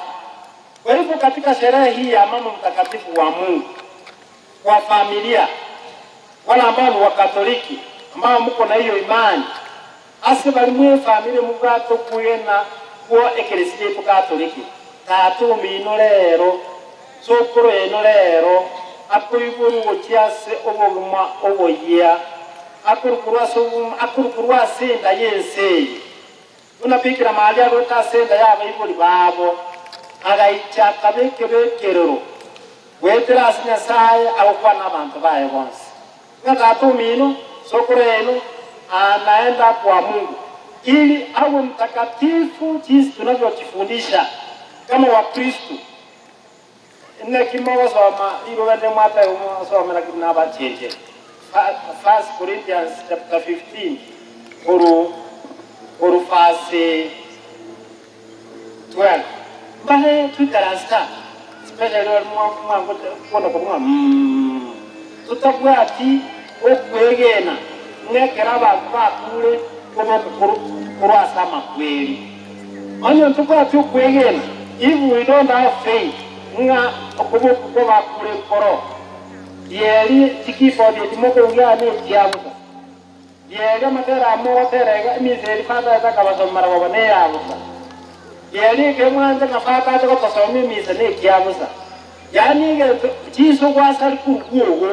Kwa hivyo katika sherehe hii ya mama mtakatifu wa Mungu, kwa familia wale ambao ni Wakatoliki ambao mko na hiyo imani ase bari mwe family mubwate okwegena kwa ekeresia yaito Katoliki, tata omino rero, sokoro yaino rero, akoiborwa gochia ase obogima oboyia, akorukurwa ase obogima akorukurwa ase enda y'ense eye, buna Bikira Maria aruete ase enda y'abaibori babo, agaicha akaba ekebekerero goetera ase Nyasae agokwana nabanto baye bonsi. Ng'a tata omino, sokoro yaino, anaenda kwa Mungu ili awe mtakatifu jinsi tunavyojifundisha kama Wakristu. Naki mogosoma riroba rire mwateba mosome lakini nabachenche. First Corinthians chapter 15 korwa korwa verse 12 mbare twikarasita especially ore mwango kobua mm totabwati okwegena ng'a ekero abanto bakure koboka korwa ase amakweri. Onye ntobwati okwegena, if we don't have faith, ng'a okoboka kw'abakure nkoro, rieri chikeyboard echi mokougia aa nechiabusa. Riaria amatera amo ogotera iga, emisa eria Father aete akabasomia maragoba neya bosa. Riaria ekero mwancha ng'a Father ache gotosomia emisa nekia bosa. Yaani egento chinsa ogwasari korwa ogo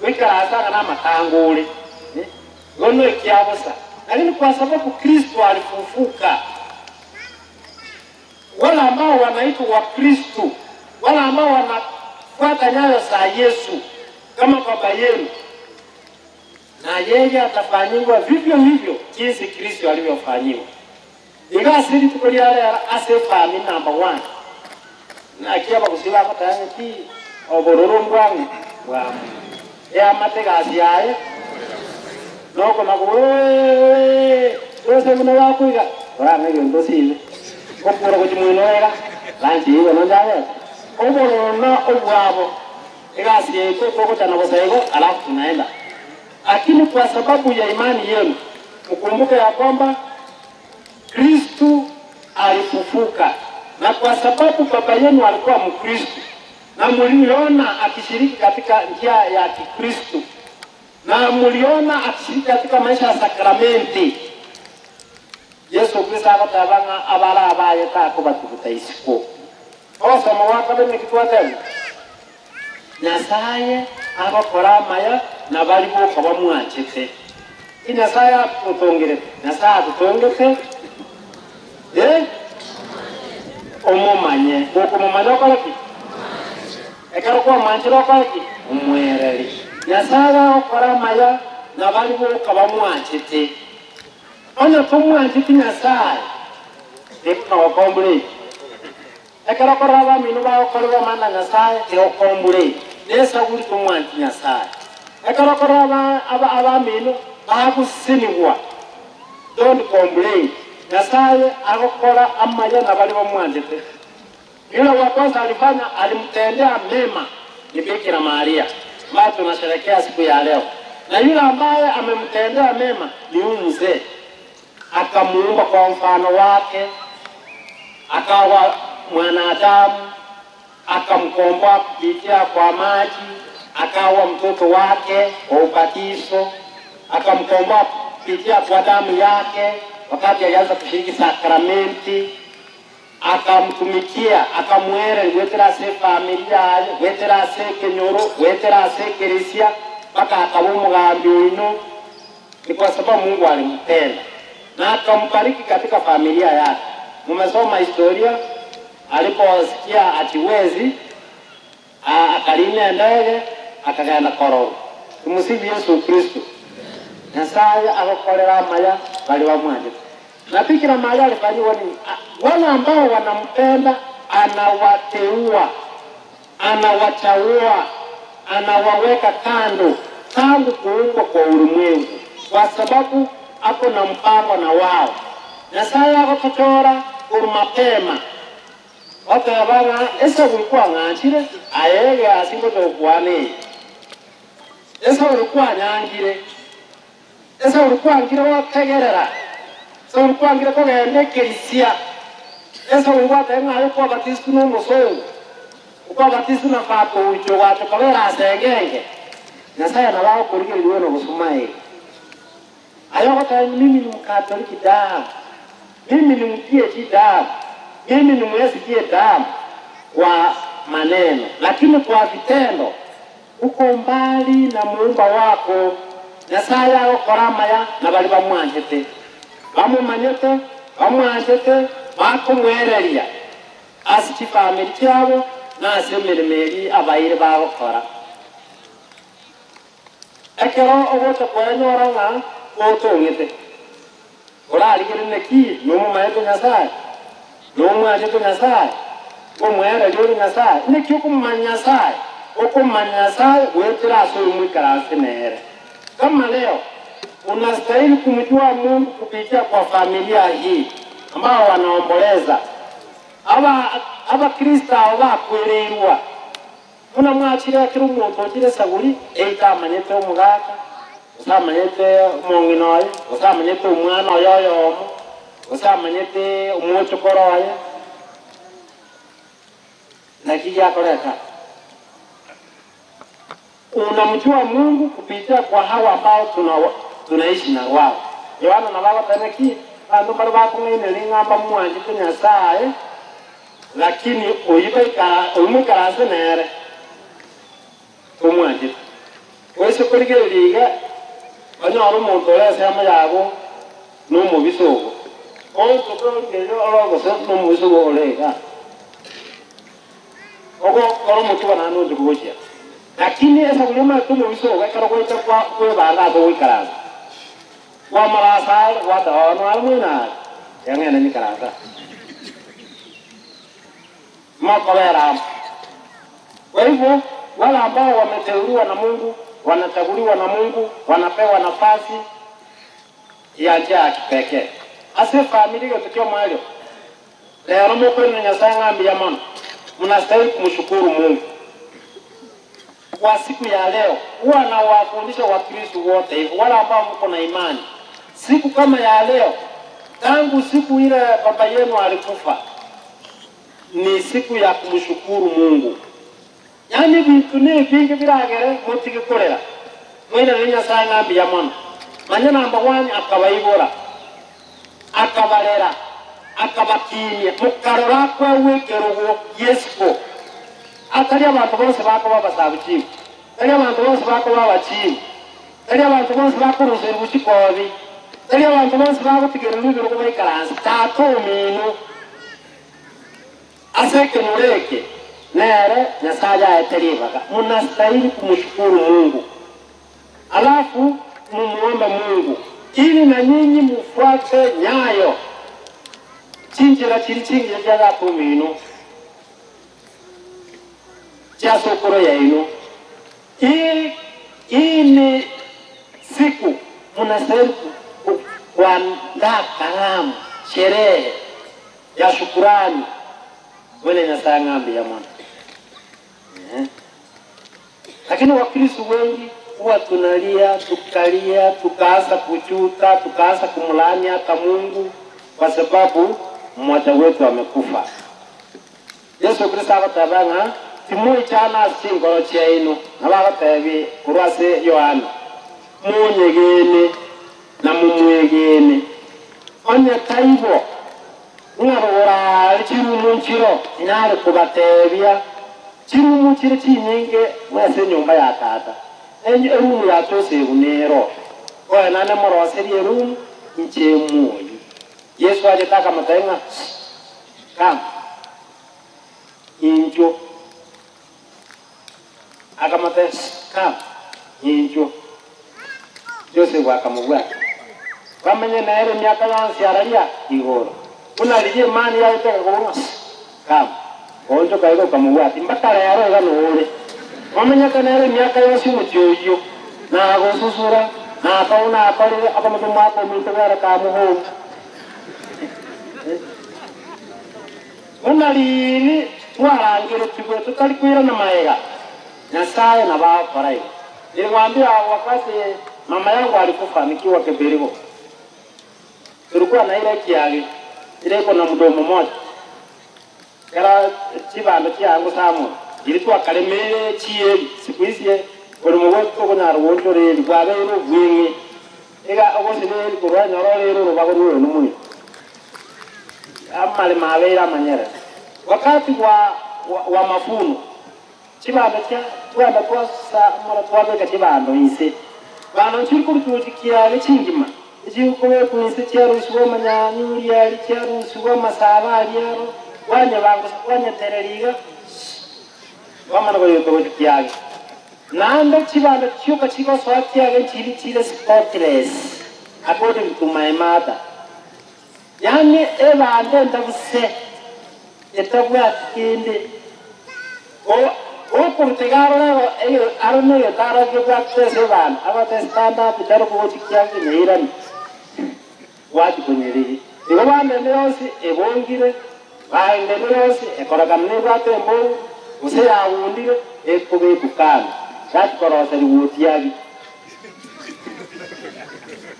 goikaransa ang'a namatango ore, eh, igo nekia bosa. Lakini kwa sababu Kristo alifufuka, wale ambao wanaitwa Wakristo, wale ambao wanafuata nyayo za Yesu kama baba yenu, Na yeye atafanyiwa vivyo hivyo jinsi Kristo alivyofanyiwa. Iga ase rituko ria rero ase efami number one, naki abagusii bagoteba ng'a ki obororo mbwang'o bwamo. Eamate egasi yaye nokona kobua gose buna bakoiga orang'e egento osibe okura gochia moino iga lunch eyio bono njabete. Obororo na obwabo. Egasi yaito togochana bosa igo alafu tunaenda. Lakini kwa sababu ya imani yenu mkumbuke ya kwamba Kristu alifufuka, na kwa sababu baba yenu alikuwa Mkristu na muliona akishiriki katika njia ya Kikristu na muliona akishiriki katika maisha ya sakramenti, Yesu Kristo agoteba ng'a abare abaye takobatuguta isiko. Ogosoma gwa kabere naki twateba? Nyasaye agokora amaya na baria boka bamwanchete. Ki Nyasaye atotongerete? Nyasaye atotongete, eh? Omomanye. Gokomomanya okore ki? Ekero kwamwanchire okore ki? Omwereri. Nyasae agokora amaya na baria boka bamwanchete. Onye tomwancheti Nyasae, tiga nogokombura eki. Ekero okorora abamino bagokorerwa amang'ana na Nyasae, tiga okombura eki. Nesaguri tomwanchi Nyasae. Ekero okorora abamino bagosesenigwa, don't complain. Nyasae agokora amaya na baria bamwanchete. Yule wa kwanza alifanya alimtendea mema ni Bikira Maria ambaye tunasherekea siku ya leo, na yule ambaye amemtendea mema ni huyu mzee, akamuumba kwa mfano wake, akawa mwanadamu, akamkomboa kupitia kwa maji, akawa mtoto wake kwa ubatizo, akamkomboa kupitia kwa damu yake wakati alianza kushiriki sakramenti akamtumikia akamwere gwetera ase efamiri yaye gwetera ase ekenyoro gwetera ase ekeresia mpaka akaba omogambi oino ni kwa sababu Mungu alimpenda na akambariki katika familia yake. Mumesoma historia, aliposikia ati akarina endege akagenda kororwa. Tumusifu Yesu Kristo. Nyasaye agokorera amaya baria bamwanchete. Na Bikira Maria alifanyiwa nini? Wale ambao wanampenda anawateua, anawachaua, anawaweka kando tangu kuumbwa kwa ulimwengu, kwa sababu ako na mpango na wao. Nyasaye agotochora korwa mapema oteba ng'a eseguri kwang'anchire aye egasi ngocha gokwana eye, eseguri kwanyangire Eseguri kwangire gotegerera, eseguri kwangire kogenda ekerisia, eseguri gwateba ng'a aye okwabatiswa na omosongo, okwabatiswa na papa oicho ogacha kobera ase engenge, Nyasaye nabo agokorigereria obe nobosuma eye. Aye ogoteba mimi ni mkatoliki damu, mimi ni mPAG damu, mimi ni mSDA damu kwa maneno, lakini kwa vitendo Uko mbali na Muumba wako. Nyasae agokora amaya na baria bamwanchete, bamomanyete, bamwanchete, bakomwereria ase chifamiri chiabo na ase emeremo eria abairi bagokora. Ekero ogocha kwenyora ng'a otong'ete, Orarigererie naki nomomanyete Nyasae, nomwanchete Nyasae, ngomwereria ore Nyasae. Naki okomomanya Nyasae? Okomomanya Nyasae goetera ase oyomoikaranse nere. Kama leo unastahili kumjua Mungu kupitia kwa familia hii ambao wanaomboleza. Aba Abakristo aba bakwereirwa Buna mwachire kera omonto ochire esaguri, eita amanyete omogaka, gose amanyete omong'ina oye, gose amanyete omwana oye oyomo, gose amanyete omochokoro oye, naki giakoreka? Unamjua Mungu kupitia kwa hawa ambao tuna tunaishi na wao. Yohana nabo agoteba naki abanto mbare bakong'ainereria ng'a mbamwanchete Nyasae, Lakini oyio oimoikaranse nere tomwancheti. Oise korigereria iga, onyore omonto ore ensemo yago nomobisa ogo. Oonchoke origererie orore gose nomobisa ogo ore iga, ogokora omotuba naende oonchoke gochia. Lakini esabu riomanyete omobisa ogo ekero gocha kwebanga ase ogoikaransa, kwamora asare, gwateba, Oo noare moino are, tiga ng'ende nyikaranse aa. Mokobera amo. Kwa hivyo wale ambao wameteuliwa na Mungu, wanachaguliwa na Mungu, wanapewa nafasi ya njia ya kipekee. Ase efamiri egento ki'omoerio, rero mokoirana Nyasae ng'a mbuya mono, mnastahili kumshukuru Mungu kwa siku ya leo. Huwa nawafundisha Wakristo wote hivyo, wale ambao mko na imani, siku kama ya leo, tangu siku ile baba yenu alikufa, ni siku ya kumshukuru Mungu. Yaani ebinto nebinge biragere motige korera, moirane Nyasae ng'a mbuya mono. Manya namba one akabaibora, akabarera, akabakinia, mokarora akoegwa ekerogo gi'esiko. Atari abanto bonsi bakoba abasabuchibu, tari abanto bonsi bakoba abachibu, tari abanto bonsi bakoruserigwa chikobi, tari abanto bonsi bagotigererwa ebirogo baikaranse. Tata omino. Ase ekenyoro eke nere Nyasae aete ribaga, munastahili kumshukuru Mungu, alafu mumuombe Mungu ili na nyinyi mufuate nyayo chinchera chiria chingiya chia tata omino, chia sokoro yaino. Hii ni siku munastahili kuandaa karamu, sherehe ya shukurani mwene Nyasaye ng'a mbuya mono. Eh. Lakini Wakristo wengi huwa tunalia tukalia tukaanza kujuta tukaanza kumlaani hata Mungu kwa sababu mmoja wetu amekufa. Yeso Kristo agoteba ng'a timoichana ase chinkoro chiaino, nabo agotebi korwa ase Yohana, Monyegene na momwegene. Onye taibo, ng'a rogoro aare chirumu nchiro inyare kobatebia, chirumu chire chinyinge ase enyomba ya Tata. Erumu ya Josefu nero, oye naende moroserie erumu, inche emoyio. Yeso achete akamotebia ng'a, Come, inchuo. Akamotebia, Come, inchuo. Josefu akamobwata. Bamenye nere emiaka yonsi araria igoro. Buna riria emani yaete ekakobua ng'a, Come, oonchoka iga okamobwatia, mpaka rero iga nore. Bamenyete nere emiaka yonsi omochie oyio, na agosusura, na akong'u na akorire, akamotebia, Omwaka ominto bwere kamohongu. Buna riiri twarangeretigwe totari koirana magega, Nyasae nabo agokora igo. Niliwaambia wakati mama yangu alikufa nikiwa Kebirigo, tulikuwa na ile kiage ile iko na mdomo moja kera chibando chiangu samora iri twakaremeire chieri siku hizi orimo gotokonyara goonchora eri bwabeire obweng'e iga ogosina eri korwa nyora orere orobago rwa oyonde moino amaremo abeire amanyerere wakati wa, wa, wa mafuno Chibando chia twanda twasamora twabeka chibando inse. Bando nchiri korutuochi kiage chingima, echikobekwa inse chiarusigwa amanyanyuri aria, chiarusigwa amasabo aria aro, kwanyebangusa kwanyetereria iga, kwamana koyebeka gochia kiage. Naende chibando chioka chigosoa kiage nchiri chire spotless according to my mother. Yaani ebando endabuse etabwati kende. Okoruta iga arore aro negetaro kebwatete ase ebando, agote stand up tari kogochikia konyeirania, gwachia konyerigia. Igo bando ende yonsi ebongire, bando ende yonsi ekorekana nebwate embongo, gose yagundire, ekobekwa kando, yachia koroserigwa otiagi.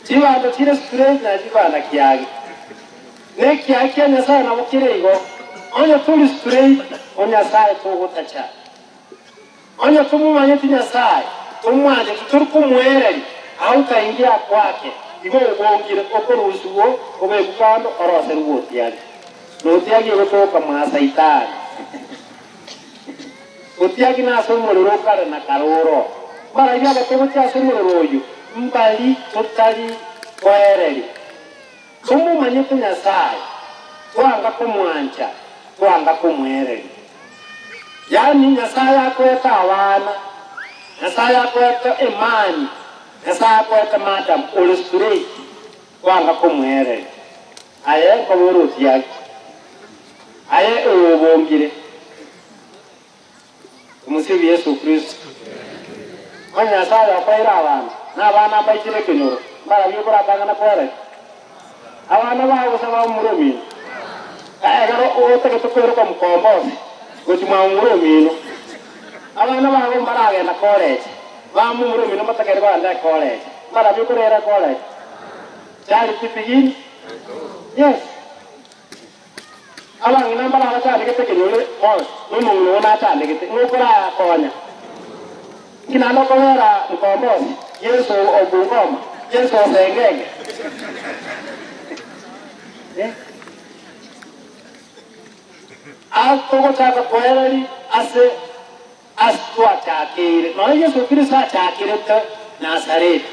Chibando chire straight na chibanda kiage. Ne ekiage kia Nyasae nabo kere igo. Onye tori straight o Nyasae togotacha. Onye tomomanyeti Nyasae, tomwancheti tori komoereria autaingia kwake, igo obongire okorusigwa obekwe kando oroserigwe otiage. Na otiage egotoka mwa Saitani. Otiagi nase omorero okare na kare oro. Mbarabwo abatogochia ase omorero oyio mbari totari koereria. Tomomanyete Nyasae, twanga komwancha, twanga komoereria. Yaani Nyasae akoete abana, Nyasae akoete emani, Nyasae akoete madam ore straight, twanga komoereria. Aye nkobora otiagi, aye oyobongire. Omosibi Yeso Kristo. Onye Nyasae okoeire abanto, na abana mbaichire ekenyoro, mbarabwo okoratang'ana kwereka? Abana bao gose abamura omino? Ekero otagete kweroka omokombosi gochia mwa momura omino, abana bago mbaragenda korecha, bamomura omino mbatagere kogenda ekorecha, mbarabwo okoreera ekorecha? Charity begins? Yes. Abang'ina mbare abachandegete ekenyoro bonsi, na omong'ina ogo nachandegete, ng'a okorakonya. Inki naende okobera Mkombozi, Yeso o Bungoma, Yeso o Sengenge? Eh? Atogochaka koereria ase ase twachakeire, nonya Yeso Kristo achakerete Nazareti.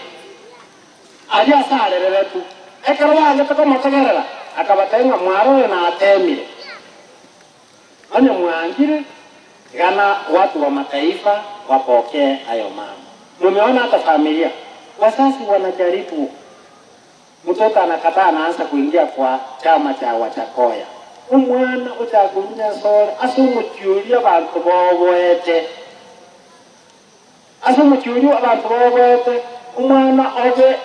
Aria ase arereretwe. Ekero baangete komotegerera, akabatebia ng'a mwarore nateemire. Onye mwangire, gana watu wa mataifa wapokee hayo mambo. Mumeona hata familia, wazazi wanajaribu. Mtoto anakataa, anaanza kuingia kwa chama cha Wachakoya. Omwana ochakurunya sore ase omochiuria abanto boboete ase omochiuria abanto boboete omwana obe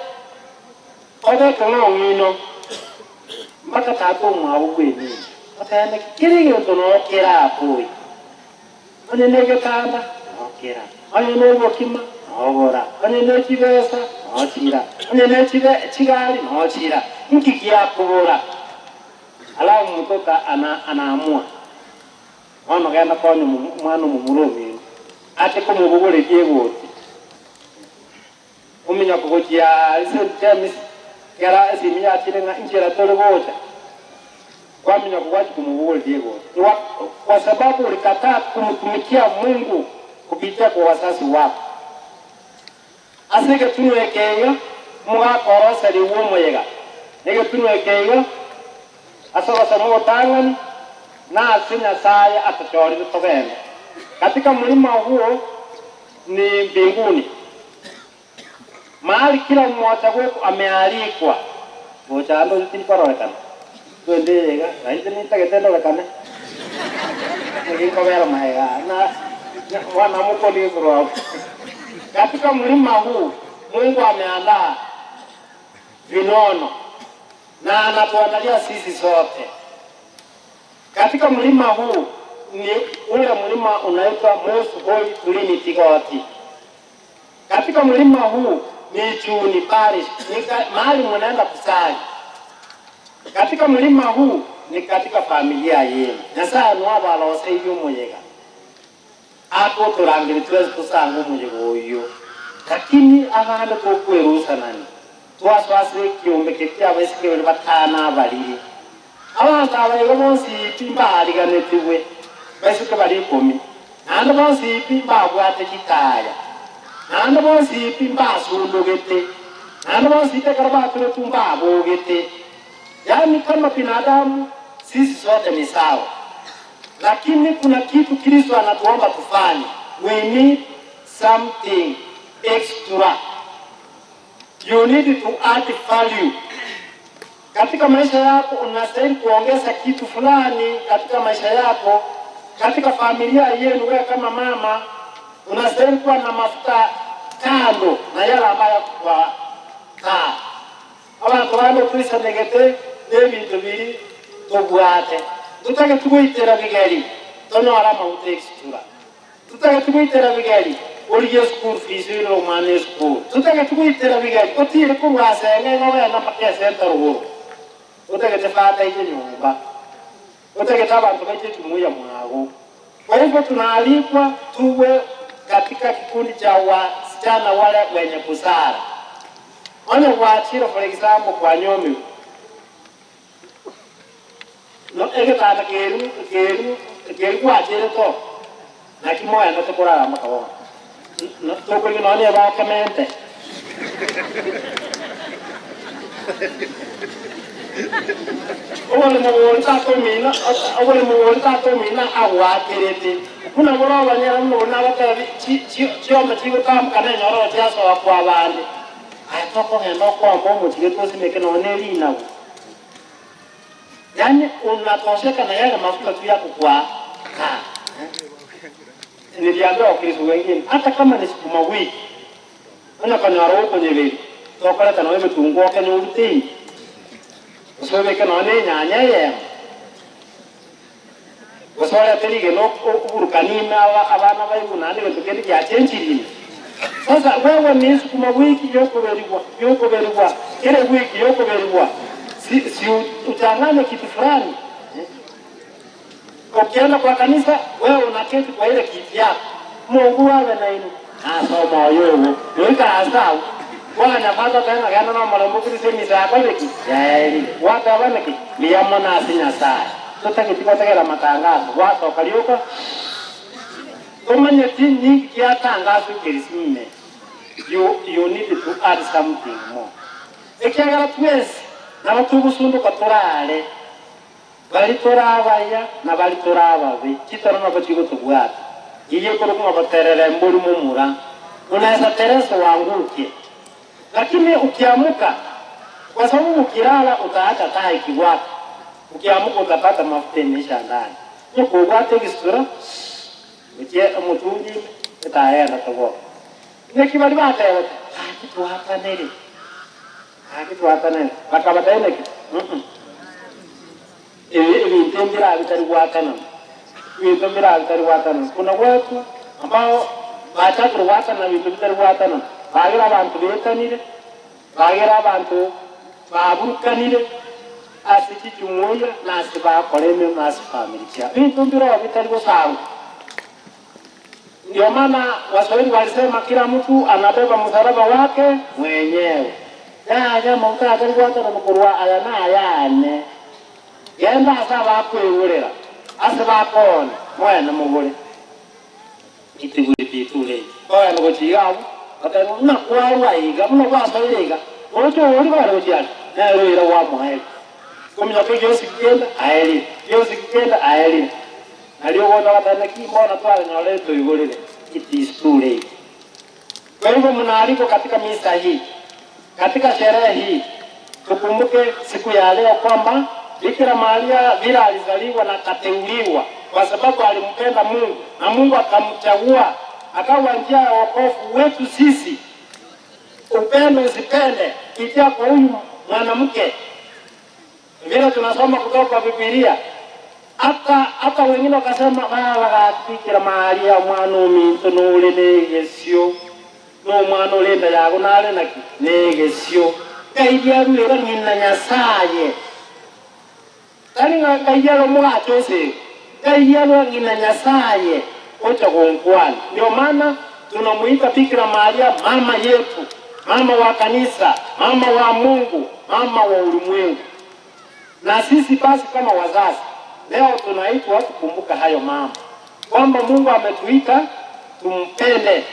obeke ng'ong'ino mpaka tata omwabo bwenini otebe kera egento nokera akoi onye na egetanda nokera onye na obokima nobora onye na chibesa nochira onye na chigari nochira nki giakobora alafu mtoto ana, anaamua ono genda konya mwana omomura omino ate komobogoreria egoti ominya kogochia St. James kera esimi yachire ng'a inchera tore gocha kwaminya kugwachi kumubogoreria egoti Ni kwa sababu ulikataa kumtumikia Mungu kupitia kwa wazazi wako ase egetunwa ekeiga mogakoroseria omoyega na egetunwa ekeiga ase ogosoma ogotang'ani na ase Nyasaye atochorire togende katika mlima huo ni mbinguni mahali kila mmoja wetu amealikwa gochando tinikororекana twendega nainte nitagete ndorekane nigikobera maega na wana mukoni kurwa katika mlima huu Mungu ameandaa vinono na anatuandalia sisi sote. Katika mlima huu ni ule mlima unaitwa Most Holy Trinity God. Katika mlima huu ni Chuni Parish, ni mahali mnaenda kusali. Katika mlima huu ni katika familia yenu. Nyasaye niwabaloseirie omuyega akuturangiri twesi tusanga omuyega oyo lakini abandu tukwirusanani twaswasire kiumbe kia baisike batana abaliri abantu abayiga bonsi ipi mbariganetiwe baisike bari ikumi naende bonsi ipi mbabwate chitaya naende bonsi ipi mbasundugete naende bonsi ipi ekero baturetwe mbabugete yaani kama binadamu sisi sote ni sawa lakini kuna kitu Kristo anatuomba tufanye. We need something extra. You need to add value. Katika maisha yako unastahili kuongeza kitu fulani katika maisha yako, katika familia yenu. Wewe kama mama unastahili kuwa na mafuta kando na yale ambayo kwa taa abantu bande twisanegete n'ebintu biri tobwate tutage tugoitera bigeri tonyora maguta extra tutage tugoitera bigeri origie school fees ire omwana esukuru tutage tugoitera bigeri otire korwa asenge igo wena mpaka esenta ruguru otagete fata ije nyumba otagete abantu baije jumuiya mwago. Kwa hivyo tunaalikwa tuwe katika kikundi cha wasichana wale wenye busara onye gwachire for example kwa nyomi no egetanda keru keru keru gwachire to naki moenda tokorara makabona tokorigi nonye bakemente obole mugori tatomina obole mugori tatomina agwakerete buna borobanyera muno nabatebi chiombe chigotambuka nenyororo chiasoa kwa bande aya tokogenda okomba omochige tosimeke nonye erinagu yaani unatosheka na yale mafuta tu yako kwa kaa. Niliambia Wakristo wengine hata kama ni sukuma wiki onakanyara ukonyeberi tokoreta noe ebitungu okenya orutei osobeke nonye enyanya eyemo gosorete rigena oburukanime abana baigu naende gento kende giachenchirine sasa wewe ni sukuma wiki yokuberigwa yokuberigwa kile wiki yokuberigwa si, si uchanganye kitu fulani. Ukienda kwa kanisa wewe unaketi kwa ile kiti yako Mungu wawe na inu nasoma oyowo yoikasau wanyafata tena gana no mulembo kirise misako leki yaeri wataba niki mbiamo nase Nyasaye tutagiti gotegera matangazo gwacoka riuka umanye ti nyingi giatangazo kirisime you need to add something more ekiagera twesi nabo tugusunduka turare Bari tore abaya na bari tore ababe, chitoro nabo chigotobwata. Eyio ekorokwa ng'a boterere mbori momura. Unaweza teresa uanguke, lakini ukiamuka, kwa sababu ukilala utaacha taa ikiwaka, ukiamuka utapata mafuta imeisha ndani. Onye kobwate egesutura, gochia omotungi ime, etaya enda toboka. Naki baria batebete, Gaki twatanere, gaki twatanere. Bakabatebia naki? Mm-mm. Ebi ebinto mbirabe bitari gwatanana, ebinto mbirabe bitari gwatanana. Kuna gwatu ambao bachakire gwatanana ebinto bitari gwatanana, bagera abanto betanire, bagera abanto baburukanire ase chijumuiya na ase bakora emeremo ase famiri chiabo. Ebinto mbiroo bitari gosangwa. Ndio maana Waswahili walisema kila mtu anabeba msalaba wake mwenyewe. Yaya amauta atari gwatanana korwa aya na ayane. Genda ase abakoigorera, ase bakoona, mwene mogore. Itigwe riture eri. Kogenda gochia iga abwo, batebe buna kwarwa iga, buna gwasoire iga, oroche oria kogenda gochia aria, nere oira gwamoeria. Kominyoka gionsi kegenda aerire, gionsi kegenda aerire. Nario ogocha goteba, Naki bono twarenyorire toigorire, it is too late. Kwa hivyo mnaalikwa katika misa hii, katika sherehe hii, tukumbuke siku ya leo kwamba Bikira Maria vile alizaliwa na akateuliwa kwa sababu alimpenda Mungu na Mungu akamchagua akawa njia ya wokovu wetu sisi. Upende usipende, pitia kwa huyu mwanamke vile tunasoma kutoka kwa Biblia hata hata wengine wakasema baba Bikira Maria omwana ominto nore negesio na omwana ore enda yago nare naki negesio Ngai riarure ng'ina Nyasaye tari ng'a Ngai are omogacho ase Ngai riarure ng'ina Nyasaye ocha gonkwana. Ndio maana tunamuita Bikira Maria mama yetu, mama wa kanisa, mama wa Mungu, mama wa ulimwengu. Na sisi basi kama wazazi leo tunaitwa tukumbuka hayo mambo, kwamba Mungu ametuita tumpende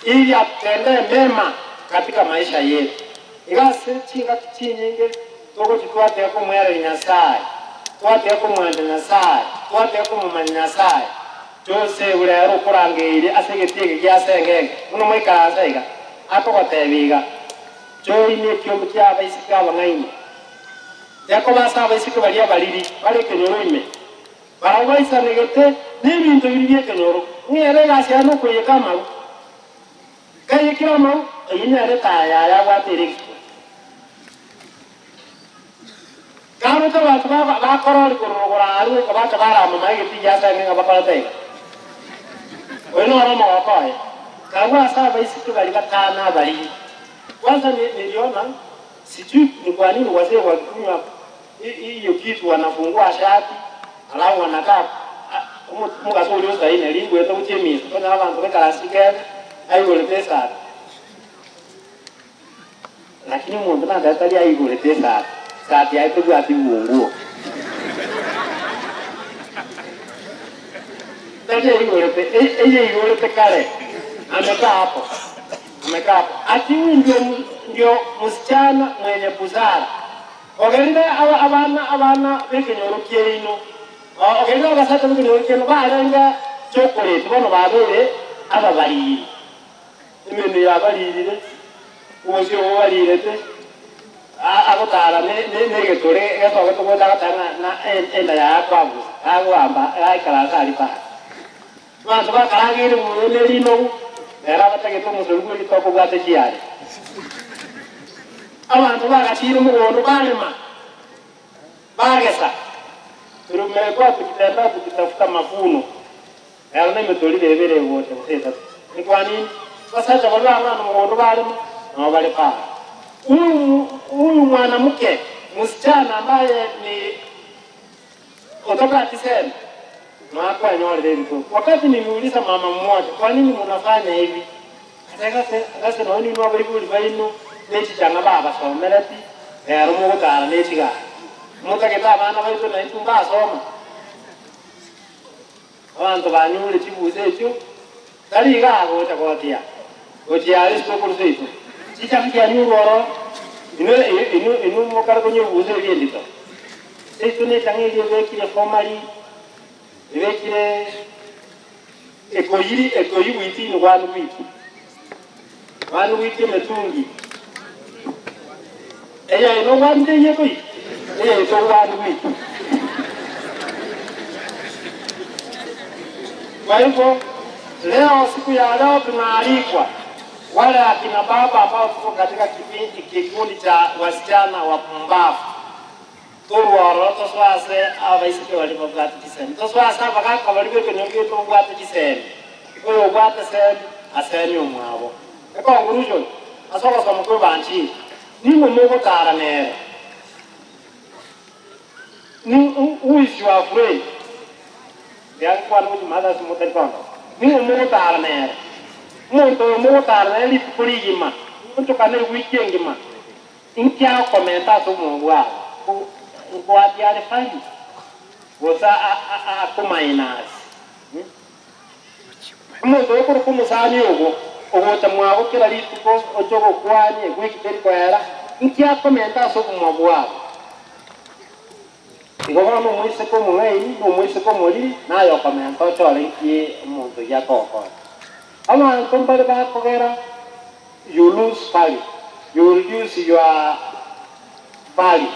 ili atutendee mema katika maisha yetu. Iga ase chingaki chinyinge togochi twatiga komoereria Nyasaye, twatiga komwancha Nyasaye, twatiga komomanya Nyasaye. Jose ore ere okorangeirie ase egetii eke gia sengenge, buna moikaranse iga, akogotebia iga, Join ekiombe kia abaiseke abang'aini. Yakobo ase abaiseke baria abariri bare ekenyoro ime, barabwo baisanegete nebinto biria bi'ekenyoro, ng'a ere egasi yaye nokoiyeka amaru. Kaiyekire amaru, eyio nere etaya yaye abwate ere egetuba. Karoche abanto bakorori korwa rogoro aria goika bacha baramama egetii gia senge ng'a bakorete iga. Oyo noro omogoko oye. Karue ase abaiseke baria batano abariri. Kwanza niliona sijui ni kwa nini wazee wakikunywa hiyo kitu wanafungua shati alafu wanakaa omogaso oria osaine ringwete gochia emisa okonyora abanto baikaranse rikebe aigorete esati. Lakini omonto natebe tari aigorete esati, esati yaye tebwati bunguo. Tari aigorete, eyeigorete kare, amekaa hapo, amekaa hapo. Ati huyu ndio, ndio msichana mwenye busara. Ogerire abana abana b'ekenyoro kiaino, ogerire abasacha b'ekenyoro kiaino barenge chokoreti bono babeire ababariri. Emenwa yabaririre, obosio obo barirete, agotara negetore gesogete gocha agoteba ng'a enda yaye akwabusa, gakogamba gaikaransa aria paa. Abanto bakarageire buya ne rinogu, ere abatagete omosori bwe ritoke obwate chiare. Abanto bagachiire mogondo barema, bagesa. Tumekuwa tukitembea tukitafuta mavuno. Ero nemetorero ebere egocha gose etato. Ni kwa nini? Abasacha baria barwana mogondo baremo, nabo bare para. Huyu huyu mwanamke msichana ambaye ni kutoka Atiseni nakwanyorire ebitoki. Wakati niliuliza mama mmoja, kwa nini mnafanya hivi? Akasema nonye inwe abaibori baino nechichang'a babasomereti, rero mogotara nechigari. Motagete abana baito naintwe mbasoma. Abanto banyure chibusa echio, tari iga agocha gotia, gochia are isiko korwa seito. Chichang'a chianyurwe ororo, inwe inwe inwe mokare konywa ebusa eria endito. Seito netang'a eria ebekire formally, ebekire ekoyiri ekoyi within one week. One week emetungi. Eyaino one day ekoyi, eyaito one week. Kwa hivyo leo, siku ya leo tunaalikwa wale akina baba ambao tuko katika kipindi kikundi cha wasichana wapumbavu torwa ororo tosoe ase abaiseke baria babwate chisemi, tosoe ase abagaka baria b'ekenyoro giaito babwate chisemi, oyo obwate semi asemi omwabo. Econclusion, ase ogosoma kw'ebanchiri, ning'o mogotara nere? Ni who is your friend? Mbuya nkwane gochia mothers motari kondoka. Ning'o mogotara nere? Omonto oyo mogotara nere rituko rigima, onchokane ewiki engima, inki agokomenta ase obogima bwao? Nkoatia are value gose akominus? Omonto oyo okorokwa omosani ogo, ogocha mwago kera rituko oche ogokwania ewiki teri koera, inki akomenta ase obogima bwao? Igo bono omoiseke omong'aini na omoiseke omoriri naye okomenta ochore inki omonto oyio akogokonya. Abanto mbare bakogera you lose value, you reduce your value.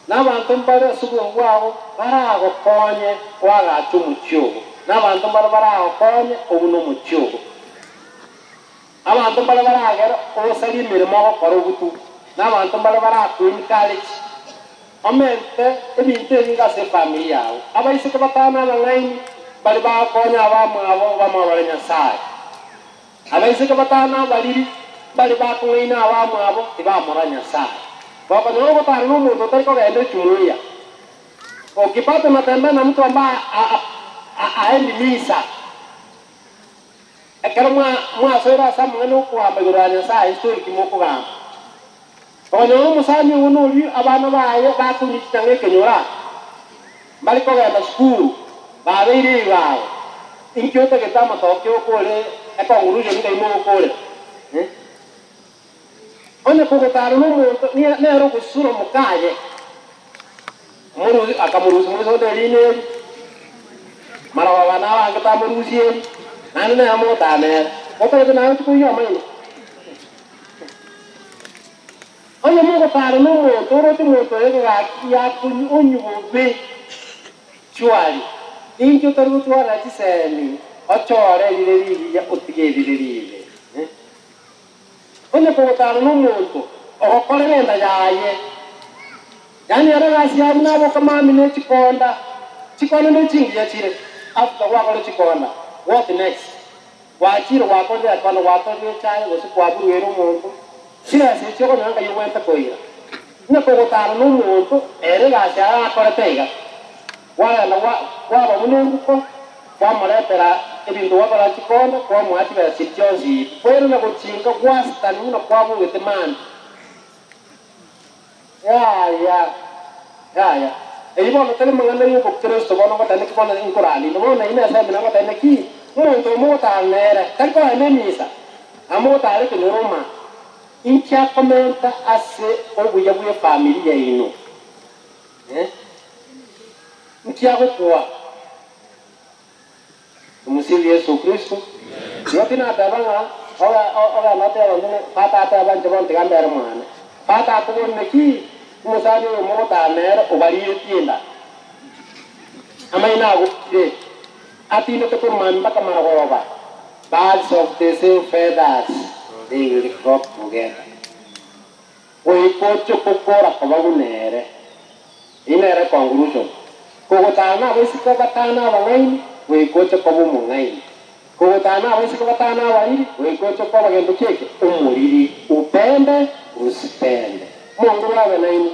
Na abanto mbare ase obogima bwabo baragokonye koagacha omochie obo, na abanto mbare baragokonye obune omochie obo. Abanto mbare baragere ogosaria emeremo ogokora obotuko, na abanto mbare barakoencourage omente ebinto ebinge ase efamiri yao. Abaiseke batano abang'aini mbare bagokonya abamwabo bamorore Nyasae. Abaiseke batano abariri mbare bakong'aina abamwabo tibamorora Nyasae. Gokonyora ogotara nomonto otari kogenda echumuiya, ukipata unatembea na mtu ambaye haendi misa. Ekero mwasoire ase amang'ana 'okogamba igoro ya Nyasae, inse ki mokogamba? Okonyora omosani ogo noria abana baye bakonywa chitang'a ekenyoro aa, mbare kogenda sukuru, babeire ebibago, inki otagete amatoke okore econclusion ngai mogokorera? Eh? Onye kogotara nomonto nere ogosusura mokaye, omorusia akamorusia moise onde erino eri, marogoba nabange tamorusia eri, naende nere mogotara nere, otagete naye ochie koiywa amaino. Onye mogotara nomonto oroche omonto oyo egegaki yakonywa onywe bobe, chwari, inki otari gotwarera chisemi, ochore erire rigiya otige erire ribe. Eh? Onye kogotara nomonto ogokorera enda yaye, yaani ere egasi yaye buna aboka mambia ne chikonda, chikonda ne chingiya chire, after gwakora chikonda, what next? Gwachire gwakorire ekonda, gwatorire echaye gose kwaburueire omonto, chibesa echio okonyora nkai obwenerete koira. Onye kogotara nomonto ere egasi yaye akorete iga. Kwagenda kwaba buna enguko, kwamoretera ebinto gwakora chikondo, kwamoa chibesa chiria chionsi ibi. Kwairana gochinka gwasitani buna kwabogete mambia. Yaya, yaya. Eyio bono tari mang'ana y'obokristo bono ngoteba naki bono inkorarinde. Bono eyio nese emina ngoteba naki omonto oyo mogotara nere, tari kogenda emisa, amogotara ekenyoro ma, inki akomenta ase obuya bw'efamiri yaino? Eh, nki agokoa? Omosingi Yeso Kristo. Igo tinateba ng'a ogende otebe abanto ng'a tata ateba inche bono tiga mbere mwane. Tata akoborie naki omosani oyo omogotara nere obariretie enda? Amaino agokire, atindete korwa mambia mpaka marogoba. Birds of the same feathers, they will flock together. Goika oche gokora koba buna ere. Eyio nere conclusion. Kogotana nabaiseke batano abang'aini, goika oche koba omong'aini. Kogotana nabaiseke batano abariri, goika oche koba gento ki eke? Omoriri. Upende usipende. Omonguru abe nainwe.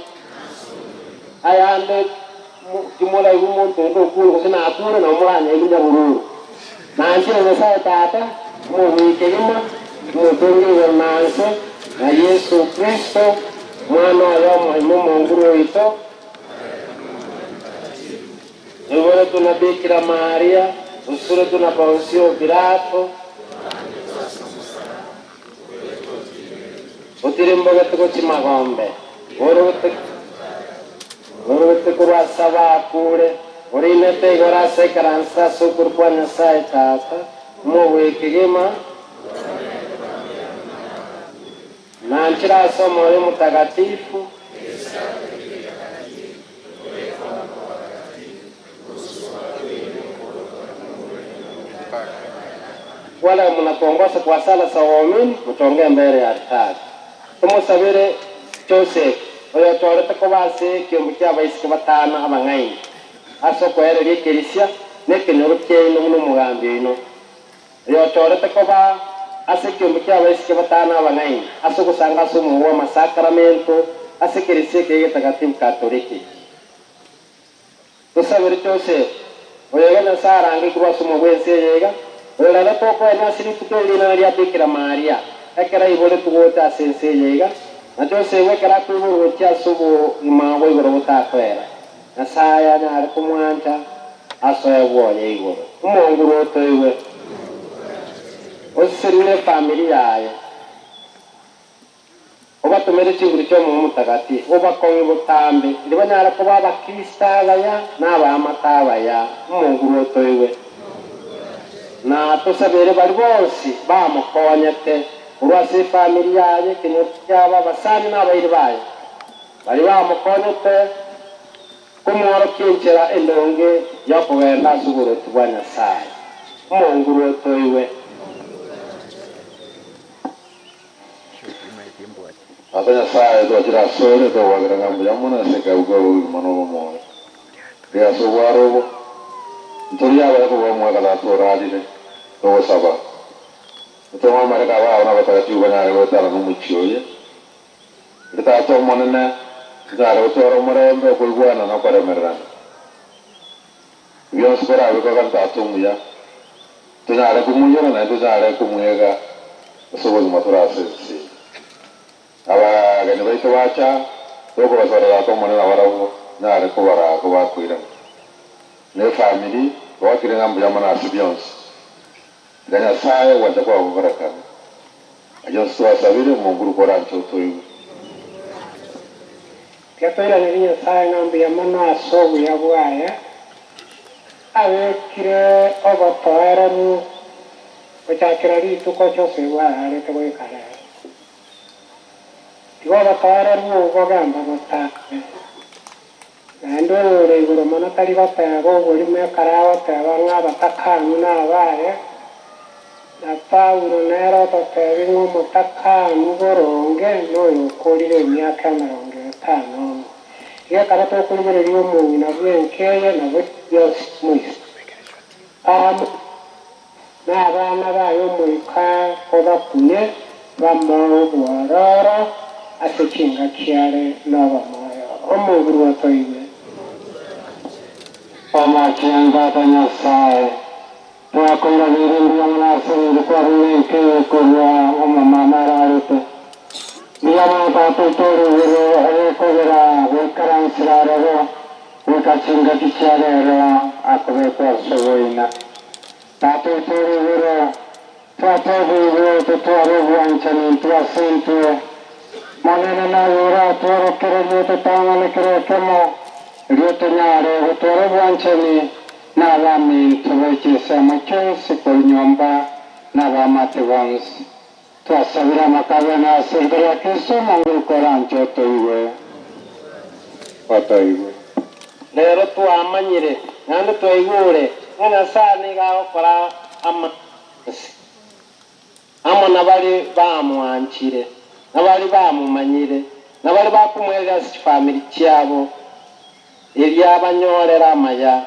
Ayande timoraigwe omonto onde okure gose nakure nabo moranyaigwe nyabururu. Nanchire Nyasae Tata, Omobui kegima, Omotongi o igoro na nse, na Yeso Kristo, Omwana oye omoimo Omonguru oito, oiboretwe na Bikira Maria, osuretwe na Ponsio Pilato, otirimbogete gochia magombe, orogete. Orwete korwa ase abakure, orinete igoro ase ekaranso ase okoru kwa Nyasae Tata, omobwekegima, Nanchire ase Omoyo Omotagatifu, Wale mnatuongoza kwa sala za waumini, muchonge mbele ya altari. Tomosabere Joseph, oyochorete koba ase ekiombe ki'abaiseke batano abang'aini, ase okoereria ekerisia na ekenyoro kiaino buna omogambi oino. Oyochorete koba ase ekiombe ki'abaiseke batano abang'aini, ase ogosanga ase omoyo bw'amasakramento ase ekeresia eke egetagatifu Katoliki. Tosabere Joseph, oyo iga Nyasae arange korwa ase omoyo bw'ense eye iga, oyo rero tokoenia ase rituko eri rinene ria Bikira Maria, ekero aiboretwe gocha ase ense eye iga, na Joseph ekero akoiborwa gochia ase obogima bwa igoro botakoera. Nyasae anyare komwancha asoe bwoye igoro. Omonguru otoigwe, osesenire efamiri yaye, obatomere chinguru chi'Omoyo Omotagatifu, obakong'ie botambe, erio banyare koba Abakristo abaya na abaamate abaya. Omonguru otoigwe. Na tosabere baria bonsi bamokonyete korwa ase efamiri yaye, ekenyoro kiabo, abasani na abairi baye. Baria bamokonyete komworokia enchera endonge y'okogenda ase oboruoti bwa Nyasae. Omonguru otoigwe. Tata Nyasae, twachire asore, togwakera ng'a mbuya mono ase ekeegwa ki'obogima na obomoyo. Rigia ase obwaro obo, ntorie abaya kobua omwaka Tata orarire, togosaba, otome amareko abao na abatagatifu banyare goetana nomochie oye, Erio Tata Omonene, tonyare gotwara omorembe, okoigwana, na okoremererana. Bionsi korabe kogani Tata omuya, tonyare komoinyora naende tonyare komwega ase obogima tore ase ense eye. Abageni baito bacha, tokobasabera Tata Omonene nabarabwo nyare kobaraa kobakoirana. Na efamiri, twakire ng'a mbuya mono ase bionsi. Tiga Nyasae ogwancha kwao gokorekane. Ayio onsi twasabire, Omonguru koranche otoigwe. Tiga toiranerie Nyasae ng'a mbuya mono ase obuya bwaye, abekire obotoereru gochakera rituko Josefu ararete goika rero. Tiga obotoereru obwo bogende botambe. Naende oyore igoro mono tari goteba oborimo ekero agoteba ng'a abatakanu nabaye, na Paulo nere ototebia ng'a omotakanu boronge noyokorire emiaka emerongo etano omo. Igo ekero tokorigereria omong'ina bw'enka eye nabo Yose moise amo nabana baye omoika obakune bamoe obwororo ase chingaki are nobomoyo. Omonguru otoigwe. Omochie Tata Nyasae, twakoiraneire mbuya mono ase engencho kwarure enka eye korwa omomama ararete. Mbuya mono Tata oito ore igoro oyokogera goikaransera aroro goika chingaki chia rero akobekwa ase oboina. Tata oito ore igoro, twatebigwe totware obwanchani intwe ase intwe. Monene naye oratworokererie totang'ane kera ekemo, erio tonyare gotwara obwanchani nabaminto be chinsemo chionsi korwa nyomba na abaamate bonsi. Twasabire amakabene ase erieta ria Kristo, Omonguru koranche otoigwe. Otoigwe. Rero twamanyire, naende twaigure, ng'a Nyasae nigo agokora amansi amo na baria bamwanchire, na baria bamomanyire, na baria bakomoereria ase chifamiri chiabo, erio abanyorere amaya.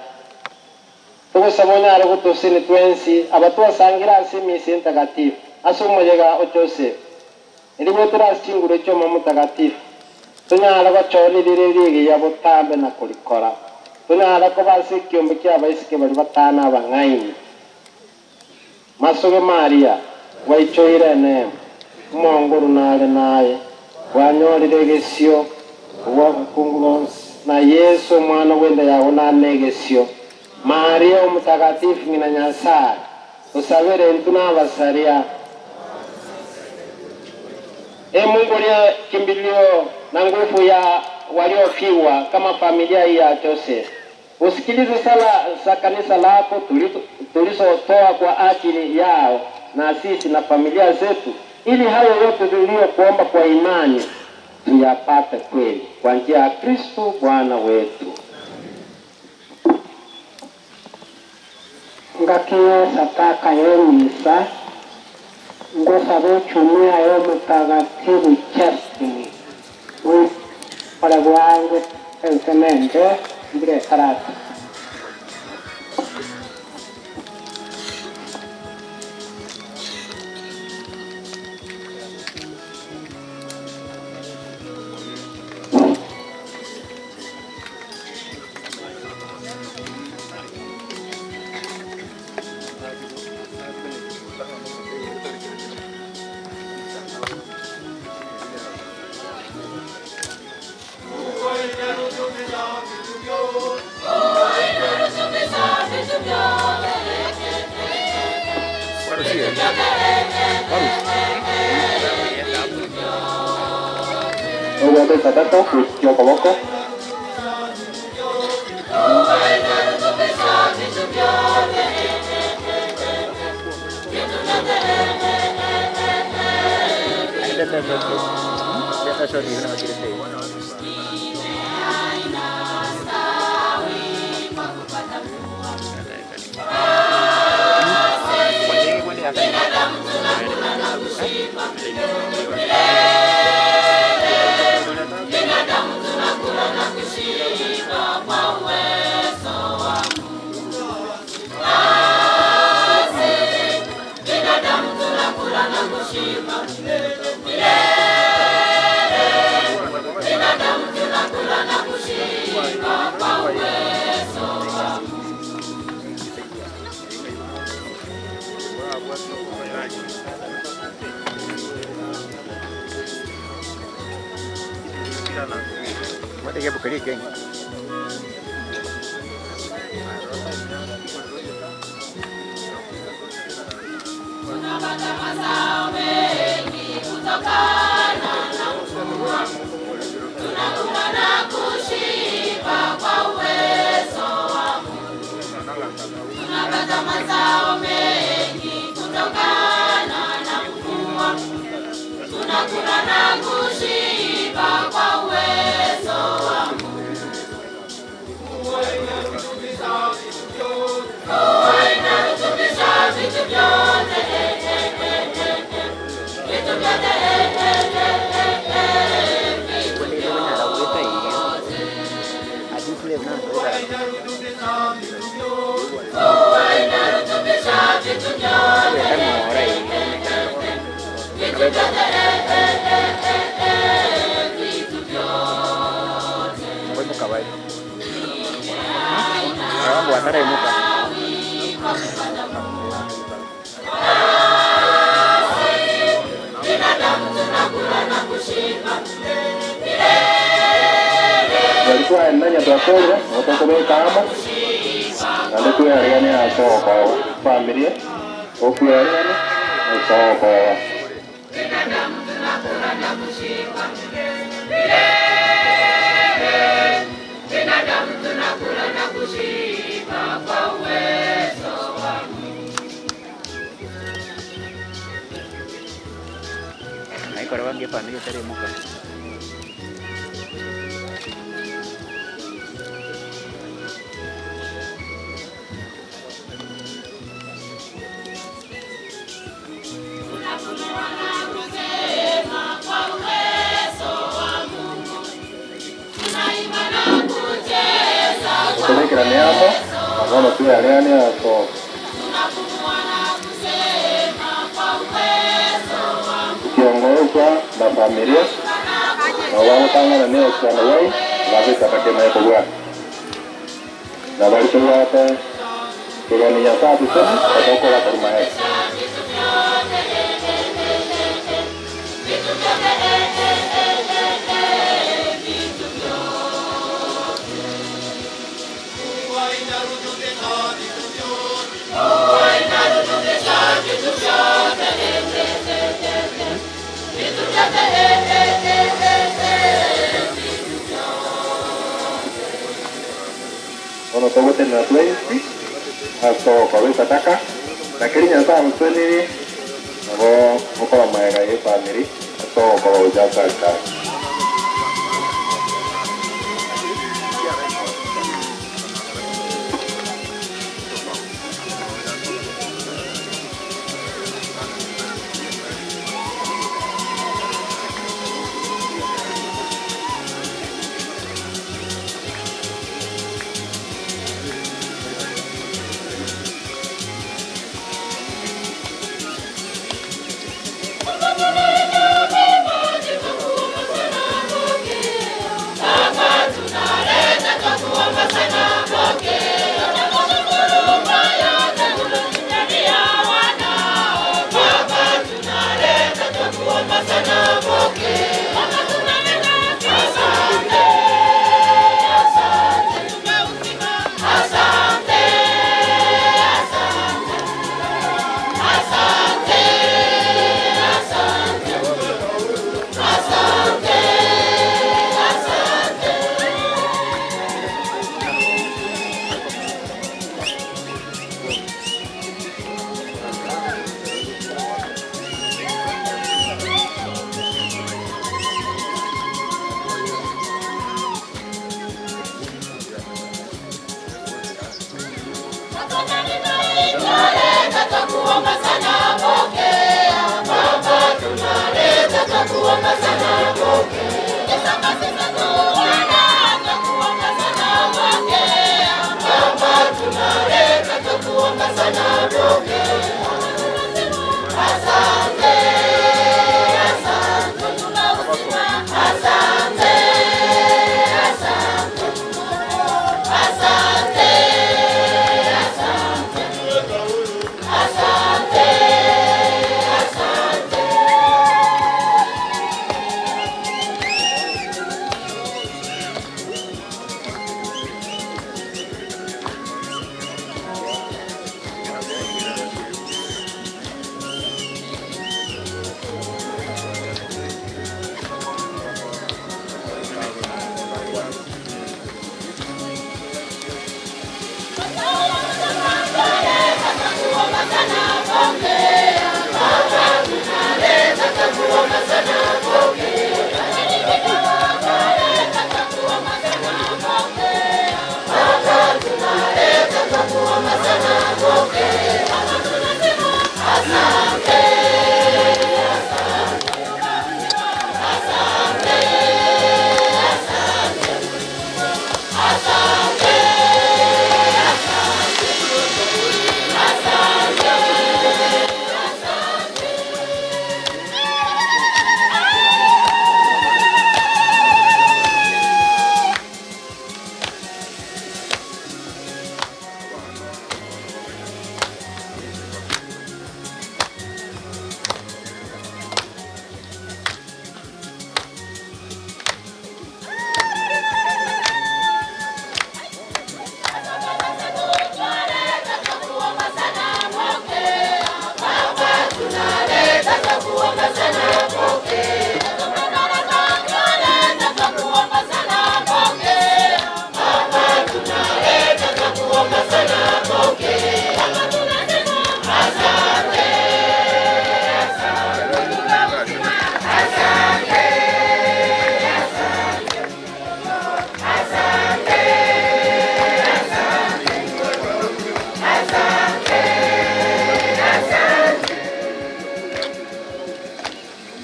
Togosaba onyare gotosenia twensi aba twasangire ase emisa entagatifu ase omoyega o Joseph, erio goetera ase chinguru chi'Omoyo Omotagatifu tonyare gochora rire rigiya botambe na korikora, tonyare koba ase ekiombe ki'abaiseke baria batano abang'aini. Masoge Maria, gwaichoire eneema, omonguru nare naye, bwanyorire egesio kobua abakungu bonsi, na Yeso omwana bw'enda yao nare negesio. Maria Omotagatifu ng'ina Nyasae, tosabere intwe nabasaria. Ee Mungu uliye kimbilio na nguvu ya. waliofiwa kama familia hii ya Joseph. Usikilize sala za kanisa lako tulizotoa kwa ajili yao na sisi na familia zetu, ili hayo yote tuliyokuomba kwa imani tuyapate kweli kwa njia ya Kristo Bwana wetu. Ngaki y'esataka y'emisa ngosaba echumia y'omutagatifu Justin ore bwange ensemende mbire ekarata. Obwate sadaka kuikia okoboko. Walikuwa ndani ya twakorire gũtũkũbĩka amo na ndĩkwĩharĩgania acokowa bamirie ũkwĩharĩgania gũcokowa. Naikora wange familia teremuka. Tũbĩkĩra nĩ amo na bono twĩharĩgania acoka tukiongozwa na familia na wagũtang'ana nĩ eciana wai na gĩtaka kĩmekũgwa na bari tũgwate kĩgeni Nyasaye tuseme gũtũkũra karumae. Togotenena twensi ase ogokorwa esadaka, na keria Nyasae agosesenirie nabo okoba magega y'efamiri ase ogokorwa gocha ase altari.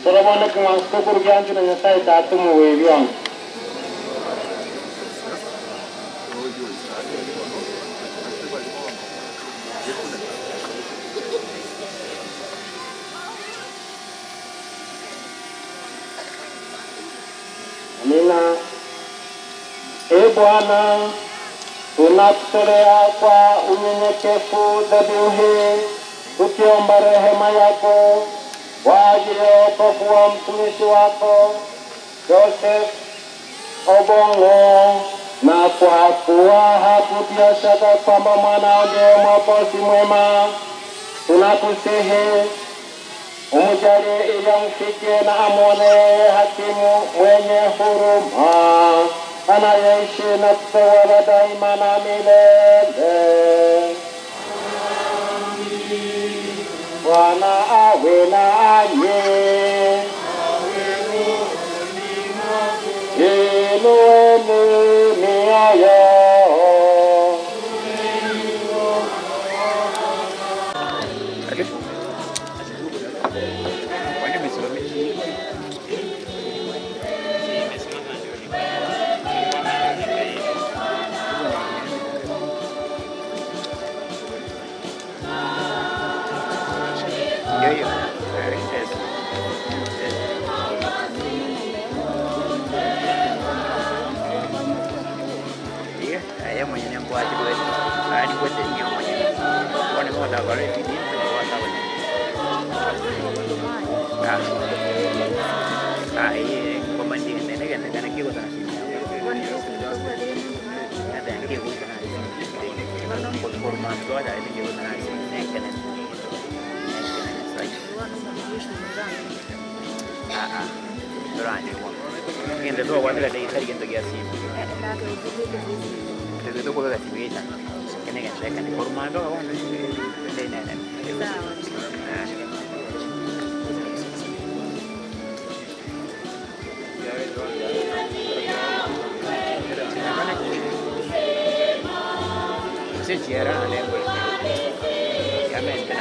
Solomon king'wanso gianchu na Nyasaye tata omowebi one. Amina. Ee Bwana, tunakutolea kwa unyenyekevu dhabihu hii, tukiomba rehema yako kwa ajili ya wokovu wa mtumishi wako Joseph Obongo, na kwa kuwa hakutia shaka kwamba mwanao ndiye Mwokozi mwema, tunakusihi umjalie ili amfikie na amwone yeye hakimu mwenye huruma. Anayeishi na kutawala daima na milele. Bwana awe nanyi. Inueni mioyo. Kwani umesimamisha? Ndio hiyo. Eh, yes. Yes. Iya, aya mwenye mbwati kwete. Ali kwete niyo mwenye. Kwani moda kwa leo ni mwenye wata mwenye. Ah. Ah, iye kwa mandi nene gana gana kigo sana simu. Nada kigo sana simu. Por por mando ada ini kigo sana simu. Nekene. Nekene sai. Ah ah. Durante kwa. Ngende tu kwa ndika itari gendo kia simu. Te tu kwa simu ita. Kene gendo kene por mando kwa ndika nene. Ah. Se c'era le chiaramente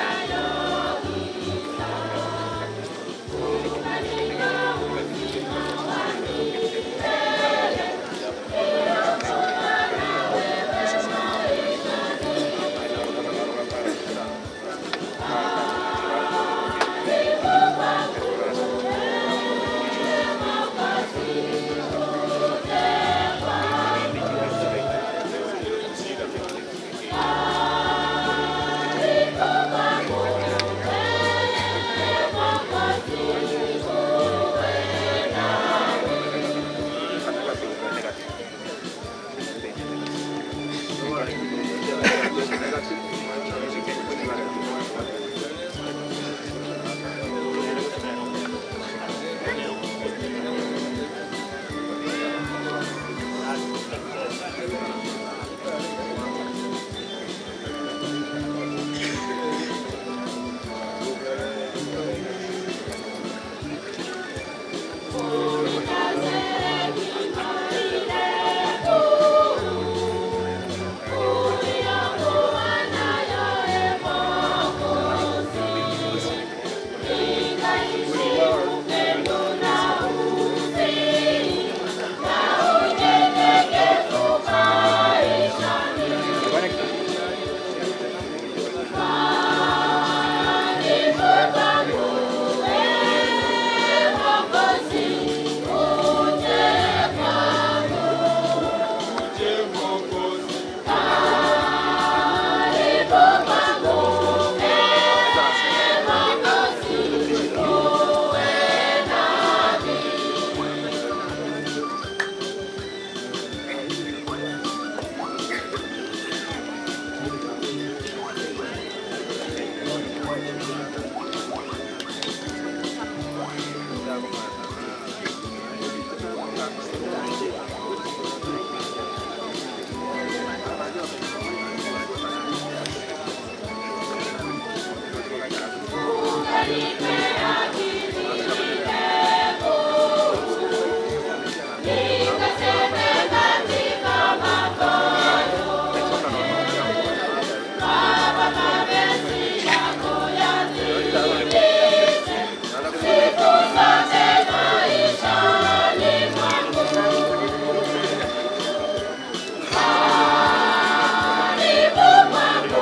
Karibu kwangu,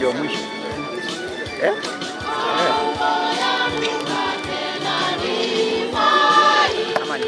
ndio mwisho eh? Eh. Ama ni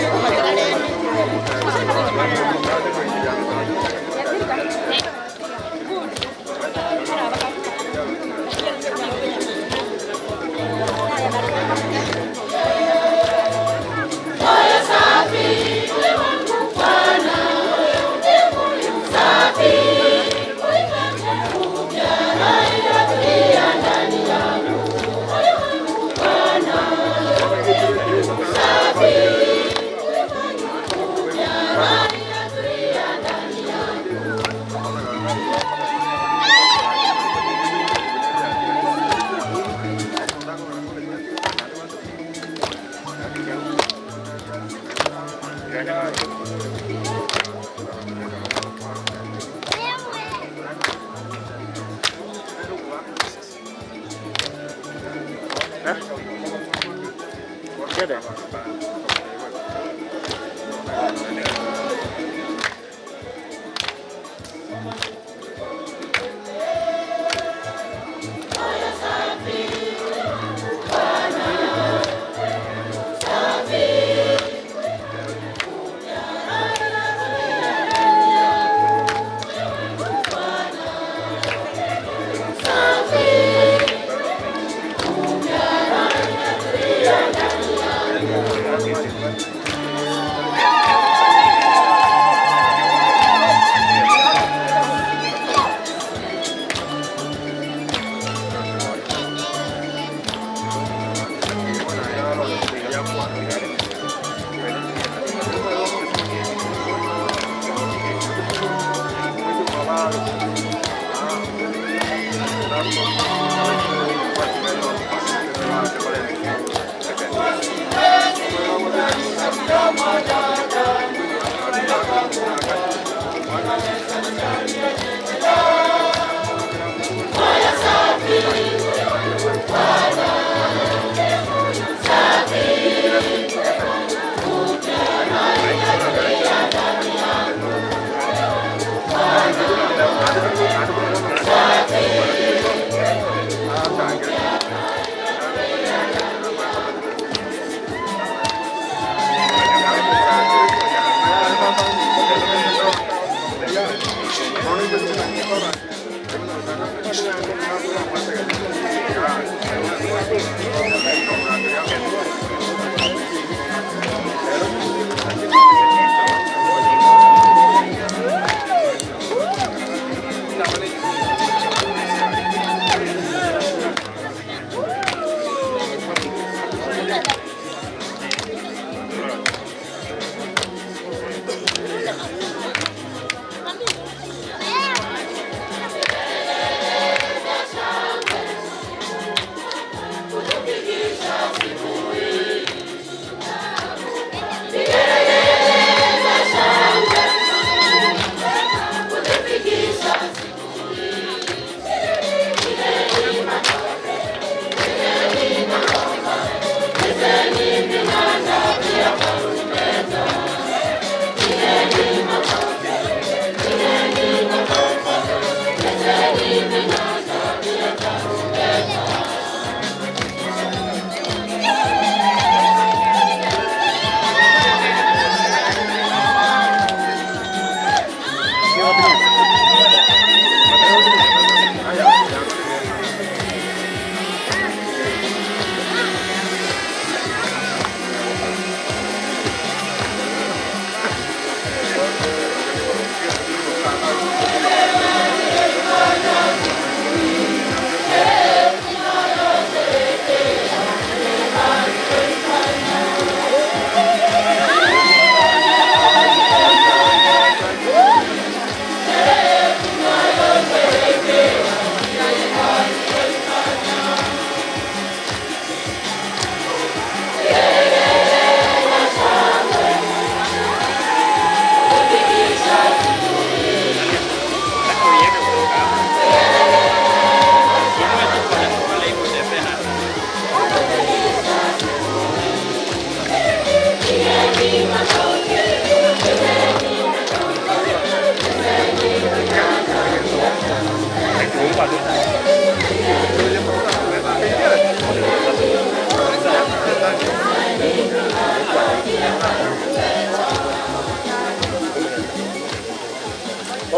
Thank you.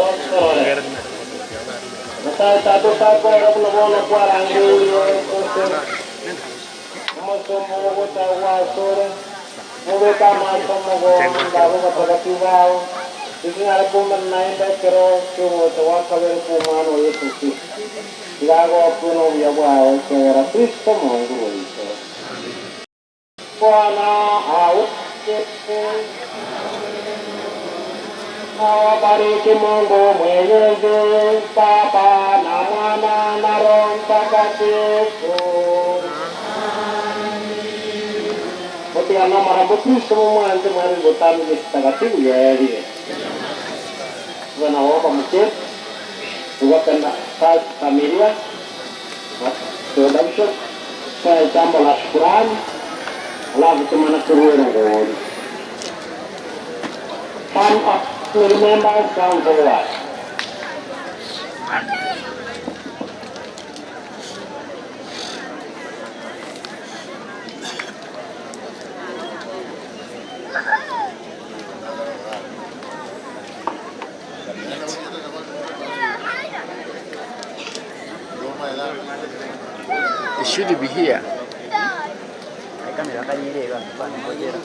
Totorore. Nyasaye Tata otakorera buna bono kwarangeirie ase omosomba ogotagwa asore, mobeke amaso omogondo abo abatagatifu bao, tichinyare koumera naende ekero ki'ogocha gwa kabere kw'Omwana o Yeso Kristo. Tiga agokwe nobuya bwao ekiagera Kristo Omonguru oito. Bwana agochete. Awabariki Mungu Mwenyezi, Baba na Mwana na Roho Mtakatifu. Motigane omorambo Kristo momwanche mware botambe Misa Takatifu yaerire. Igo nabo obamochie tugotenda familia introduction kwa jambo la shukurani alafu tumana turuere ngori. Some of family members come forward. It should be here. Kamera kanyire ngojera.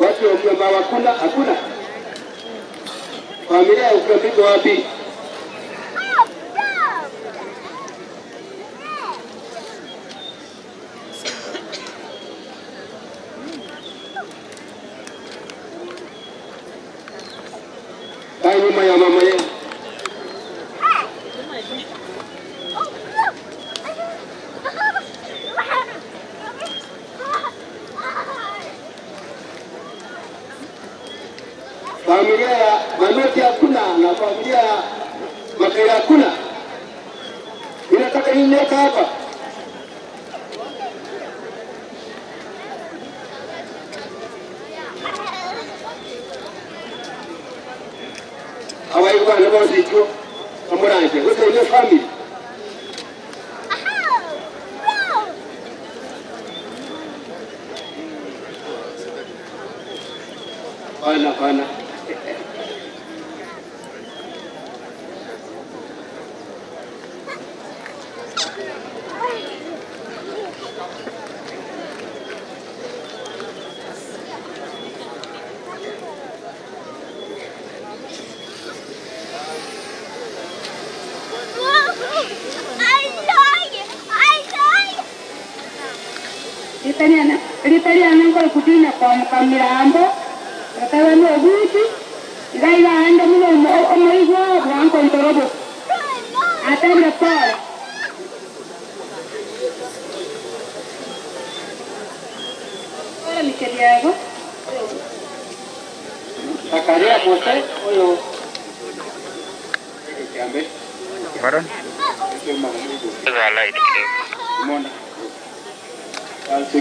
Watu wa Ukiamba hakuna, hakuna. Familia ya Ukiamba iko wapi? Kaa nyuma ya mama yenu. Familia ya Manoti hakuna na familia ya Makaira hakuna. Inataka nini hapa hapa? Abaigwana bose ikyo amuranje gose ile family. Hapana, hapana. Rieta riane nkorokudina kwamoka mirambo, totebane obuchi, iga iga aende buna omoigwa bwango ntorobo. Atebire pole. Pole Mikeriego. Zakaria Mose oyo Pardon?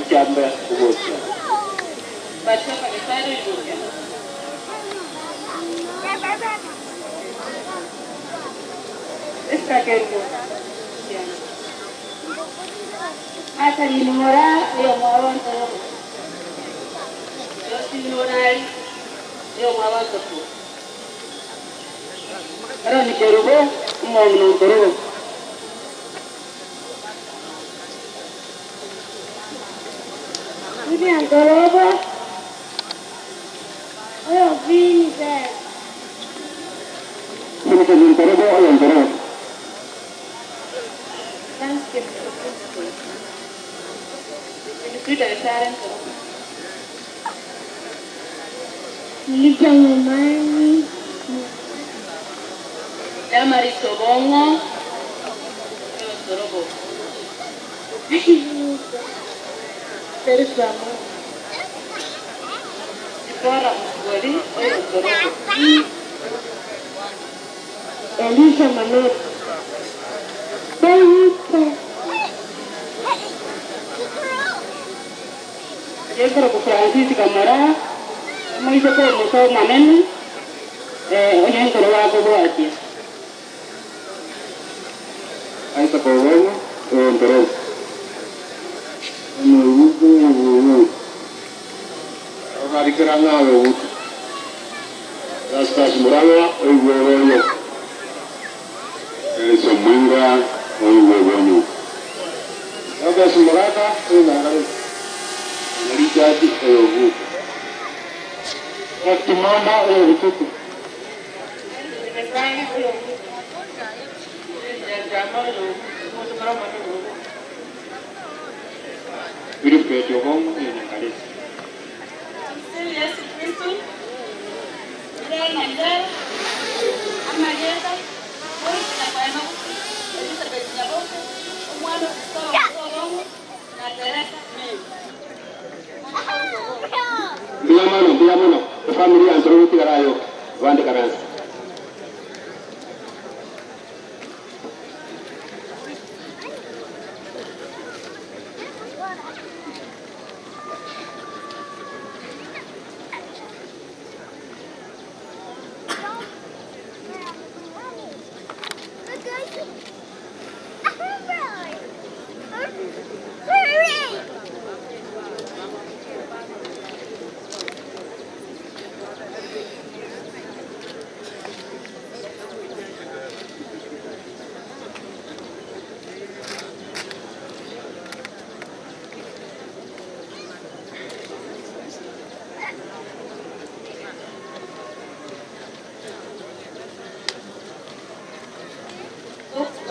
Kiambe kugocha. Atalinora yo mwabantu yosinonali yo mwabantu Ara ni kerubo umwangino nkorobo. Lydia Ntorobo, oyo Vincent. Vincent Ntorobo, oyo Ntorobo. Lydia Momanyi. Damaris Obong'o, oyo Ntorobo. Felix Amor. Zipporah Musigori, oyo Ntorobo. Elisha Maneti. Benita. Yekoro Francis Kamara, omoiseke omosa omonene, eh, onye nkoro wakobwatia. Isaac Obong'o, oyo Ntorobo. Omorugu oyo. Ogarikera ng'abe obutu. Rastas Murang'a, oigwe oyo. Elson Mwenga, oigwe obonyo. Douglas Muraka, oyo Nyangaresi. Richard, oyo Obutu. Kimonda, oyo Bitutu. Wilfred Obong'o, oyo Nyangaresi. Yesu Kristo, Mandela, Amalieta, Elizabeth Nyaboke, omwana Obong'o, na Teresa Mary. Mbuya mono, mbuya mono. Efamily ya Ntorobo tigarayo. Bande karansa.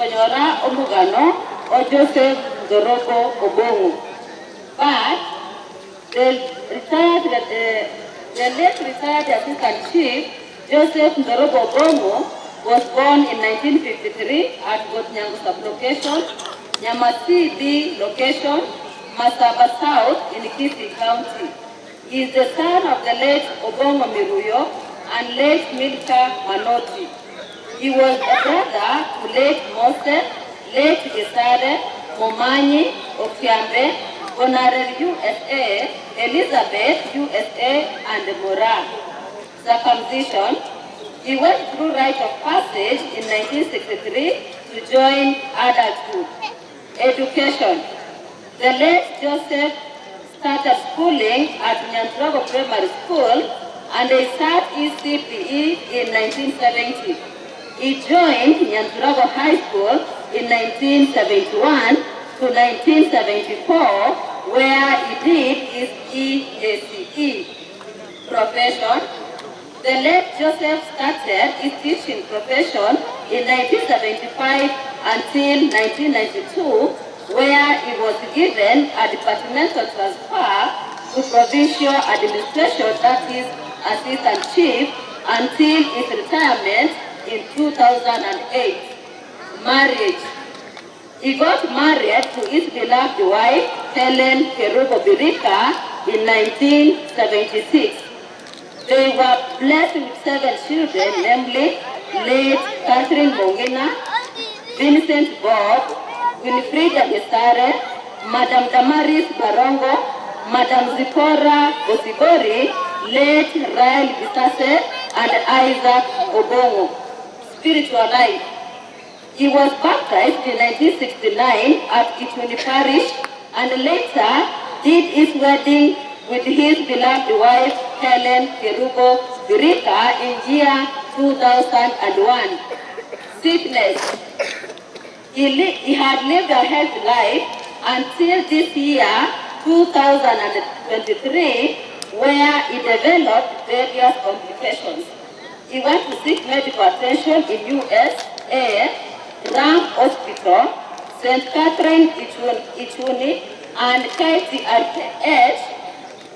Konyora omugano o Joseph Ndorobo Obong'o. But the retired, the late retired assistant chief Joseph Ndorobo Obong'o was born in 1953 at Gotnyango sublocation, Nyamasi B location, Masaba South in Kisii County. He is the son of the late Obong'o Miruyo and late Milka Manoti. He was a brother to late Mose, late Gisare, Momanyi, Okiambe, Honorary USA, Elizabeth USA, and Mora. Circumcision. He went through rite of passage in 1963 to join adulthood. Education. The late Joseph started schooling at Nyantrogo Primary School and he sat ECPE in 1970. He joined Nyantrogo High School in 1971 to 1974, where he did his EACE. Profession. The late Joseph started his teaching profession in 1975 until 1992, where he was given a departmental transfer to provincial administration, that is, assistant chief, until his retirement in 2008. Marriage. He got married to his beloved wife, Helen Kerubo Birika, in 1976. They were blessed with 7 children, namely late Catherine Mongina, Vincent Bob, Winifrida Gesare, Madam Damaris Barongo, Madam Zipporah Osigori, late Rael Bisase, and Isaac Obong'o. Spiritual life. He was baptized in 1969 at Ichuni Parish and later did his wedding with his beloved wife, Helen Kerubo Birika, in year 2001. Sickness. He had lived a healthy life until this year, 2021, 2023, where he developed various complications. He went to seek medical attention in USA, Ram Hospital, St. Catherine Ichuni, and KTRH,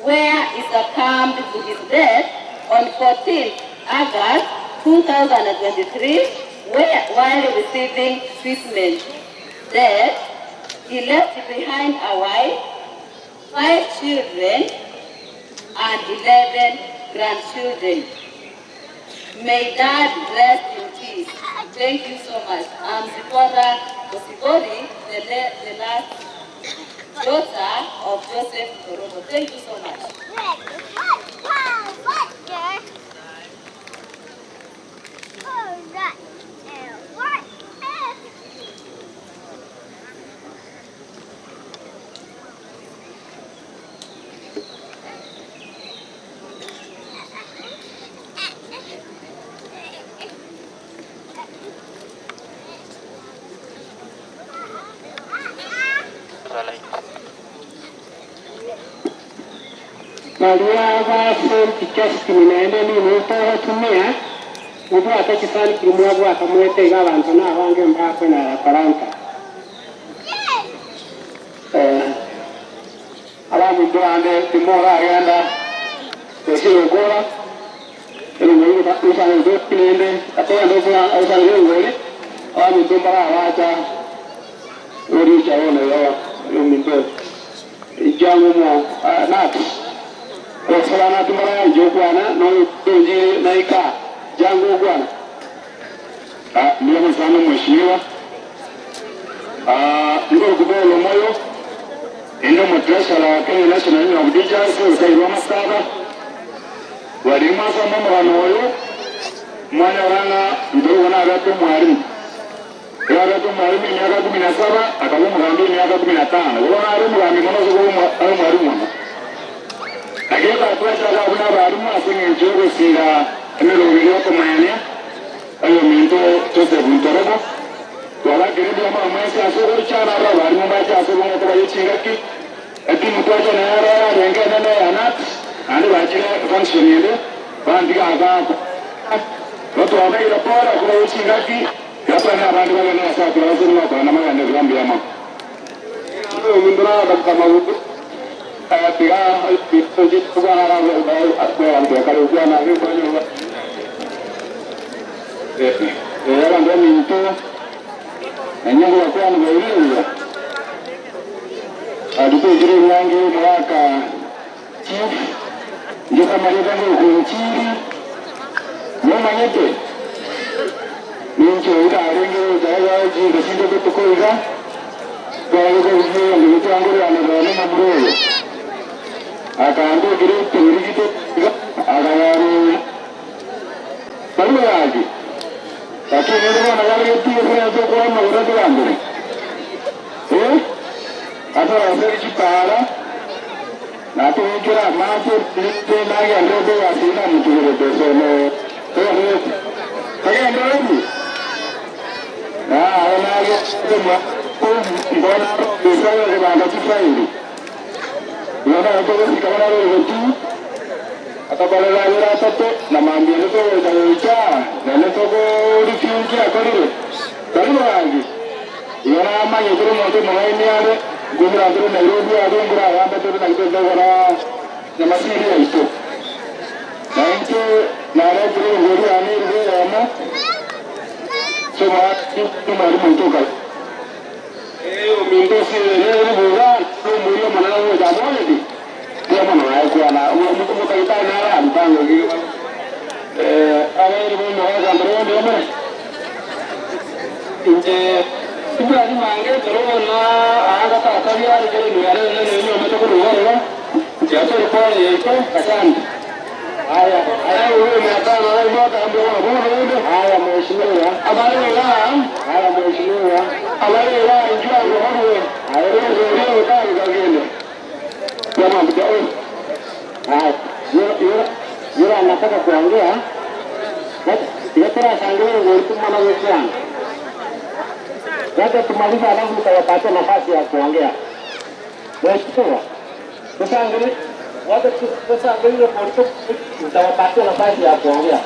where he succumbed to his death on 14th August 2023, where, while receiving treatment. Death, he left behind a wife, 5 children, and 11 grandchildren. May Dad rest in peace. Thank you so much. I'm Zipporah Bosibori, the last daughter of Joseph Ntorobo. Thank you so much. Baria ba Saint Justin naende nigo togotumia mobwate chisani chiria mwabwata moete iga abanto na abange mbakonyara koranta. Abaminto bande timoragenda gosira okora erongori abaminto mbarabacha oricha bono igo ominto jango nat osora nat mbara jokwana no nji naika jango gwana. Ndiyo sana mheshimiwa. Ngorokubela moyo ino mutresala wa Kenya National Union of Teachers utairwa masaba walima sama mwana oyo mwana wana ndio wana agatu mwalimu agatu mwalimu miaka 17 akaba mugambi miaka 15 wona ari mugambi mono so ari mwalimu mono ageka tweta ga buna barimu asinge njogo sira emiroro yokumanya ayo minto Joseph Ntorobo twabagire bya mwese asoro chana aba barimu bacha asoro ngo bayechingaki etimu twacha na yara renge nene anat andi bachire function yende bandiga aga batwabagira pora kuba yechingaki yapana abandi bagana asa turasoro bakana maganda grambi yama mindura kama tiga itoji kwa ara kwa kare kwa na kwa abantu baminto enyengo bakwana bairira adukwegere emyange omwaka chief njokamalira ngokunchiri nomanyete nincho ikarenge utaga jinga kutukoiga twagekogiyangirana namuroyo akandukire turigite akayaru barua yake lakini ndio na wale pia kuna kwa magura tuambere eh ata raseri chipara na tuikira macho nite nage ndo asina mutugere besono kage ndo ah nage kuma mbona besono ke chifaili yona ko sikabana ro tu akabalala atato na mambia nito cha na nito ko rifiuki akorire karibu wangi yona amanye kuri muntu muhaini are gumira nduru Nairobi are ngura yamba turu na kito gora na masiri ya ito na into na re kuri ngori ani rwe ama so ma tu mari muntu ka eh o minto si re re bura no muri mana no ja mo di ya mana na ko na mo ka ita na ra mpango ki eh abere mo mo ga ndro ndo mo inje iburaji mange toro na aga ta ta ya re ni ya re ne ni mo to ko ro ro ya to ko ye ko asante. Haya, haya wewe mia tano wewe mwaka ambao unaona Haya mheshimiwa. Habari la Haya mheshimiwa. Habari la njua roho Haya wewe kali kagende. Kama mjao. Haya, yule yule anataka kuongea. Yetera sangiwe ngolikumana wetu. Wacha tumalize alafu nitawapatia nafasi ya kuongea. Mheshimiwa. Tusangile Wote tusangilie kwa nitawapatia nafasi ya kuongea.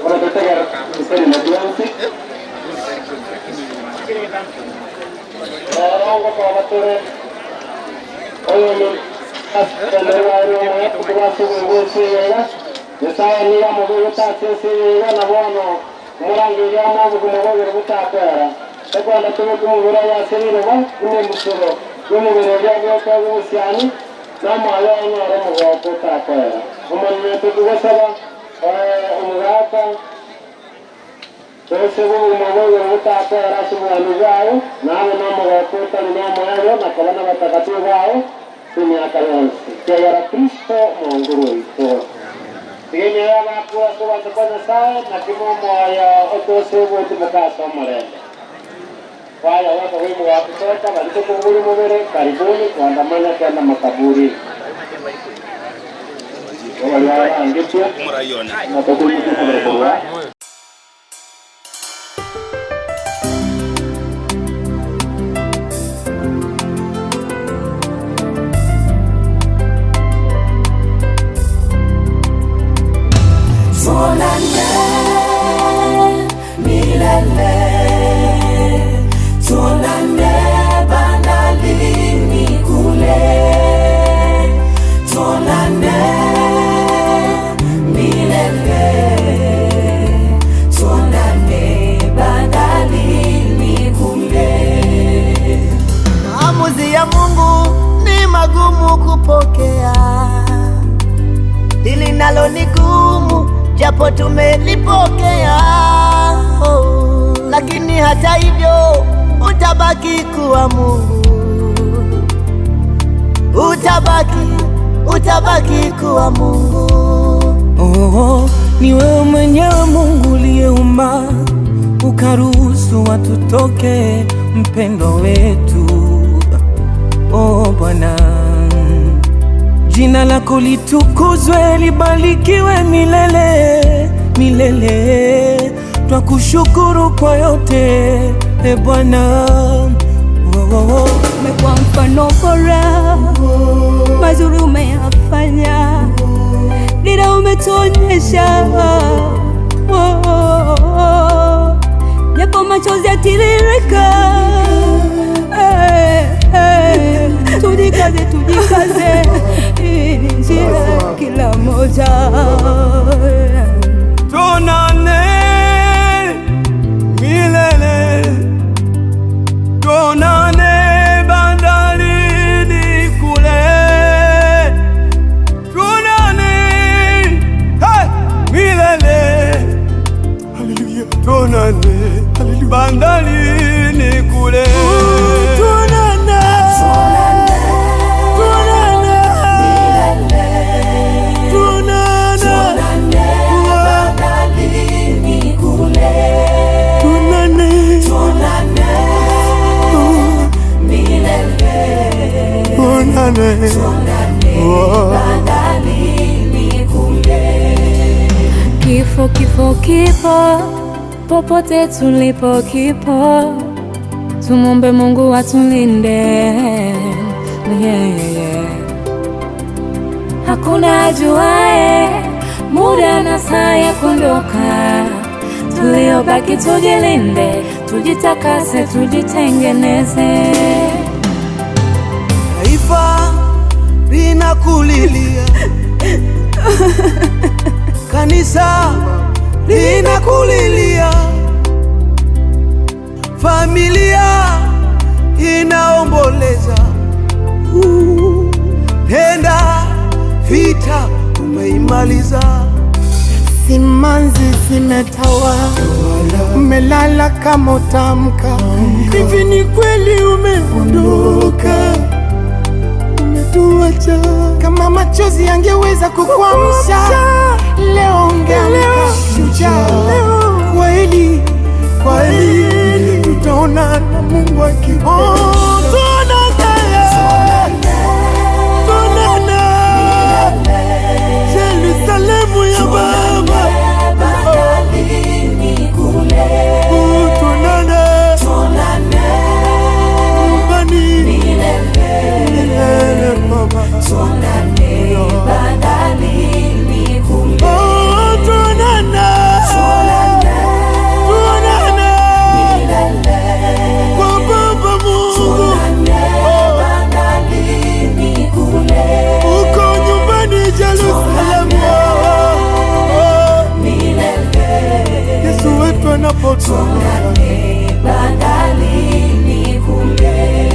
Bono totegere nseri na bionsi. Rero ngokoba tore oyo ni Nyasaye niga mubi gutaseserera na bono umurangiria amabugu mubabiri gutakwera ekwenda tube kumubira yasiriirwa ine musoro y'omubiri oria gweka gw'obusiani n'omwoyo onyore omogoko otakwera omonene tokugosaba omogaka twese bobogima bwaigoro butakwera ase obwami bwago nabe n'omogoko otari n'omwero na koba n'abatakatifu bao ase emiaka yonsi kiagera Kristo monguru oito tigemera bakua ase obanto kwa Nyasaye nakimo omoyo otose obweti mokase omorembe waya waka wimu wa kutoka barito kuburi mubere karibuni kuandamana kwenda makaburi wali warangitie na tokurukurwa. Tuonane milele, tuonane bandarini kule, tuonane milele, tuonane bandarini kule. Maamuzi ya Mungu ni magumu kupokea, hili nalo ni gumu, japo tumelipokea. Oh, lakini hata hivyo utabaki kuwa Mungu, utabaki kuwa Mungu. Oh, ni wewe mwenyewe Mungu uliyeumba ukaruhusu watu toke, mpendo wetu. Oh Bwana, jina lako litukuzwe, libarikiwe milele milele. Twakushukuru kwa yote, e Bwana. Oh, oh, oh. Umekuwa mfano bora, mazuri umeyafanya, dira umetuonyesha. Oh, oh, oh. Japo machozi yatiririka, eh, eh. Tujikaze, tujikaze, hii ni njia kila mmoja. Tuonane milele, tuonane bandarini kule, tuonane hey, milele, haleluya, tuonane bandarini kule, tuonane, tuonane, tuonane, Bandarini kule, tuonane, tuonane milele, tuonane, tuonane bandarini kule. Kifo, kifo, kipo popote tulipo, kipo. Tumombe Mungu atulinde. Yeah, yeah, yeah. Hakuna ajuae muda na saa ya kuondoka, tuliobaki tujilinde, tujitakase, tujitengeneze. Taifa linakulilia, kanisa linakulilia, familia inaomboleza. Nenda, vita umeimaliza. Simanzi zimetawa, umelala kama utamka. Hivi ni kweli umeondoka, umetuacha. Kama machozi yangeweza kukuamsha leo, ungeamka shujaa. Kweli kweli, tutaonana Mungu akipenda. Oh, tuonane, tuonane Yerusalemu ya Baba. Bandarini kule, Tuonane tuonane nyumbani milele, milele Baba. tuonane bandarini kule. Oh, tuonane. Hapo Tuonane bandarini kule.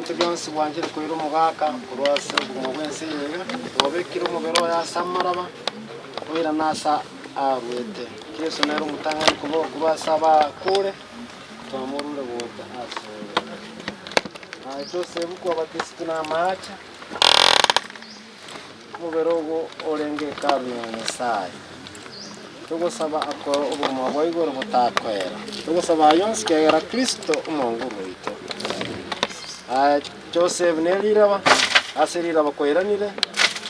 Omonto bionsi bwanchire koira omogaka korwa ase obogima bw'ense eye iga, obekire omobere oye ase amaraba, oirane ase aruete. Kristo nere omotang'ani koboka korwa ase abakure, twamorure gocha asore. Aye Joseph kwabatisitwe namaache, omobere ogo orenge Hekalu ya Nyasae. Togosaba akoe obogima bwa igoro botakoera. Togosaba aya onsi kiagera Kristo Omonguru oito. Aye Joseph ne riraba, ase riraba kwairanire,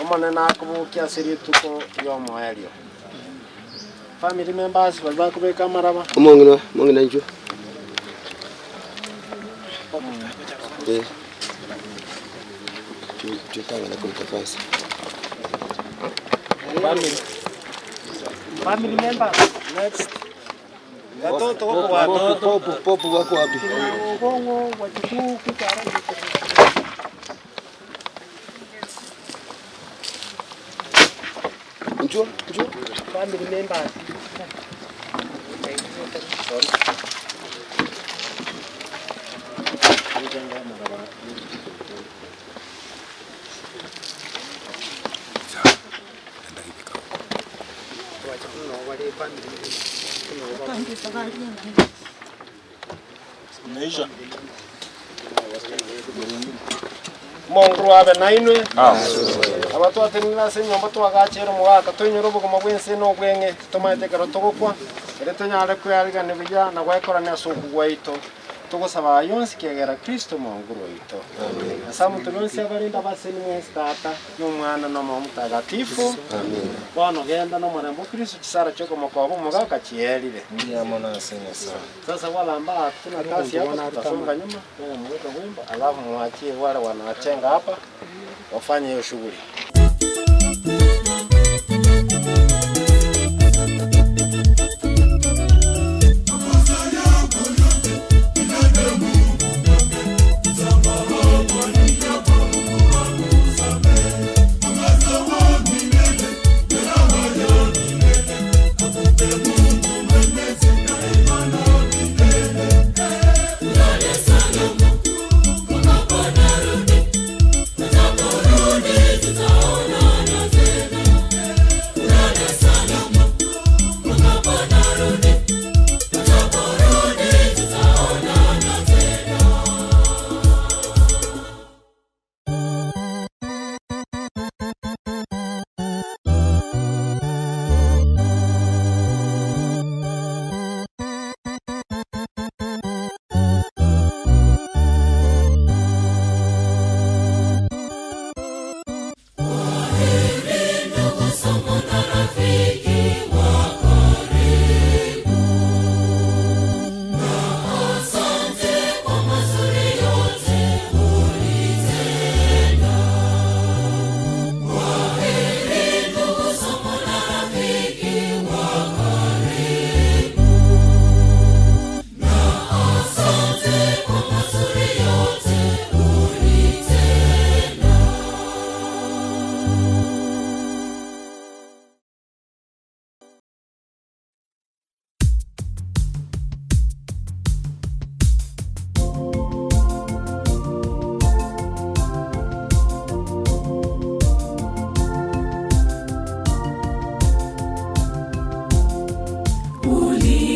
Omonene akobokie ase rituko ri'omoerio. Family members baria bakobeka amaraba. Omong'ina, omong'ina inchuo. Eh. Chutang'ana korika kwanza. Family. Family members, next. Watoto wako wapi? Popu, popu wako wapi? Inchuo, inchuo. Family members. Sorry. Omonguru abe nainwe. Abatwatenenire ase enyomba twagachere omogaka, toinyore obogima bw'ense na obweng'e, titomaete ekero togokwa, erio tonyare kwearigania buya na gwekorania ase okwo gwaito. Togosaba aya onsi kiagera Kristo Omonguru oito. Nyasae Omotoori onsi abarende abaseni mwensi Tata, na Omwana, na Omoyo Omotagatifu. Bono genda nomorembe o Kristo chisara chi'okomokoba omogaka chierire. Sasa wale ambao hatuna kazi hapa tutasonga nyuma tena muweke wimbo alafu muachie wale wanachenga hapa wafanye hiyo shughuli.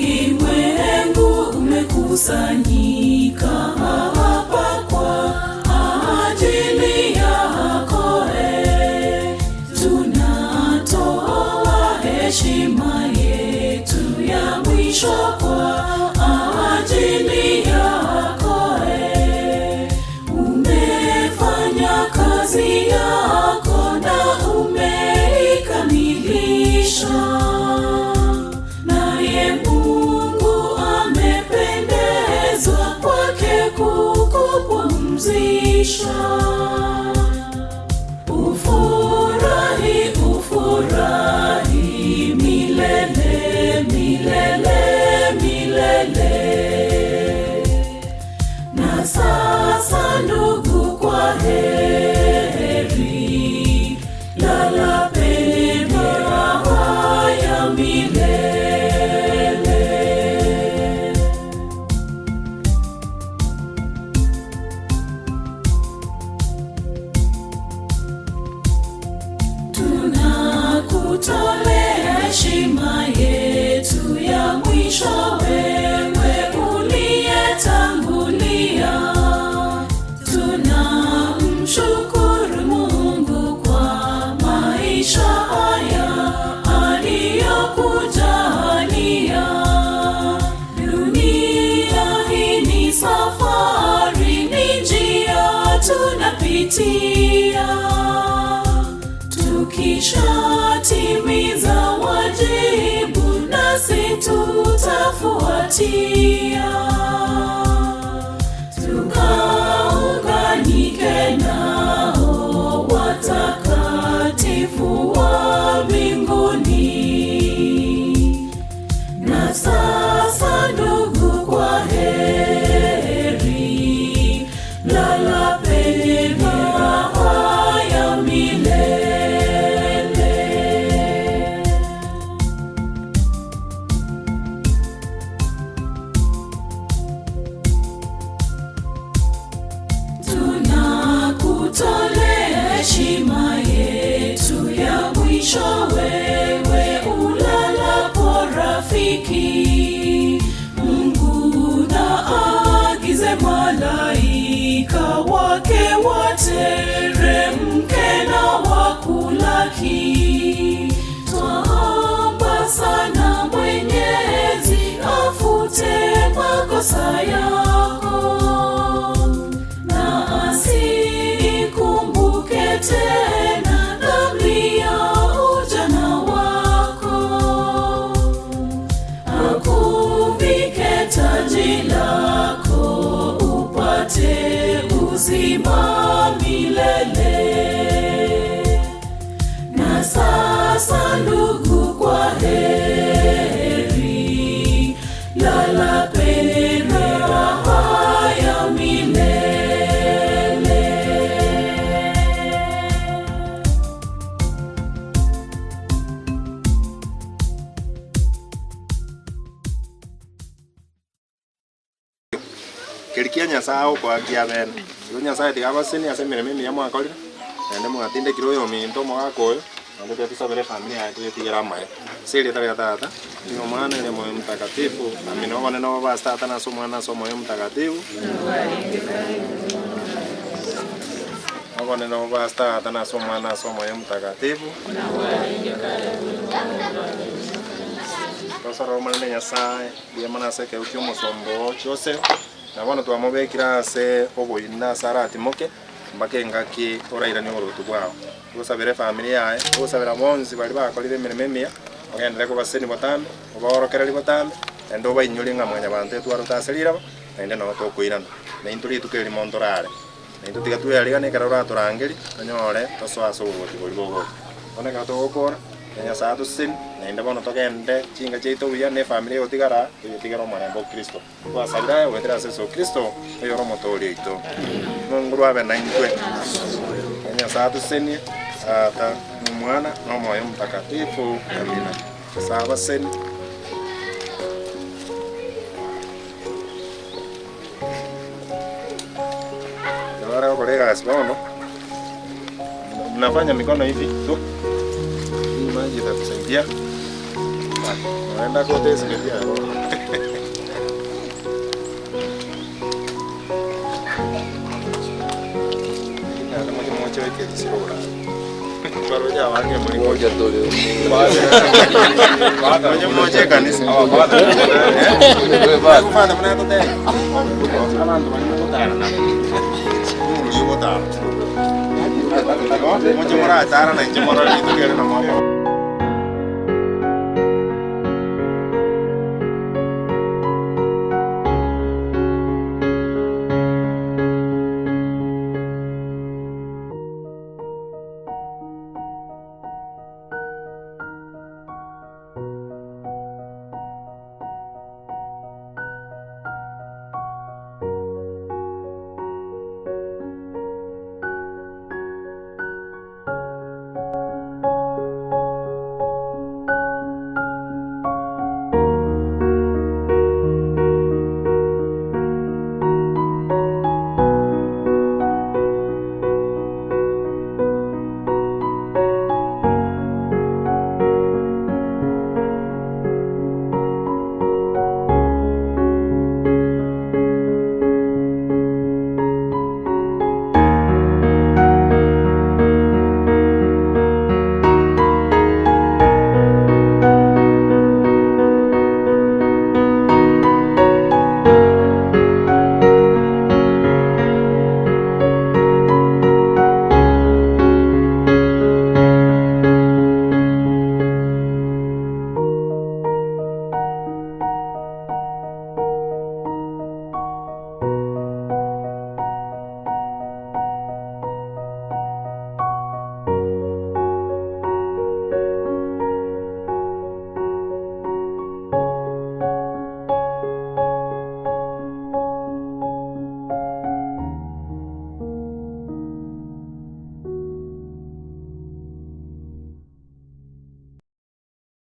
Ulimwengu umekusanyika hapa kwa ajili yako, eh. Tunatoa heshima yetu ya mwisho kwa ajili yako, eh. Umefanya kazi yako na umeikamilisha. Naye Mungu amependezwa kwake kukupumzisha. Ufurahi, ufurahi milele, milele, milele. Na sasa ndugu, kwa heri, lala penye raha ya milele. Tutapitia tukishatimiza wajibu, nasi tutafuatia, tukaunganike nao watakatifu wa mbinguni. Na sasa ndugu, kwa heri, lala penye raha ya milele. Tunakutolea heshima yetu ya mwisho, wewe ulalapo rafiki. Mungu na aagize malaika wake wateremke na wakulaki. Twaomba sana Mwenyezi afute makosa yako na asikumbuke tena dhambi ya ujana wako, akuvike taji lako upate uzima milele. Na sasa ndugu, kwa heri, lala penye raha ya milele. Keri kia Nyasaye okoa kia bene. Igo Nyasaye tiga abaseni ase emeremo emiya mwakorire, naende mwatindekire oyominto omogaka oyo, naende tiga tosabere efamiri yaye toyetigere amaye. Ase erieta ria Tata, ria Omwana, ria Moyo Mtakatifu, amina. Obonene obobe ase Tata na ase Omwana na ase Omoyo Mtakatifu. Obonene obobe ase Tata na ase Omwana na ase Omoyo Mtakatifu. Tosore Omonene Nyasaye, mbuya mono ase ekero kia omosomba oo Joseph, na bono twamobekire ase oboina ase aratimoke, mpaka engaki orairanie oborotu bwao. Togosabera efamiri yaye, togosabera bonsi baria bakorire emeremo emiya, ogenderere kobasesenia botambe, obaorokererie botambe, naende obainyorie ng'a mwanyabanto etwarete ase riraba, naende nabo tokoirana. Naintwe rituko erimo ntorare. Naintwe tiga tweariganie ekero oratorangerie, tonyore tosoe ase oborwoti boria bogocha. Bono ekero togokora, na Nyasae atosesenie, naende bono togende chinka chiaito buya, na efamiri egotigara aa, toyetigere omorembe o Kristo. Twasabire aya goetera ase Yeso Kristo, oyore Omotooria oito. Omonguru abe naintwe. Na Nyasae atosesenie, Tata, na Omwana, na Omoyo Omotakatifu. Amina. Nyasae abasesenie. Ekero bare gokora egasi bono, mnafanya mikono hivi tu, hii maji itatusaidia. Naenda kote simetia Moche moratara na inche morore rituko eri na mwakora.